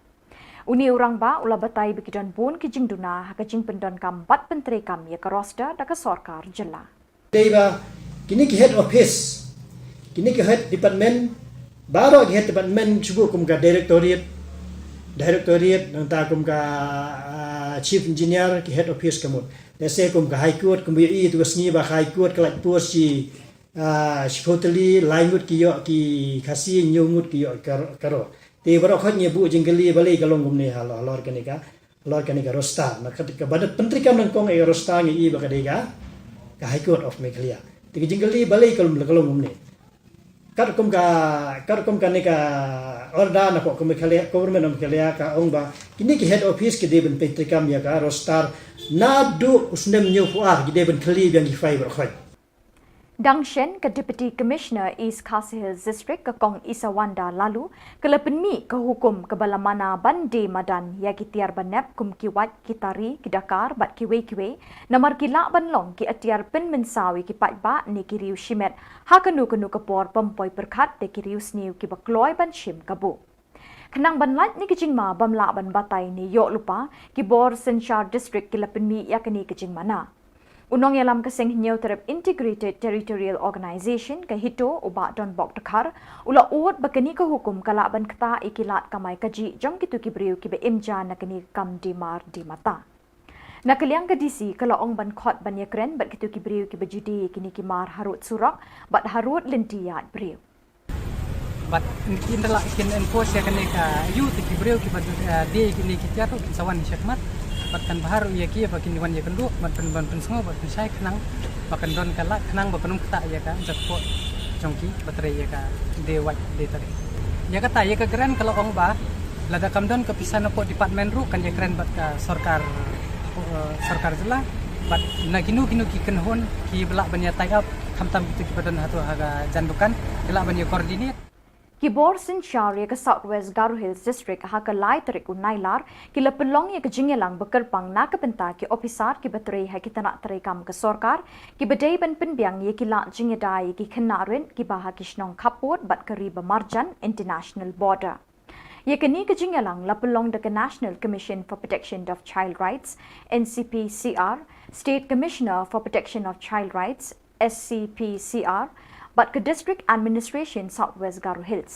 Une u rangbah u la batai ba ki don bun ki jingduna ha ka jingpyndonkam bad pyntreikam ïa ka roster da ka sorkar jylla. Dei ba kine ki head office, kine ki head department, baroh ki head department shu buh kum ka directorate, directorate, nangta kum ka, ah, chief engineer, ki head office ka mut. Lehse kum ka High Court, kum ba ïohi tu ka sngi ba ka High Court ka lait post shi, ah, shiphew tylli, lai ngut ki ïoh ki Khasi, hynñiew ngut ki ïoh ka, ka ro. Te baroh khoit ngi buh jingkylli balei ka long kumne halor, halor kane ka, halor kane ka roster. Na ka, kaba pyntreikam nyngkong ïa ka roster ngi i ba ka dei ka, ka High Court of Meghalaya. Te ka jingkylli balei ka long, ka long kumne. Katkum ka, katkum kane ka order na pok ka Meghalaya, Government of Meghalaya ka ong ba kine ki head office ki dei ban pyntreikam ïa ka roster naduh u snem hynñiewphew ar, ki dei ban kylli biang ki file baroh khoit. Dang shen, ka Deputy Commissioner East Khasi Hills District, ka Kong Isawanda Laloo, ka la pynmih ka hukum kaba la mana ban die madan ïa ki tiar banep kum ki wait, ki tari, ki dakar bad kiwei kiwei, namar ki lah ban long ki atiar pynmynsaw ïa ki paidbah ne ki riew shimet ha kano kano ka por, bym poi pyrkhat da ki riew sniew kiba kloi ban shim kabu. Khnang ban lait na ki jingma bym lah ban batai ne ïoh lypa, ki bor synshar district ki la pynmih ïa kane ka jingmana. U nongïalam ka Seng Hynñiewtrep Integrated Territorial Organization, ka HITO, u Bah Donbok Dkhar, u la ud ba kane ka hukum ka lah ban ktah ïa ki lad kamai kajih jong kito ki briew kiba im ja na kane ka kam die mar die mata. Na ka liang ka D C ka la ong ban khot ban ïakren bad kito ki briew kiba ju die ïa kine ki mar harud surok bad harud lynti ïaid briew. Bad kin da lah kin enforce ïa kane ka ayu te ki briew kiba, eh, die ïa kine ki tiar ruh kin sa wan shakhmat. Bad kan bha ruh ïa ki ba kin wan ïakynduh bad pyn, ban pynsngew bad pynshai khnang ba kan don ka lad khnang ba kan ym ktah ïa ka jakpoh jong ki ba trei ïa ka die wait die tari. Ïa kata, ïa ka grant ka la ong ba lada kam don ka pisa na pdeng department ruh kan ïakren bad ka sorkar, eh, sorkar jylla. Bad na kino kino ki kynhun kiba lah ban ïa tie up, khamtam kito kiba don hato ha ka jan dukan, ki lah ban ïa coordinate. Ki bor synshar ïa ka South West Garo Hills District ha ka lai tarik u Nailar ki la pynlong ïa ka jingïalang ba kyrpang na ka bynta ki ophisar kiba trei ha ki tnat treikam ka sorkar kiba dei ban pynbiang ïa ki lad jingïada ïa ki khynnah rit kiba ha ki shnong khappud bad ka ri ba marjan international border. Ïa kane ka jingïalang la pynlong da ka National Commission for Protection of Child Rights, N C P C R, State Commissioner for Protection of Child Rights, S C P C R, bad ka District Administration South West Garo Hills.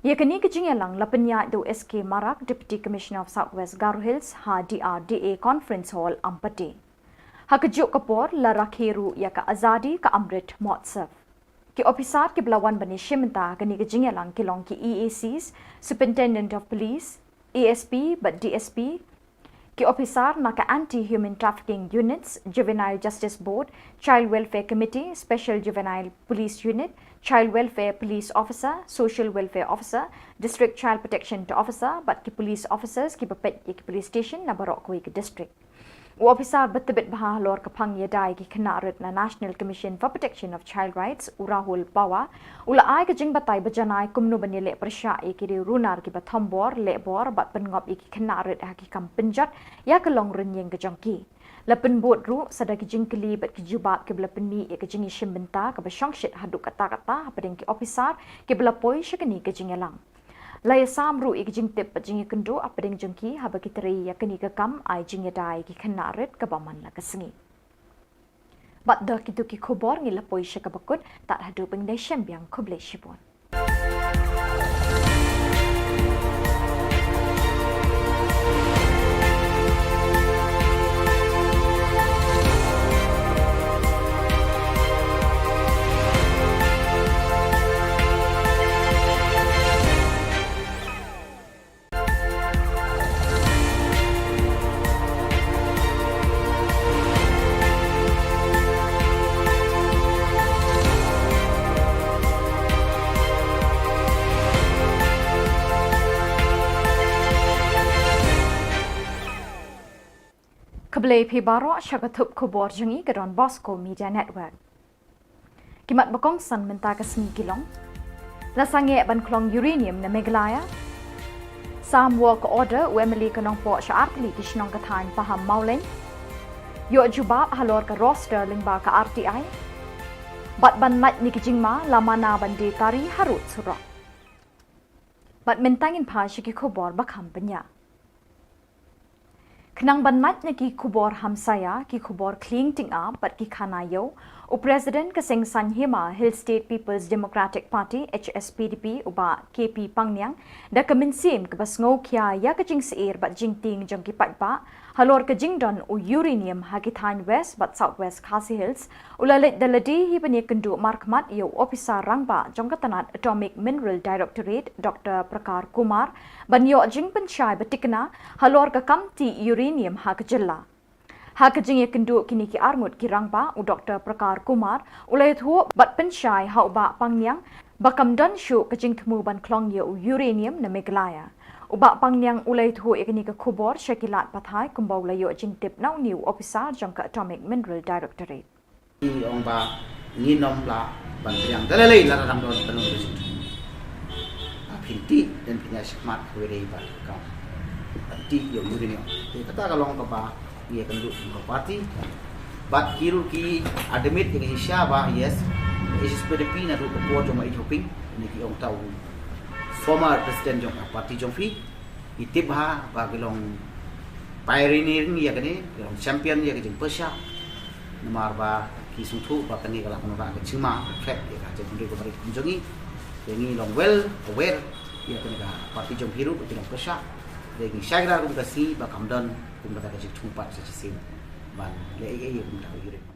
Ïa kane ka jingïalang la pynïaid da u S K Marak, Deputy Commissioner of South West Garo Hills, ha D R D A Conference Hall, Ampati. Ha kajuh ka por la rakhe ruh ïa ka Azadi Ka Amrit Mahotsav. Ki ophisar kiba la wan ban ïashim bynta ha kane ka jingïalang ki long ki E A Cs, Superintendent of Police, A S P bad D S P, ki ophisar na ka Anti Human Trafficking Units, Juvenile Justice Board, Child Welfare Committee, Special Juvenile Police Unit, Child Welfare Police Officer, Social Welfare Officer, District Child Protection Officer bad ki police officers kiba peit ïa ki police station na baroh kawei ka district. U ophisar ba tbit bha halor ka phang ïada ïa ki khynnah rit na National Commission for Protection of Child Rights, u Rahul Pawar, u la ai ka jingbatai ba janai kumno ban ïaleh pyrshah ïa ki riew runar kiba thombor, lehbor bad pynngop ïa ki khynnah rit ha ki kam pynjot ïa ka long rynïeng ka jong ki. La pynbud ruh sa da ki jingkylli bad ki jubab kiba la pynmih ïa ka jingïashim bynta kaba shongshit haduh katta katta hapdeng ki ophisar kiba la poi sha kane ka jingïalang. La ïasam ruh ïa ki jingtip bad jingïakynduh hapdeng jong ki haba ki trei ïa kane ka kam ai jingïada ïa ki khynnah rit kaba man la ka sngi. Bad da kito ki khubor ngi la poi sha kaba kut, tad haduh ban ïashem biang, khublei shibun. Khublei phi baroh sha ka thup khubor jong ngi ka Don Bosco Media Network. Ki mat ba kongsan mynta ka sngi ki long: La sangeh ban khlong uranium na Meghalaya. Sam work order u M L A ka Nongpoh sha artylli ki shnong ka thaiñ Pahammawlein. Ïoh jubab halor ka roster lyngba ka R T I. Bad ban lait na ki jingma, la mana ban die tari harud surok. Bad mynta ngin phai sha ki khubor ba kham bniah. Khnang ban lait na ki khubor hamsaïa, ki khubor khlieng tyngab bad ki khana ïew, u President ka Seng Saiñ Hima Hill State People's Democratic Party, H S P D P, u Bah K P Pangniang, da ka mynsiem kaba sngewkhia ïa ka jingsheptieng bad jingtieng jong ki paidbah halor ka jingdon u uranium ha ki thaiñ West bad South West Khasi Hills, u la leit da lade hi ban ïakynduh markhmat ïa u ophisar rangbah jong ka tnat Atomic Mineral Directorate, Doctor Prakar Kumar, ban ïoh jingpynshai ba thikna halor ka kam tih uranium ha ka jylla. Ha ka jingïakynduh kine ki arngut ki rangbah, u Doctor Prakar Kumar u la ïathuh bad pynshai ha u Bah Pangniang ba kam don shuh ka jingthmu ban khlong ïa u uranium na Meghalaya. U Bah Pangniang u la ïathuh ïa kane ka khubor sha ki lad pathai kumba u la ïoh jingtip na une u ophisar jong ka Atomic Mineral Directorate. Ngi ong ba ngin ym lah ban pdiang da lei lei lada dang don kano kano ka jingthmu. Ba phin tih, dang phin ïa shakmat kawei de ba kam ban tih ïa u uranium. Te kata ka long kaba ngi ïakynduh kum ka party. Bad ki ruh ki admit ïa ka jingshisha ba, yes, H S P D P naduh ka por jong u Bah H. Hoping, ne ki ong ta u former president jong ka party jong phi. Ngi tip bha ba ki long pioneering ïa kane, ki long champion ïa ka jingpyrshah. Namar ba ki sngewthuh ba kane ka lah ban wanrah ka jingma, ka threat ïa ka jaitbynriew ka barit kum jong ngi. Te ngi long well aware ïa kane ka party jong phi ruh ba ki long pyrshah. Te ngi shai kyrpad kum ka sngi ba kam don kum kata ka jingthmu pat sa shisien ban leh ei ei ïa kum kata ka uranium.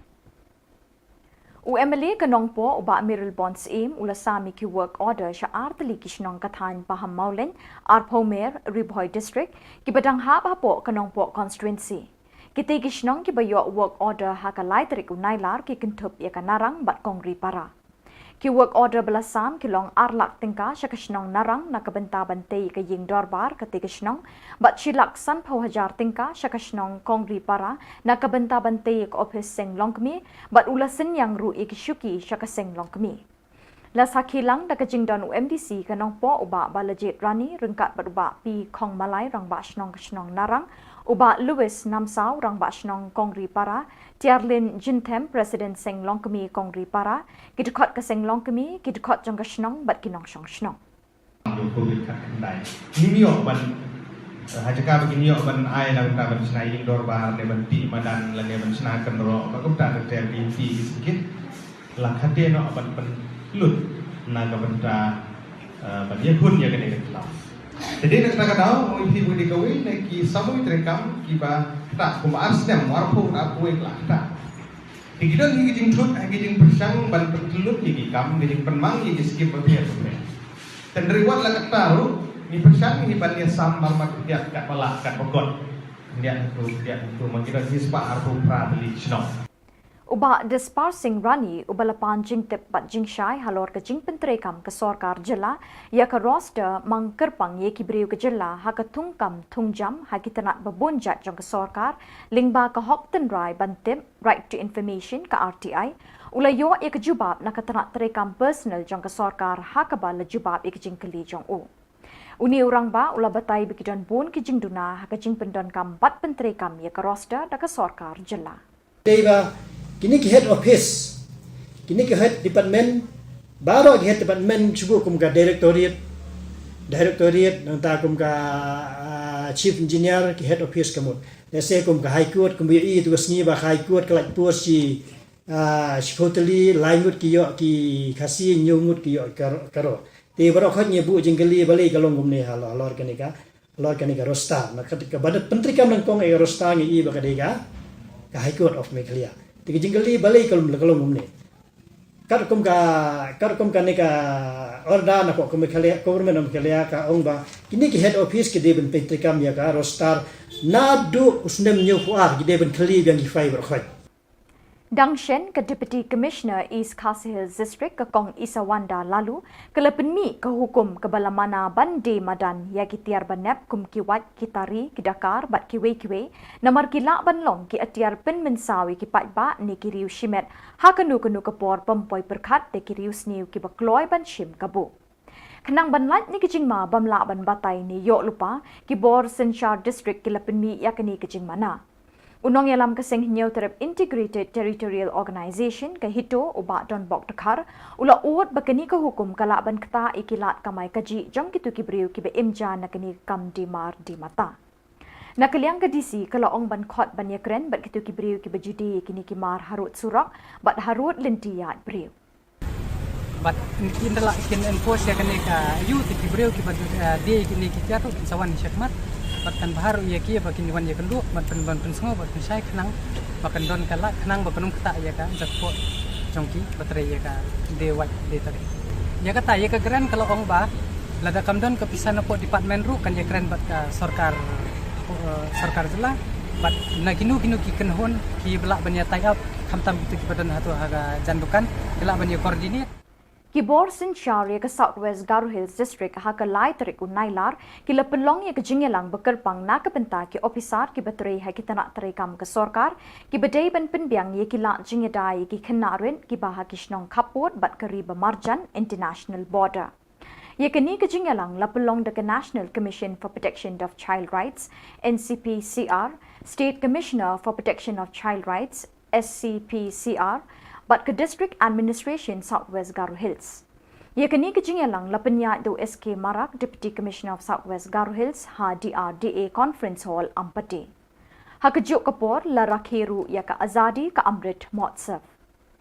U M L A ka Nongpoh, u Bah Mayralborn Syiem, u la sam ïa ki work order sha ar tylli ki shnong ka thaiñ Pahammawlein, Arphewmer, Ri Bhoi District, kiba dang hap hapoh ka Nongpoh constituency. Kitei ki shnong kiba ïoh work order ha ka lai tarik u Nailar ki kynthup ïa ka Narang bad Kongripara. Ki work order ba la sam ki long ar lak tyngka sha ka shnong Narang na ka bynta ban tei ïa ka ïing dorbar katei ka shnong, bad shi lak sanphew hajar tyngka sha ka shnong Kongripara na ka bynta ban tei ïa ka ophis seng longkmie, bad u la synñiang ruh ïa ki shuki sha ka seng longkmie. La sakhi lang da ka jingdon u MDC ka Nongpoh u Bah Balajied Rani ryngkat bad u Bah P Khongmalai, Rangbah Shnong ka shnong Narang, u Bah Lewis Namsaw, Rangbah Shnong Kongri Para, Tiarlin Jinthem, President Seng Longkmie Kongri Para, ki dkhot ka Seng Longkmie, ki dkhot jong ka shnong bad ki nongshong shnong. Ïoh Covid khatkhyndai. Ngim ïoh ban, eh, ha jaka ba ngim ïoh ban ai na ka bynta ban shna ïing dorbar ne ban tih madan lane ban shna kynroh, ba kumta ka ter ki ti ki sngewkit. La khate noh ban pynlut na ka bynta, eh, ban ïakhun ïa kane ka khlaw. Te dei na kata ka daw, ong ïa phi ba dei kawei na ki samoi treikam kiba ktah kumba ar snem, arphew, arphew wei la ktah. Te ki don hi ki jingthut, hi ki jingpyrshang ban pynlut ïa ki kam, ki jingpynmang ïa ki skim bapher bapher. Te hynrei wat la katta ruh, ngi pyrshang hi ban ïasam marmar khyndiat katba lah katba kot. Khyndiat hangto, khyndiat hangto, ma ngi don hi spah arphew phra tylli ki shnong. U Bah Dispar Singh Rani, uba la pan jingtip bad jingshai halor ka jingpyntreikam ka sorkar jylla ïa ka roster mang kyrpang ïa ki briew ka jylla ha ka thungkam thungjam ha ki tnat ba bun jait jong ka sorkar, lyngba ka hok tynrai ban tip, Right to Information, ka RTI, u la ïoh ïa ka jubab na ka tnat treikam personal jong ka sorkar ha kaba la jubab ïa ka jingkylli jong u. Une u rangbah u la batai ba ki don bun ki jingduna ha ka jingpyndonkam bad pyntreikam ïa ka roster da ka sorkar jylla. Dei ba kine ki head office, kine ki head department, baroh ki head department, shu kum ka directorate, directorate, nangta kum ka, ah, chief engineer, ki head office ka mut. Lehse kum ka High Court, kum ïohi tu ka sngi ba High Court ka lait post shi, ah, shiphew tylli, lai ngut ki ïoh ki Khasi, hynñiew ngut ki ïoh ka, ka Garo. Te baroh khoit ngi buh jingkylli balei ka long kumne halor, halor kane ka, halor kane ka roster. Na ka, kaba da pyntreikam nyngkong ïa ka roster ngi i ba ka dei ka, ka High Court of Meghalaya. Te ka jingkylli balei ka long, ka long kumne. Katkum ka, katkum kane ka order na ka Meghalaya, Government of Meghalaya ka ong ba kine ki head office ki dei ban pyntreikam ïa ka roster naduh u snem hynñiewphew ar, ki dei ban kylli biang ki file baroh khoit. Dang shen, ka Deputy Commissioner East Khasi Hills District, ka Kong Isawanda Laloo, ka la pynmih ka hukum kaba la mana ban die madan ïa ki tiar banep kum ki wait, ki tari, ki dakar bad kiwei kiwei, namar ki lah ban long ki atiar pynmynsaw ïa ki paidbah ne ki riew shimet ha kano kano ka por, bym poi pyrkhat da ki riewsniew kiba kloi ban shim kabu. Khnang ban lait na ki jingma bym lah ban batai ne ïoh lypa, ki bor synshar district ki la pynmih ïa kane ka jingmana. U nongïalam ka Seng Hynñiewtrep Integrated Territorial Organization, ka HITO, u Bah Donbok Dkhar, u la ud ba kane ka hukum ka lah ban ktah ïa ki lad kamai kajih jong kito ki briew kiba im ja na kane ka kam die mar die mata. Na ka liang ka DC ka la ong ban khot ban ïakren bad kito ki briew kiba ju die ïa kine ki mar harud surok bad harud lynti ïaid briew. Bad kin da lah kin enforce ïa kane ka ayu, te ki briew kiba, eh, die ïa kine ki tiar ruh kin sa wan shakhmat. Bad kan bha ruh ïa ki ba kin wan ïakynduh bad pyn, ban pynsngew bad pynshai khnang ba kan don ka lad, khnang ba kan ym ktah ïa ka jingkyrkhu jong ki ba trei ïa ka die wait die tari. Ïa kata, ïa ka grant ka la ong ba lada kam don ka pisa na pdeng department ruh kan ïakren bad ka sorkar, eh, sorkar jylla. Bad na kino kino ki kynhun kiba lah ban ïa tie up, khamtam kito kiba don hato ha ka jan dukan, ki lah ban ïa coordinate. Ki bor synshar ïa ka South West Garo Hills District ha ka lai tarik u Nailar ki la pynlong ïa ka jingïalang ba kyrpang na ka bynta ki ophisar kiba trei ha ki tnat treikam ka sorkar kiba dei ban pynbiang ïa ki lad jingïada ïa ki khynnah rit kiba ha ki shnong khappud bad ka ri ba marjan, international border. Ïa kane ka jingïalang la pynlong da ka National Commission for Protection of Child Rights, N C P C R, State Commissioner for Protection of Child Rights, S C P C R, bad ka District Administration South West Garo Hills. Ïa kane ka jingïalang la pynïaid da u S K Marak, Deputy Commissioner of South West Garo Hills, ha D R D A Conference Hall, Ampati. Ha kajuh ka por la rakhe ruh ïa ka Azadi Ka Amrit Mahotsav.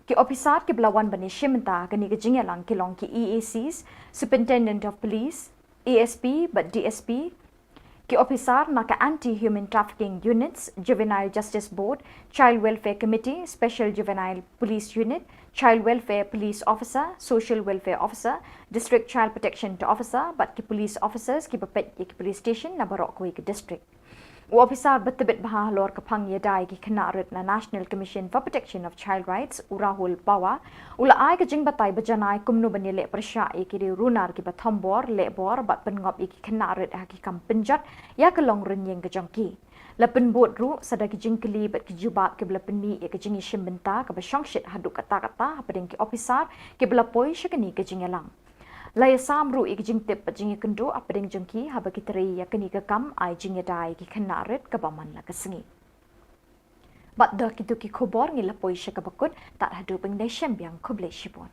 Ki ophisar kiba la wan ban ïashim bynta ha kane ka jingïalang ki long ki E A Cs, Superintendent of Police, A S P bad D S P, ki ophisar na ka Anti Human Trafficking Units, Juvenile Justice Board, Child Welfare Committee, Special Juvenile Police Unit, Child Welfare Police Officer, Social Welfare Officer, District Child Protection Officer bad ki police officers kiba peit ïa ki police station na baroh kawei ka district. U ophisar ba tbit bha halor ka phang ïada ïa ki khynnah rit na National Commission for Protection of Child Rights, u Rahul Pawar, u la ai ka jingbatai ba janai kumno ban ïaleh pyrshah ïa ki riew runar kiba thombor, lehbor bad pynngop ïa ki khynnah rit ha ki kam pynjot ïa ka long rynïeng ka jong ki. La pynbud ruh sa da ki jingkylli bad ki jubab kiba la pynmih ïa ka jingïashim bynta kaba shongshit haduh katta katta hapdeng ki ophisar kiba la poi sha kane ka jingïalang. La ïasam ruh ïa ki jingtip bad jingïakynduh hapdeng jong ki haba ki trei ïa kane ka kam ai jingïada ïa ki khynnah rit kaba man la ka sngi. Bad da kito ki khubor ngi la poi sha kaba kut, tad haduh ban ïashem biang, khublei shibun.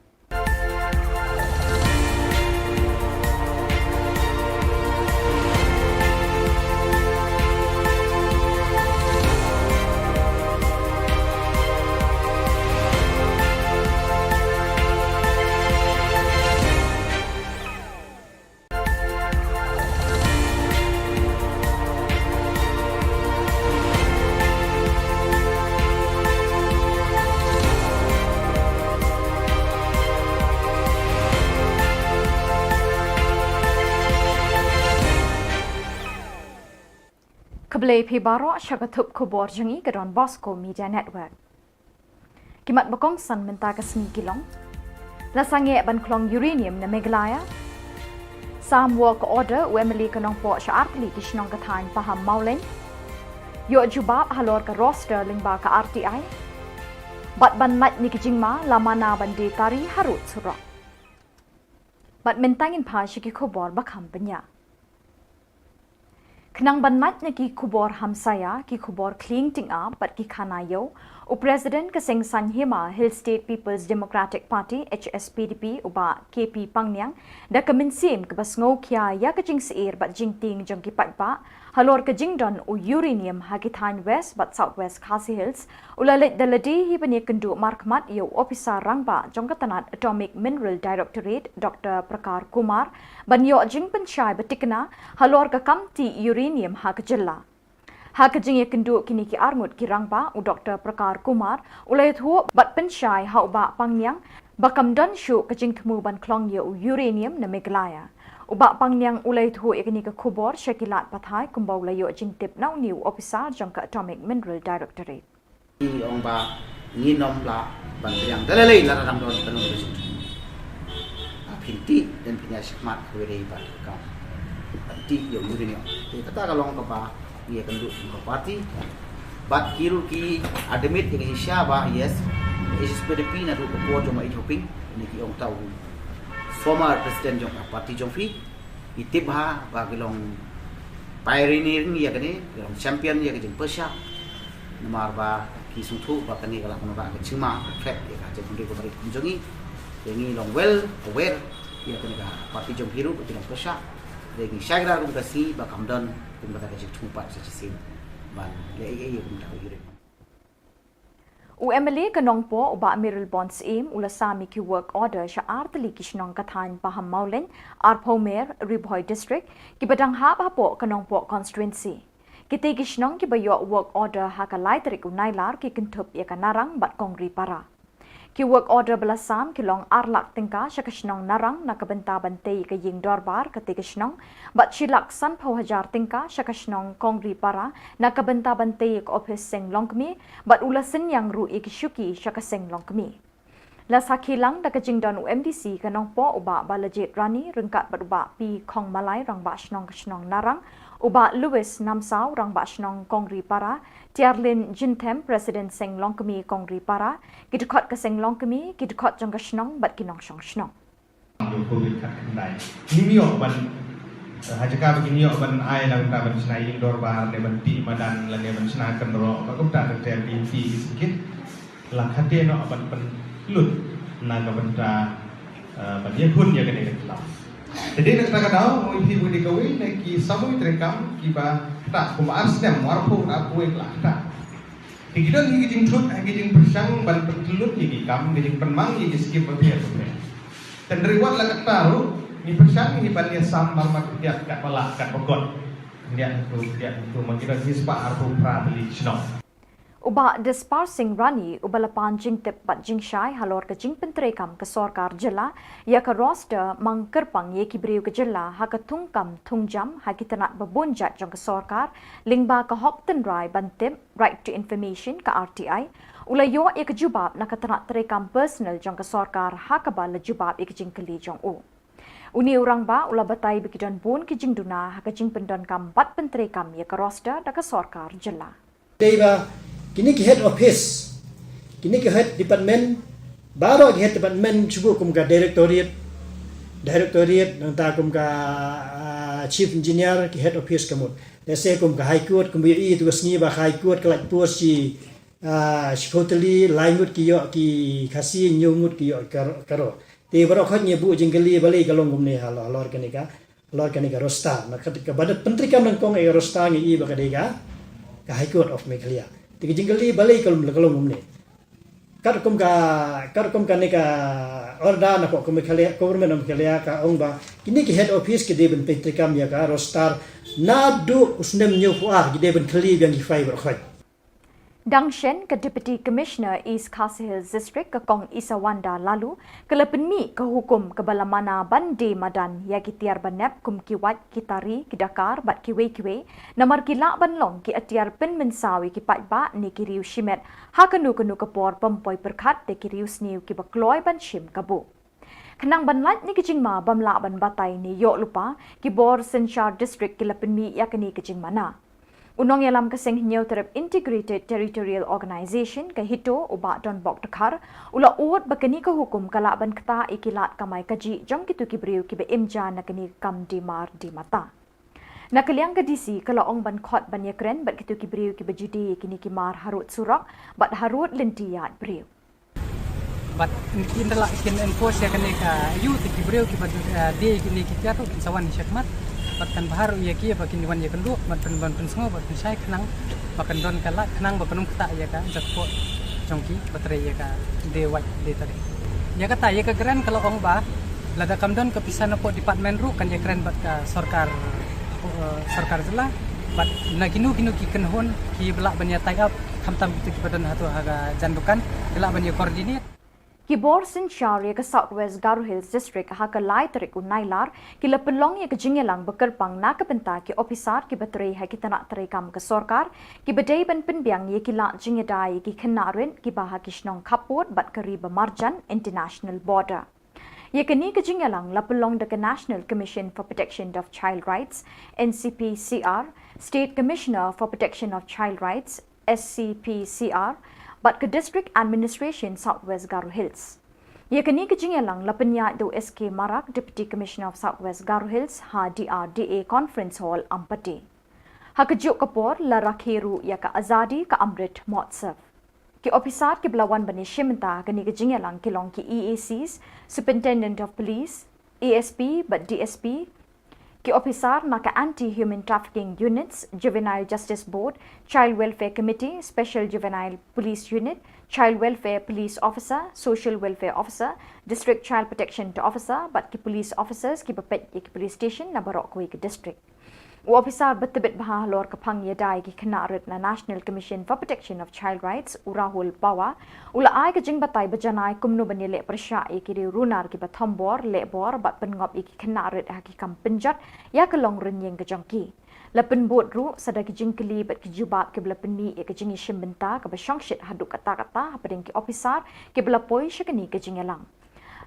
Khublei phi baroh sha ka thup khubor jong ngi ka Don Bosco Media Network. Ki mat ba kongsan mynta ka sngi ki long: La sangeh ban khlong uranium na Meghalaya. Sam work order u M L A ka Nongpoh sha artylli ki shnong ka thaiñ Pahammawlein. Ïoh jubab halor ka roster lyngba ka R T I. Bad ban lait na ki jingma la mana ban die tari harud surok. Bad mynta ngin phai sha ki khubor ba kham bniah. Khnang ban lait na ki khubor hamsaia, ki khubor khlieng tyngab bad ki khana ïew, u President ka seng saiñ hima Hill State People's Democratic Party, H S P D P, u Bah K P Pangniang, da ka mynsiem kaba sngewkhia ïa ka jingsheptieng bad jingtieng jong ki paidbah halor ka jingdon u uranium ha ki thaiñ West bad South West Khasi Hills, u la leit da lade hi ban ïakynduh markhmat ïa u ophisar rangbah jong ka tnat Atomic Mineral Directorate, Doctor Prakar Kumar, ban ïoh jingpynshai ba tikna halor ka kam tih uranium ha ka jylla. Ha ka jingïakynduh kine ki arngut ki rangbah, u Doctor Prakar Kumar u la ïathuh bad pynshai ha u Bah Pangniang ba kam don shuh ka jingthmu ban khlong ïa u uranium na Meghalaya. U Bah Pangniang u la ïathuh ïa kane ka khubor sha ki lad pathai kumba u la ïoh jingtip na une u ophisar jong ka Atomic Mineral Directorate. Ngi ong ba ngin ym lah ban pdiang da lei lei lada dang don kano kano ka jingthmu. Ah, phin tih, dang phin ïa shakmat ha kawei de pat ka kam ban tih ïa u uranium. Te kata ka long kaba ngi ïakynduh kum ka party. Bad ki ruh ki admit ïa ka jingshisha ba, yes, H S P D P naduh ka por jong Bah Ïeid Hoping, ne ki ong tau former president jong ka party jong phi. Ngi tip bha ba ki long pioneering ïa kane, ki long champion ïa ka jingpyrshah. Namar ba ki sngewthuh ba kane ka lah ban wanrah ka jingma, ka threat ïa ka jaitbynriew ka barit kum jong ngi. Te ngi long well aware ïa kane ka party jong phi ruh ba ki long pyrshah. Te ngi shai kynmaw ruh ka sngi ba kam don kum kata ka jingthmu pat sa shisien ban leh ei ei ïa kumta ka uranium. U M L A ka Nongpoh, u Bah Mayralborn Syiem, u la sam ïa ki work order sha artylli ki shnong ka thaiñ Pahammawlein, Arphewmer, Ri Bhoi District, kiba dang hap hapoh ka Nongpoh constituency. Kitei ki shnong kiba ïoh work order ha ka lai tarik u Nailar ki kynthup ïa ka Narang bad Kongripara. Ki work order ba la sam ki long ar lak tyngka sha ka shnong Narang na ka bynta ban tei ïa ka ïing dorbar katei ka shnong, bad shi lak sanphew hajar tyngka sha ka shnong Kongripara na ka bynta ban tei ïa ka ophis seng longkmie, bad u la synñiang ruh ïa ki shuki sha ka seng longkmie. La sakhi lang da ka jingdon u M D C ka Nongpoh u Bah Balajied Rani ryngkat bad u Bah P Khongmalai, Rangbah Shnong ka shnong Narang, u Bah Louis Namsaw, Rangbah Shnong Kongripara, Tiarlin Jinthem, President Seng Longkmie Kongripara, ki dkhot ka seng longkmie, ki dkhot jong ka shnong bad ki nongshong shnong. Ïa u covid khatkhyndai. Ngim ïoh ban, eh, ha jaka ba ngin ïoh ban ai na ka bynta ban shna ïing dorbar ne ban tih madan lane ban shna kynroh, ba kumta ter ter ba ngin tih ki sngewkit. La khate noh ban pynlut na ka bynta, eh, ban ïakhun ïa kane ka khlaw. Te dei na kata ka daw, nga ong ïa phi ba dei kawei na ki samoi treikam kiba ktah, kumba ar snem, arphew, arphew wei la ktah. Te ki don hi ki jingthut, hi ki jingpyrshang ban pynlut ïa ki kam, ki jingpynmang ïa ki skim bapher bapher. Te hynrei wat la katta ruh, ngi pyrshang hi ban ïasam marmat khyndiat katba lah katba kot. Khyndiat hynriew, khyndiat hynriew, ma ki don hi spah arphew phra tylli ki shnong. U Bah Dispar Singh Rani, uba la pan jingtip bad jingshai halor ka jingpyntreikam ka sorkar jylla ïa ka roster mang kyrpang ïa ki briew ka jylla ha ka thungkam thungjam ha ki tnat ba bun jait jong ka sorkar, lyngba ka hok tynrai ban tip, Right to Information, ka R T I, u la ïoh ïa ka jubab na ka tnat treikam personal jong ka sorkar ha kaba la jubab ïa ka jingkylli jong u. Une u rangbah u la batai ba ki don bun ki jingduna ha ka jingpyndonkam bad pyntreikam ïa ka roster da ka sorkar jylla. Dei ba kine ki head office, kine ki head department, baroh ki head department shu buh kum ka directorate, directorate nangta kum ka, ah, chief engineer, ki head office ka mut. Lehse kum ka High Court, kum ïohi ïa tu ka sngi ba High Court ka lait post shi, ah, shiphew tylli, lai ngut ki ïoh ki Khasi, hynñiew ngut ki ïoh ka, ka Garo. Te baroh khoit ngi buh jingkylli balei ka long kumne halor, halor kane ka, halor kane ka roster. Na ka, kaba da pyntreikam nyngkong ïa ka roster ngi i ba ka dei ka, ka High Court of Meghalaya. Te ka jingkylli balei ka long, ka long kumne. Katkum ka, katkum kane ka order na ka Meghalaya, Government of Meghalaya ka ong ba kine ki head office ki dei ban pyntreikam ïa ka roster naduh u snem hynñiewphew ar, ki dei ban kylli biang ki file baroh khoit. Dang shen, ka Deputy Commissioner East Khasi Hills District, ka Kong Isawanda Laloo, ka la pynmih ka hukum kaba la mana ban die madan ïa ki tiar banep kum ki wait, ki tari, ki dakar bad kiwei kiwei, namar ki lah ban long ki atiar pynmynsaw ïa ki paidbah ne ki riew shimet ha kano kano ka por bym poi pyrkhat da ki riew sniew kiba kloi ban shim kabu. Khnang ban lait na ki jingma bym lah ban batai ne ïoh lypa, ki bor synshar district ki la pynmih ïa kane ka jingmana. U nongïalam ka Seng Hynñiewtrep Integrated Territorial Organization, ka HITO, u Bah Donbok Dkhar, u la ud ba kane ka hukum ka lah ban ktah ïa ki lad kamai kajih jong kito ki briew kiba im ja na kane ka kam die mar die mata. Na ka liang ka DC ka la ong ban khot ban ïakren bad kito ki briew kiba ju die ïa kine ki mar harud surok bad harud lynti ïaid briew. Bad kin da lah kin enforce ïa kane ka ayu te ki briew kiba, eh, die ïa kine ki tiar ruh kin sa wan shakhmat. Bad kan bha ruh ïa ki ba kin wan ïakynduh bad pyn, ban pynsngew bad pynshai khnang ba kan don ka lad khnang ba kan ym ktah ïa ka jingkyrkhu jong ki ba trei ïa ka die wait die tari. Ïa kata ïa ka grant ka la ong ba lada kam don ka pisa na pdeng department ruh kan ïakren bad ka sorkar, eh, sorkar jylla bad na kino kino ki kynhun kiba lah ban ïa tie up khamtam kito kiba don hato ha ka jan dukan ki lah ban ïa coordinate. Ki bor synshar ïa ka South West Garo Hills District ha ka lai tarik u Nailar ki la pynlong ïa ka jingïalang ba kyrpang na ka bynta ki ophisar kiba trei ha ki tnat treikam ka sorkar kiba dei ban pynbiang ïa ki lad jingïada ïa ki khynnah rit kiba ha ki shnong khappud bad ka ri ba marjan international border. Ïa kane ka jingïalang la pynlong da ka National Commission for Protection of Child Rights, N C P C R, State Commissioner for Protection of Child Rights, S C P C R, bad ka District Administration South West Garo Hills. Ïa kane ka jingïalang la pynïaid da u S K Marak, Deputy Commissioner of South West Garo Hills, ha D R D A Conference Hall, Ampati. Ha kajuh ka por la rakhe ruh ïa ka Azadi Ka Amrit Mahotsav. Ki ophisar kiba la wan ban ïashim bynta ha kane ka jingïalang ki long ki E A Cs, Superintendent of Police, A S P bad D S P, ki ophisar na ka Anti Human Trafficking Units, Juvenile Justice Board, Child Welfare Committee, Special Juvenile Police Unit, Child Welfare Police Officer, Social Welfare Officer, District Child Protection Officer bad ki police officers kiba peit ïa ki police station na baroh kawei ka district. U ophisar ba tbit bha halor ka phang ïada ïa ki khynnah rit na National Commission for Protection of Child Rights, u Rahul Pawar, u la ai ka jingbatai ba janai kumno ban ïaleh pyrshah ïa ki riew runar kiba thombor, lehbor bad pynngop ïa ki khynnah rit ha ki kam pynjot ïa ka long rynïeng ka jong ki. La pynbud ruh sa da ki jingkylli bad ki jubab kiba la pynmih ïa ka jingïashim bynta kaba shongshit haduh katta katta hapdeng ki ophisar kiba la poi sha kane ka jingïalang.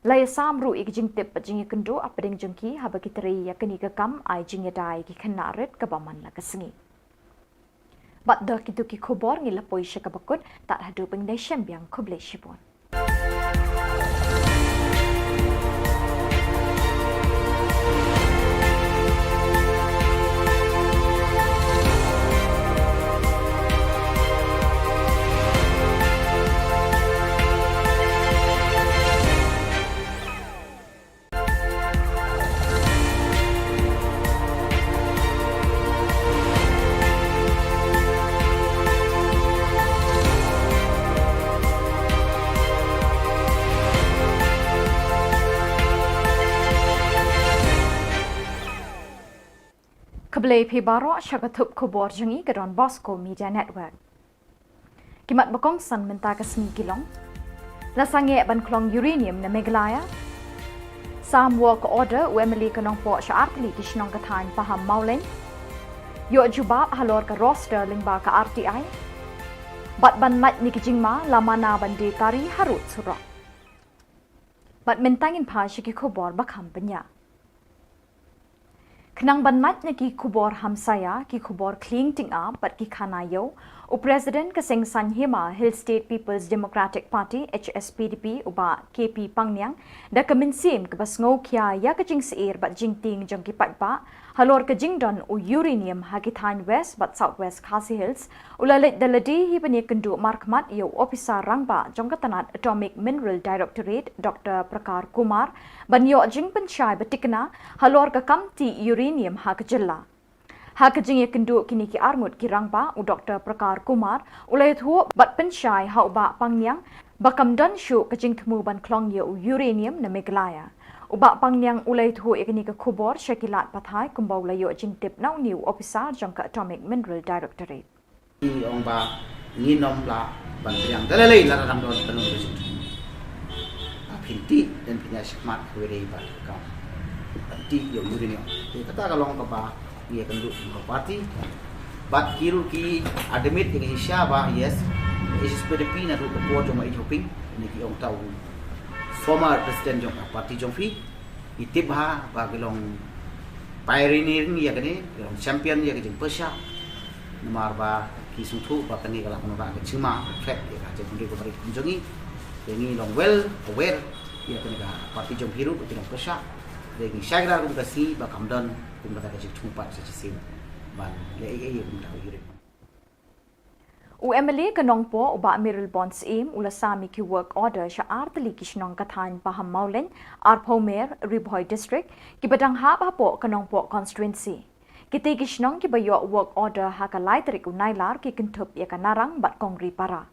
La ïasam ruh ïa ki jingtip bad jingïakynduh hapdeng jong ki haba ki trei ïa kane ka kam ai jingïada ïa ki khynnah rit kaba man la ka sngi. Bad da kito ki khubor ngi la poi sha kaba kut, tad haduh ban ïashem biang, khublei shibun. Khublei phi baroh sha ka thup khubor jong ngi ka Don Bosco Media Network. Ki mat ba kongsan mynta ka sngi ki long: La sangeh ban khlong uranium na Meghalaya. Sam work order u M L A ka Nongpoh sha artylli ki shnong ka thaiñ Pahammawlein. Ïoh jubab halor ka roster lyngba ka R T I. Bad ban lait na ki jingma la mana ban die tari harud surok. Bad mynta ngin phai sha ki khubor ba kham bniah. Khnang ban lait na ki khubor hamsaïa, ki khubor khlieng tyngab bad ki khana ïew, u President ka Seng Saiñ Hima Hill State People's Democratic Party, H S P D P, u Bah K P Pangniang, da ka mynsiem kaba sngewkhia ïa ka jingsyier bad jingtieng jong ki paidbah halor ka jingdon u uranium ha ki thaiñ West bad South West Khasi Hills, u la leit da lade hi ban ïakynduh markhmat ïa u ophisar rangbah jong ka tnat Atomic Mineral Directorate, Doctor Prakar Kumar, ban ïoh jingpynshai ba thikna halor ka kam tih uranium ha ka jylla. Ha ka jingïakynduh kine ki arngut ki rangbah, u Doctor Prakar Kumar u la ïathuh bad pynshai ha u Bah Pangniang ba kam don shuh ka jingthmu ban khlong ïa u uranium na Meghalaya. U Bah Pangniang u la ïathuh ïa kane ka khubor sha ki lad pathai kumba u la ïoh jingtip na une u ophisar jong ka Atomic Mineral Directorate. Ngi ong ba ngin ym lah ban pdiang da lei lei lada dang don ka nongrim. Phin tih, dang phin ïa shakmat kawei dei ba ka kam ban tih ïa u uranium. Te kata ka long kaba ngi ïakynduh kum ka party. Bad ki ruh ki admit ïa ka jingshisha ba, yes, H S P D P naduh ka por jong u Bah Ïeid Hoping, ne ki ong ta u former president jong ka party jong phi. Ngi tip bha ba ki long pioneering ïa kane, ki long champion ïa ka jingpyrshah. Namar ba ki sngewthuh ba kane ka lah ban wanrah ka jingma, threat ïa ka jaitbynriew ka barit kum jong ngi. Te ngi long well aware ïa kane ka party jong phi ruh ba ki long pyrshah. Te ngi shai kdar kum ka sngi ba kam don kum kata ka jingthmu pat sa shisien ban leh ei ei ïa kum kata ka uranium. U M L A ka Nongpoh, u Bah Mayralborn Syiem, u la sam ïa ki work order sha ar tylli ki shnong ka thaiñ Pahammawlein, Arphawmer, Ri Bhoi District, kiba dang hap hapoh ka Nongpoh constituency. Kitei ki shnong kiba ïoh work order ha ka lai tarik u Nailar ki kynthup ïa ka Narang bad Kongri Para.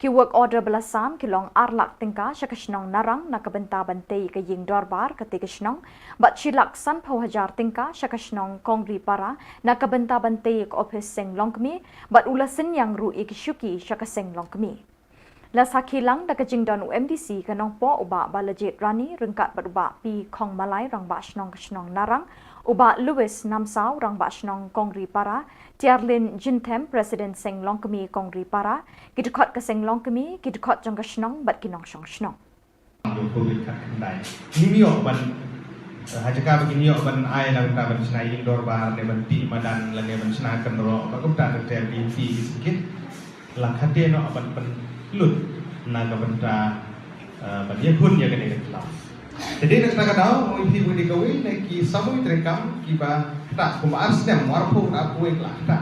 Ki work order ba la sam ki long ar lak tyngka sha ka shnong Narang na ka bynta ban tei ïa ka ïing dorbar katei ka shnong, bad shi lak sanphew hajar tyngka sha ka shnong Kongri Para na ka bynta ban tei ïa ka ophis Seng Longkmie, bad u la synñiang ruh ïa ki shuki sha ka Seng Longkmie. La sakhi lang da ka jingdon u M D C ka Nongpoh, u Bah Balajied Rani, ryngkat bad u Bah P. Khongmalai, Rangbah Shnong ka shnong Narang, u Bah Louis Namsaw, Rangbah Shnong Kongri Para, Tiarlin Jynthem, President Seng Longkmie Kongri Para, ki dkhot ka Seng Longkmie, ki dkhot jong ka shnong bad ki nongshong shnong. Covid khatkhyndai. Ngim ïoh ban, eh, ha jaka ba ngim ïoh ban ai na ka bynta ban shna ïing dorbar ne ban tih madan lane ban shna kynroh, ba kumta ter ter ki ti ki sngewkit. La khadduh noh ban pynlut na ka bynta, eh, ban ïakhun ïa kane ka khlaw. Te dei na kata ka daw, ngi phi bun dei kawei na ki samoi treikam kiba ktah kumba ar snem, arphew, arphew wei la ktah.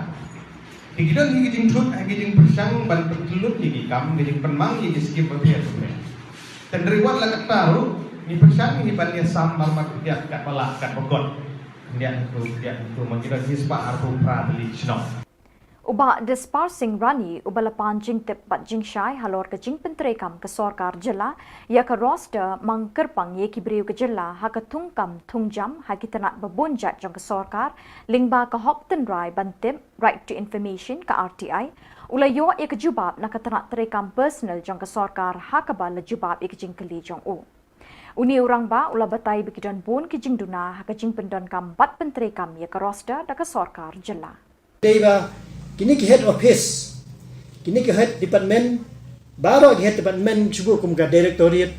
Te ki don hi ki jingthut, hi ki jingpyrshang ban pynlut ïa ki kam, ki jingpynmang ïa ki skim bapher bapher. Te hynrei wat la katta ruh, ngi pyrshang hi ban ïasam marmar khyndiat katba lah katba kot. Khyndiat hynriew, khyndiat hynriew, ma ngi don hi spah arphew phra tylli ki shnong. U Bah Dispar Singh Rani, uba la pan jingtip bad jingshai halor ka jingpyntreikam ka sorkar jylla ïa ka roster mang kyrpang ïa ki briew ka jylla ha ka thungkam thungjam ha ki tnat ba bun jait jong ka sorkar, lyngba ka hok tynrai ban tip, Right to Information, ka R T I, u la ïoh ïa ka jubab na ka tnat treikam personal jong ka sorkar ha kaba la jubab ïa ka jingkylli jong u. Une u rangbah u la batai ba ki don bun ki jingduna ha ka jingpyndonkam bad pyntreikam ïa ka roster da ka sorkar jylla. Dei ba kine ki head office, kine ki head department, baroh ki head department, shu kum ka directorate,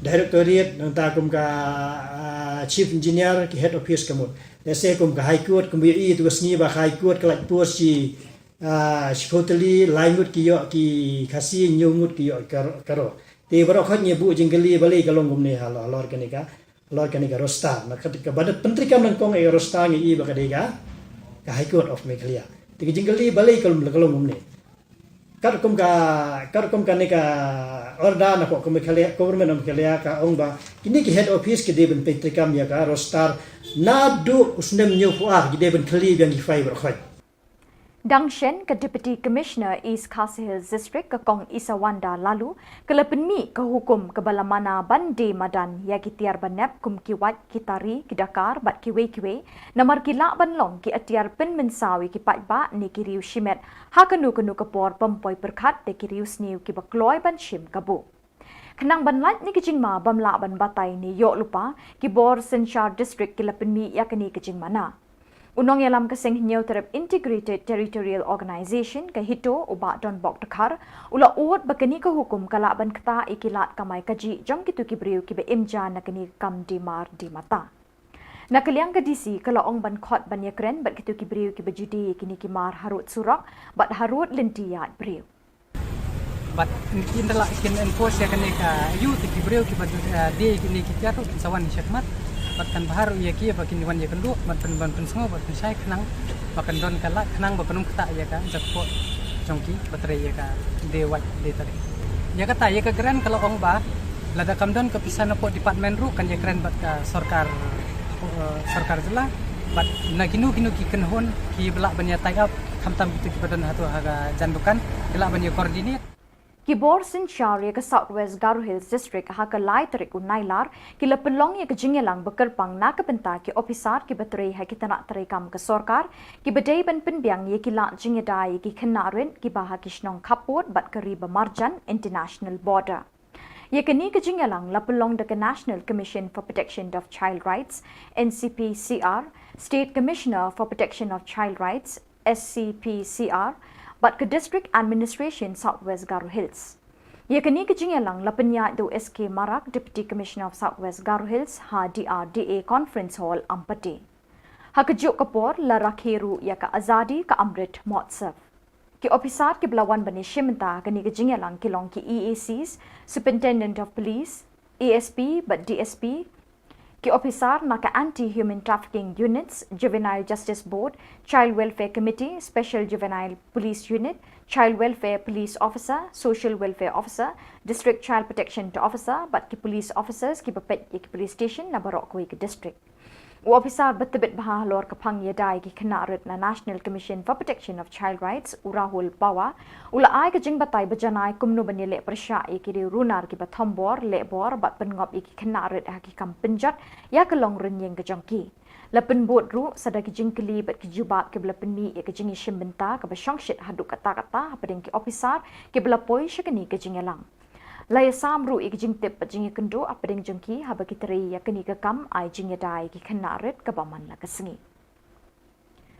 directorate, nangta kum ka, ah, chief engineer, ki head office ka mut. Lehse kum ka High Court, kum ïohi tu ka sngi ba ka High Court ka lait post shi, ah, shiphew tylli, lai ngut ki ïoh ki Khasi, hynñiew ngut ki ïoh ka, ka ro. Te baroh khoit ngi buh jingkylli balei ka long kumne halor, halor kane ka, halor kane ka roster. Na ka, kaba pyntreikam nyngkong ïa ka roster ngi i ba ka dei ka, ka High Court of Meghalaya. Te ka jingkylli balei ka long, ka long kumne. Katkum ka, katkum kane ka order na ka Meghalaya, Government of Meghalaya ka ong ba kine ki head office ki dei ban pyntreikam ïa ka roster naduh u snem hynñiewphew ar, ki dei ban kylli biang ki file baroh khoit. Dang shen, ka Deputy Commissioner East Khasi Hills District, ka Kong Isawanda Laloo, ka la pynmih ka hukum kaba la mana ban die madan ïa ki tiar banep kum ki wait, ki tari, ki dakar bad kiwei kiwei, namar ki lah ban long ki atiar pynmynsaw ïa ki paidbah ne ki riew shimet ha kano kano ka por bym poi pyrkhat da ki riew sniew kiba kloi ban shim kabu. Khnang ban lait na ki jingma bym lah ban batai ne ïoh lypa, ki bor synshar district ki la pynmih ïa kane ka jingmana. U nongïalam ka Seng Hynñiewtrep Integrated Territorial Organization, ka HITO, u Bah Donbok Dkhar, u la ud ba kane ka hukum ka lah ban ktah ïa ki lad kamai kajih jong kito ki briew kiba im ja na kane ka kam die mar die mata. Na ka liang ka D C ka la ong ban khot ban ïakren bad kito ki briew kiba ju die ïa kine ki mar harud surok bad harud lynti ïaid briew. Bad kin da lah kin enforce ïa kane ka aiu te ki briew kiba, eh, die ïa kine ki tiar ruh kin sa wan shakhmat. Bad kan bha ruh ïa ki ba kin wan ïakynduh bad pyn, ban pynsngew bad pynshai khnang ba kan don ka lad khnang ba kan ym ktah ïa ka jaka jong ki ba trei ïa ka die wait die tari. Ïa kata ïa ka grant ka la ong ba lada kam don ka pisa napoh department ruh kan ïakren bad ka sorkar, eh, sorkar jylla bad na kino kino ki kynhun kiba lah ban ïa tie up khamtam kito kiba don hato ha ka jan dukan ki lah ban ïa coordinate. Ki bor synshar ïa ka South West Garo Hills District ha ka lai tarik u Nailar ki la pynlong ïa ka jingïalang ba kyrpang na ka bynta ki ophisar kiba trei ha ki tnat treikam ka sorkar kiba dei ban pynbiang ïa ki lad jingïada ïa ki khynnah rit kiba ha ki shnong khappud bad ka ri ba marjan international border. Ïa kane ka jingïalang la pynlong da ka National Commission for Protection of Child Rights, N C P C R, State Commissioner for Protection of Child Rights, S C P C R, bad ka District Administration South West Garo Hills. Ïa kane ka jingïalang la pynïaid da u S K Marak, Deputy Commissioner of South West Garo Hills, ha D R D A Conference Hall, Ampati. Ha kajuh ka por la rakhe ruh ïa ka Azadi Ka Amrit Mahotsav. Ki ophisar kiba la wan ban ïashim bynta ha kane ka jingïalang ki long ki E A Cs, Superintendent of Police, A S P bad D S P, ki ophisar na ka Anti Human Trafficking Units, Juvenile Justice Board, Child Welfare Committee, Special Juvenile Police Unit, Child Welfare Police Officer, Social Welfare Officer, District Child Protection Officer bad ki police officers kiba peit ïa ki police station na baroh kawei ka district. U ophisar ba tbit bha halor ka phang ïada ïa ki khynnah rit na National Commission for Protection of Child Rights, u Rahul Pawar, u la ai ka jingbatai ba janai kumno ban ïaleh pyrshah ïa ki riew runar kiba thombor, lehbor bad pynngop ïa ki khynnah rit ha ki kam pynjot ïa ka longrynieng ka jong ki. La pynbud ruh sa da ki jingkylli bad ki jubab kiba la pynmih ïa ka jingïashim bynta kaba shongshit haduh katta katta hapdeng ki ophisar kiba la poi sha kane ka jingïalang. La ïasam ruh ïa ki jingtip bad jingïakynduh hapdeng jong ki haba ki trei ïa kane ka kam ai jingïada ïa ki khynnah rit kaba man la ka sngi.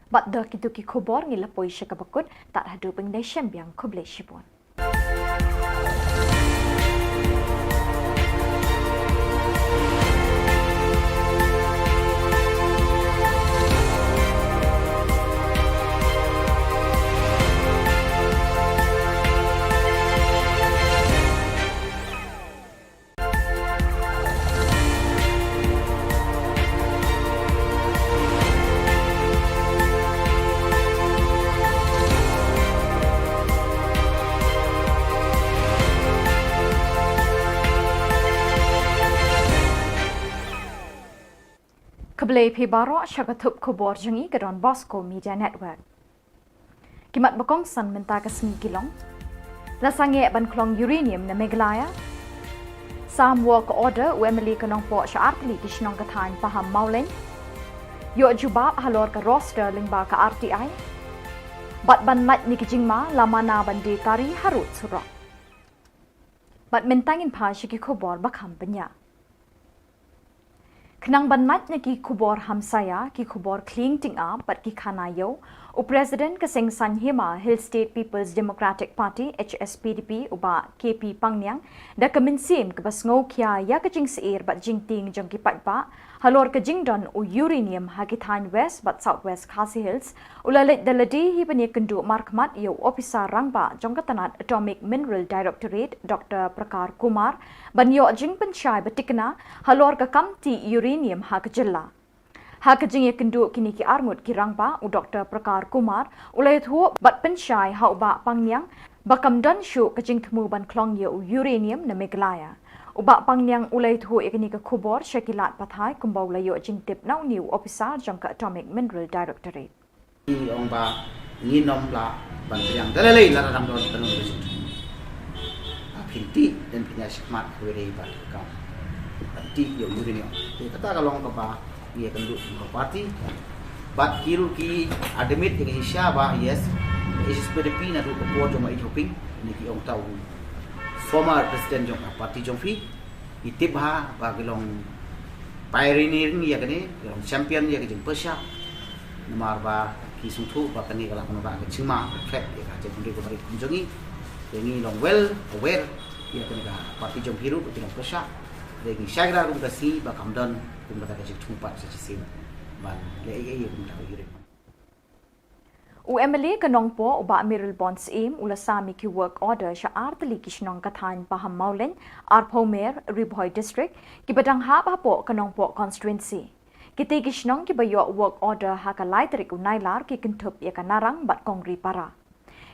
Bad da kito ki khubor ngi la poi sha kaba kut, tad haduh ban ïashem biang, khublei shibun. Khublei phi baroh sha ka thup khubor jong ngi ka Don Bosco Media Network. Ki mat ba kongsan mynta ka sngi ki long: La sangeh ban khlong uranium na Meghalaya. Sam work order u M L A ka Nongpoh sha artylli ki shnong ka thaiñ Pahammawlein. Ïoh jubab halor ka roster lyngba ka R T I. Bad ban lait na ki jingma la mana ban die tari harud surok. Bad mynta ngin phai sha ki khubor ba kham bniah. Khnang ban lait na ki khubor hamsaïa, ki khubor khlieng tyngab bad ki khana ïew, u President ka seng saiñ hima Hill State People's Democratic Party, H S P D P, u Bah K P Pangniang, da ka mynsiem kaba sngewkhia ïa ka jingsheptieng bad jingtieng jong ki paidbah halor ka jingdon u uranium ha ki thaiñ West bad South West Khasi Hills, u la leit da lade hi ban ïakynduh markhmat ïa u ophisar rangbah jong ka tnat Atomic Mineral Directorate, Doctor Prakar Kumar, ban ïoh jingpynshai ba thikna halor ka kam tih uranium ha ka jylla. Ha ka jingïakynduh kine ki arngut ki rangbah, u Doctor Prakar Kumar u la ïathuh bad pynshai ha u Bah Pangniang ba kam don shuh ka jingthmu ban khlong ïa u uranium na Meghalaya. U Bah Pangniang u la ïathuh ïa kane ka khubor sha ki lad pathai kumba u la ïoh jingtip na une u ophisar jong ka Atomic Mineral Directorate. Ngi ong ba ngin ym lah ban pdiang da lei lei lada dang don ka nongrim. Phin tih, dang phin ïa shakmat kawei dei ba ka kam ban tih ïa u uranium. Te kata ka long kaba ngi ïakynduh kum ka party. Bad ki ruh ki admit ïa ka jingshisha ba yes, H S P D P naduh ka por jong u Bah Ïeid Hoping, ne ki ong ta u former president jong ka party jong phi. Ngi tip bha ba ki long pioneering ïa kane, ki long champion ïa ka jingpyrshah. Namar ba ki sngewthuh ba kane ka lah ban wanrah ka jingma khlem ïa ka jingpynroi kaba rit kum jong ngi. Te ngi long well aware ïa kane ka party jong phi ruh ba ki long pyrshah. Te ngi shai kyrpad ruh ka sngi ba kam don kumta ka jingthung pat sa shisien ban leh ei ei kumta ka ïurim. U M L A ka Nongpoh u Bah Mayralborn Syiem u la sam ïa ki work order sha ar tylli ki shnong ka thaiñ Pahammawlein, Arphewmer, Ri Bhoi District, kiba dang hap hapoh ka Nongpoh constituency. Kitei ki shnong kiba ïoh work order ha ka lai tarik u Nailar ki kynthup ïa ka Narang bad Kongripara.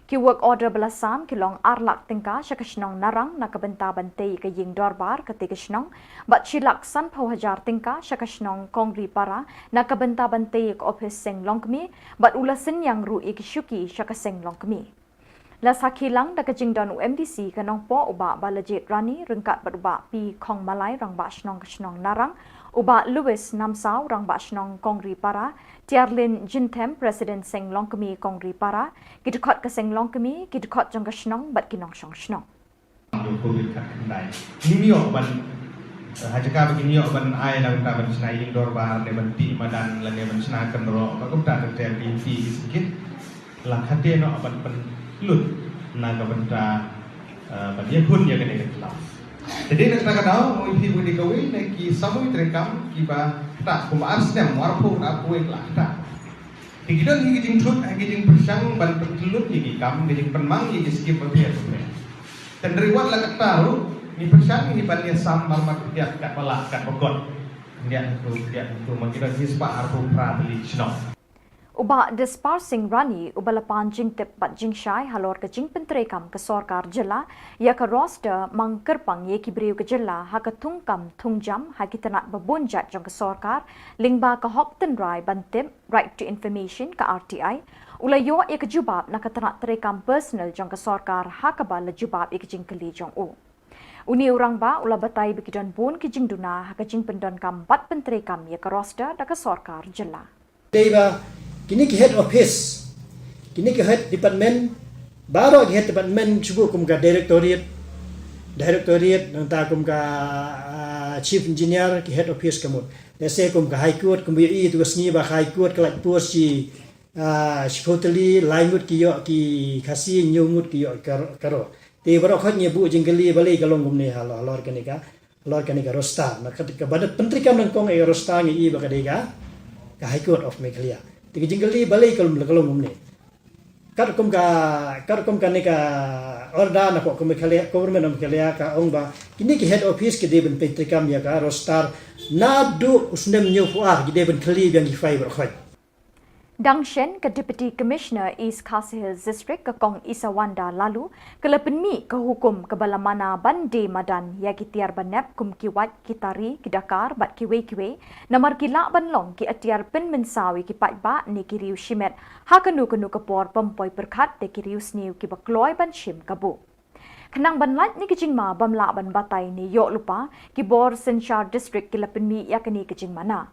Ki work order ba la sam ki long ar lak tyngka sha ka shnong Narang na ka bynta ban tei ïa ka ïing dorbar katei ka shnong, bad shi lak sanphew hajar tyngka sha ka shnong Kongripara na ka bynta ban tei ïa ka ophis seng longkmie, bad u la synñiang ruh ïa ki shuki sha ka seng longkmie. La sakhi lang da ka jingdon u M D C ka Nongpoh u Bah Balajied Rani ryngkat bad u Bah P Khongmalai, Rangbah Shnong ka shnong Narang, u Bah Louis Namsaw, Rangbah Shnong Kongripara, Tiarlin Jinthem, President Seng Longkmie Kongripara, ki dkhot ka seng longkmie, ki dkhot jong ka shnong bad ki nongshong shnong. Ïa u Covid khatkhyndai. Ngim ïoh ban, eh, ha jaka ba ngim ïoh ban ai na ka bynta ban shna ïing dorbar, ne ban tih madan, lane ban shna kynroh, ba kumta ter ter ki ïing ki sngewkit. La khadduh noh ban pynlut na ka bynta, eh, ban ïakhun ïa kane ka tlaw. Te dei na kata ka daw, nga ïohi ba dei kawei na ki samoi treikam kiba ktah, kumba ar snem, arphew, arphew wei la ktah. Te ki don hi ki jingthut, hi ki jingpyrshang ban pynlut ïa ki kam, ki jingpynmang ïa ki skim bapher bapher. Te hynrei wat la katta ruh, ngi pyrshang hi ban ïasam marmar khyndiat katba lah katba kot. Khyndiat tu, khyndiat tu, ma ki don hi spah arphew phra tylli ki shnong. U Bah Dispar Singh Rani, uba la pan jingtip bad jingshai halor ka jingpyntreikam ka sorkar jylla ïa ka roster mang kyrpang ïa ki briew ka jylla ha ka thungkam thungjam ha ki tnat ba bun jait jong ka sorkar, lyngba ka hok tynrai ban tip, Right to Information, ka R T I, u la ïoh ïa ka jubab na ka tnat treikam personal jong ka sorkar ha kaba la jubab ïa ka jingkylli jong u. Une u rangbah u la batai ba ki don bun ki jingduna ha ka jingpyndonkam bad pyntreikam ïa ka roster da ka sorkar jylla. Dei ba kine ki head office, kine ki head department, baroh ki head department shu buh kum ka directorate, directorate, nangta kum ka, ah, chief engineer, ki head office ka mut. Lehse kum ka High Court, kumba ïohi tu ka sngi ba ka High Court ka lait post shi, ah, shiphew tylli, lai ngut ki ïoh ki Khasi, hynñiew ngut ki ïoh ka, ka Garo. Te baroh khoit ngi buh jingkylli balei ka long kumne halor, halor kane ka, halor kane ka roster. Na ka, kaba pyntreikam nyngkong ïa ka roster ngi i ba ka dei ka, ka High Court of Meghalaya. Te ka jingkylli balei ka long, ka long kumne. Katkum ka, katkum kane ka order na ka Meghalaya, Government of Meghalaya ka ong ba kine ki head office ki dei ban pyntreikam ïa ka roster naduh u snem hynñiewphew ar, ki dei ban kylli biang ki file baroh khoit. Dang shen ka Deputy Commissioner East Khasi Hills District ka Kong Isawanda Laloo ka la pynmih ka hukum kaba la mana ban die madan ïa ki tiar ba nep kum ki wait, ki tari, ki dakar bad kiwei kiwei, namar ki lah ban long ki atiar pynmynsaw ïa ki paidbah ne ki riew shimet ha kano kano ka por bym poi pyrkhat da ki riew sniew kiba kloi ban shim kabu. Khnang ban lait na ki jingma bym lah ban batai ne ïoh lypa, ki bor synshar district ki la pynmih ïa kane ka jingmana.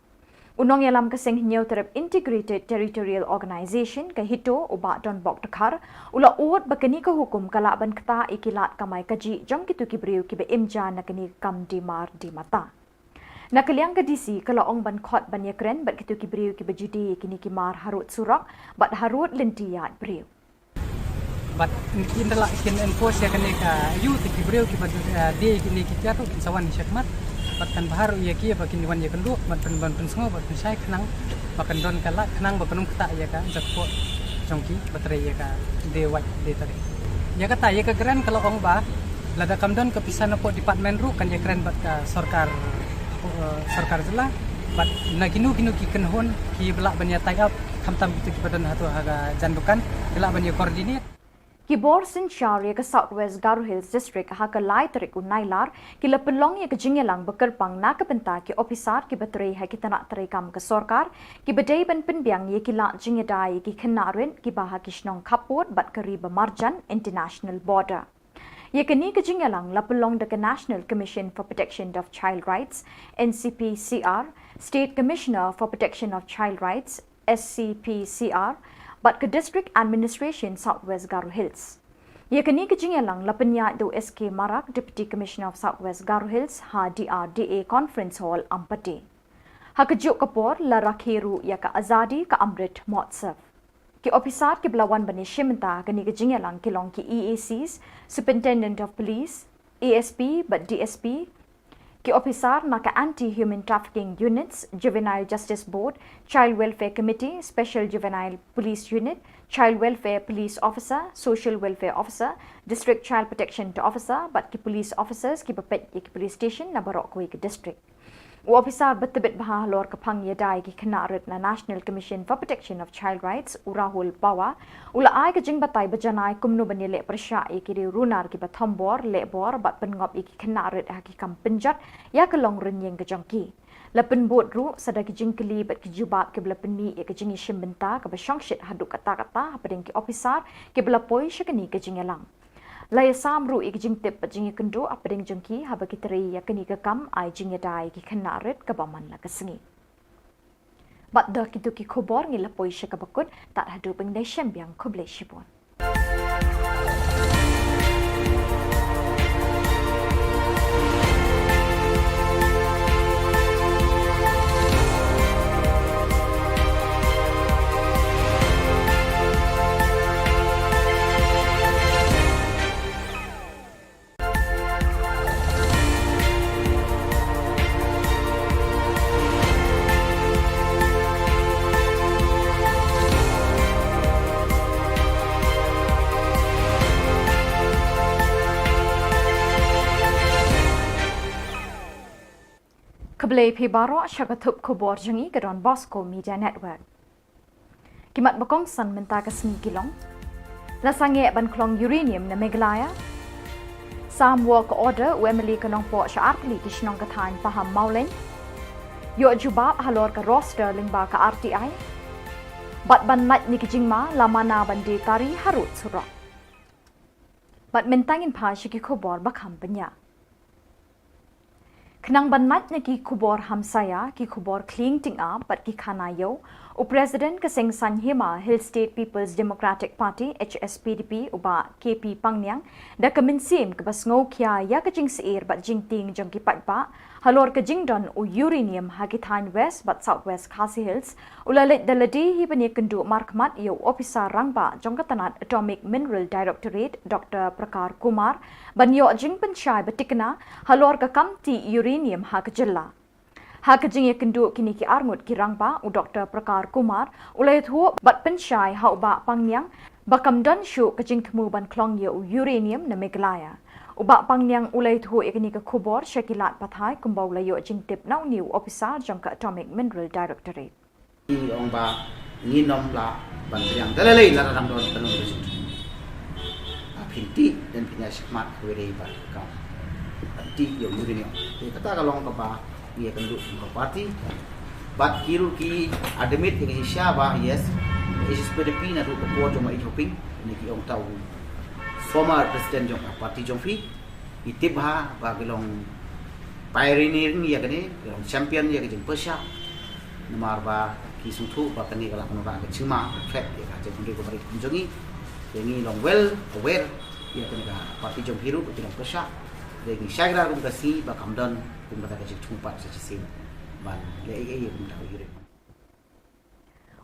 U nongïalam ka Seng Hynñiewtrep Integrated Territorial Organization, ka HITO, u Bah Donbok Dkhar, u la ud ba kane ka hukum ka lah ban ktah ïa ki lad kamai kajih jong kito ki briew kiba im ja na kane ka kam die mar die mata. Na ka liang ka D C ka la ong ban khot ban ïakren bad kito ki briew kiba ju die ïa kine ki mar harud surok bad harud lynti ïaid briew. Bad kin da lah kin enforce ïa kane ka ayu, te ki briew kiba, eh, die ïa kine ki tiar ruh kin sa wan shakhmat. Bad kan bha ruh ïa ki ba kin wan ïakynduh bad pyn, ban pynsngew bad pynshai khnang ba kan don ka lad khnang ba kan ym ktah ïa ka jakpoh jong ki ba trei ïa ka die wait die tari. Ïa kata, ïa ka grant ka la ong ba lada kam don ka pisa napoh department ruh kan ïakren bad ka sorkar, eh, sorkar jylla. Bad na kino kino ki kynhun kiba lah ban ïa tie up, khamtam kito kiba don hato ha ka jan dukan, ki lah ban ïa coordinate. Ki bor synshar ïa ka South West Garo Hills District ha ka lai tarik u Nailar ki la pynlong ïa ka jingïalang ba kyrpang na ka bynta ki ophisar kiba trei ha ki tnat treikam ka sorkar, kiba dei ban pynbiang ïa ki lad jingïada ïa ki khynnah rit kiba ha ki shnong khappud bad ka ri ba marjan, international border. Ïa kane ka jingïalang la pynlong da ka National Commission for Protection of Child Rights, N C P C R, State Commissioner for Protection of Child Rights, S C P C R, bad ka District Administration South West Garo Hills. Ïa kane ka jingïalang la pynïaid da u S K Marak, Deputy Commissioner of South West Garo Hills, ha D R D A Conference Hall, Ampati. Ha kajuh ka por la rakhe ruh ïa ka Azadi Ka Amrit Mahotsav. Ki ophisar kiba la wan ban ïashim bynta ha kane ka jingïalang ki long ki E A Cs, Superintendent of Police, A S P bad D S P, Ki ophisar na ka Anti-Human Trafficking Units, Juvenile Justice Board, Child Welfare Committee, Special Juvenile Police Unit, Child Welfare Police Officer, Social Welfare Officer, District Child Protection Officer bad ki police officers kiba peit ïa ki police station na baroh kawei ka district. U ophisar ba tbit bha halor ka phang ïada ïa ki khynnah rit na National Commission for Protection of Child Rights, u Rahul Pawar, u la ai ka jingbatai ba janai kumno ban ïaleh pyrshah ïa ki riew runar kiba thombor, lehbor bad pynngop ïa ki khynnah rit ha ki kam pynjot ïa ka long rynïeng ka jong ki. La pynbud ruh sa da ki jingkylli bad ki jubab kiba la pynmih ïa ka jingïashim bynta kaba shongshit haduh katta katta hapdeng ki ophisar kiba la poi sha kane ka jingïalang. La ïasam ruh ïa ka jingtip bad jingïakynduh hapdeng jong ki haba ki trei ïa kane ka kam ai jingïada ïa ki khynnah rit kaba man la ka sngi. Bad da kito ki khubor ngi la poi sha kaba kut, tad haduh ban ïashem biang, khublei shibun. Khublei phi baroh sha ka thup khubor jong ngi ka Don Bosco Media Network. Ki mat ba kongsan mynta ka sngi ki long: La sangeh ban khlong uranium na Meghalaya. Sam work order u M L A ka Nongpoh sha artylli ki shnong ka thaiñ Pahammawlein. Ïoh jubab halor ka roster lyngba ka R T I. Bad ban lait na ki jingma, la mana ban die tari harud surok. Bad mynta ngin phai sha ki khubor ba kham bniah. Khnang ban lait na ki khubor hamsaïa, ki khubor khlieng tyngab bad ki khana ïew, u President ka seng saiñ hima Hill State People's Democratic Party, H S P D P, u Bah K P Pangniang, da ka mynsiem kaba sngewkhia ïa ka jingsheptieng bad jingtieng jong ki paidbah halor ka jingdon u uranium ha ki thaiñ West bad South West Khasi Hills, u la leit da lade hi ban ïakynduh markhmat ïa u ophisar rangbah jong ka tnat Atomic Mineral Directorate, Doctor Prakar Kumar, ban ïoh jingpynshai ba thikna halor ka kam tih uranium ha ka jylla. Ha ka jingïakynduh kine ki arngut ki rangbah, u Doctor Prakar Kumar u la ïathuh bad pynshai ha u Bah Pangniang ba kam don shuh ka jingthmu ban khlong ïa u uranium na Meghalaya. U Bah Pangniang u la ïathuh ïa kane ka khubor sha ki lad pathai kumba u la ïoh jingtip na une u ophisar jong ka Atomic Mineral Directorate. Ngi ong ba ngin ym lah ban pdiang da lei lei lada dang don ka nongrim. Ba phin tih, dang phin ïa shakmat kawei de ba ka kam ban tih ïa u uranium. Te kata ka long kaba ngi ïakynduh kum ka party. Bad ki ruh ki admit ïa ka shisha ba, yes, H S P D P naduh ka por jong ma Ih Hoping, ne ki ong ta u former president jong ka party jong phi. Ngi tip bha ba ki long pioneering ïa kane, ki long champion ïa ka jingpyrshah. Namar ba ki sngewthuh ba kane ka lah ban wanrah ka jingma, ka threat ïa ka jaitbynriew kaba rit kum jong ngi. Te ngi long well aware ïa kane ka party jong phi ruh ba ki long pyrshah. Te ngi shai kynran kum ka sngi ba kam don kum kata ka jingthmu pat sa shisien ban leh ei ei ïa kumta ka uranium.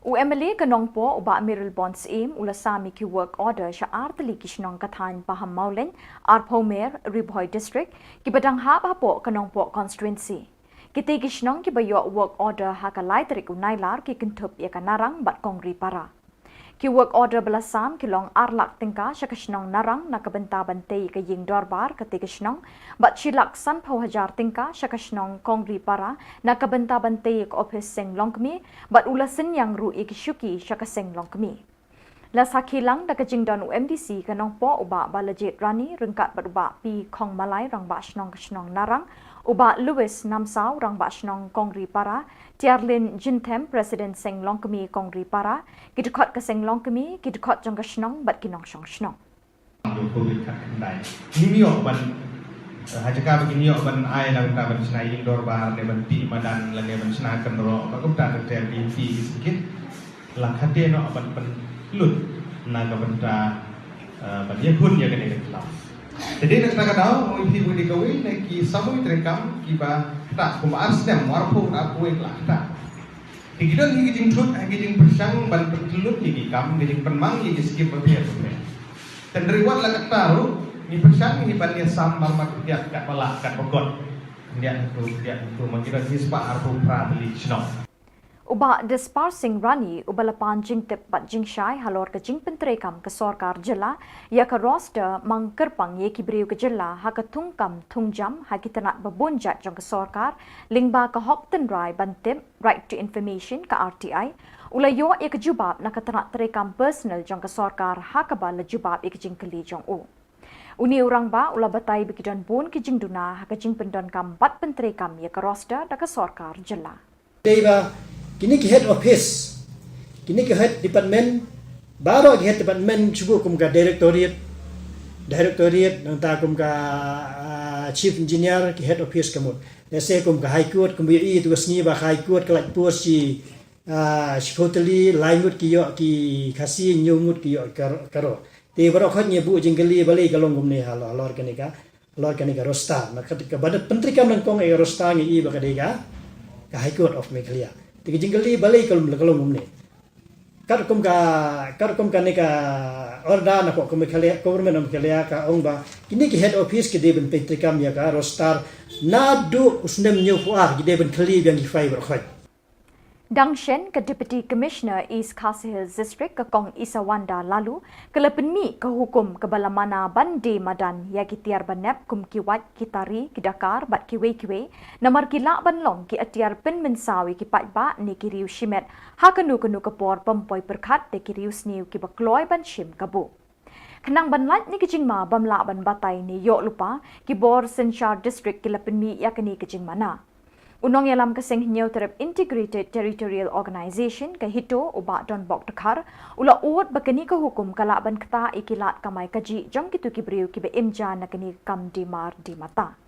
U M L A ka Nongpoh, u Bah Mayralborn Syiem, u la sam ïa ki work order sha artylli ki shnong ka thaiñ Pahammawlein, Arphewmer, Ri Bhoi District, kiba dang hap hapoh ka Nongpoh constituency. Kitei ki shnong kiba ïoh work order ha ka lai tarik u Nailar ki kynthup ïa ka Narang bad Kongri Para. Ki work order ba la sam ki long ar lak tyngka sha ka shnong Narang na ka bynta ban tei ïa ka ïing dorbar katei ka shnong, bad shi lak sanphew hajar tyngka sha ka shnong Kongri Para na ka bynta ban tei ïa ka ophis seng longkmie, bad u la synñiang ruh ïa ki shuki sha ka seng longkmie. La sakhi lang da ka jingdon u M D C ka Nongpoh, u Bah Balajied Rani, ryngkat bad u Bah P. Khongmalai, Rangbah Shnong ka shnong Narang, u Bah Louis Namsaw, Rangbah Shnong Kongri Para, Tiarlin Jinthem, President Seng Longkmie Kongri Para, ki dkhot ka seng longkmie, ki dkhot jong ka shnong bad ki nongshong shnong. Ïa u covid khatkhyndai. Ngim ïoh ban, eh, ha jaka ba ngin ïoh ban ai na ka bynta ban shna ïing dorbar ne ban tih madan lane ban shna kynroh, ba kumta ter ter ki ïing ki sngewkit. La khadei noh ban pynlut na ka bynta, eh, ban ïakhun ïa kane ka khlaw. Te dei na kata ka daw, mui phi mui dei kawei na ki samui treikam kiba ktah kumba ar snem, arphew arphew wei la ktah. Te ki don hi ki jingthut, ha ki jingpyrshang ban pynlut ïa ki kam, ki jingpynmang ïa ki skim bapher bapher. Te hynrei wat la katta ruh, ngi pyrshang hi ban ïasam marmat khyndiat katba lah katba kot. Khyndiat hynñiew, khyndiat hynñiew, ma ki don shispah arphew phra tylli ki shnong. U Bah Dispar Singh Rani, uba la pan jingtip bad jingshai halor ka jingpyntreikam ka sorkar jylla ïa ka roster mang kyrpang ïa ki briew ka jylla ha ka thungkam thungjam ha ki tnat ba bun jait jong ka sorkar, lyngba ka hok tynrai ban tip, Right to Information, ka R T I, u la ïoh ïa ka jubab na ka tnat treikam personal jong ka sorkar ha kaba la jubab ïa ka jingkylli jong u. Une u rangbah u la batai ba ki don bun ki jingduna ha ka jingpyndonkam bad pyntreikam ïa ka roster da ka sorkar jylla. Dei ba kine ki head office, kine ki head department, baroh ki head department, shu kum ka directorate, directorate, nangta kum ka, ah, chief engineer, ki head office ka mut. Lehse kum ka High Court, kum ba ïohi tu ka sngi ba ka High Court ka lait post shi, ah, shiphew tylli, lai ngut ki ïoh ki Khasi, hynñiew ngut ki ïoh ka, ka Garo. Te baroh khoit ngi buh jingkylli balei ka long kumne halor, halor kane ka, halor kane ka roster. Na ka, kaba da pyntreikam nyngkong ïa ka roster ngi i ba ka dei ka, ka High Court of Meghalaya. Te ka jingkylli balei ka long, ka long kumne. Katkum ka, katkum kane ka order na ka Meghalaya, Government of Meghalaya ka ong ba kine ki head office ki dei ban pyntreikam ïa ka roster naduh u snem hynñiewphew ar, ki dei ban kylli biang ki file baroh khoit. Dang shen, ka Deputy Commissioner East Khasi Hills District, ka Kong Isawanda Laloo, ka la pynmih ka hukum kaba la mana ban die madan ïa ki tiar banep kum ki wait, ki tari, ki dakar bad kiwei kiwei, namar ki lah ban long ki atiar pynmynsaw ïa ki paidbah ne ki riew shimet ha kano kano ka por bym poi pyrkhat da ki riew sniew kiba kloi ban shim kabu. Khnang ban lait ne ka jingma bym lah ban batai ne ïoh lypa, ki bor synshar district ki la pynmih ïa kane ka jingmana. U nongïalam ka Seng Hynñiewtrep Integrated Territorial Organization, ka HITO, u Bah Donbok Dkhar, u la ud ba kane ka hukum ka lah ban ktah ïa ki lad kamai kajih jong kito ki briew kiba im ja na kane ka kam die mar die mata.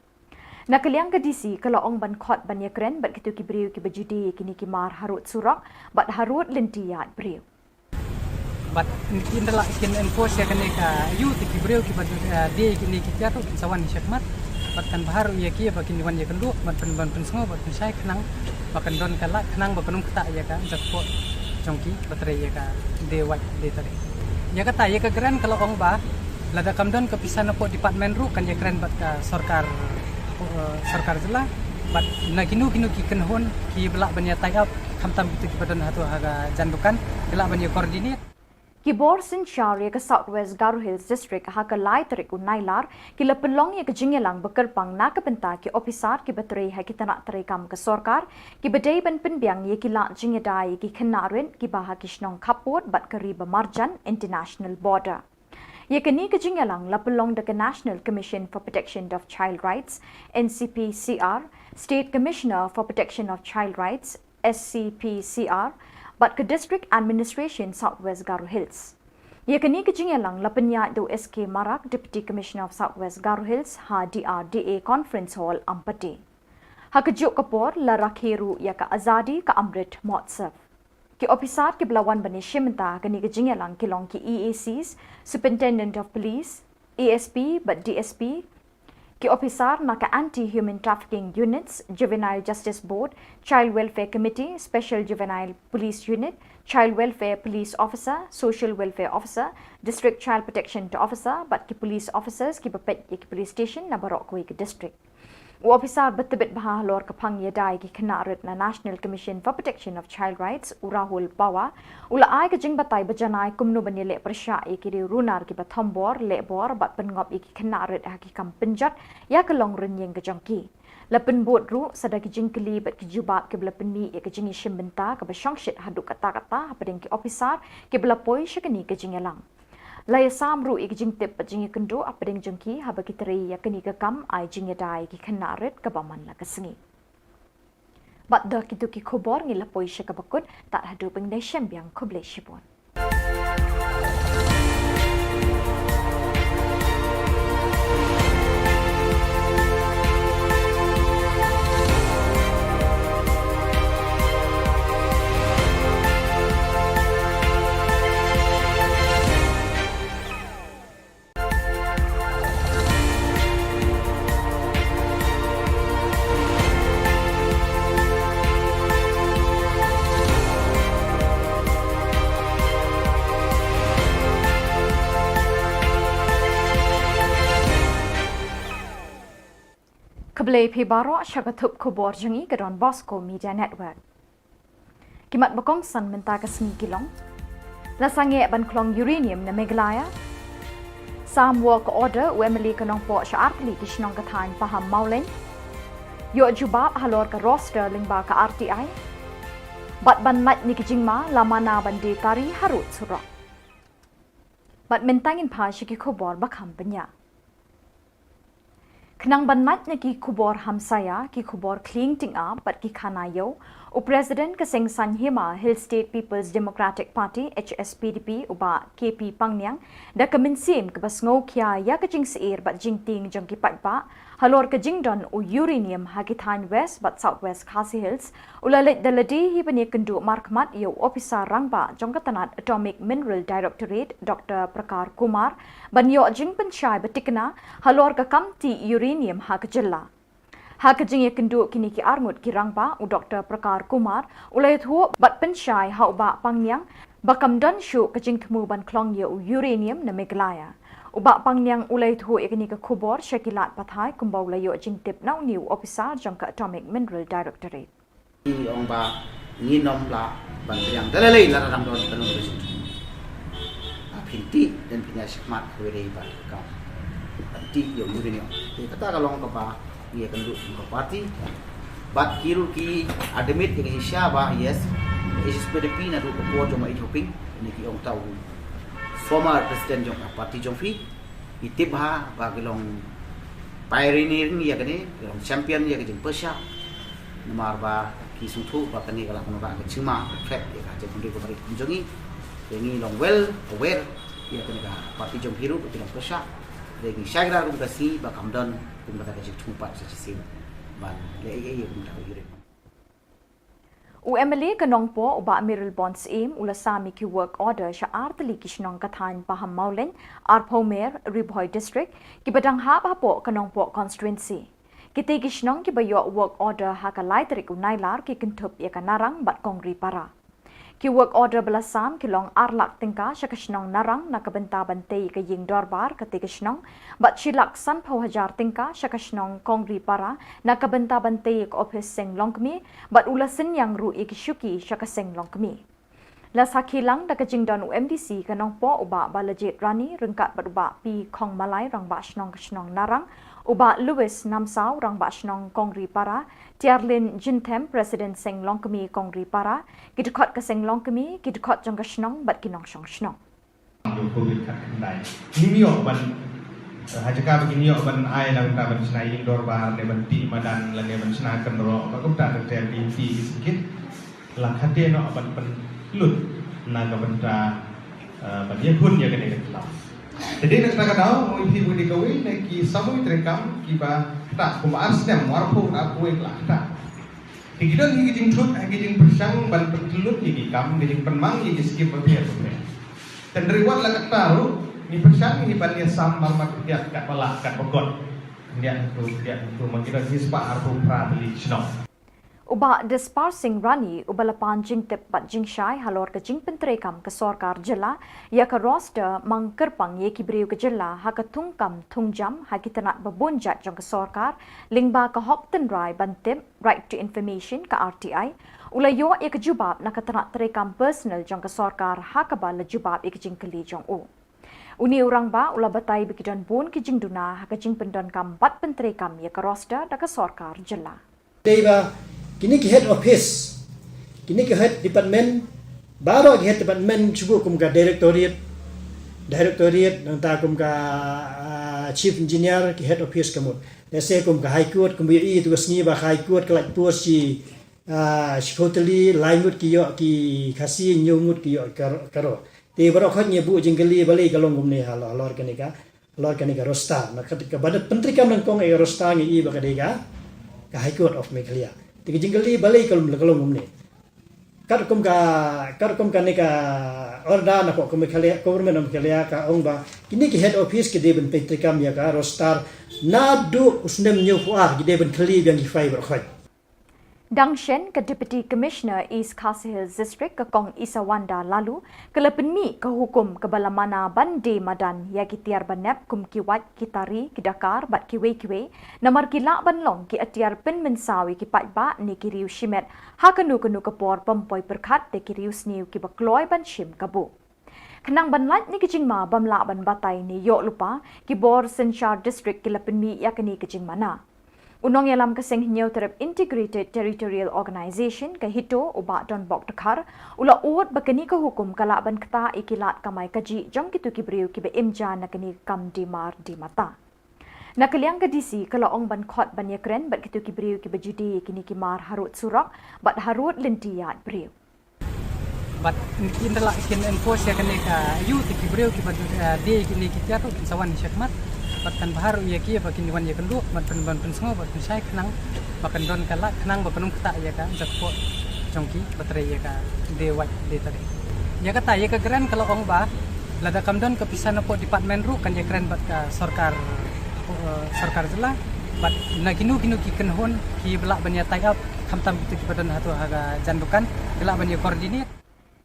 Na ka liang ka D C ka la ong ban khot ban ïakren bad kito ki briew kiba ju die ïa kine ki mar harud surok bad harud lynti ïaid briew. Bad kin da lah kin enforce ïa kane ka aïu, te ki briew kiba, eh, die ïa kine ki tiar ruh kin sa wan shakhmat. Bad kan bha ruh ïa ki ba kin wan ïakynduh ban pyn, ban pynsngew bad pynshai khnang ba kan don ka lad, khnang ba kan ym ktah ïa ka jakpoh jong ki ba trei ïa ka die wait die tari. Ïa kata, ïa ka grant ka la ong ba lada kam don ka pisa napoh department ruh kan ïakren bad ka sorkar, eh, sorkar jylla. Bad na kino kino ki kynhun kiba lah ban ïa tie up, khamtam kito kiba don hato ha ka jan dukan, ki lah ban ïa coordinate. Ki bor synshar ïa ka South West Garo Hills District ha ka lai tarik u Nailar ki la pynlong ïa ka jingïalang ba kyrpang na ka bynta ki ophisar kiba trei ha ki tnat treikam ka sorkar, kiba dei ban pynbiang ïa ki lad jingïada ïa ki khynnah rit kiba ha ki shnong khappud bad ka ri ba marjan, international border. Ïa kane ka jingïalang la pynlong da ka National Commission for Protection of Child Rights, N C P C R, State Commissioner for Protection of Child Rights, S C P C R, bad ka District Administration South West Garo Hills. Ïa kane ka jingïalang la pynïaid da u S K Marak, Deputy Commissioner of South West Garo Hills, ha D R D A Conference Hall, Ampati. Ha kajuh ka por la rakhe ruh ïa ka Azadi Ka Amrit Mahotsav. Ki ophisar kiba la wan ban ïashim bynta ha kane ka jingïalang ki long ki E A Cs, Superintendent of Police, A S P bad D S P, ki ophisar na ka Anti Human Trafficking Units, Juvenile Justice Board, Child Welfare Committee, Special Juvenile Police Unit, Child Welfare Police Officer, Social Welfare Officer, District Child Protection Officer bad ki police officers kiba peit ïa ki police station na baroh kawei ka district. U ophisar ba tbit bha halor ka phang ïada ïa ki khynnah rit na National Commission for Protection of Child Rights, u Rahul Bawa, u la ai ka jingbatai ba janai kumno ban ïaleh pyrshah ïa ki riew runar kiba thombor, lehbor bad pynngop ïa ki khynnah rit ha ki kam pynjot ïa ka longrynïeng ka jong ki. La pynbud ruh sa da ki jingkylli bad ki jubab kiba la pynmih ïa ka jingïashim bynta kaba shongshit haduh katta katta hapdeng ki ophisar kiba la poi sha kane ka jingïalang. La ïasam ruh ïa ki jingtip bad jingïakynduh hapdeng jong ki haba ki trei ïa kane ka kam ai jingïada ïa ki khynnah rit kaba man la ka sngi. Bad da kito ki khubor ngi la poi sha kaba kut, tad haduh ban ïashem biang, khublei shibun. Blei phi baroh sha ka thup khubor jong ngi ka Don Bosco Media Network. Ki mat ba kongsan mynta ka sngi ki long: La sangeh ban khlong uranium na Meghalaya. Sam work order u M L A ka Nongpoh sha artylli ki shnong ka thaiñ Pahammawlein. Ïoh jubab halor ka roster lyngba ka R T I. Bad ban lait na ki jingma, la mana ban die tari harud surok. Bad mynta ngin phai sha ki khubor ba kham bniah. Khnang ban lait na ki khubor hamsaïa, ki khubor khlieng tyngab bad ki khana ïew, u President ka Seng Saiñ Hima Hill State People's Democratic Party, H S P D P, u Bah K P Pangniang, da ka mynsiem kaba sngewkhia ïa ka jingsheptieng bad jingtieng jong ki paidbah halor ka jingdon u uranium ha ki thaiñ West bad South West Khasi Hills, u la leit da lade hi ban ïakynduh markhmat ïa u ophisar rangbah jong ka tnat Atomic Mineral Directorate, Doctor Prakar Kumar, ban ïoh jingpynshai ba thikna halor ka kam tih uranium ha ka jylla. Ha ka jingïakynduh kine ki arngut ki rangbah, u Doctor Prakar Kumar u la ïathuh bad pynshai ha u Bah Pangniang ba kam don shuh ka jingthmu ban khlong ïa u uranium na Meghalaya. U Bah Pangniang u la ïathuh ïa kane ka khubor sha ki lad pathai kumba u la ïoh jingtip na une u ophisar jong ka Atomic Mineral Directorate. Ngi ong ba ngin ym lah ban pdiang da lei lei lada dang don ka nongrim. Ba phin tih, dang phin ïa shakmat kawei de ba ka, ban tih ïa u uranium. Te kata ka long kaba ngi ïakynduh kum ka party. Bad ki ruh ki admit ïa ka shisha ba yes, H S P D P naduh ka por jong u Bah H. Hoping, ne ki ong ta u former president jong ka party jong phi. Ngi tip ba, ba ki long pioneering ïa kane, ki long champion ïa ka jingpyrshah. Namar ba ki sngewthuh ba kane ka lah ban wanrah ka jingma, ka threat ïa ka jingpynroi ka barit kum jong ngi. Te ngi long well aware ïa kane ka party jong phi ruh ba ki long pyrshah. Te ngi shai kyrpad kum ka sngi ba kam don kum kata ka jingthmu pat sa shisien ban leh ei ei ïa kum kata ka uranium. U M L A ka Nongpoh u Bah Mayralborn Syiem u la sam ïa ki work order sha artylli ki shnong ka thaiñ Pahammawlein, Arphewmer, Ri Bhoi District, kiba dang hap hapoh ka Nongpoh constituency. Kitei ki shnong kiba ïoh work order ha ka lai tarik u Nailar ki kynthup ïa ka Narang bad Kongripara. Ki work order ba la sam ki long ar lak tyngka sha ka shnong Narang na ka bynta ban tei ka ïing dorbar katei ka shnong, bad shi lak sanphew hajar tyngka sha ka shnong Kongripara na ka bynta ban tei ka ophis seng longkmie, bad u la synñiang ruh ïa ki shuki sha ka seng longkmie. La sakhi lang da ka jingdon u M D C ka Nongpoh u Bah Balajied Rani ryngkat bad u Bah P. Khongmalai, Rangbah Shnong ka shnong Narang, u Bah Louis Namsaw, Rangbah Shnong Kongripara, Tiarlin Jinthem, President Seng Longkmie Kongripara, ki dkhot ka seng longkmie, ki dkhot jong ka shnong bad ki nongshong shnong. Ïa u covid khatkhyndai. Ngim ïoh ban, eh, ha jaka ba ngim ïoh ban ai na ka bynta ban shna ïing dorbar ne ban tih madan lane ban shna kynroh, ba kumta ter ter ki, ki sngewkit. La khate noh ban pynlut na ka bynta, eh, ban ïakhun ïa kane ka tlaw. Te dei na kata ka daw, nga ong ïa phi ba dei kawei na ki samoi treikam kiba ktah, kumba ar snem, arphew, arphew wei la ktah. Te ki don hi ki jingthut, hi ki jingpyrshang ban pynlut ïa ki kam, ki jingpynmang ïa ki skim bapher bapher. Te hynrei wat la katta ruh, ngi pyrshang hi ban ïasam marmat khyndiat katba lah katba kot. Khyndiat tu, khyndiat tu, ma ki don hi spah arphew phra tylli ki shnong. U Bah Dispar Singh Rani uba la pan jingtip bad jingshai halor ka jingpyntreikam ka sorkar jylla ïa ka roster mang kyrpang ïa ki briew ka jylla ha ka thungkam thungjam ha ki tnat ba bun jait jong ka sorkar, lyngba ka hok tynrai ban tip, Right to Information, ka R T I, u la ïoh ïa ka jubab na ka tnat treikam personal jong ka sorkar ha kaba la jubab ïa ka jingkylli jong u. Une u rangbah u la batai ba ki don bun ki jingduna ha ka jingpyndonkam bad pyntreikam ïa ka roster da ka sorkar jylla. Dei ba kine ki head office, kine ki head department, baroh ki head department shu buh kum ka directorate, directorate, nangta kum ka, ah, chief engineer, ki head office ka mut. Lehse kum ka High Court, kum ba ïohi tu ka sngi ba ka High Court ka lait post shi, ah, shiphew tylli, lai ngut ki ïoh ki Khasi, hynñiew ngut ki ïoh ka, ka Garo. Te baroh khoit ngi buh jingkylli balei ka long kumne halor, halor kane ka, halor kane ka roster. Na ka, kaba pyntreikam nyngkong ïa ka roster ngi i ba ka dei ka, ka High Court of Meghalaya. Te ka jingkylli balei ka long, ka long kumne. Katkum ka, katkum kane ka order na ka Meghalaya, Government of Meghalaya ka ong ba kine ki head office ki dei ban pyntreikam ïa ka roster naduh u snem hynñiewphew ar, ki dei ban kylli biang ki file baroh khoit. Dang shen ka Deputy Commissioner East Khasi Hills District ka Kong Isawanda Laloo ka la pynmih ka hukum kaba la mana ban die madan ïa ki tiar banep kum ki wait, ki tari, ki dakar bad kiwei kiwei, namar ki lah ban long ki atiar pynmynsaw ïa ki paidbah ne ki riew shimet ha kano kano ka por bym poi pyrkhat da ki riew sniew kiba kloi ban shim kabu. Khnang ban lait ne ki jingma bym lah ban batai ne ïoh lypa, ki bor synshar district ki la pynmih ïa kane ka jingmana. U nongïalam ka seng Hynñiewtrep Integrated Territorial Organization ka HITO u Bah Donbok Dkhar u la ud ba kane ka hukum ka lah ban ktah ïa ki lad kamai kajih jong kito ki briew kiba im ja na kane ka kam die mar die mata. Na ka liang ka DC ka la ong ban khot ban ïakren bad kito ki briew kiba ju die ïa kine ki mar harud surok bad harud lynti ïaid briew. Bad kin da lah kin enforce ïa kane ka ayu te ki briew kiba, eh, die ïa kine ki tiar ruh kin sa wan shakhmat. Bad kan bha ruh ïa ki ba kin wan ïakynduh bad pyn, ban pynsngew bad pynshai khnang ba kan don ka lad khnang ba kan ym ktah ïa ka jakpoh jong ki ba trei ïa ka die wait die tari. Ïa kata ïa ka grant ka la ong ba lada kam don ka pisa napoh department ruh kan ïakren bad ka sorkar, eh, sorkar jylla. Bad na kino kino ki kynhun kiba lah ban ïa tie up, khamtam kito kiba don hato ha ka jan dukan, ki lah ban ïa coordinate.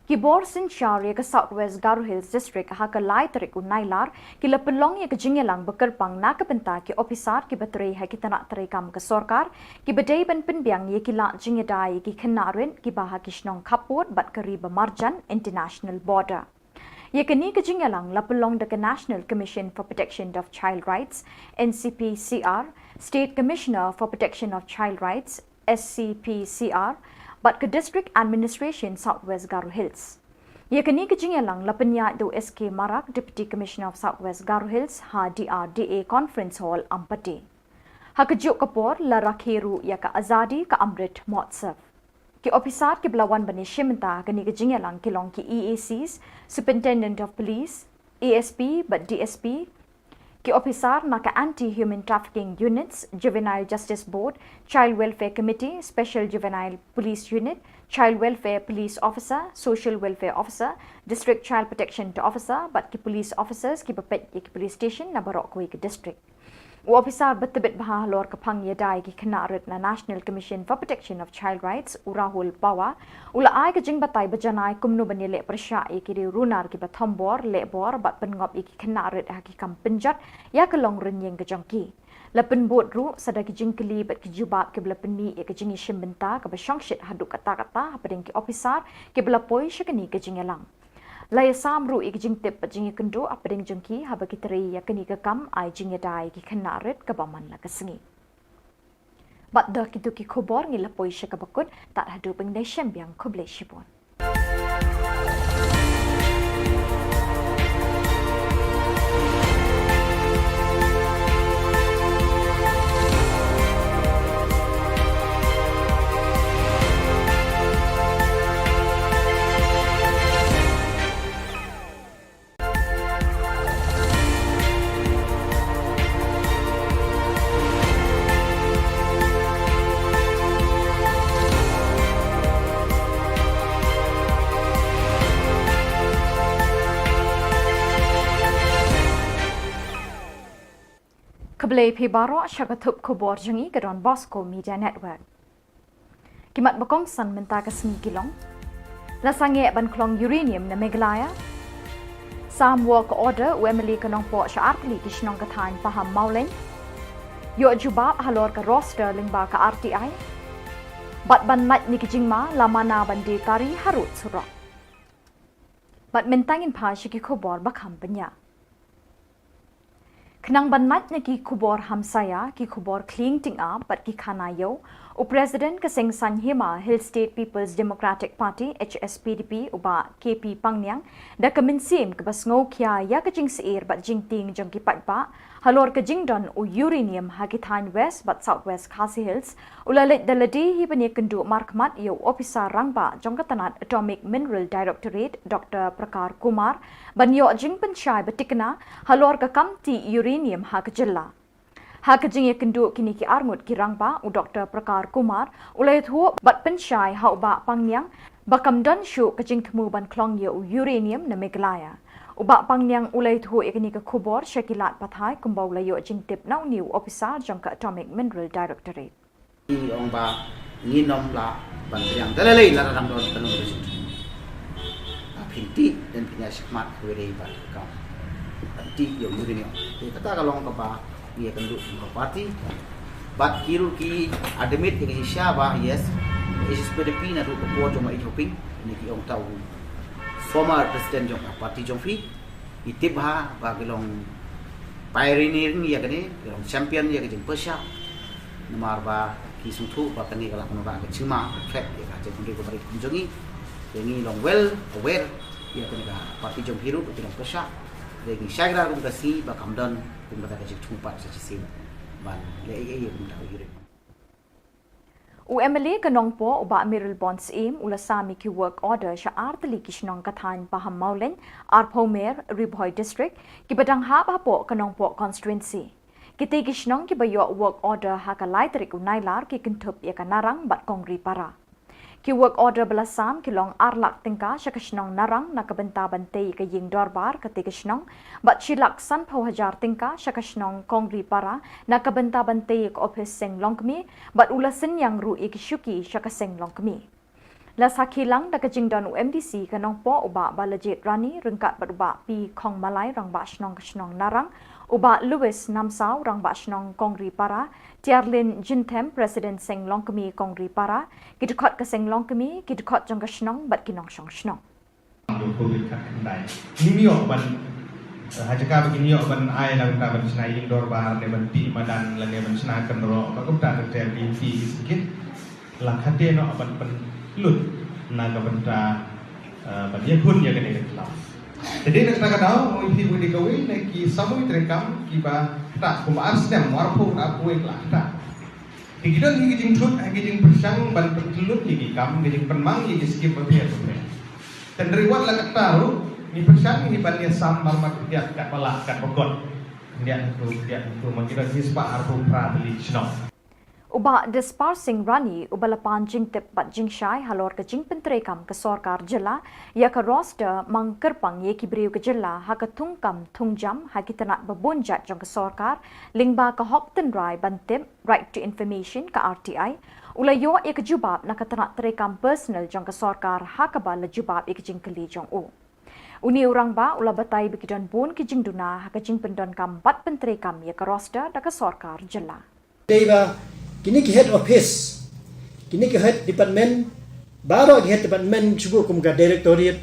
Ki bor synshar ïa ka South West Garo Hills District ha ka lai tarik u Nailar ki la pynlong ïa ka jingïalang ba kyrpang na ka bynta ki ophisar kiba trei ha ki tnat treikam ka sorkar kiba dei ban pynbiang ïa ki lad jingïada ïa ki khynnah rit kiba ha ki shnong khappud bad ka ri ba marjan international border. Ïa kane ka jingïalang la pynlong da ka National Commission for Protection of Child Rights, N C P C R, State Commissioner for Protection of Child Rights, S C P C R, bad ka District Administration South West Garo Hills. Ïa kane ka jingïalang la pynïaid da u S K Marak, Deputy Commissioner of South West Garo Hills, ha D R D A Conference Hall, Ampati. Ha kajuh ka por la rakhe ruh ïa ka Azadi Ka Amrit Mahotsav. Ki ophisar kiba la wan ban ïashim bynta ha kane ka jingïalang ki long ki E A Cs, Superintendent of Police, A S P bad D S P, ki ophisar na ka Anti Human Trafficking Units, Juvenile Justice Board, Child Welfare Committee, Special Juvenile Police Unit, Child Welfare Police Officer, Social Welfare Officer, District Child Protection Officer bad ki police officers kiba peit ïa ki police station na baroh kawei ka district. U ophisar ba tbit bha halor ka phang ïada ïa ki khynnah rit na National Commission for Protection of Child Rights, u Rahul Pawar, u la ai ka jingbatai ba janai kumno ban ïaleh pyrshah ïa ki riew runar kiba thombor, lehbor bad pynngop ïa ki khynnah rit ha ki kam pynjot ïa ka longrynïeng ka jong ki. La pynbud ruh sa da ki jingkylli bad ki jubab kiba la pynmih ïa ka jingïashim bynta kaba shongshit haduh katta katta hapdeng ki ophisar kiba la poi sha kane ka jingïalang. La ïasam ruh ïa ki jingtip bad jingïakynduh hapdeng jong ki haba ki trei ïa kane ka kam ai jingïada ïa ki khynnah rit kaba man la ka sngi. Bad da kito ki khubor ngi la poi sha kaba kut, tad haduh ban ïashem biang, khublei shibun. Khublei phi baroh, sha ka thup khubor jong ngi ka Don Bosco Media Network. Ki mat ba kongsan mynta ka sngi ki long: La sangeh ban khlong uranium na Meghalaya. Sam work order u M L A ka Nongpoh sha artylli ki shnong ka thaiñ Pahammawlein. Ïoh jubab halor ka roster lyngba ka R T I. Bad ban lait na ki jingma, la mana ban die tari harud surok. Bad mynta ngin phai sha ki khubor ba kham bniah. Khnang ban lait na ki khubor hamsaïa, ki khubor khlieng tyngab bad ki khana ïew, u President ka seng saiñ hima Hill State People's Democratic Party, H S P D P, u Bah K P Pangniang, da ka mynsiem kaba sngewkhia ïa ka jingsheptieng bad jingtieng jong ki paidbah halor ka jingdon u uranium ha ki thaiñ West bad South West Khasi Hills, u la leit da lade hi ban ïakynduh markhmat ïa u ophisar rangbah jong ka tnat Atomic Mineral Directorate, Doctor Prakar Kumar, ban ïoh jingpynshai ba thikna halor ka kam tih uranium ha ka jylla. Ha ka jingïakynduh kine ki arngut ki rangbah, u Doctor Prakar Kumar u la ïathuh bad pynshai ha u Bah Pangniang ba kam don shuh ka jingthmu ban khlong ïa u uranium na Meghalaya. U Bah Pangniang u la ïathuh ïa kane ka khubor sha ki lad pathai kumba u la ïoh jingtip na une u ophisar jong ka Atomic Mineral Directorate. Ong ba Ngin ym lah ban pdiang da lei lei lada dang don ka nongrim. Phin tih, dang phin ïa shakmat kawei de ba ka kam. Phin tih ïa u ri ne. Te kata ka long kaba ngi ïakynduh kum ka party. Bad ki ruh ki admit ïa ka jingshisha ba, yes, H S P D P naduh ka por jong ma Ïeid Hoping, ne ki ong ta u former president jong ka party jong phi. Ngi tip bha ba ki long pioneering ïa kane, ki long champion ïa ka jingpyrshah. Namar ba ki sngewthuh ba kane ka la pynrah ka jingma, ka threat ïa ka jingpynrih ka barit kum jong ngi. Te ngi long well aware ïa kane ka party jong phi ruh ba ki long pyrshah. Te ngi shai kdar kum ka sngi ba kam don kum kata ka jingthmu pat sa shisien ban leh ei ei ïa kum kata ka ïurim. U M L A ka Nongpoh u Bah Mayralborn Syiem u la sam ïa ki work order sha ar tylli ki shnong ka thaiñ Pahammawlein, Arphawmer, Ri Bhoi District, kiba dang hap hapoh ka Nongpoh constituency. Kitei ki shnong kiba ïoh work order ha ka lai tarik u Nailar ki kynthup ïa ka Narang bad Kongripara. Ki work order ba la sam ki long ar lak tyngka sha ka shnong Narang na ka bynta ban tei ïa ka ïing dorbar katei ka shnong, bad shi lak sanphew hajar tyngka sha ka shnong Kongripara na ka bynta ban tei ïa ka ophis seng longkmie, bad u la synñiang ruh ïa ki shuki sha ka seng longkmie. La sakhi lang da ka jingdon u M D C ka Nongpoh u Bah Balajied Rani ryngkat bad u Bah P Khongmalai, Rangbah Shnong ka shnong Narang, u Bah Louis Namsaw, Rangbah Shnong Kongripara, Tiarlin Jynthem, President Seng Longkmie Kongripara, ki dkhot ka seng longkmie, ki dkhot jong ka shnong bad ki nongshong shnong. Ïa u Covid khatkhyndai. Ngim ïoh ban, eh, ha jaka ba ngim ïoh ban ai na ka bynta ban shna ïing dorbar ne ban tih madan lane ban shna kynroh, ba kumta ter ter ki ïing ki sngewkit. La khate noh ban pynlut na ka bynta, eh, ban ïakhun ïa kane ka khlaw. Te dei na kata ka daw, ngi phi bun dei kawei na ki samoi treikam kiba ktah kumba ar snem, arphew, arphew wei la ktah. Te ki don hi ki jingthut, hi ki jingpyrshang ban pynlut ïa ki kam, ki jingpynmang ïa ki skim bapher bapher. Te hynrei wat la katta ruh, ngi pyrshang hi ban ïasam marmar khyndiat katba lah katba kot. Khyndiat hynriew, khyndiat hynriew, man ki don hi spah arphew phra tylli ki shnong. U Bah Dispar Singh Rani, uba la pan jingtip bad jingshai halor ka jingpyntreikam ka sorkar jylla ïa ka roster mang kyrpang ïa ki briew ka jylla ha ka thungkam thungjam ha ki tnat ba bun jait jong ka sorkar, lyngba ka hok tynrai ban tip, Right to Information, ka R T I, u la ïoh ïa ka jubab na ka tnat treikam personal jong ka sorkar ha kaba la jubab ïa ka jingkylli jong u. Une u rangbah u la batai ba ki don bun ki jingduna ha ka jingpyndonkam bad pyntreikam ïa ka roster da ka sorkar jylla. Dei ba kine ki head office, kine ki head department, baroh ki head department shu kum ka directorate,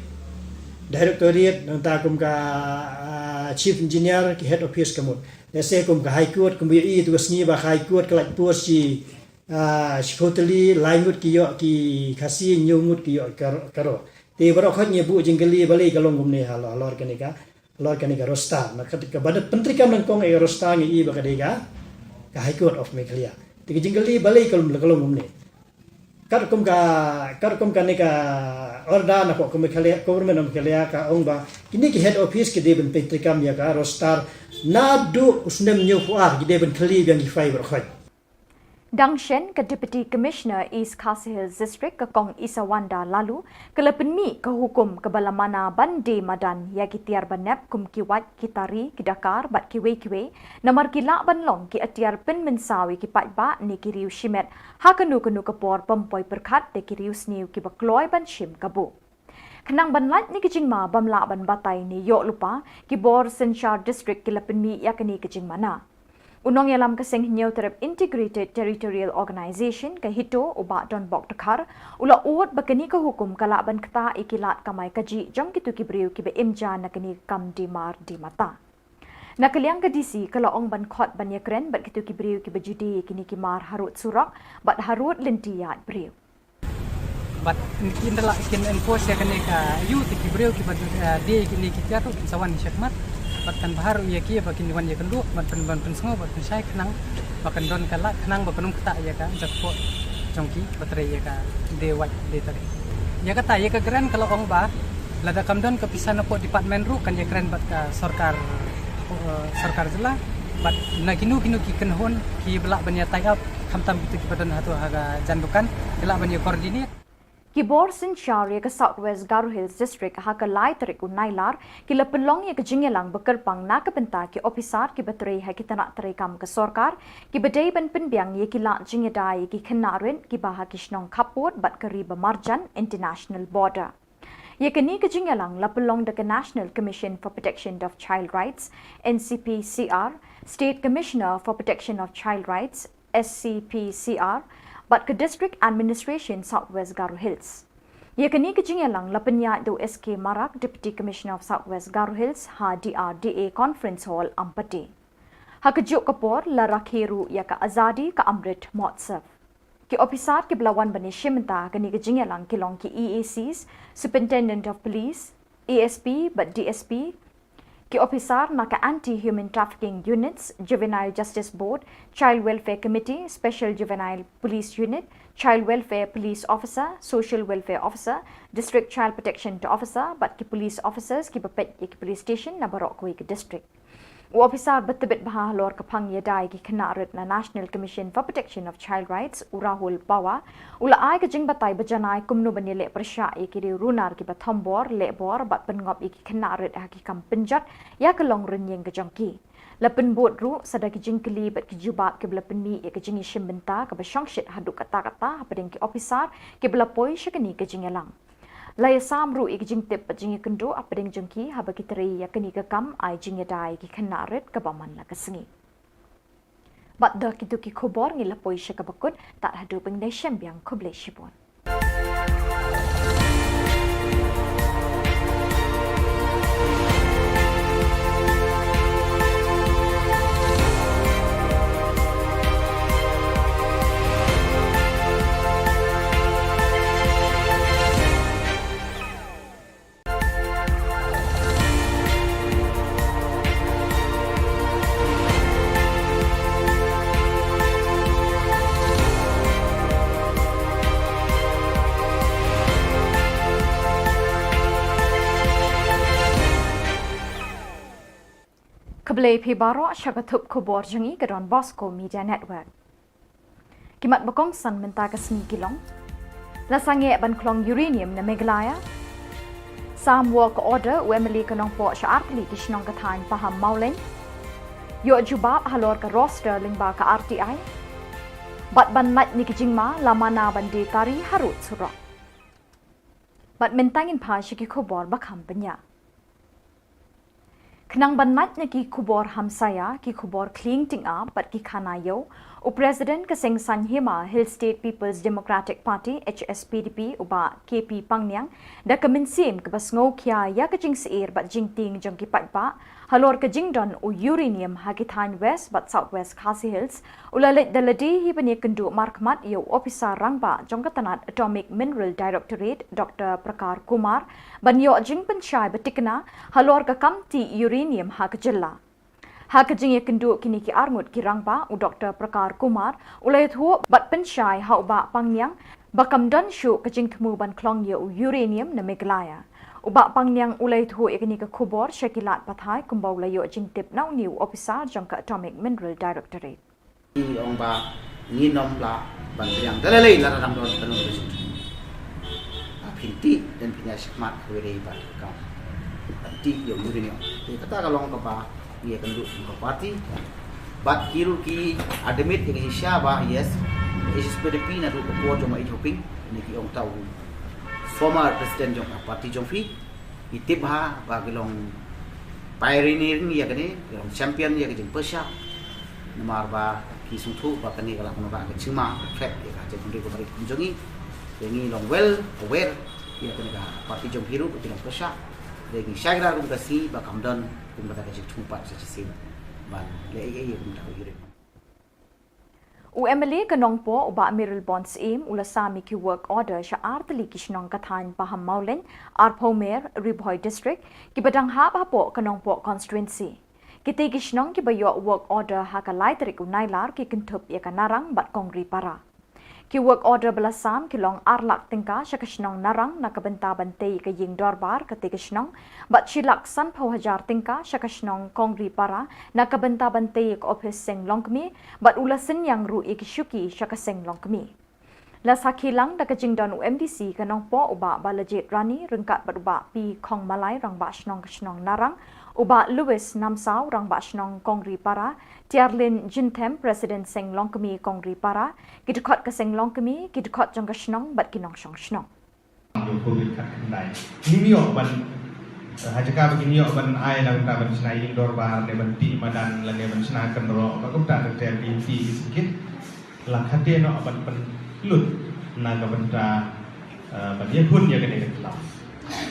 directorate, nangta kum ka, ah, chief engineer, ki head office ka mut. Lehse kum ka High Court, kum ba ïohi tu ka sngi ba ka High Court ka lait post shi, ah, shiphew tylli, lai ngut ki ïoh ki Khasi, hynñiew ngut ki ïoh ka, ka ro. Te baroh khoit ngi buh jingkylli balei ka long kumne halor, halor kane ka, halor kane ka roster. Na ka, kaba pyntreikam nyngkong ïa ka roster ngi i ba ka dei ka, ka High Court of Meghalaya. Te ka jingkylli balei ka long, ka long kumne. Katkum ka, katkum kane ka order na ka Meghalaya, Government of Meghalaya ka ong ba kine ki head office ki dei ban pyntreikam ïa ka roster naduh u snem hynñiewphew ar, ki dei ban kylli biang ki file baroh khoit. Dang shen, ka Deputy Commissioner East Khasi Hills District, ka Kong Isawanda Laloo, ka la pynmih ka hukum kaba la mana ban die madan ïa ki tiar banep kum ki wait, ki tari, ki dakar bad kiwei kiwei, namar ki lah ban long ki atiar pynmynsaw ïa ki paidbah ne ki riew shimet ha kano kano ka por, bym poi pyrkhat da ki riew sniew kiba kloi ban shim kabu. Khnang ban lait na ki jingma bym lah ban batai ne ïoh lypa, ki bor synshar district ki la pynmih ïa kane ka jingmana. U nongïalam ka Seng Hynñiewtrep Integrated Territorial Organization, ka HITO, u Bah Donbok Dkhar, u la ud ba kane ka hukum ka lah ban ktah ïa ki lad kamai kajih jong kito ki briew kiba im ja na kane ka kam die mar die mata. Na ka liang ka D C ka la ong ban khot ban ïakren bad kito ki briew kiba ju die ïa kine ki mar harud surok bad harud lynti ïaid briew. Bad kin da lah kin enforce ïa kane ka ayu te ki briew kiba, eh, die ïa kine ki tiar ruh kin sa wan shakhmat. Bad kan bha ruh ïa ki ba kin wan ïakynduh bad pyn, ban pynsngew bad pynshai khnang ba kan don ka lad khnang ba kan ym ktah ïa ka jakpoh jong ki ba trei ïa ka die wait die tari. Ïa kata, ïa ka grant ka la ong ba lada kam don ka pisa napoh department ruh kan ïakren bad ka sorkar, eh, sorkar jylla. Bad na kino kino ki kynhun kiba lah ban ïa tie up, khamtam kito kiba don hato ha ka jan dukan, ki lah ban ïa coordinate. Ki bor synshar ïa ka South West Garo Hills District ha ka lai tarik u Nailar ki la pynlong ïa ka jingïalang ba kyrpang na ka bynta ki ophisar kiba trei ha ki tnat treikam ka sorkar kiba dei ban pynbiang ïa ki lad jingïada ïa ki khynnah rit kiba ha ki shnong khappud bad ka ri ba marjan international border. Ïa kane ka jingïalang la pynlong da ka National Commission for Protection of Child Rights, N C P C R, State Commissioner for Protection of Child Rights, S C P C R, bad ka District Administration South West Garo Hills. Ïa kane ka jingïalang la pynïaid da u S K Marak, Deputy Commissioner of South West Garo Hills, ha D R D A Conference Hall, Ampati. Ha kajuh ka por la rakhe ruh ïa ka Azadi Ka Amrit Mahotsav. Ki ophisar kiba la wan ban ïashim bynta ha kane ka jingïalang ki long ki E A Cs, Superintendent of Police, A S P bad D S P, ki ophisar na ka Anti Human Trafficking Units, Juvenile Justice Board, Child Welfare Committee, Special Juvenile Police Unit, Child Welfare Police Officer, Social Welfare Officer, District Child Protection Officer bad ki police officers kiba peit ïa ki police station na baroh kawei ka district. U ophisar ba tbit bha halor ka phang ïada ïa ki khynnah rit na National Commission for Protection of Child Rights, u Rahul Pawar, u la ai ka jingbatai ba janai kumno ban ïaleh pyrshah ïa ki riew runar kiba thombor, lehbor bad pynngop ïa ki khynnah rit ha ki kam pynjot ïa ka long rynïeng ka jong ki. La pynbud ruh sa da ki jingkylli bad ki jubab kiba la pynmih ïa ka jingïashim bynta kaba shongshit haduh katta katta hapdeng ki ophisar kiba la poi sha kane ka jingïalang. La ïasam ruh ïa ki jingtip bad jingïakynduh hapdeng jong ki haba ki trei ïa kane ka kam ai jingïada ïa ki khynnah rit kaba man la ka sngi. Bad da kito ki khubor ngi la poi sha kaba kut, tad haduh ban ïashem biang, khublei shibun. Khublei phi baroh sha ka thup khubor jong ngi ka Don Bosco Media Network. Ki mat ba kongsan mynta ka sngi ki long: La sangeh ban khlong uranium na Meghalaya. Sam work order u M L A ka Nongpoh sha artylli ki shnong ka thaiñ Pahammawlein. Ïoh jubab halor ka roster lyngba ka R T I. Bad ban lait na ki jingma, la mana ban die tari harud surok. Bad mynta ngin phai sha ki khubor ba kham bniah. Khnang ban lait na ki khubor hamsaïa, ki khubor khlieng tyngab bad ki khana ïew, u President ka Seng Saiñ Hima Hill State People's Democratic Party, H S P D P, u Bah K P Pangniang, da ka mynsiem kaba sngewkhia ïa ka jingsheptieng bad jingtieng jong ki paidbah halor ka jingdon u uranium ha ki thaiñ West bad South West Khasi Hills, u la leit da lade hi ban ïakynduh markhmat ïa u ophisar rangbah jong ka tnat Atomic Mineral Directorate, Doctor Prakar Kumar, ban ïoh jingpynshai ba thikna halor ka kam tih uranium ha ka jylla. Ha ka jingïakynduh kine ki arngut ki rangbah, u Doctor Prakar Kumar u la ïathuh bad pynshai ha u Bah Pangniang ba kam don shuh ka jingthmu ban khlong ïa u uranium na Meghalaya. U Bah Pangniang u la ïathuh ïa kane ka khubor sha ki lad pathai kumba u la ïoh jingtip na une u ophisar jong ka Atomic Mineral Directorate. Ngi ong ba ngin ym lah ban pdiang da lei lei lada dang don kano kano ka jingthmu. Ba phin tih, dang phin ïa shakmat kawei de ba kam ban tih ïa u uranium. Te kata ka long kaba ngi ïakynduh kum ka party. Bad ki ruh ki admit ïa ka jingshisha ba, yes, H S P D P naduh ka por jong u Bah H. Hoping, ne ki ong ta u former president jong ka party jong phi. Ngi tip bha ba ki long pioneering ïa kane, ki long champion ïa ka jingpyrshah. Namar ba ki sngewthuh ba kane ka lah ban wanrah ka jingma, ka threat ïa ka jaitbynriew ka ri kum jong ngi. Te ngi long well aware ïa kane ka party jong phi ruh ba ki long pyrshah. Te ngi shai kynrad ruh ka sngi ba kam don kum kata ka jingthmu pat sa shisien ban leh ei ei ïa kum kata ka uranium. U M L A ka Nongpoh, u Bah Mayralborn Syiem, u la sam ïa ki work order sha artylli ki shnong ka thaiñ Pahammawlein, Arphewmer, Ri Bhoi District, kiba dang hap hapoh ka Nongpoh constituency. Kitei ki shnong kiba ïoh work order ha ka lai tarik u Nailar ki kynthup ïa ka Narang bad Kongripara. Ki work order ba la sam ki long ar lak tyngka sha ka shnong Narang na ka bynta ban tei ïa ka ïing dorbar katei ka shnong, bad shi lak sanphew hajar tyngka sha ka shnong Kongripara na ka bynta ban tei ïa ka ophis seng longkmie, bad u la synñiang ruh ïa ki shuki sha ka seng longkmie. La sakhi lang da ka jingdon u MDC ka Nongpoh u Bah Balajied Rani ryngkat bad u Bah P Khongmalai, Rangbah Shnong ka shnong Narang, u Bah Lewis Namsaw, Rangbah Shnong Kongri Para, Tiarlin Jinthem, President Seng Longkmie Kongri Para, ki dkhot ka Seng Longkmie, ki dkhot jong ka shnong bad ki nongshong shnong. Ïa u Covid khatkhyndai. Ngin ïoh ban, eh, ha jaka ba ngin ïoh ban ai na ka bynta ban shna ïing dorbar ne ban tih madan lane ban shna kynroh, ba kumta ter ter ki tih ki sngewkit. La khate noh ban pynlut na ka bynta, eh, ban ïakhun ïa kane ka khlaw.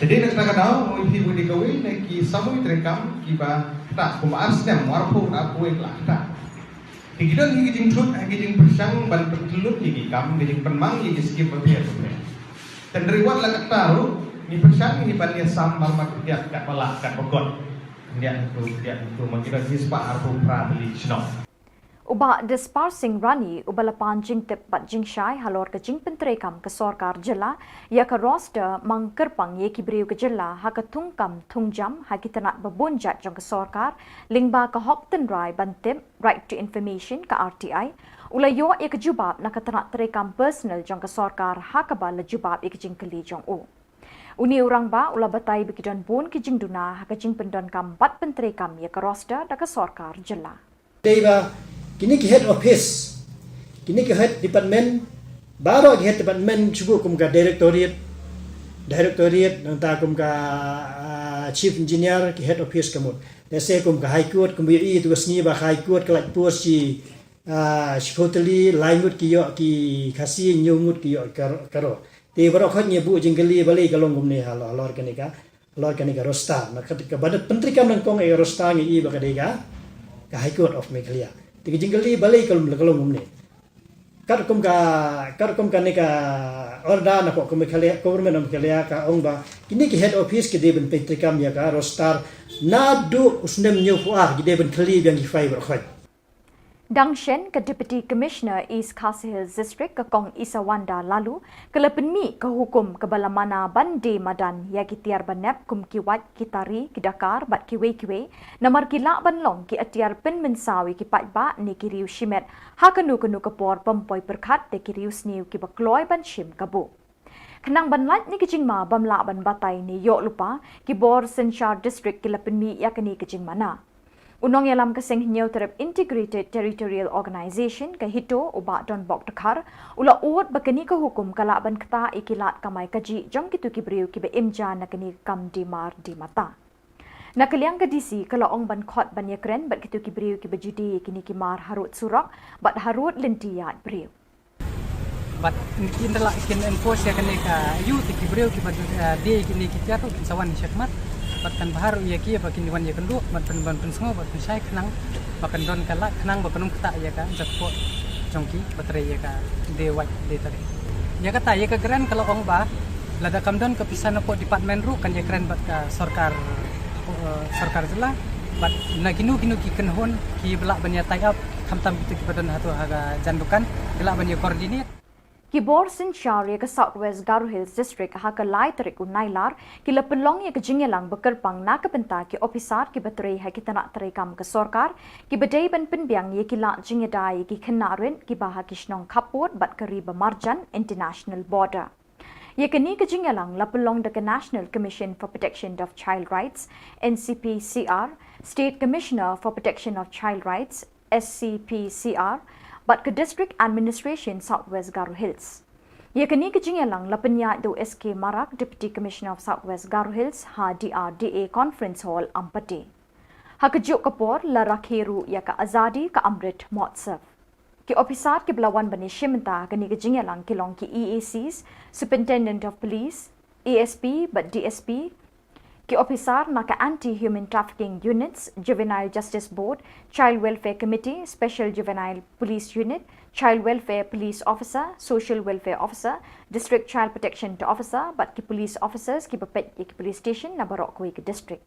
Te dei na kata ka daw, nga ïohi ba dei kawei na ki samoi treikam kiba ktah kumba ar snem, arphew, arphew wei la ktah. Te ki don hi ki jingthut, hi ki jingpyrshang ban pynlut ïa ki kam, ki jingpynmang ïa ki skim bapher bapher. Te hynrei wat la katta ruh, ngi pyrshang hi ban ïasam marmar khyndiat katba lah katba kot. Khyndiat hangtu, khyndiat hangtu, ma ki don hi spah arphew phra tylli ki shnong. U Bah Dispar Singh Rani, uba la pan jingtip bad jingshai halor ka jingpyntreikam ka sorkar jylla ïa ka roster mang kyrpang ïa ki briew ka jylla ha ka thungkam thungjam ha ki tnat ba bun jait jong ka sorkar, lyngba ka hok tynrai ban tip, Right to Information, ka RTI, u la ïoh ïa ka jubab na ka tnat treikam personal jong ka sorkar ha kaba la jubab ïa ka jingkylli jong u. Une u rangbah u la batai ba ki don bun ki jingduna ha ka jingpyndonkam bad pyntreikam ïa ka roster da ka sorkar jylla. Dei ba kine ki head office, kine ki head department, baroh ki head department, shu kum ka directorate, directorate, nangta kum ka, ah, chief engineer, ki head office ka mut. Lehse kum ka High Court, kum ïohi tu ka sngi ba High Court ka lait post shi, ah, shiphew tylli, lai ngut ki ïoh ki Khasi, hynñiew ngut ki ïoh ka, ka Garo. Te baroh khoit ngi buh jingkylli balei ka long kumne halor, halor kane ka, halor kane ka roster. Na ka, kaba da pyntreikam nyngkong ïa ka roster ngi i ba ka dei ka, ka High Court of Meghalaya. Te ka jingkylli balei ka long, ka long kumne. Katkum ka, katkum kane ka order na ka Meghalaya, Government of Meghalaya ka ong ba kine ki head office ki dei ban pyntreikam ïa ka roster naduh u snem hynñiewphew ar, ki dei ban kylli biang ki file baroh khoit. Dang shen, ka Deputy Commissioner East Khasi Hills District, ka Kong Isawanda Laloo, ka la pynmih ka hukum kaba la mana ban die madan ïa ki tiar banep kum ki wait, ki tari, ki dakar bad kiwei kiwei, namar ki lah ban long ki atiar pynmynsaw ïa ki paidbah ne ki riew shimet ha kano kano ka por, bym poi pyrkhat da ki riew-sniew kiba kloi ban shim kabu. Khnang ban lait na ki jingma bym lah ban batai ne ïoh lypa, ki bor synshar district ki la pynmih ïa kane ka jingmana. U nongïalam ka Seng Hynñiewtrep Integrated Territorial Organization, ka HITO, u Bah Donbok Dkhar, u la ud ba kane ka hukum ka lah ban ktah ïa ki lad kamai kajih jong kito ki briew kiba im ja na kane ka kam die mar die mata. Na ka liang ka DC ka la ong ban khot ban ïakren bad kito ki briew kiba ju die ïa kine ki mar harud surok bad harud lynti ïaid briew. Bad kin da lah kin enforce ïa kane ka aiu, te ki briew kiba, eh, die ïa kine ki tiar ruh kin sa wan shakhmat. Bad kan bha ruh ïa ki ba kin wan ïakynduh bad pyn, ban pynsngew bad pynshai khnang ba kan don ka lad, khnang ba kan ym ktah ïa ka jingkyrkhu jong ki ba trei ïa ka die wait die tari. Ïa kata, ïa ka grant ka la ong ba lada kam don ka pisa na pdeng department ruh kan ïakren bad ka sorkar, eh, sorkar jylla, bad na kino kino ki kynhun kiba lah ban ïa tie up, khamtam kito kiba don hato ha ka jan dukan, ki lah ban ïa coordinate. Ki bor synshar ïa ka South West Garo Hills District ha ka lai tarik u Nailar ki la pynlong ïa ka jingïalang bakyrpang na ka bynta ki ophisar kiba trei ha ki tnat treikam ka sorkar, kiba dei ban pynbiang ïa ki lad jingïada ïa ki khynnah rit kiba ha ki shnong khappud bad ka ri ba marjan, international border. Ïa kane ka jingïalang la pynlong da ka National Commission for Protection of Child Rights, N C P C R, State Commissioner for Protection of Child Rights, S C P C R, bad ka District Administration South West Garo Hills. Ïa kane ka jingïalang la pynïaid da u S K Marak, Deputy Commissioner of South West Garo Hills, ha D R D A Conference Hall, Ampati. Ha kajuh ka por la rakhe ruh ïa ka Azadi Ka Amrit Mahotsav. Ki ophisar kiba la wan ban ïashim bynta ha kane ka jingïalang ki long ki E A Cs, Superintendent of Police, A S P bad D S P, ki ophisar na ka Anti Human Trafficking Units, Juvenile Justice Board, Child Welfare Committee, Special Juvenile Police Unit, Child Welfare Police Officer, Social Welfare Officer, District Child Protection Officer bad ki police officers kiba peit ïa ki police station na baroh kawei ka district.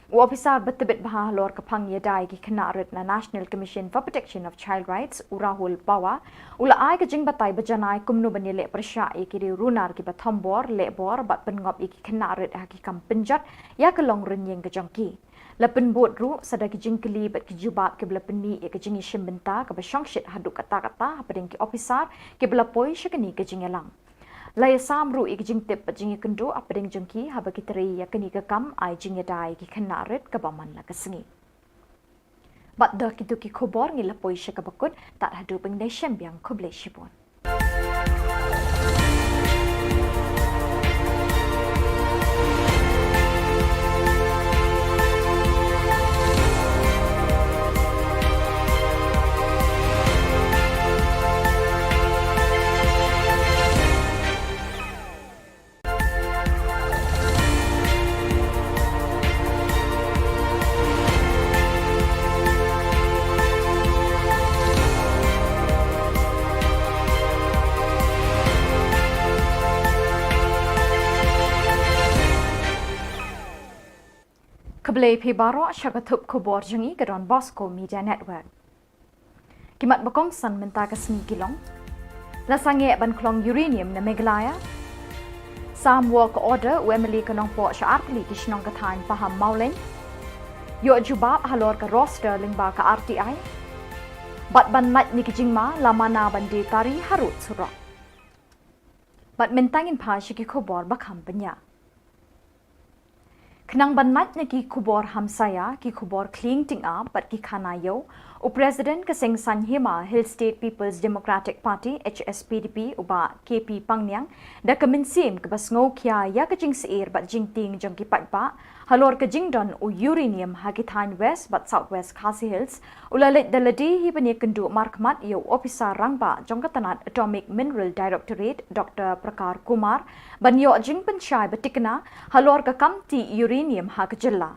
U ophisar ba tbit bha halor ka phang ïada ïa ki khynnah rit na National Commission for Protection of Child Rights, u Rahul Pawar, u la ai ka jingbatai bajanai kumno ban ïaleh pyrshah ïa ki riew runar kiba thombor, lehbor bad pynngop ïa ki khynnah rit ha ki kam pynjot ïa ka long rynïeng ka jong ki. La pynbud ruh sa da ki jingkylli bad ki jubab kiba la pynmih ïa ka jingïashim bynta kaba shongshit haduh katta katta hapdeng ki ophisar kiba la poi sha kane ka jingïalang. La ïasam ruh ïa ka jingtip bad jingïakynduh hapdeng jong ki haba ki trei ïa kane ka kam ai jingïada ïa ki khynnah rit kaba man la ka sngi. Bad da kito ki khubor ngi la poi sha kaba kut, tad haduh ban ïashem biang, khublei shibun. Khublei phi baroh sha ka thup khubor jong ngi ka Don Bosco Media Network. Ki mat ba kongsan mynta ka sngi ki long: La sangeh ban khlong uranium na Meghalaya. Sam work order u M L A ka Nongpoh sha artylli ki shnong ka thaiñ Pahammawlein. Ïoh jubab halor ka roster lyngba ka R T I. Bad ban lait na ki jingma la mana ban die tari harud surok. Bad mynta ngin phai sha ki khubor ba kham bniah. Khnang ban lait na ki khubor hamsaia, ki khubor khlieng tyngab bad ki khana ïew, u President ka seng saiñ hima Hill State People's Democratic Party, H S P D P, u Bah K P Pangniang, da ka mynsiem kaba sngewkhia ïa ka jingsheptieng bad jingtieng jong ki paidbah halor ka jingdon u uranium ha ki thaiñ West bad South West Khasi Hills, u la leit da lade hi ban ïakynduh markhmat ïa u ophisar rangbah jong ka tnat Atomic Mineral Directorate, Doctor Prakar Kumar, ban ïoh jingpynshai ba thikna halor ka kam tih uranium ha ka jylla.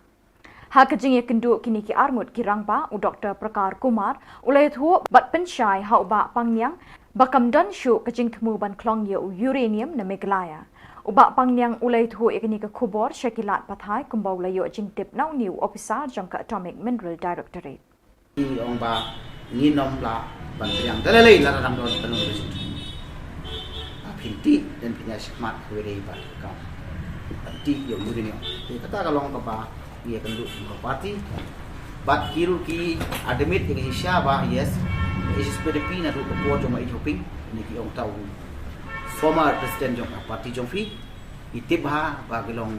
Ha ka jingïakynduh kine ki arngut ki rangbah, u Doctor Prakar Kumar u la ïathuh bad pynshai ha u Bah Pangniang ba kam don shuh ka jingthmu ban khlong ïa u uranium na Meghalaya. U Bah Pangniang u la ïathuh ïa kane ka khubor sha ki lad pathai kumba u la ïoh jingtip na une u ophisar jong ka Atomic Mineral Directorate. Ngi ong ba ngin ym lah ban pdiang da lei lei lada dang don ka jingthmu. Ah, phin tih, dang phin ïa shakmat kawei dei bad ka kam ban tih ïa u uranium. Te kata ka long kaba ngi ïakynduh kum ka party. Bad ki ruh ki admit ïa ka jingshisha ba, yes, H S P D P naduh ka por jong Bah Ïeid Hoping, ne ki ong tau former president jong ka party jong phi. Ngi tip ba, ba ki long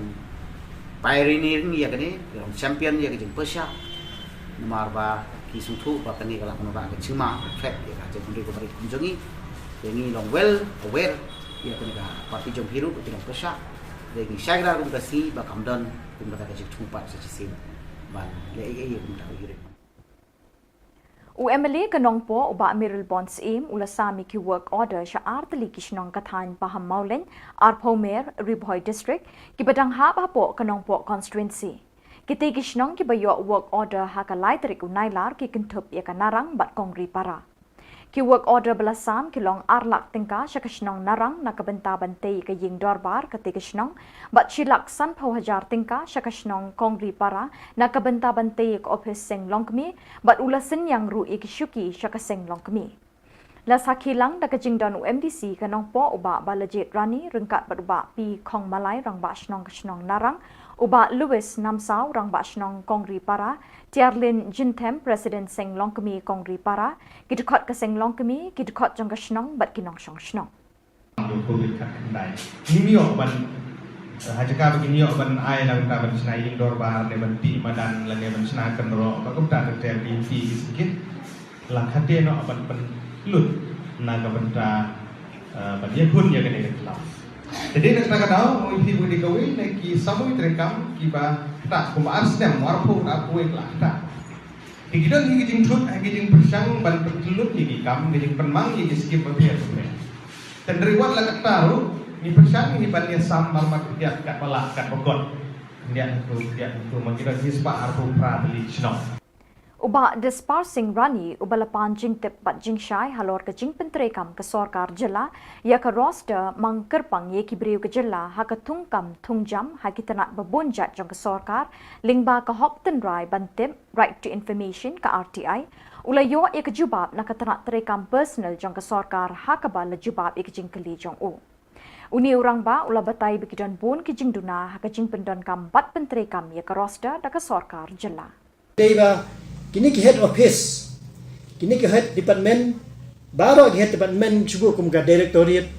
pioneering ïa kane, ki long champion ïa ka jingpyrshah. Namar ba ki sngewthuh ba kane ka la kynnoh ka jingma, threat ïa ka jaitbynriew ka barit kum jong ngi. Te ngi long well aware ïa kane ka party jong phi ruh, ki long pyrshah. Te ngi shai kynda kum ka sngi ba kam don kum kata ka jingthmu pat sa shisien ban leh ei ei ïa kum kata ka uranium. U M L A ka Nongpoh, u Bah Mayralborn Syiem, u la sam ïa ki work order sha artylli ki shnong ka thaiñ Pahammawlein, Arphewmer, Ri Bhoi District, kiba dang hap hapoh ka Nongpoh constituency. Kitei ki shnong kiba ïoh work order ha ka lai tarik u Nailar ki kynthup ïa ka Narang bad Kongripara. Ki work order ba la sam ki long ar lak tyngka sha ka shnong Narang na ka bynta ban tei ïa ka ïing dorbar katei ka shnong, bad shi lak sanphew hajar tyngka sha ka shnong Kongripara na ka bynta ban tei ïa ka ophis seng longkmie, bad u la synñiang ruh ïa ki shuki sha ka seng longkmie. La sakhi lang da ka jingdon u M D C ka Nongpoh u Bah Balajied Rani ryngkat bad u Bah P Khongmalai, Rangbah Shnong ka shnong Narang, u Bah Louis Namsaw, Rangbah Shnong Kongripara, Tiarlin Jinthem, President Seng Longkmie Kongripara, ki dkhot ka seng longkmie, ki dkhot jong ka shnong bad ki nongshong shnong. Ïa u Covid khatkhyndai. Ngim ïoh ban, eh, ha jaka ba ngin ïoh ban ai na ka bynta ban shna ïing dorbar ne ban tih madan lane ban shna kynroh, ba kumta ter ter ngin tih ki sngewkit. La khate noh ban pynlut na ka bynta, eh, ban ïakhun ïa kane ka khlaw. Te dei na kata ka daw, ngi phi bun dei kawei na ki samoi treikam kiba ktah kumba ar snem, arphew, arphew wei la ktah. Te ki don hi ki jingthut, hi ki jingpyrshang ban pynlut ïa ki kam, ki jingpynmang ïa ki skim bapher bapher. Te hynrei wat la katta ruh, ngi pyrshang hi ban ïasam marmar khyndiat katba lah katba kot. Khyndiat hynriew, khyndiat hynriew, ma ki don hi spah arphew phra tylli ki shnong. U Bah Dispar Singh Rani, uba la pan jingtip bad jingshai halor ka jingpyntreikam ka sorkar jylla ïa ka roster mang kyrpang ïa ki briew ka jylla ha ka thungkam thungjam ha ki tnat ba bun jait jong ka sorkar, lyngba ka hok tynrai ban tip, Right to Information, ka R T I, u la ïoh ïa ka jubab na ka tnat treikam personal jong ka sorkar ha kaba la jubab ïa ka jingkylli jong u. Une u rangbah u la batai ba ki don bun ki jingduna ha ka jingpyndonkam bad pyntreikam ïa ka roster da ka sorkar jylla. Dei ba kine ki head office, kine ki head department, baroh ki head department shuh kum ka directorate,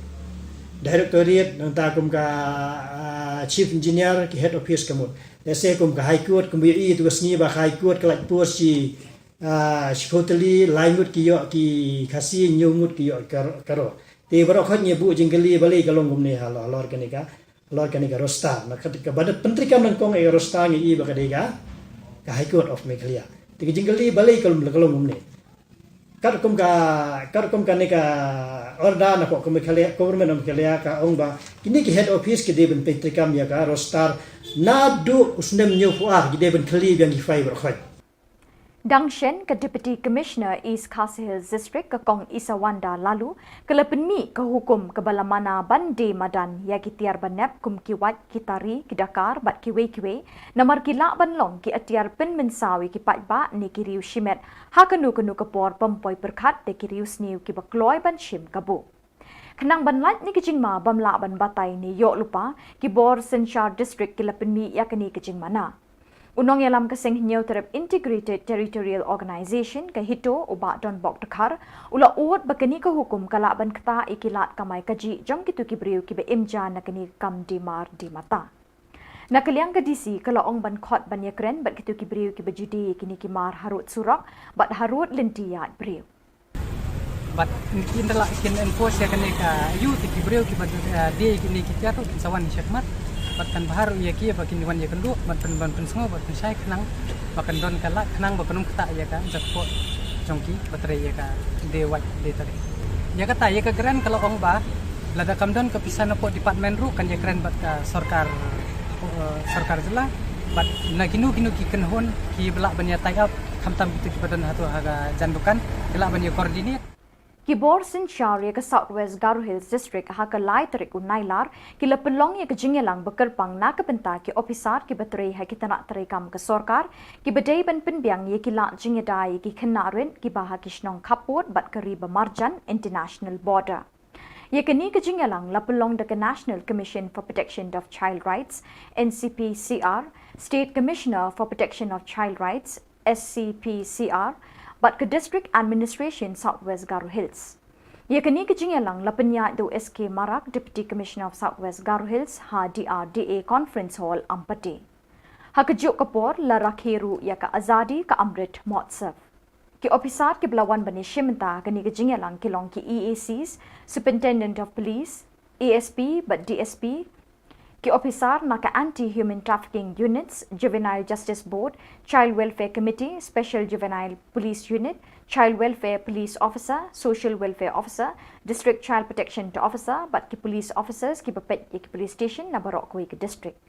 directorate nangta kum ka, ah, chief engineer, ki head office ka mut. Lehse kum ka High Court, kum ïohi ïa tu ka sngi ba ka High Court ka lait post shi, ah, shiphew tylli, lai ngut ki ïoh ki Khasi, hynñiew ngut ki ïoh ka, ka Garo. Te baroh khoit ngi buh jingkylli balei ka long kumne halor, halor kane ka, halor kane ka roster. Na ka, kaba da pyntreikam nyngkong ïa ka roster ngi i ba ka dei ka, ka High Court of Meghalaya. Te ka jingkylli balei ka long, ka long kumne. Katkum ka, katkum kane ka order na ka Meghalaya, Government of Meghalaya ka ong ba kine ki head office ki dei ban pyntreikam ïa ka roster naduh u snem hynñiewphew ar, ki dei ban kylli biang ki file baroh khoit. Dang shen, ka Deputy Commissioner East Khasi Hills District, ka Kong Isawanda Laloo, ka la pynmih ka hukum kaba la mana ban die madan ïa ki tiar banep kum ki wait, ki tari, ki dakar bad kiwei kiwei, namar ki lah ban long ki atiar pynmynsaw ïa ki paidbah ne ki riew shimet ha kano kano ka por bym poi pyrkhat da ki riew sniew kiba kloi ban shim kabu. Khnang ban lait na ki jingma bym lah ban batai ne ïoh lypa, ki bor synshar district ki la pynmih ïa kane ka jingmana. U nongïalam ka Seng Hynñiewtrep Integrated Territorial Organization, ka HITO, u Bah Donbok Dkhar, u la ud ba kane ka hukum ka lah ban ktah ïa ki lad kamai kajih jong kito ki briew kiba im ja na kane ka kam die mar die mata. Na ka liang ka DC ka la ong ban khot ban ïakren bad kito ki briew kiba ju die ïa kine ki mar harud surok bad harud lynti ïaid briew. Bad kin da lah kin enforce ïa kane ka ayu, te ki briew kiba, eh, die ïa kine ki tiar ruh kin sa wan shakhmat. Bad kan bha ruh ïa ki ba kin wan ïakynduh bad pyn, ban pynsngew bad pynshai khnang ba kan don ka lad khnang ba kan ym ktah ïa ka jingkyrkhu jong ki ba trei ïa ka die wait die tari. Ïa kata, ïa ka grant ka la ong ba lada kam don ka pisa na pdeng department ruh kan ïakren bad ka sorkar, eh, sorkar jylla, bad na kino kino ki kynhun kiba lah ban ïa tie up, khamtam kito kiba don hato ha ka jan dukan, ki lah ban ïa coordinate. Ki bor synshar ïa ka South West Garo Hills District ha ka lai tarik u Nailar ki la pynlong ïa ka jingïalang ba kyrpang na ka bynta ki ophisar kiba trei ha ki tnat treikam ka sorkar, kiba dei ban pynbiang ïa ki lad jingïada ïa ki khynnah rit kiba ha ki shnong khappud bad ka ri ba marjan, international border. Ïa kane ka jingïalang la pynlong da ka National Commission for Protection of Child Rights, N C P C R, State Commissioner for Protection of Child Rights, S C P C R, bad ka District Administration South West Garo Hills. Ïa kane ka jingïalang la pynïaid da u S K Marak, Deputy Commissioner of South West Garo Hills, ha D R D A Conference Hall, Ampati. Ha kajuh ka por la rakhe ruh ïa ka Azadi Ka Amrit Mahotsav. Ki ophisar kiba la wan ban ïashim bynta ha kane ka jingïalang ki long ki E A Cs, Superintendent of Police, A S P bad D S P, ki ophisar na ka Anti Human Trafficking Units, Juvenile Justice Board, Child Welfare Committee, Special Juvenile Police Unit, Child Welfare Police Officer, Social Welfare Officer, District Child Protection Officer bad ki police officers kiba peit ïa ki police station na baroh kawei ka district.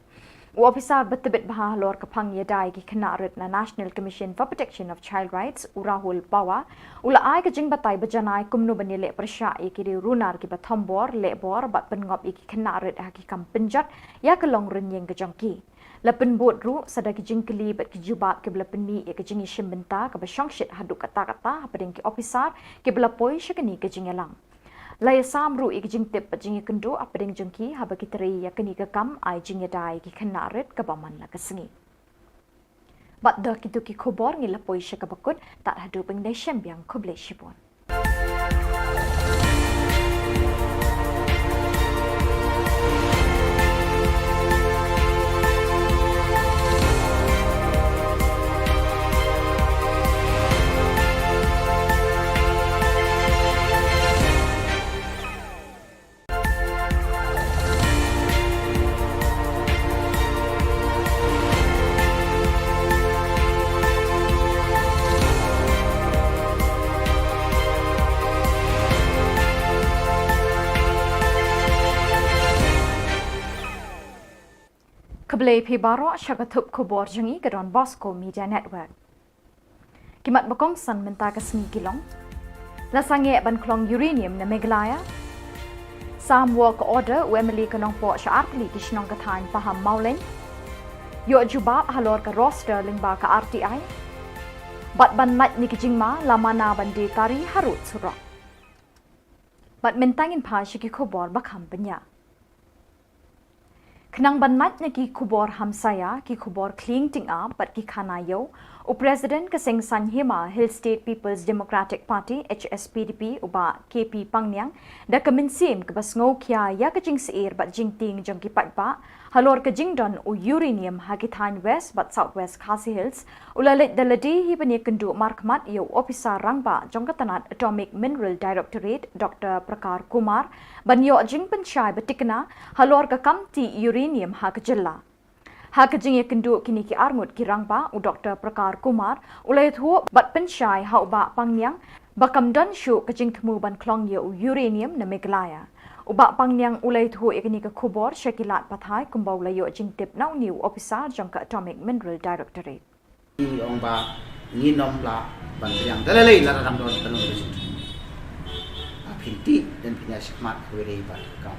U ophisar ba tbit bha halor ka phang ïada ïa ki khynnah rit na National Commission for Protection of Child Rights, u Rahul Pawar, u la ai ka jingbatai ba janai kumno ban ïaleh pyrshah ïa ki riew runar kiba thombor, lehbor bad pynngop ïa ki khynnah rit ha ki kam pynjot ïa ka long rynïeng ka jong ki. La pynbud ruh sa da ki jingkylli bad ki jubab kiba la pynmih ïa ka jingïashim bynta kaba shongshit haduh katta katta hapdeng ki ophisar kiba la poi sha kane ka jingïalang. La ïasam ruh ïa ki jingtip bad jingïakynduh hapdeng jong ki haba ki trei ïa kane ka kam ai jingïada ïa ki khynnah rit kaba man la ka sngi. Bad da kito ki khubor ngi la poi sha kaba kut, tad haduh ban ïashem biang, khublei shibun. Khublei phi baroh, sha ka thup khubor jong ngi ka Don Bosco Media Network. Ki mat ba kongsan mynta ka sngi ki long: La sangeh ban khlong uranium na Meghalaya. Sam work order u M L A ka Nongpoh sha artylli ki shnong ka thaiñ Pahammawlein. Ïoh jubab halor ka roster lyngba ka R T I. Bad ban lait na ki jingma, la mana ban die tari harud surok. Bad mynta ngin phai sha ki khubor ba kham bniah. Khnang ban lait na ki khubor hamsaia, ki khubor khlieng tyngab bad ki khana ïew, u President ka Seng Saiñ Hima Hill State People's Democratic Party, H S P D P, u Bah K P Pangniang, da ka mynsiem kaba sngewkhia ïa ka jingsyier bad jingtieng jong ki paidbah halor ka jingdon u uranium ha ki thaiñ West bad South West Khasi Hills, u la leit da lade hi ban ïakynduh markhmat ïa u ophisar rangbah jong ka tnat Atomic Mineral Directorate, Doctor Prakar Kumar, ban ïoh jingpynshai ba thikna halor ka kam tih uranium ha ka jylla. Ha ka jingïakynduh kine ki arngut ki rangbah, u Doctor Prakar Kumar u la ïathuh bad pynshai ha u Bah Pangniang ba kam don shuh ka jingthmu ban khlong ïa u uranium na Meghalaya. U Bah Pangniang u la ïathuh ïa kane ka khubor sha ki lad pathai kumba u la ïoh jingtip na une u ophisar jong ka Atomic Mineral Directorate. Ngi ong ba ngin ym lah ban pdiang da lei lei lada dang don ka nongrim. Phin tih, dang phin ïa shakmat kawei dei bad ka kam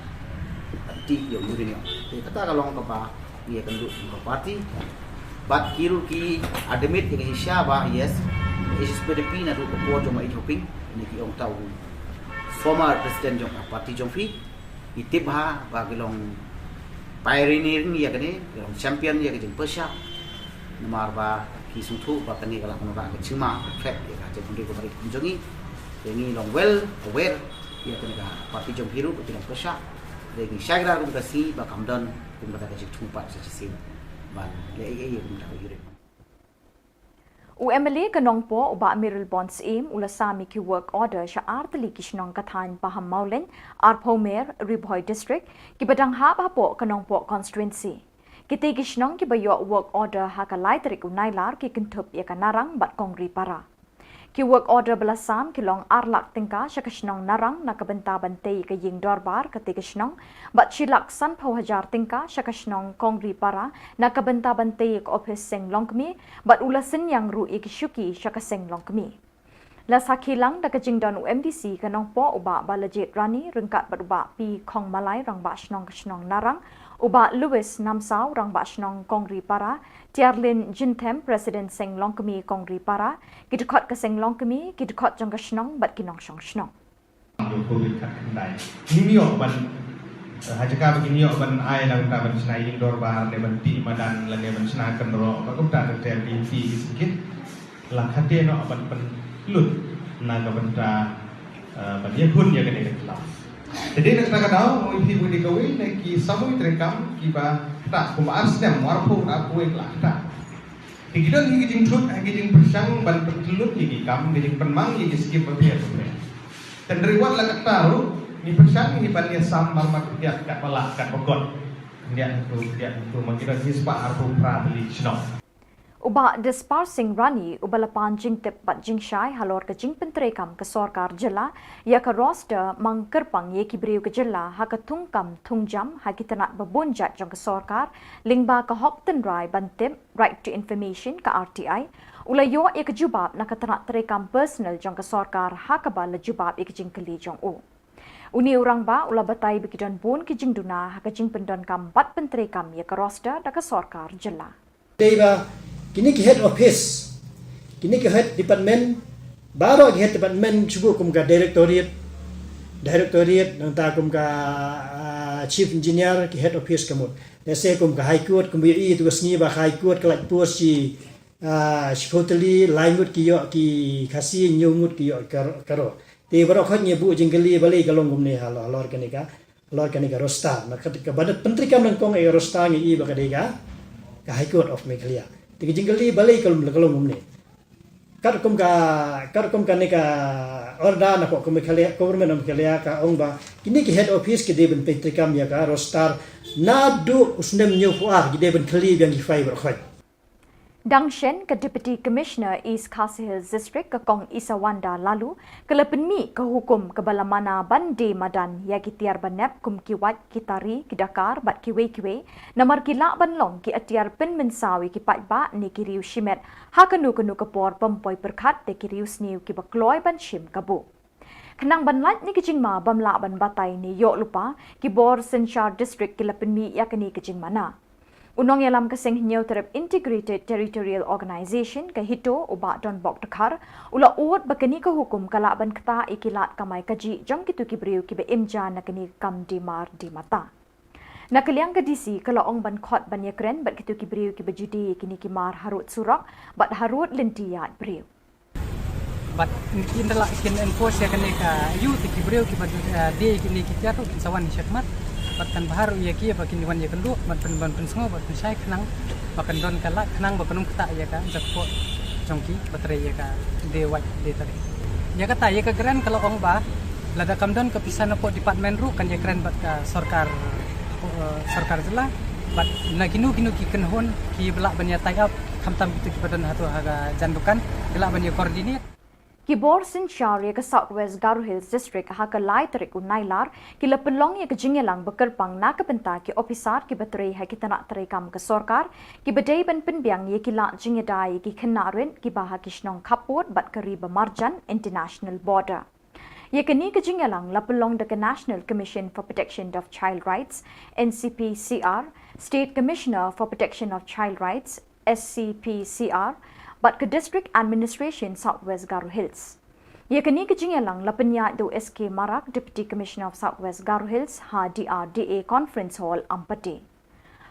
ban tih ïa u uranium. Te kata ka long kaba ngi ïakynduh kum ka party. Bad ki ruh ki admit ïa ka jingshisha ba, yes, H S P D P naduh ka por jong u Bah Ïeid Hoping, ne ki ong ta u former president jong ka party jong phi. Ngi tip bha ba ki long pioneer ïa kane, ki long champion ïa ka jingpyrshah. Namar ba ki sngewthuh ba kane ka lah ban wanrah ka jingma, ka threat ïa ka jaitbynriew ka ri kum jong ngi. Te ngi long well aware ïa kane ka party jong phi ruh ba ki long pyrshah. Te ngi shai kynda kum ka sngi ba kam don kum kata ka jingthmu pat sa shisien ban leh ei ei ïa kum kata ka uranium. U M L A ka Nongpoh, u Bah Mayralborn Syiem, u la sam ïa ki work order sha ar tylli ki shnong ka thaiñ Pahammawlein, Arphawmer, Ri Bhoi District, kiba dang hap hapoh ka Nongpoh constituency. Kitei ki shnong kiba ïoh work order ha ka lai tarik u Nailar ki kynthup ïa ka Narang bad Kongri Para. Ki work order ba la sam ki long ar lak tyngka sha ka shnong Narang na ka bynta ban tei ïa ka ïing dorbar katei ka shnong, bad shi lak sanphew hajar tyngka sha ka shnong Kongri Para na ka bynta ban tei ïa ka ophis seng longkmie, bad u la synñiang ruh ïa ki shuki sha ka seng longkmie. La sakhi lang da ka jingdon u M D C ka Nongpoh, u Bah Balajied Rani, ryngkat bad u Bah P. Khongmalai, Rangbah Shnong ka shnong Narang, u Bah Louis Namsaw, Rangbah Shnong Kongri Para, Tiarlin Jynthem, President Seng Longkmie Kongri Para, ki dkhot ka seng longkmie, ki dkhot jong ka shnong bad ki nongshong shnong. Ïa u covid khatkhyndai. Ngim ïoh ban, eh, ha jaka ba ngin ïoh ban ai na bynta ban shna ïing dorbar ne ban tih madan lane ban shna kynroh, ba kumta ter ter ki ti ki sngewkit. La khate noh ban pynlut na ka bynta, eh, ban ïakhun ïa kane ka khlaw. Te dei na kata ka daw, mo ïa phi bun dei kawei na ki samoi treikam kiba ktah kumba ar snem, arphew, arphew wei la ktah. Te ki don hi ki jingthut, hi ki jingpyrshang ban pynlut ïa ki kam, ki jingpynmang ïa ki skim bapher bapher. Te hynrei wat la katta ruh, ngi pyrshang hi ban ïasam marmar khyndiat katba lah katba kot. Khyndiat hangto, khyndiat hangto, ma ki don hi spah arphew phra tylli ki shnong. U Bah Dispar Singh Rani, uba la pan jingtip bad jingshai halor ka jingpyntreikam ka sorkar jylla ïa ka roster mang kyrpang ïa ki briew ka jylla ha ka thungkam thungjam ha ki tnat ba bun jait jong ka sorkar, lyngba ka hok tynrai ban tip, Right to Information, ka R T I, u la ïoh ïa ka jubab na ka tnat treikam personal jong ka sorkar ha kaba la jubab ïa ka jingkylli jong u. Une u rangbah u la batai ba ki don bun ki jingduna ha ka jingpyndonkam bad pyntreikam ïa ka roster da ka sorkar jylla. Dei ba kine ki head office, kine ki head department, baroh ki head department shu buh kum ka directorate, directorate, nangta kum ka, ah, chief engineer, ki head office ka mut. Lehse kum ka High Court, kumba ïohi ïa tu ka sngi ba ka High Court ka lait post shi, ah, shiphew tylli, lai ngut ki ïoh ki Khasi, hynñiew ngut ki ïoh ka, ka ro. Te baroh khoit ngi buh jingkylli balei ka long kumne halor, halor kane ka, halor kane ka roster. Na ka, kaba pyntreikam nyngkong ïa ka roster ngi i ba ka dei ka, ka High Court of Meghalaya. Te ka jingkylli balei ka long, ka long kumne. Katkum ka, katkum kane ka order na ka Meghalaya, Government of Meghalaya ka ong ba kine ki head office ki dei ban pyntreikam ïa ka roster naduh u snem hynñiewphew ar, ki dei ban khyllie biang ki file baroh khoit. Dang shen, ka Deputy Commissioner East Khasi Hills District, ka Kong Isawanda Laloo, ka la pynmih ka hukum kaba la mana ban die madan ïa ki tiar banep kum ki wait, ki tari, ki dakar bad kiwei kiwei, namar ki lah ban long ki atiar pynmynsaw ïa ki paidbah ne ki riew shimet ha kano kano ka por, bym poi pyrkhat da ki riewsniew kiba kloi ban shim kabu. Khnang ban lait na ki jingma bym lah ban batai ne ïoh lypa, ki bor synshar district ki la pynmih ïa kane ka jingmana. U nongïalam ka Seng Hynñiewtrep Integrated Territorial Organization, ka HITO, u Bah Donbok Dkhar, u la ud ba kane ka hukum ka lah ban ktah ïa ki lad kamai kajih jong kito ki briew kiba im ja na kane ka kam die mar die mata. Na ka liang ka D C ka la ong ban khot ban ïakren bad kito ki briew kiba ju die ïa kine ki mar harud surok bad harud lynti ïaid briew. Bad kin da lah kin enforce ïa kane ka ayu te ki briew kiba, eh, die ïa kine ki tiar ruh kin sa wan shakhmat. Bad kan bha ruh ïa ki ba kin wan ïakynduh bad pyn, ban pynsngew bad pynshai khnang ba kan don ka lad khnang ba kan ym ktah ïa ka jakpoh jong ki ba trei ïa ka die wait die tari. Ïa kata ïa ka grant ka la ong ba lada kam don ka pisa napoh department ruh kan ïakren bad ka sorkar, eh, sorkar jylla bad na kino kino ki kynhun kiba lah ban ïa tie up khamtam kito kiba don hato ha ka jan dukan ki lah ban ïa coordinate. Ki bor synshar ïa ka South West Garo Hills District ha ka lai tarik u Nailar ki la pynlong ïa ka jingïalang ba kyrpang na ka bynta ki ophisar kiba trei ha ki tnat treikam ka sorkar kiba dei ban pynbiang ïa ki lad jingïada ïa ki khynnah rit kiba ha ki shnong khappud bad ka ri ba marjan international border. Ïa kane ka jingïalang la pynlong da ka National Commission for Protection of Child Rights, N C P C R, State Commissioner for Protection of Child Rights, S C P C R, bad ka District Administration South West Garo Hills. Ïa kane ka jingïalang la pynïaid da u S K Marak, Deputy Commissioner of South West Garo Hills, ha D R D A Conference Hall, Ampati.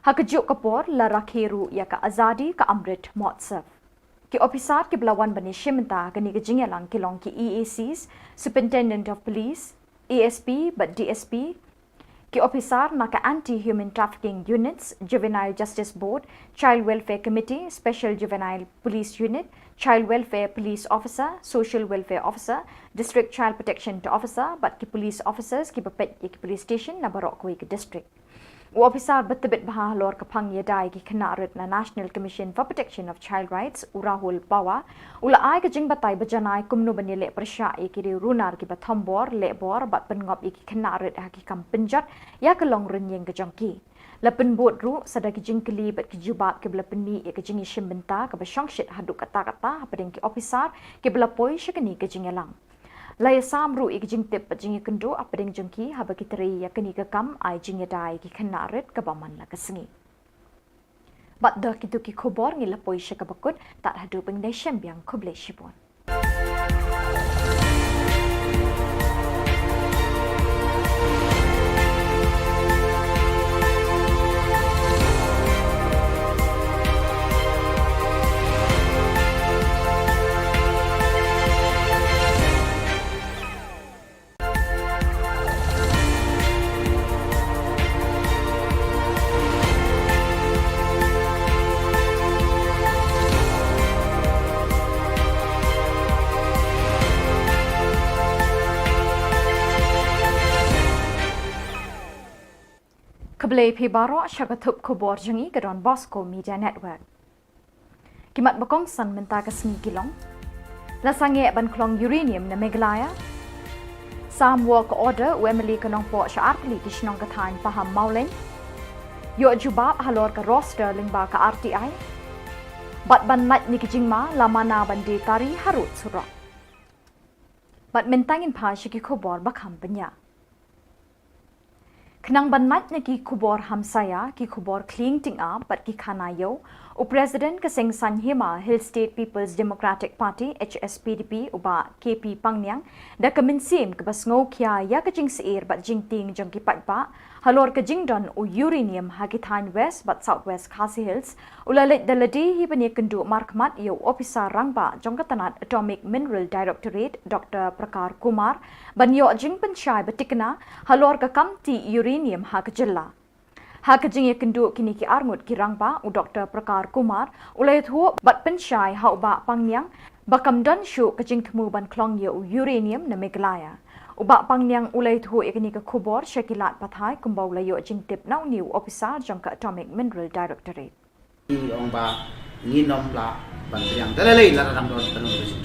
Ha kajuh ka por la rakhe ruh ïa ka Azadi Ka Amrit Mahotsav. Ki ophisar kiba la wan ban ïashim bynta ha kane ka jingïalang ki long ki E A Cs, Superintendent of Police, A S P bad D S P, ki ophisar na ka Anti Human Trafficking Units, Juvenile Justice Board, Child Welfare Committee, Special Juvenile Police Unit, Child Welfare Police Officer, Social Welfare Officer, District Child Protection Officer bad ki police officers kiba peit ïa ki police station na baroh kawei ka district. U ophisar ba tbit bha halor ka phang ïada ïa ki khynnah rit na National Commission for Protection of Child Rights, u Rahul Pawar, u la ai ka jingbatai ba janai kumno ban ïaleh pyrshah ïa ki riew runar kiba thombor, lehbor bad pynngop ïa ki khynnah rit ha ki kam pynjot ïa ka long rynïeng ka jong ki. La pynbud ruh sa da ki jingkylli bad ki jubab kiba la pynmih ïa ka jingïashim bynta kaba shongshit haduh katta katta hapdeng ki ophisar kiba la poi sha kane ka jingïalang. La ïasam ruh ïa ki jingtip bad jingïakynduh hapdeng jong ki haba ki trei ïa kane ka kam ai jingïada ïa ki khynnah rit kaba man la ka sngi. Bad da kito ki khubor ngi la poi sha kaba kut, tad haduh ban ïashem biang, khublei shibun. Khublei phi baroh sha ka thup khubor jong ngi ka Don Bosco Media Network. Ki mat ba kongsan mynta ka sngi ki long: La sangeh ban khlong uranium na Meghalaya. Sam work order u M L A ka Nongpoh sha artylli ki shnong ka thaiñ Pahammawlein. Ïoh jubab halor ka roster lyngba ka R T I. Bad ban lait na ki jingma la mana ban die tari harud surok. Bad mynta ngin phai sha ki khubor ba kham bniah. Khnang ban lait na ki khubor hamsaïa, ki khubor khlieng tyngab bad ki khana ïew, u President ka Seng Saiñ Hima Hill State People's Democratic Party, H S P D P, u Bah K P Pangniang, da ka mynsiem kaba sngewkhia ïa ka jingsheptieng bad jingtieng jong ki paidbah halor ka jingdon u uranium ha ki thaiñ West bad South West Khasi Hills, u la leit da lade hi ban ïakynduh markhmat ïa u ophisar rangbah jong ka tnat Atomic Mineral Directorate, Doctor Prakar Kumar, ban ïoh jingpynshai ba thikna halor ka kam tih uranium ha ka jylla. Ha ka jingïakynduh kine ki arngut ki rangbah, u Doctor Prakar Kumar u la ïathuh bad pynshai ha u Bah Pangniang ba kam don shuh ka jingthmu ban khlong ïa u uranium na Meghalaya. U Bah Pangniang u la ïathuh ïa kane ka khubor sha ki lad pathai kumba u la ïoh jingtip na une u ophisar jong ka Atomic Mineral Directorate. Ngi ong ba ngin ym lah ban pdiang da lei lei lada dang don ka nongrim.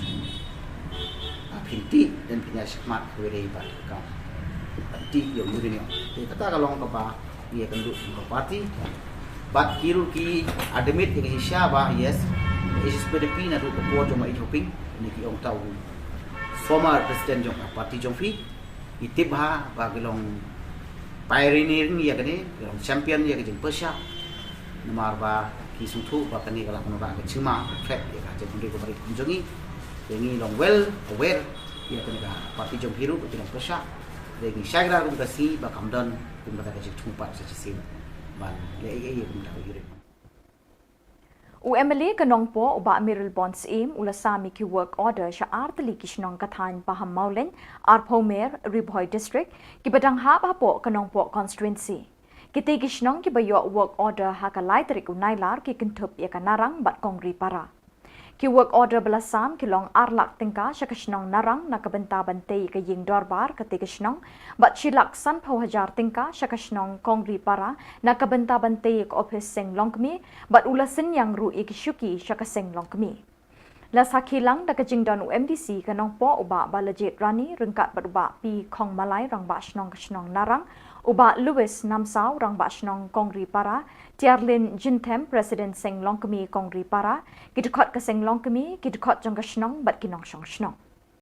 Ah, phin tih, dang phin ïa shakmat kawei dei ba ka, ban tih ïa u uranium. Te kata ka long kaba ngi ïakynduh jong ka party. Bad ki ruh ki admit ïa ka jingshisha ba, yes, H S P D P naduh ka por jong u Bah Ïeid Hoping, ne ki ong ta u former president jong ka party jong phi. Ngi tip bha ba ki long pioneering ïa kane, ki long champion ïa ka jingpyrshah. Namar ba ki sngewthuh ba kane ka lah ban wanrah ka jingma, threat ïa ka jaitbynriew ka ri kum jong ngi. Te ngi long well aware ïa kane ka party jong phi ruh ba ki long pyrshah. Te ngi shai kynda ruh ka sngi ba kam don kum kata ka jingthmu pat sa shisien. Ban leh ei ei kumta ïa u. U MLA ka Nongpoh u Bah Mayralborn Syiem u la sam ïa ki work order sha ar tylli ki shnong ka thaiñ Pahammawlein, Arphew Mer, Ri Bhoi District, kiba dang hap hapoh ka Nongpoh constituency. Kitei ki shnong kiba ïoh work order ha ka lai tarik u Nailar ki kynthup ïa ka Narang bad Kongri Para. Ki work order ba la sam ki long ar lak tyngka sha ka shnong Narang na ka bynta ban tei ïa ka ïing dorbar katei ka shnong, bad shi lak sanphew hajar tyngka sha ka shnong Kongri Para na ka bynta ban tei ïa ka ophis seng longkmie, bad u la synñiang ruh ïa ki shuki sha ka seng longkmie. La sakhi lang da ka jingdon u MDC ka Nongpoh u Bah Balajied Rani ryngkat bad u Bah P Khongmalai, Rangbah Shnong ka shnong Narang, u Bah Louis Namsaw, Rangbah Shnong Kongri Para, Tiarlin Jinthem, President Seng Longkmie Kongri Para, ki dkhot ka seng longkmie, ki dkhot jong ka shnong bad ki nongshong shnong.